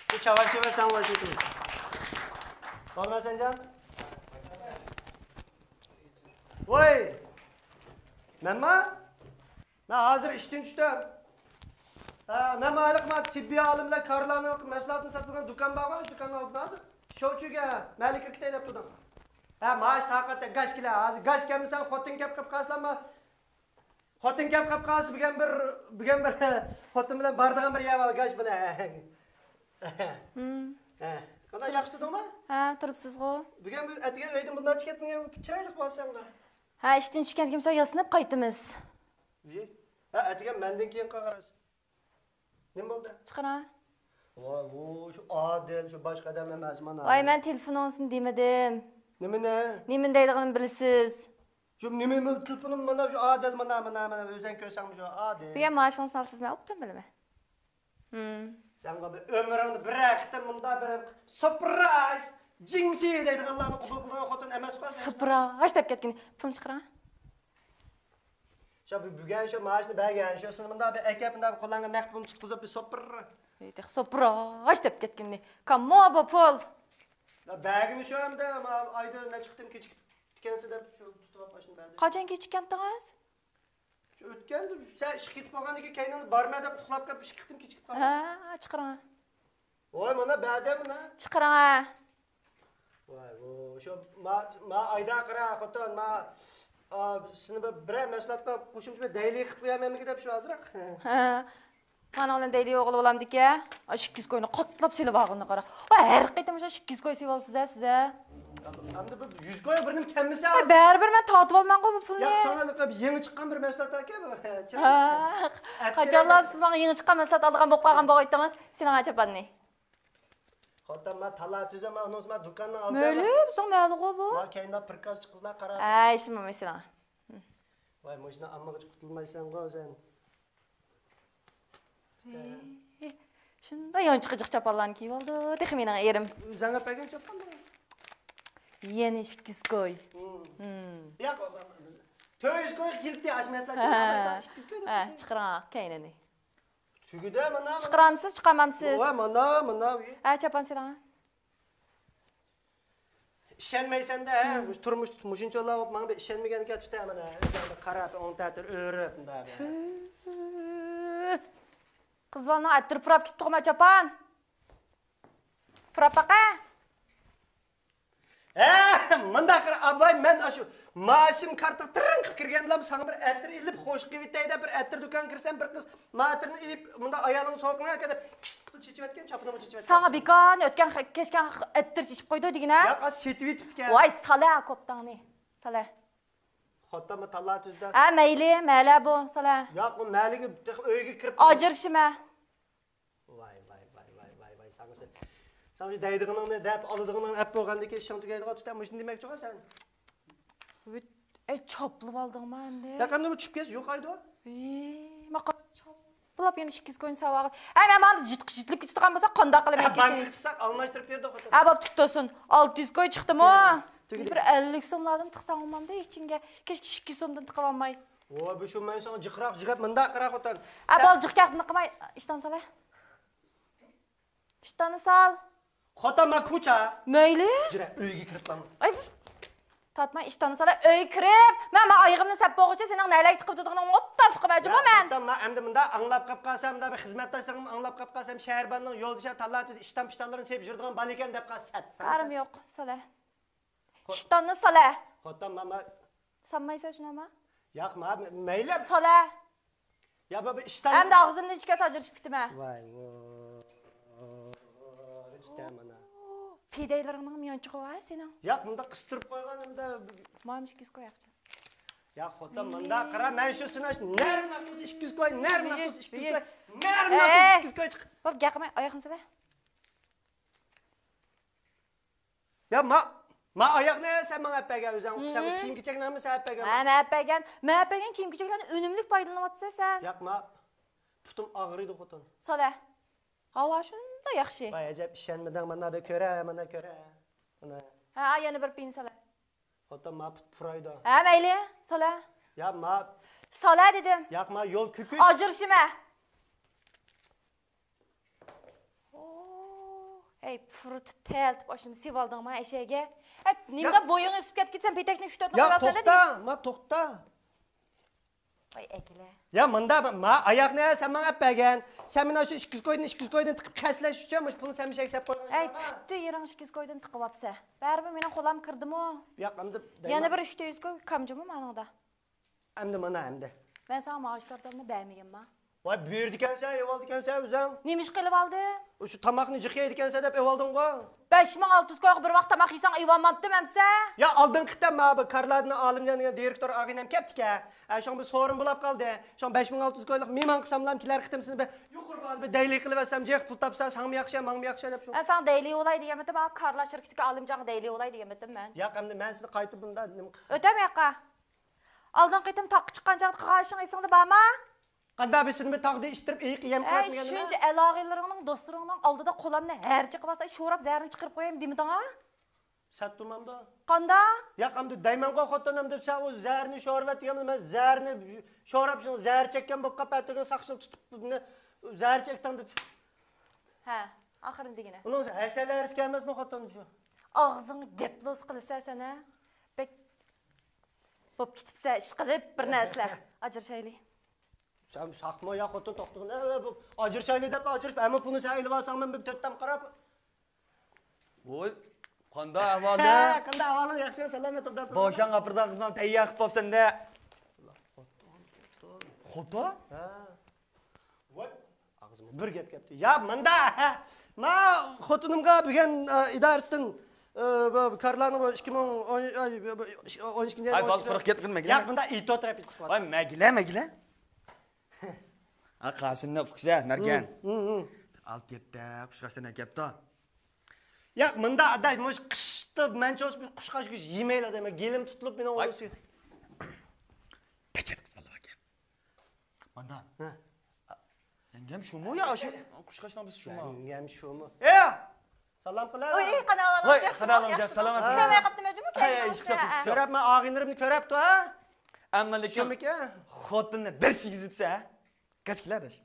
بۇ چاۋاك چېۋەر سەن ۋاي شېكىل. بولماس سەنجان. ۋاي. مەنما؟ مەن ھازىر ئىشتىن چۈشتۈم. ھە، مەن ھېلىقى ما تېببىي ئالىم بىلەن كارلارنىڭ مەھسۇلاتىنى ساتىدىغان دۇكان بارغۇ، شۇ دۇكاننىڭ ئالدىدا ھازىر. شۇ چۈگە مەلىكە كېتەي دەپ تۇردۇم. ھە، مائاش تاقەتتە گاچ كېلە، ھازىر گاچ كەلمىسەڭ خوتۇن كەپ قېلىپ قالسىلارما؟ خوتۇن كەپ قېلىپ قالسا بۈگۈن بىر، بۈگۈن بىر خوتۇن بىلەن بارىدىغان بىر يەر بار گاچ بىلەن. ھە. قانداق ياخشى تۇردۇڭما؟ ھە، تۇرۇپسىزغۇ. بۈگۈن بىر ئەتىگەن ئۆيدىن بۇنداق چىقىپ كەتمىگەن چىرايلىق بولۇپسەنغۇ. ھە، ئىشتىن چۈشكەندىن كېيىن ياسىنىپ قايتىمىز. ھە، ئەتىگەن مەندىن كېيىن قالغىنىز. نېمە بولدى؟ چىقىرىڭ. ۋاي، ۋو، شۇ ئادىل، شۇ باشقا ئادەم ئەمەس، مانا. ۋاي، مەن تېلېفونىڭىزنى دېمىدىم. نېمىنى؟ نېمىنى دەيدىغىنىمنى بىلىسىز. شۇ نېمە، تېلېفونۇم مانا شۇ ئادىل، مانا، مانا، مانا، ئۆزۈڭ كۆرسەڭمۇ شۇ ئادىل. بۈگۈن مائاشىڭىزنى ئالىسىزمۇ؟ ئوبدان بىلىمەن. ھىم. سەن بۇ ئۆمرۈڭدە بىرەر قېتىم مۇنداق بىر سۇپرايز، جىڭشى دەيدىغانلارنى قوبۇل قىلغان خوتۇن ئەمەسقۇ سەن. سۇپرايز دەپ كەتكىنى. پۇلنى چىقىرىڭ. شۇ بۈ-، بۈگۈن شۇ مائاشنى بەرگەن، شۇ سېنى مۇنداق بىر ئەكەپ، مۇنداق بىر قولۇڭغا نەق پۇلنى تۇتقۇزۇپ بىر سوپۇر. ھېي، تېخى سوپۇراش دەپ كەتكىنى. كاممۇ بۇ پۇل؟ لا، بەرگىنى شۇ ئەمدى، ما-، ئايدا نەچچە قېتىم كېچىكىپ كېتىپتىكەنسىز دەپ شۇ تۇتۇپ ئاپاشنى بەردى. قاچان كېچىككەنتىڭىز؟ شۇ ئۆتكەندە، سەن ئىشقا كېتىپ بولغاندىن كېيىن كەينىڭدىن بارمەن دەپ ئۇخلاپ قېلىپ ئىككى قېتىم كېچىكىپ قالدىڭ. ھە، چىقىرىڭ. ۋاي، مانا بەدە مانا. چىقىرىڭە. ۋاي، ۋو، شۇ ما، ما ئايدا قارا، خوتۇن، ما، ئا، سېنى بىر، بىرەر مەھسۇلاتقا قوشۇمچە بىر دەيلى قىلىپ قويامەنمىكىن دەپ شۇ ئازراق. ھە. مانا بىلەن دەيلى ئوغلى بولامدىكەن. ئاشۇ ئىككىز كوينى قاتلاپ سېلىۋالغىنىغا قارا. ۋاي، ھەر قېتىم مۇشۇ ئىككىز كوي سېلىۋالىسىز ھە، سىز ھە. ئەمدى بىر يۈز كوي بىرنېمە كەممىسە. ۋاي، بەرىبىر مەن تارتىۋالىمەنغۇ بۇ پۇلنى. ياق، ساڭا يېڭى چىققان بىر مەھسۇلات ئەكەن. ھە. قاچانلار سىز ماڭا يېڭى چىققان مەھسۇلات ئالىدىغان بولۇپ قالغان بولغايتتىڭىز، سېنىڭ چاپاننى. خوتۇن، ما تالا تۈزە، ما ئۇنىڭ ما دۇكاننىڭ ئالدىدا. مۆلە، بىزنىڭ مەلۇغۇ بۇ. ما كەينىدە پىركاز قىزلار قاراپ. ھە، ئىشىم بولماي سېنىڭ. ۋاي، مۇشۇنى ئالمىغۇچە قۇتۇلمايسەنغۇ سەن. ھېي، شۇنداق يانچۇقىجىق چاپانلارنى كىيىۋالىدۇ، تېخى مېنىڭ ئېرىم. ئۆزۈڭ ئەپ بەرگەن چاپانلار. يەنە ئىككىز كوي. ھىم. ھىم. ياق، تۆت يۈز كوي كېلىپتۇ، ئاشۇ مەھسۇلات ھە. ئىككىز كوي دەپ. ھە، چىقىرىڭ كەينىنى. تۈگىدە مانا. چىقىرامسىز، چىقارمامسىز؟ ۋە مانا، مانا. ھە، چاپان سېلىڭ. ئىشەنمەيسەن-دە، ھە؟ مۇشۇ تۇرمۇش مۇشۇنچىلا بولۇپ، ماڭا بىر ئىشەنمىگەنگە تۇتە مانا. ئۆزۈڭنى قاراپ، ئوڭ تەتۈر ئۆرۈپ، مۇنداق بىر. قىز بالىنىڭ ئەتىرى پۇراپ كېتىپتىغۇ، چاپان. پۇراپ باقە. ھە، مۇنداق قارا، ئاباي، مەن ئاشۇ مائاشىم كارتىغا تىرىڭ قىلىپ كىرگەندىلا ساڭا بىر ئەتىر ئېلىپ خوش قىلىۋېتەي دەپ بىر ئەتىر دۇكانغا كىرسەم، بىر قىز ما ئەتىرنى ئېلىپ، مۇنداق ئايالىڭنى سوغۇقىڭ ئەكە دەپ، كىشت قىلىپ چېچىۋەتكەن، چاپىنىمغا چېچىۋەتكەن. ساڭا بىكارنى ئۆتكەن خە-، كەچكەن ئەتىر چېچىپ قويدۇ دېگىنە. ياق، سېتىۋېتىپتىكەن. ۋاي، سالە كوپتاڭنى. سالە. خوتۇنمۇ تالا تۈزدە. ھە، مەيلى، مەلە بۇ، سالە. ياق، ئۇ مەلىگە تېخى ئۆيگە كىرىپ. ئاجرىشىمە. ۋاي، ۋاي، ۋاي، ۋاي، ۋاي، ۋاي، ساڭا سەن. سەن شۇ دەيدىغىنىڭنى دەپ، ئالىدىغىنىڭنى ئەپ بولغاندىن كېيىن ئىشىڭ تۈگەيدىغان تۇتە، مۇشۇنى دېمەكچىغۇ سەن. ۋىت، ئەي، چاپلىۋالدىڭما ئەمدى؟ ياق، ئەمدى بۇ چۈشۈپ كەتسە يوقايدۇ. ۋىي، ماقا چاپلاپ يەنە ئىككى يۈز كوينى ساۋاغا. ئەي، مەن مانا جىتلىپ كېتىدىغان بولسا، قانداق قىلىمەن ھە، كېسىنى؟ بانكىغا چىقساق، ئالماشتۇرۇپ بېرىدۇ خوتۇن. ھە، بوپتۇ، تۇتسۇن. ئالتە يۈز كوي چىقتىمۇ؟ ھە، تۈگىدى. بىر ئەللىك سوملاردىن تىقساڭ بولمامدۇ ئىچىڭگە؟ كەچكە ئىككى يۈز سومدىن تىقىۋالماي. ۋوي، بۇ شۇ مەن ساڭا جىقراق جىقراپ مۇنداق قارا خوتۇن. ئە، بول، جىق گەپنى قىلماي، ئىشتاننى سالە. ئىشتاننى سال. خوتۇن، ما كۇچا. مەيلى. جىرە، ئۆيگە كىرىپ باڭ. ئاي، تارتماي، ئىشتاننى سالە، ئۆيگە كىرىپ، مەن، مەن ئايىغىمنى سەپ بولغۇچە سېنىڭ نەلەي تىقىپ تۇرىدىغىنىڭنى ئوبدان ئۇقۇپ ئەجىمۇ مەن. خوتۇن، ما ئەمدى مۇنداق ئاڭلاپ قاپ قالسام، مۇنداق بىر خىزمەتداشلىرىم ئاڭلاپ قاپ قالسام، شەھەر بارنىڭ يولدىشى تاللا تۈز ئىشتان پىشتانلىرىنى سېپىپ يۈرىدىغان بالا ئىكەن دەپ قالسا سەت. سەت، سەت. كارىم يوق، سالە. خو-، ئىشتاننى سالە. خوتۇن، ما، ما. سالمايسەن شۇنداقمۇ؟ ياق، ما، مەيلى. سالە. يا، بابا، ئىشتان. ئەمدى ئاغزىمدىن ئىچكەن ئاجرىشىپ كېتىمەن. ۋاي، ۋو. پىدەيلىرىڭنىڭ مىيانچۇقى بار سېنىڭ. ياق، مۇنداق قىستۇرۇپ قويغان ئەمدى. مانا ئىككى يۈز كوي ئاقچا. يا خوتۇن، مۇنداق قارا، مەن شۇ سىناش نەرماق بولسا ئىككى يۈز كوي، نەرماق بولسا ئىككى يۈز كوي، نەرماق بولسا ئىككى يۈز كوي چىق. بول، گەپ قىلماي، ئاياقنى سېلە. يا ما، ما ئاياقنى سەن ماڭا ئەپ بەرگەن ئۆزۈڭ. سەن ئۇ كىيىم كېچەكنى ھەممە سەن ئەپ بەرگەن. مەن ئەپ بەرگەن، مەن ئەپ بەرگەن كىيىم كېچەكلەرنى ئۈنۈملۈك پايدىلىنىۋاتىسەن سەن. ياق، ما پۇتۇم ئاغرىيدۇ خوتۇن. سالە. ھاۋا شۇنداق ياخشى. ۋاي ئەجەب ئىشەنمىدىڭ، مانا بىر كۆرە، مانا كۆرە. مانا. ھە، يەنە بىر پېيىنى سالە. خوتۇن ما پۇت پۇرايدۇ. ھە، مەيلى، سالە. يا ما. سالە دېدىم. ياق، ما يول كۆكۈش. ئاجرىشىمە. ھەي، پۇرىتىپ، تەلىتىپ ئاشۇنى سېۋالدىڭما ئەشەگە؟ ھە، نېمىدە بويۇڭ ئۆسۈپ كەتكىچە سەن پېتەكنى ئۈشتەتنى يا قويۇپسەن توختا، ما توختا. ۋاي ئەكىلە. يا مۇندا، ما ئاياقنى سەن ماڭا ئەپ بەرگەن. سەن مانا شۇ ئىككى يۈز كويدىن، ئىككى يۈز كويدىن تىقىپ خەجلەش ئۈچۈن مۇشۇ پۇلنى سەن مىشەگە سەپ قويغان. ھەي، پۈتتى يېرىڭ ئىككى يۈز كويدىن تىقىۋاپسەن. بەرىبىر مېنىڭ قولام كىردىمۇ؟ ياق، ئەمدى يەنە بىر ئۈچ يۈز كوي كامجىمۇ مانىڭدا. ئەمدى مانا ئەمدى. مەن ساڭا مائاش كارتامنى بەرمىگەنما؟ ۋاي، بۇيرۇيدىكەنسەن، ئېۋالىدىكەنسەن ئۆزۈڭ. نېمە ئىش قىلىۋالدىم؟ شۇ تاماقنى جىق يەيدىكەنسەن دەپ ئېۋالدىڭغۇ. بەش مىڭ ئالتە يۈز كويغا بىر ۋاق تاماق يېسەڭ ئېۋالمامتىم ئەمسە؟ يا، ئالدىنقى قېتىم ما بۇ كارلاردىن ئالىمجان دېگەن دىرېكتور ئاغىنەم كەپتىكەن. ئە، شۇڭا بىر سورۇن بولاپ قالدى. شۇڭا بەش مىڭ ئالتە يۈز كويلۇق مېھمان قىلساملام كېلەر قېتىم سېنى بىر يۇقىرى باھادا بىر دەيلى قىلىۋەتسەم، جىق پۇل تاپسا ساڭىمۇ ياخشى، ماڭىمۇ ياخشى دەپ شۇ. مەن ساڭا دەيلى بولاي دېگەنمىدىم، ھا، كارلار شىركىتىدىكى ئالىمجانغا دەيلى بولاي دېگەنمىدىم مەن. ياق، ئەمدى مەن سېنى قايتا بۇندا نېمە قىل- ئۆتەم ياققا. ئالدىنقى قېتىم تاغقا چىققان چاغدا قىلغان ئىشىڭ ئېسىڭدە بارمۇ؟ قانداق بىر سېنى بىر تاغدا ئىتتىرىپ ئېيىق يەم قىلىۋەتمىگەن نېمە؟ شۇنچە ئەل-ئاغىنىلىرىڭنىڭ، دوستلىرىڭنىڭ ئالدىدا قولامنى ھەرچە قىلىۋالسا، شوراپ زەھىرىنى چىقىرىپ قويايمۇ دېمىدىڭ ھە؟ سەت تۇرمامدۇ؟ قانداق؟ ياق، ئەمدى دەيمەنغۇ خوتۇنۇم دەپ سەن ئۇ زەھىرنى شورىۋەت دېگەن، مەن زەھىرنى شوراپ، شۇ زەھەر چەككەن بولۇپ قاپ، ئەتىگۈن ساقچىلار تۇتۇپ، زەھەر چەكتىڭ دەپ. ھە، ئاخىرىنى دېگىنە. ئۇنىڭ ھەسەللەرسى كەلمەسمۇ خوتۇن شۇ؟ ئاغزىڭ گەپ لوز قىلىسەن سەن ھە؟ بەك بوپ كېتىپسەن ئىش قىلىپ بىر نەرسىلەر. ئاجرىشايلى. سەن ساقمۇ يا خوتۇن، توختىغىن. ئە، بۇ ئاجرىشايلى دەپ ئاجرىشىپ، ھەممە پۇلنى سەن ئېلىۋالساڭ، مەن بىر تۆت تام قاراپ. ۋوي، قانداق ئەھۋالىڭ؟ ھە، قانداق ئەھۋالىڭ؟ ياخشىمۇ، سالامەت تۇردۇم. بوشاڭ ئاپىرىدىغان قىزنىڭ تەييار قىلىپ بوپسەن دە. خوتۇن؟ ھە. ۋوي. ئاغزىمغا بىر گەپ كەپتۇ. يا، مۇندا، ھە. ما خوتۇنۇمغا بۈگۈن، ئە، ئىدارىسىدىن، ئە، بۇ، بۇ كارلارنىڭ بۇ ئىككى مىڭ ئون، ئاي، بۇ، بۇ، ئون ئىككىنچى ئاي. ئاي، بال قۇرۇق كەتكىن، مەگىلە. ياق، مۇندا ئىتو تەرەپ چىقىۋاتىدۇ. ۋاي، مەگىلە، مەگىلە. ھە، قاسىمنى ئۇقىسە، مەركەن. ھىم، ھىم، ھىم. ئالتە يەتتە قۇشقاچلارنى ئەكەپتۇ. ياق، مۇندا ئاداش، مۇشۇ قىشتا مەن چوسۇپ قۇشقاچ گۆش يېمەيلا دەيمەن. گېلىم تۇتۇلۇپ مېنىڭ ۋاي. ئورنۇم سۈيى. پەچەت قىز بالىلار ئىكەن. ماندا. ھە. يەڭگەم شۇمۇ يا شۇ قۇشقاچنىڭ بىز شۇمۇ؟ يەڭگەم شۇمۇ. ئە! سالام قىلە. ئوي، قانداق ئەھۋالىڭىز؟ ۋاي، ياخشىمۇ؟ قانداق ئەھۋالىڭىز؟ ياخشى، سالامەت. كۆرمەي قاپتىمەن جۇمۇ، ھەي، كەينىڭىزنى. ھەي، ھە. كۆرەپمەن، ئاغىنىلىرىمنى كۆرەپتۇ، ھە؟ ئەمما لېكىن شۇمىكەن؟ خوتۇننى بىر سىگىز ئۆتسە، ھە؟ كەچكىلە ئاداش.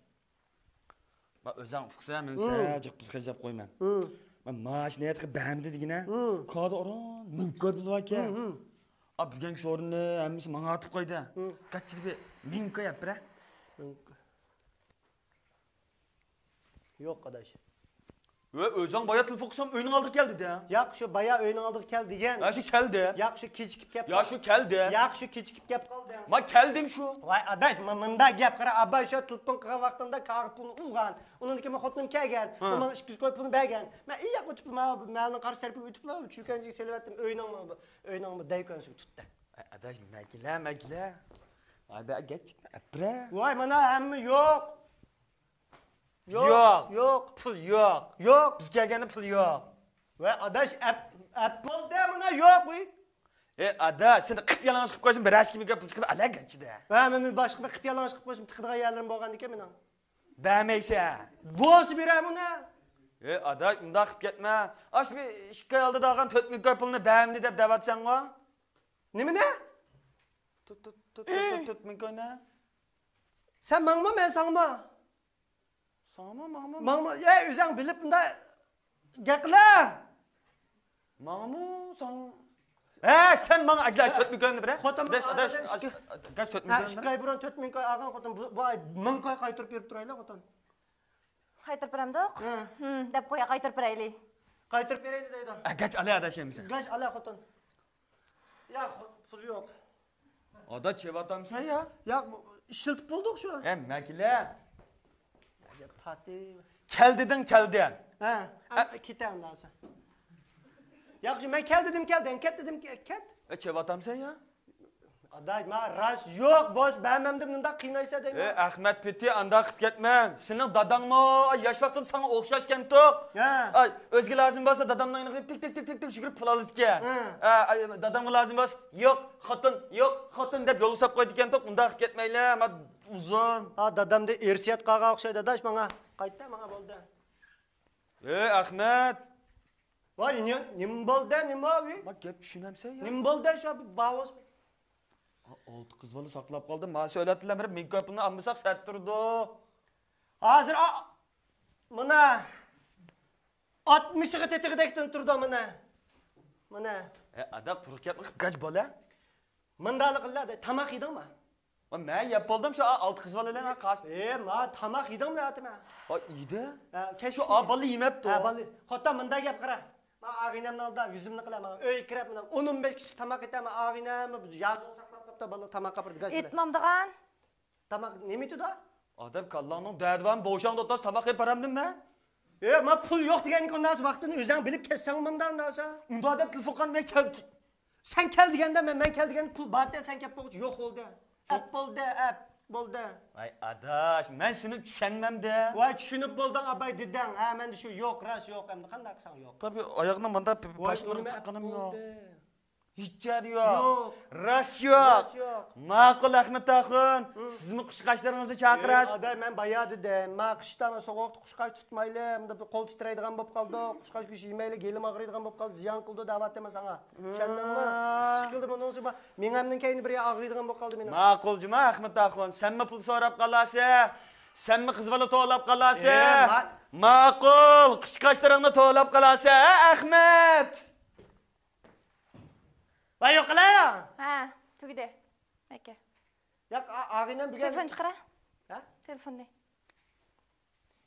ما ئۆزۈڭ ئۇقسەن، مەن ھىم. سەل جىق پۇل خەجلەپ قويىمەن. ھىم. ما مائاش نىيەتكە بەرمىدى دېگىنە. ھىم. كادا ئورۇن، مىڭ كوي پۇل باركەن. ھىم، ھىم. ئا، بۈگۈنكى سورۇننى ھەممىسى ماڭا ئاتىپ قويدى. ھىم. كاچچىلى بىر مىڭ كوي ئەپ بېرە. مىڭ كوي. يوق، ئاداش. ۋە ئۆزۈڭ بايا تېلېفون قىلسام، ئۆينىڭ ئالدىغا كەلدى دە. ياق، شۇ بايا ئۆينىڭ ئالدىغا كەل دېگەن. ھە، شۇ كەلدى. ياق، شۇ كېچىكىپ كەپ يا، قال-، شۇ كەلدى. ياق، شۇ كېچىكىپ كەپ قالدى. ما كەلدىم شۇ. ۋاي ئاداش، ما مۇنداق گەپ قارا، ئابا شۇ تېلېفون قىلغان ۋاقتىڭدا كاغا پۇلنى ئۇلغان. ئۇنىڭدىن كېيىن ما خوتۇنۇم كەلگەن. ھە. ئۇ ماڭا ئىككى يۈز كوي پۇلنى بەرگەن. مەن ئى ياققا ئۆتۈپ، ما مەھەللىنىڭ قارشى تەرىپىگە ئۆتۈپلا، چۈكەنچىگە سېلىۋەتتىم. ئۆينىڭ، ئۆينىڭ دەيكۆنىسىگە تۇتتى. ئاداش، مەگىلە، مەگىلە. ۋاي بە، گەچ، ئەپرە. ۋاي، مانا ھەممە يوق. يوق، يوق. يوق. پۇل يوق. يوق. بىز كەلگەندە پۇل يوق. ۋە ئاداش، ئەپ، ئەپ بولدى، مانا يوق، ۋى. ئى ئاداش، سېنى قىپيالىڭاچ قىلىپ قويسۇن، بىر ھەشكىمگە پۇل چىقىدۇ، ئەلەگەنچىدە. ۋە مەن باشقا بىر قىپيالىڭاچ قىلىپ قويسۇن، تىقىدىغان يەرلىرىم بولغاندىكىن مېنىڭ. بەرمەيسەن. بولسا بېرەمۇنە. ئى ئاداش، ئۇنداق قىلىپ كەتمە. ئاشۇ بىر ئىككى ئاي ئالدىدا ئالغان تۆت مىڭ كوي پۇلنى بەرمىدى دەپ دەۋاتىسەنغۇ. نېمىنى؟ تۆت، تۆت، تۆت، تۆت، تۆت مىڭ كوينى. سەن ماڭما، مەن ساڭما. ساڭىمۇ، ماڭىمۇ؟ ماڭىمۇ، ئەي، ئۆزۈڭ بىلىپ مۇنداق گەپ قىلە. ماڭىمۇ، ساڭا. ھە، سەن ماڭا ئەگلەش تۆت مىڭ كوينى بېرە. خوتۇن ئاداش، ئاداش، ئاداش، ئەگلەش تۆت مىڭ كوينى بېرە. ئىككى ئاي بۇرۇن تۆت مىڭ كوي ئالغان خوتۇن، بۇ، بۇ ئاي مىڭ كوي قايتۇرۇپ بېرىپ تۇرايلى، خوتۇن. قايتۇرۇپ بېرەمدۇق؟ ھە. ھىم، دەپ قويا، قايتۇرۇپ بېرەيلى. قايتۇرۇپ بېرەيلى دەيدۇ. ئەگەچ ئالە ئاداش ئەمىسە. ئەگەچ ئالە خوتۇن. يا، پۇل يوق. ئادا چېۋاتامسەن يا؟ ياق، ئىشلىتىپ بولدۇق شۇ. ھە، مەكىلە. ئەجەب تاتى. كەل دېدىڭ، كەلدىم. ھە، ئە- ئەمدى كېتەڭ داسا. ياخشى، مەن كەل دېدىم، كەلدىڭ، كەت دېدىم، كە- كەت. ئە، چېۋاتامسەن يا؟ ئاداش، ماڭا راست يوق، بولسا بەرمەمدىم، مۇنداق قىينايسەن دەيمەن. ئەي ئەخمەت پېتى، ئانداق قىلىپ كەتمە. سېنىڭ داداڭمۇ ئاي ياش ۋاقتىدا ساڭا ئوخشاشكەنتۇق. ھە. ئاي، ئۆزىگە لازىم بولسا دادامنىڭ يېنىغا تىك تىك تىك تىك تىك يۈگۈرۈپ پۇل ئالىدىكەن. ھە. ئاي، دادامغا لازىم بولسا يوق خوتۇن، يوق خوتۇن دەپ يولغا ساپ قويىدىكەنتۇق. ئۇنداق قىلىپ كەتمەيلى، ما ئۇزۇن. ھا، دادامدا ئىرسىيەت قالغان ئوخشايدۇ ئاداش ماڭا. قايتتا ماڭا بولدى. ئەي ئەخمەت. ۋاي، نېمە بولدى، نېمە؟ ما گەپ چۈشىنەمسەن يا؟ نېمە بولدى شۇ باۋۇز؟ ئالتە قىز بالا ساقلاپ قالدى. ما سۆلەتلەن بېرىپ مىكروفوننى ئالمىساق سەت تۇرىدۇ. ھازىر مانا ئاتمىشىغا تېتىغۇدەكتىن تۇرىدۇ مانا. مانا. ئەي ئادا، قۇرۇق گەپنى قىلىپ گاج بولە. مۇنداقلا قىللا، تاماق يېدىڭمۇ؟ مەن يەپ بولدۇم شۇ ئالتە قىز بالا بىلەن قاش. ئەي ما، تاماق يېدىڭمۇ دەۋاتىمەن. ئا يېدى. شۇ بالا يېمەپتۇ. ھە بالا. خوتۇن، مۇنداق گەپ قارا. ما ئاغىنەمنىڭ ئالدىدا يۈزۈمنى قىلە، ما ئۆيگە كىرىپ مانا ئون ئون بەش كىشىلىك تاماق ئېتە، ما ئاغىنەم يازغا ساقلاپ قاپتۇ، بالا تاماق قاپىرىدى. ئېتمامدىغان. تاماق نېمە ئېتىدۇ؟ ئادەم كاللاڭنىڭ دەردى بارمۇ؟ بوشاڭدا ئولتۇرسا تاماق يەپ بارامدىم مەن؟ ئەي ما، پۇل يوق دېگەنگە ئۇنداق ۋاقتىنى ئۆزۈڭ بىلىپ كەتسەڭ مۇنداق نەرسە. ئۇنداق دەپ تېلېفون قىلغان مەن كەل. سەن كەل دېگەندە مەن، مەن كەل دېگەندە پۇل بار دە، سەن كەپ بولغۇچە يوق بولدى. ئەپ بولدى، ئەپ بولدى. ۋاي ئاداش، مەن سېنى چۈشەنمەمدە. ۋاي چۈشىنىپ بولدۇڭ ئاباي دېدىڭ. ھە، مەندە شۇ يوق، راست يوق. ئەمدى قانداق قىلساڭ يوق. ئاياغنىڭ مانداق پاشلىرىنى تىققىنىم يوق. ھېچ يەردە يوق. يوق. راست يوق. راست يوق. ماقۇل، ئەخمەت ئاخۇن. ھە. سىزمۇ قۇشقاچلىرىڭىزنى چاقىراسىز. ئەي ئاداي، مەن بايا دېدىم. ما قىشتا ما سوغۇقتا قۇشقاچ تۇتمايلى. مۇنداق بىر قول تىترەيدىغان بولۇپ قالدۇق. قۇشقاچ گۆشى يېمەيلى، گېلىم ئاغرىيدىغان بولۇپ قالدى، زىيان قىلىدۇ دەۋاتىمەن ساڭا. ھە. چۈشەندىڭمۇ؟ ئىسسىق كېلىدۇ مۇنىڭسى. مېڭەمنىڭ كەينى بىر يەر ئاغرىيدىغان بولۇپ قالدى مېنىڭ. ماقۇل جۇما، ئەخمەت ئاخۇن. سەنمۇ پۇل سوراپ قالاسەن. سەنمۇ قىز بالا توۋلاپ قالاسەن. ئەي، ما- ماقۇل، قۇشقاچلىرىڭنى توۋلاپ قالاسەن، ھە، ئەخمەت؟ ۋاي يوقلا! ھە، تۈگىدى. ئاكا. ياق، ئا-، ئاغىنەم بۈگۈن. تېلېفون چىقىرە. ھە؟ تېلېفوننى.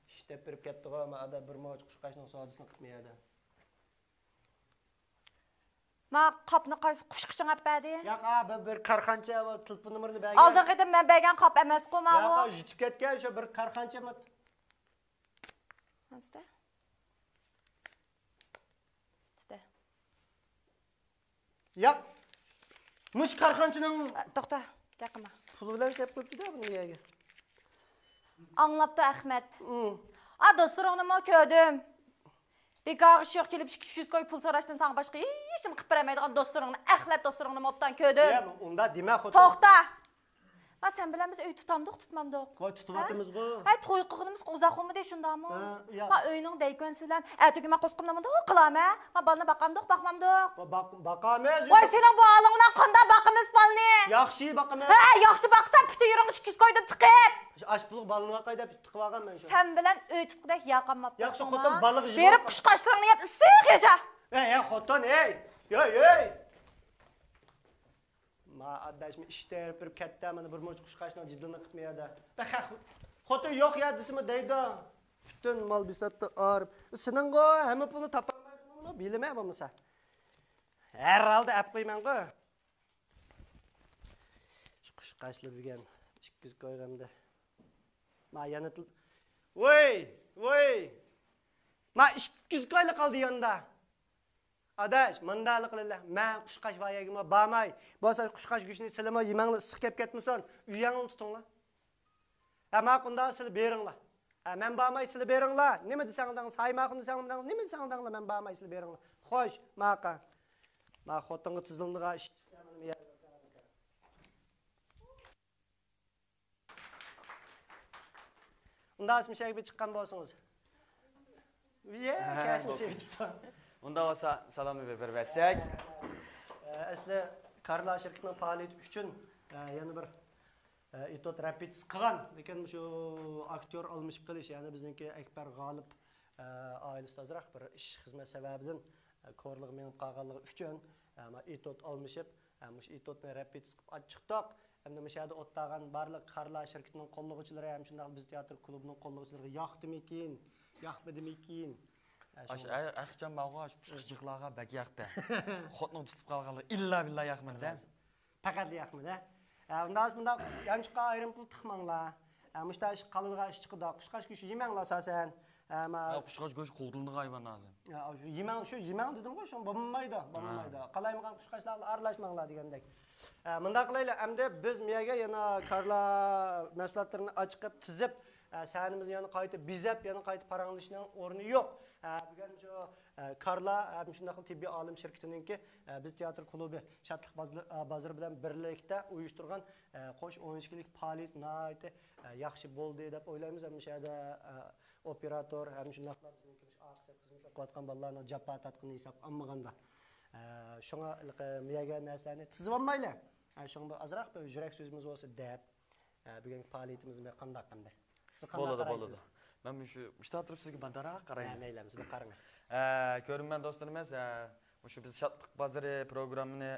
ئىش دەپ بېرىپ كەتتىغۇ، ما ئادا بىر موچ قۇشقاچنىڭ سودىسىنى قىلىپ مەيەدە. ما قاپنى قايسى قۇشقىچىڭ ئەپ بەردى؟ ياق، ئا، بىر، بىر كارخانىچى تېلېفون نومۇرىنى بەرگەن. ئالدىنقى قېتىم مەن بەرگەن قاپ ئەمەسقۇ ماۋۇ؟ ياق، يىتىپ كەتكەن شۇ بىر كارخانىچى. ئاستا. ئاستا. ياق. مۇشۇ كارخانىچىنىڭ ئە، توختا، گەپ قىلما. پۇلى بىلەن سېلىپ قويۇپتۇ-دە بۇنى يەرگە. ئاڭلاپتۇ ئەخمەت. ئۇ. ئا، دوستلىرىڭنىمۇ كۆردۈم. بىكارغا شۇ ياققا كېلىپ ئىككى يۈز كوي پۇل سوراشتىن ساڭا باشقا ھېچنېمە قىلىپ بېرەلمەيدىغان دوستلىرىڭنى، ئەخلەت دوستلىرىڭنىمۇ ئوبدان كۆردۈم. يا، ئۇنداق دېمە، خوتۇن. توختا! ما سەن بىلەن بىز ئۆي تۇتامدۇق، تۇتمامدۇق؟ ۋاي، تۇتۇۋاتىمىزغۇ. ھە؟ ھەي، توي قىلغىنىمىزغا ئۇزاق بولمىدى، شۇنداقمۇ؟ ھە، ياق. ما ئۆينىڭ دەيكۆنىسى بىلەن ئەتىگە ما قوسقۇمنى مۇنداق قىلامەن. ما بالىنى باقامدۇق، باقمامدۇق؟ ۋا باق-، باقامىز. ۋاي، سېنىڭ بۇ ھالىڭ بىلەن قانداق باقىمىز بالىنى؟ ياخشى باقىمىز. ھە، ياخشى باقسا، پۈتۈن يېرىڭنى ئىككى يۈز كويدىن تىقىپ. ئاش پۇلغا بالىنى باقاي دەپ تىقىۋالغان مەن شۇ. سەن بىلەن ئۆي تۇتقۇدەك ياقاماپتۇ. ياخشى خوتۇن، بالىغا يېتىپ بېرىپ قۇشقاچلىرىڭنى يەپ ئىسسىق ياشا. ھەي، ھەي، خوتۇن، ھەي. ھەي، ھەي. ما ئاداش، مەن ئىش تېرىپ بېرىپ كەتتى، مانا بىر مۇنچە قۇشقاچنىڭ جىدىلىنى قىپمۇ يەردە. بەخەق، خوتۇن يوق يا دېسىمۇ دەيدۇ. پۈتۈن مال بىساتتا ئاغرىپ. سېنىڭغۇ ھەممە پۇلنى تاپالمايدىغىنىڭنى بىلىمەن بولمىسا. ھەر ھالدا ئەپ قويمەنغۇ. شۇ قۇشقاچلار بۈگۈن ئىككى يۈز كوي ئەمدى. ما يەنە تىل-، ۋوي، ۋوي. ما ئىككى يۈز كويلا قالدى ياندا. ئاداش، مۇنداقلا قىلىلە. مەن قۇشقاچ بار يەرگىمۇ بارماي. بولسا قۇشقاچ گۆشىنى سىلىمۇ يېمەڭلار، ئىسسىق كەپ كەتمىسۇن. ئۆيەڭلارنى تۇتۇڭلار. ھە، ماقۇل، ئۇنداق سىلە بېرىڭلار. ھە، مەن بارماي سىلە بېرىڭلار. نېمە دېسەڭ دەڭ، ساي ماقۇل دېسەڭ دەڭ، نېمە دېسەڭ دەڭلار، مەن بارماي سىلە بېرىڭلار. خوش، ماقۇل. ما خوتۇنغا تىزلىنىدىغان ئىش. ئۇنداق بولسا مۇشۇ يەرگە بىر چىققان بولسىڭىز. يە، ھە، كەشنى بولدى. سېۋىتىپتۇ. ئۇنداق بولسا سالامنى بېرىپ بەرسەك. ئە، ئەسلى كارلا شىركىتىنىڭ پائالىيىتى ئۈچۈن، ئە، يەنە بىر، ئە، ئېتوت رېپېتىسىيە قىلغان، لېكىن مۇشۇ ئاكتيور ئالمىشىپ قېلىش، يەنى بىزنىڭكى ئەكبەر غالىپ، ئە، ئائىلىسىدە ئازراق بىر ئىش خىزمەت سەۋەبىدىن، ئە، كورلىغا مېڭىپ قالغانلىقى ئۈچۈن، ئە، ما ئېتوت ئالمىشىپ، ھە، مۇشۇ ئېتوتنى رېپېتىسىيە قىلىپ چىقتۇق. ئەمدى مۇشۇ يەردە ئولتۇرغان بارلىق كارلا شىركىتىنىڭ قوللىغۇچىلىرى ھەم شۇنداق بىز تېئاتر كلۇبىنىڭ قوللىغۇچىلىرىغا ياقتىمىكىن، ياقمىدىمىكىن؟ ھە، ئاش-، شۇڭا. ھە، ھەقىچان ماۋۇ ئاشۇ پىشقىچىقلارغا بەك ياقتى. خوتۇنغا تۇتۇپ قالغانلار ئىللا بىللا ياقمىدى. پەقەتلا ياقمىدى. ھە، ئۇنداق، مۇنداق يانچۇققا ئايرىم پۇل تىقماڭلار. ھە، مۇشۇنداق ئىش قالىدىغان ئىش چىقىدۇ. قۇشقاچ گۆشى يېمەڭلار ئاساسەن. ھە، ما-، ھە، قۇشقاچ گۆشى قوغدىلىدىغان ھايۋان ھازىر. ھە، شۇ يېمەڭ، شۇ يېمەڭ دېدىمغۇ، شۇ بولمايدۇ، بولمايدۇ. ھە. قالايمىقان قۇشقاچلار بىلەن ئارىلاشماڭلار دېگەندەك. ئە، مۇنداق قىلايلى، ئەمدى بىز مۇ يەرگە يەنە كارلا مەھسۇلاتلىرىنى ئاچىقىپ، تىزىپ، ئە، سەھنىمىزنى يەنە قايتا بېزەپ، يەنە قايتا پاراڭلىشىشنىڭ ئورنى يوق. ئە، بۈگۈن شۇ، ئە، كارلا ھەم شۇنداقلا تېببىي ئالەم شىركىتىنىڭكى، ئە، بىز تىياتىر كۇلۇبى شادلىق بازلى-، ئە، بازىرى بىلەن بىرلىكتە ئۇيۇشتۇرغان، ئە، قوش ئون ئىككىلىك پائالىيىتى ناھايىتى، ئە، ياخشى بولدى دەپ ئويلايمىز. ھەم مۇشۇ يەردە، ئە، ئوپېراتور ھەم شۇنداقلا بىزنىڭكى مۇشۇ ئارقا سەپكە خىزمەت قىلىۋاتقان بالىلارنىڭ جاپا تارتقىنىنى ھېسابقا ئالمىغاندا، ئە، شۇڭا ھېلىقى مۇ يەرگە نەرسىلەرنى تىزىۋالمايلى. ئە، شۇڭا بىر ئازراق بىر يۈرەك سۆزىمىز بولسا دەپ، ئە، بۈگۈنكى پائالىيىتىمىز بىر قانداق ئەمدى؟ سىز قانداق بولىدۇ، قارايسىز؟ بولىدۇ. مەن مۇشۇ، مۇشۇ تەرەپ تۇرۇپ سىزگە مانداراق ھە، قارايمەن. مەيلى، سىز بىر قاراڭ. ئە، كۆرۈرمەن دوستلىرىمىز، ئە، مۇشۇ بىز شادلىق بازىرى پروگراممىنى،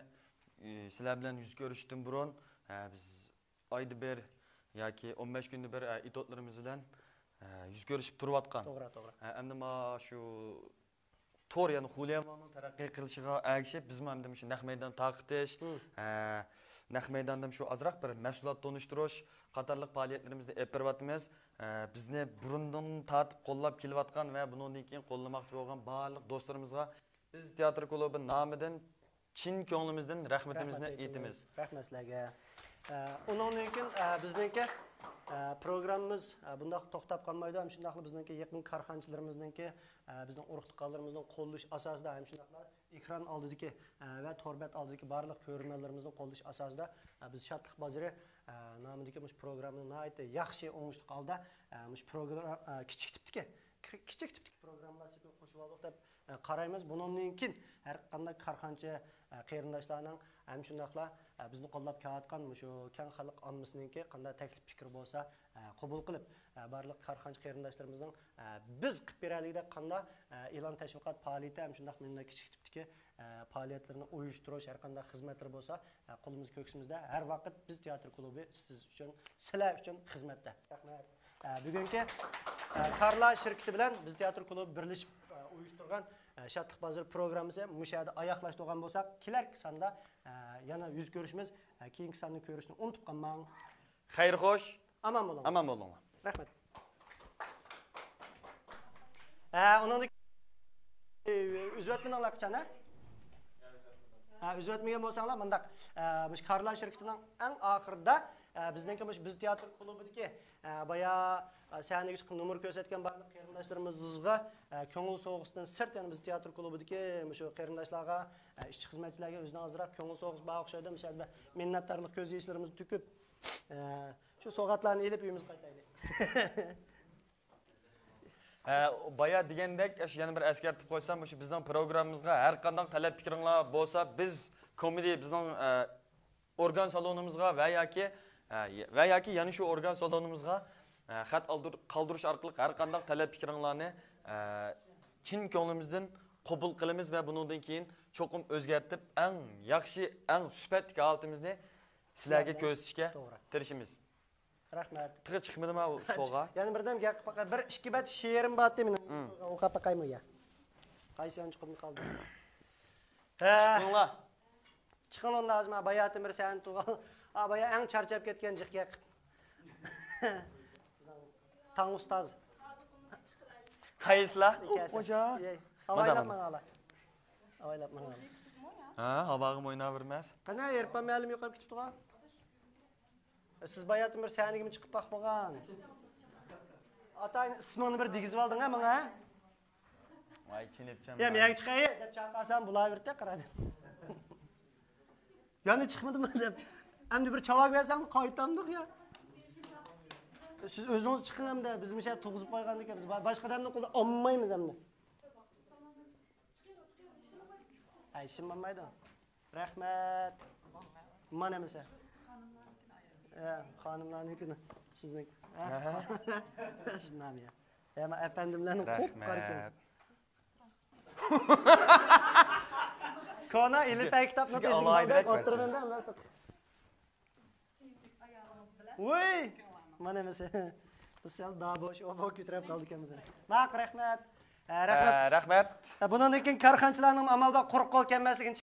ئى، سىلەر بىلەن يۈز كۆرۈشتىن بۇرۇن، ئە، بىز ئايدا بىر ياكى ئون بەش كۈندە بىر، ئە، ئېتوتلىرىمىز بىلەن، ئە، يۈز كۆرۈشۈپ تۇرۇۋاتقان. توغرا، توغرا. ئە، ئەمدى ما شۇ تور، يەنى خۇليەنۋاڭنىڭ تەرەققىي قىلىشىغا ئەگىشىپ، بىزمۇ ئەمدى مۇشۇ نەق مەيدان تارقىتىش، مم. ئە، نەق مەيداندا شۇ ئازراق بىر مەھسۇلات تونۇشتۇرۇش قاتارلىق پائالىيەتلىرىمىزنى ئېلىپ بېرىۋاتىمىز. ئە، بىزنى بۇرۇندىن تارتىپ قوللاپ كېلىۋاتقان ۋە بۇنىڭدىن كېيىن قوللىماقچى بولغان بارلىق دوستلىرىمىزغا بىز تىياتىر كۇلۇبى نامىدىن چىن كۆڭلىمىزدىن رەھمىتىمىزنى رەھمەت ئېيتىمىز. ئېيتىمىز. رەھمەت سىلەرگە. ئە، ئۇنىڭدىن كېيىن، ئە، بىزنىڭكى، ئە، پروگراممىمىز، ئە، بۇنداق توختاپ قالمايدۇ. ھەم شۇنداقلا بىزنىڭكى يېقىن كارخانىچىلىرىمىزنىڭكى، ئە، بىزنىڭ ئۇرۇق-تۇغقانلىرىمىزنىڭ قوللىشى ئاساسىدا، ھەم شۇنداقلا ئېكران ئالدىدىكى، ئە، ۋە تور بەت ئالدىدىكى بارلىق كۆرۈرمەنلىرىمىزنىڭ قوللىشى ئاساسىدا، ئە، بىز شادلىق بازىرى، ئە، نامىدىكى مۇشۇ پروگراممىنى ناھايىتى ياخشى، ئوڭۇشلۇق ھالدا، ئە، مۇشۇ پروگرام-، ئە، كىچىك تىپتىكى، كىر-، كىچىك تىپتىكى پروگراممىلار سېپىگە قوشۇۋالدۇق دەپ، ئە، قارايمىز. بۇنىڭدىن كېيىن ھەر قانداق كارخانىچى، ئە، قېرىنداشلارنىڭ ھەم شۇنداقلا، ئە، بىزنى قوللاپ كېلىۋاتقان مۇشۇ كەڭ خەلق ئاممىسىنىڭكى قانداق تەكلىپ پىكرى بولسا، ئە، قوبۇل قىلىپ، ئە، بارلىق كارخانىچى قېرىنداشلىرىمىزنىڭ، ئە، بىز قىلىپ بېرەلىگۈدەك قانداق، ئە، ئېلان تەشۋىقات پائالىيىتى ھەم شۇنداق مۇنداق كىچىك تىپتىكى، ئە، پائالىيەتلىرىنى ئۇيۇشتۇرۇش، ھەر قانداق خىزمەتلىرى بولسا، ئە، قولىمىز كۆكسىمىزدە. ھەر ۋاقىت بىز تىياتىر كۇلۇبى سىز ئۈچۈن، سىلەر ئۈچۈن خىزمەتتە. رەھمەت. ئە، بۈگۈنكى، ئە، كارلا شىركىتى بىلەن بىز تىياتىر كۇلۇبى بىرلىشىپ، ئە، ئۇيۇشتۇرغان، ئە، شادلىق بازىرى پروگراممىسى مۇشۇ يەردە ئاياغلاشتۇرغان بولساق، كېلەركى ساندا، ئە، يەنە يۈز كۆرۈشىمىز. ئە، كېيىنكى ساننى كۆرۈشنى ئۇنتۇپ قالماڭ. خەير خوش. ئامان بولۇڭ. ئامان بولۇڭلار. رەھمەت. ھە، ئۇنىڭدىن ئۈزۈۋەتمىدىڭلار قاچان، ھە؟ ھە، ئۈزۈۋەتمىگەن بولساڭلار مۇنداق، ئە، مۇشۇ كارلا شىركىتىنىڭ ئەڭ ئاخىرىدا، ئە، بىزنىڭكى مۇشۇ بىز تىياتىر كۇلۇبىدىكى، ئە، بايا، ئە، سەھنىگە چىقىپ نومۇر كۆرسەتكەن بارلىق قېرىنداشلىرىمىزغا، ئە، كۆڭۈل سوۋغىسىدىن سىرت يەنە بىز تىياتىر كۇلۇبىدىكى مۇشۇ قېرىنداشلارغا، ئە، ئىشچى خىزمەتچىلەرگە ئۆزىنىڭ ئازراق كۆڭۈل سوۋغىسى بار ئوخشايدۇ. مۇشۇ يەردە مىننەتدارلىق كۆز ياشلىرىمىزنى تۆكۈپ، ئە، شۇ سوۋغاتلارنى ئېلىپ ئۆيىمىزگە قايتايلى. ھە، بايا دېگەندەك، ئاشۇ يەنە بىر ئەسكەرتىپ قويسام، مۇشۇ بىزنىڭ پروگراممىمىزغا ھەر قانداق تەلەپ پىكرىڭلار بولسا، بىز كومىدىيە، بىزنىڭ، ئە، ئورگان سالونىمىزغا ۋە ياكى، ئە، ۋە ياكى يەنە شۇ ئورگان سالونىمىزغا، ئە، خەت ئالدۇر-، قالدۇرۇش ئارقىلىق ھەر قانداق تەلەپ پىكرىڭلارنى، ئە، چىن كۆڭلىمىزدىن قوبۇل قىلىمىز ۋە بۇنىڭدىن كېيىن چوقۇم ئۆزگەرتىپ، ئەڭ ياخشى، ئەڭ سۈپەتلىك ھالىتىمىزنى سىلەرگە سىلەرگە كۆرسىتىشكە توغرا. تىرىشىمىز. رەھمەت. تېخى چىقمىدىما ئۇ سوغا؟ يەنە بىردەم گەپ قىلىپ باقاي. بىر ئىككى بەت شېئىرىم بارتى مېنىڭ. ھىم. ئوقۇپ باقايمۇ يا؟ قايسى يان چىقىپ قالدى؟ ھە. چىقىڭلار. چىقىڭلار ئۇندا ھازىر مانا باياتىن بىر سەھنە تۇرغان. ئا، بايا ئەڭ چارچاپ كەتكەن جىق گەپ. تاڭ ئۇستاز. قايسىلار؟ ئىكەسى. خوجا. ئىي، ئاۋايلاپ ماڭالا. ئاۋايلاپ ماڭالا. ھە، ھاۋاغا ئويناۋېرىمەس. قانا، ئېرپان مەلىم يوقاپ كېتىپتىغۇ. سىز باياتىن بىر سەھنىگىمۇ چىقىپ باقمىغان؟ ئاتا ئىسمىڭنى بىر دېگۈزۈۋالدىڭ ھە ماڭا؟ ۋاي، چېلىپچان يا، ۋاي. مەن چىقاي دەپ چاقىرسام بولاۋېرىدۇ قارا. يەنە چىقمىدىمۇ دەپ. ئەمدى بىر چاۋاك بەرسەڭ قايتامدۇق يا. سىز ئۆزىڭىز چىقىڭ ئەمدى. بىز مۇشۇ يەردە تۇرغۇزۇپ قويغاندىكىن بىز باشقا ئادەمنىڭ قولىدا ئالمايمىز ئەمدى. ئەي، ئىشىم بولمايدۇ. رەھمەت. مانا مىسە. ئە، خانىملارنىڭكىنى، سىزنىڭ. ئەھە. شۇنداقمۇ يا؟ يا، مەن ئەپەندىملەرنىڭ قوپقان ئىكەن. رەھمەت. كونا ئىلىپە كىتابنى سىزگە ئالاھىدىرەك بەلكىم. ئولتۇرۇۋېرىڭ ئەمدى. ۋۇي! مانا مىسە. بىز سەل دابوش، ئوبو كۆتۈرۈپ قالدۇق ئەمدى. ماق، رەھمەت. ئە، رەھمەت. ئە، رەھمەت. ئە، بۇنىڭدىن كېيىن كارخانىچىلارنىڭ ئامال بار قۇرۇق قول كەلمەسلىكىنى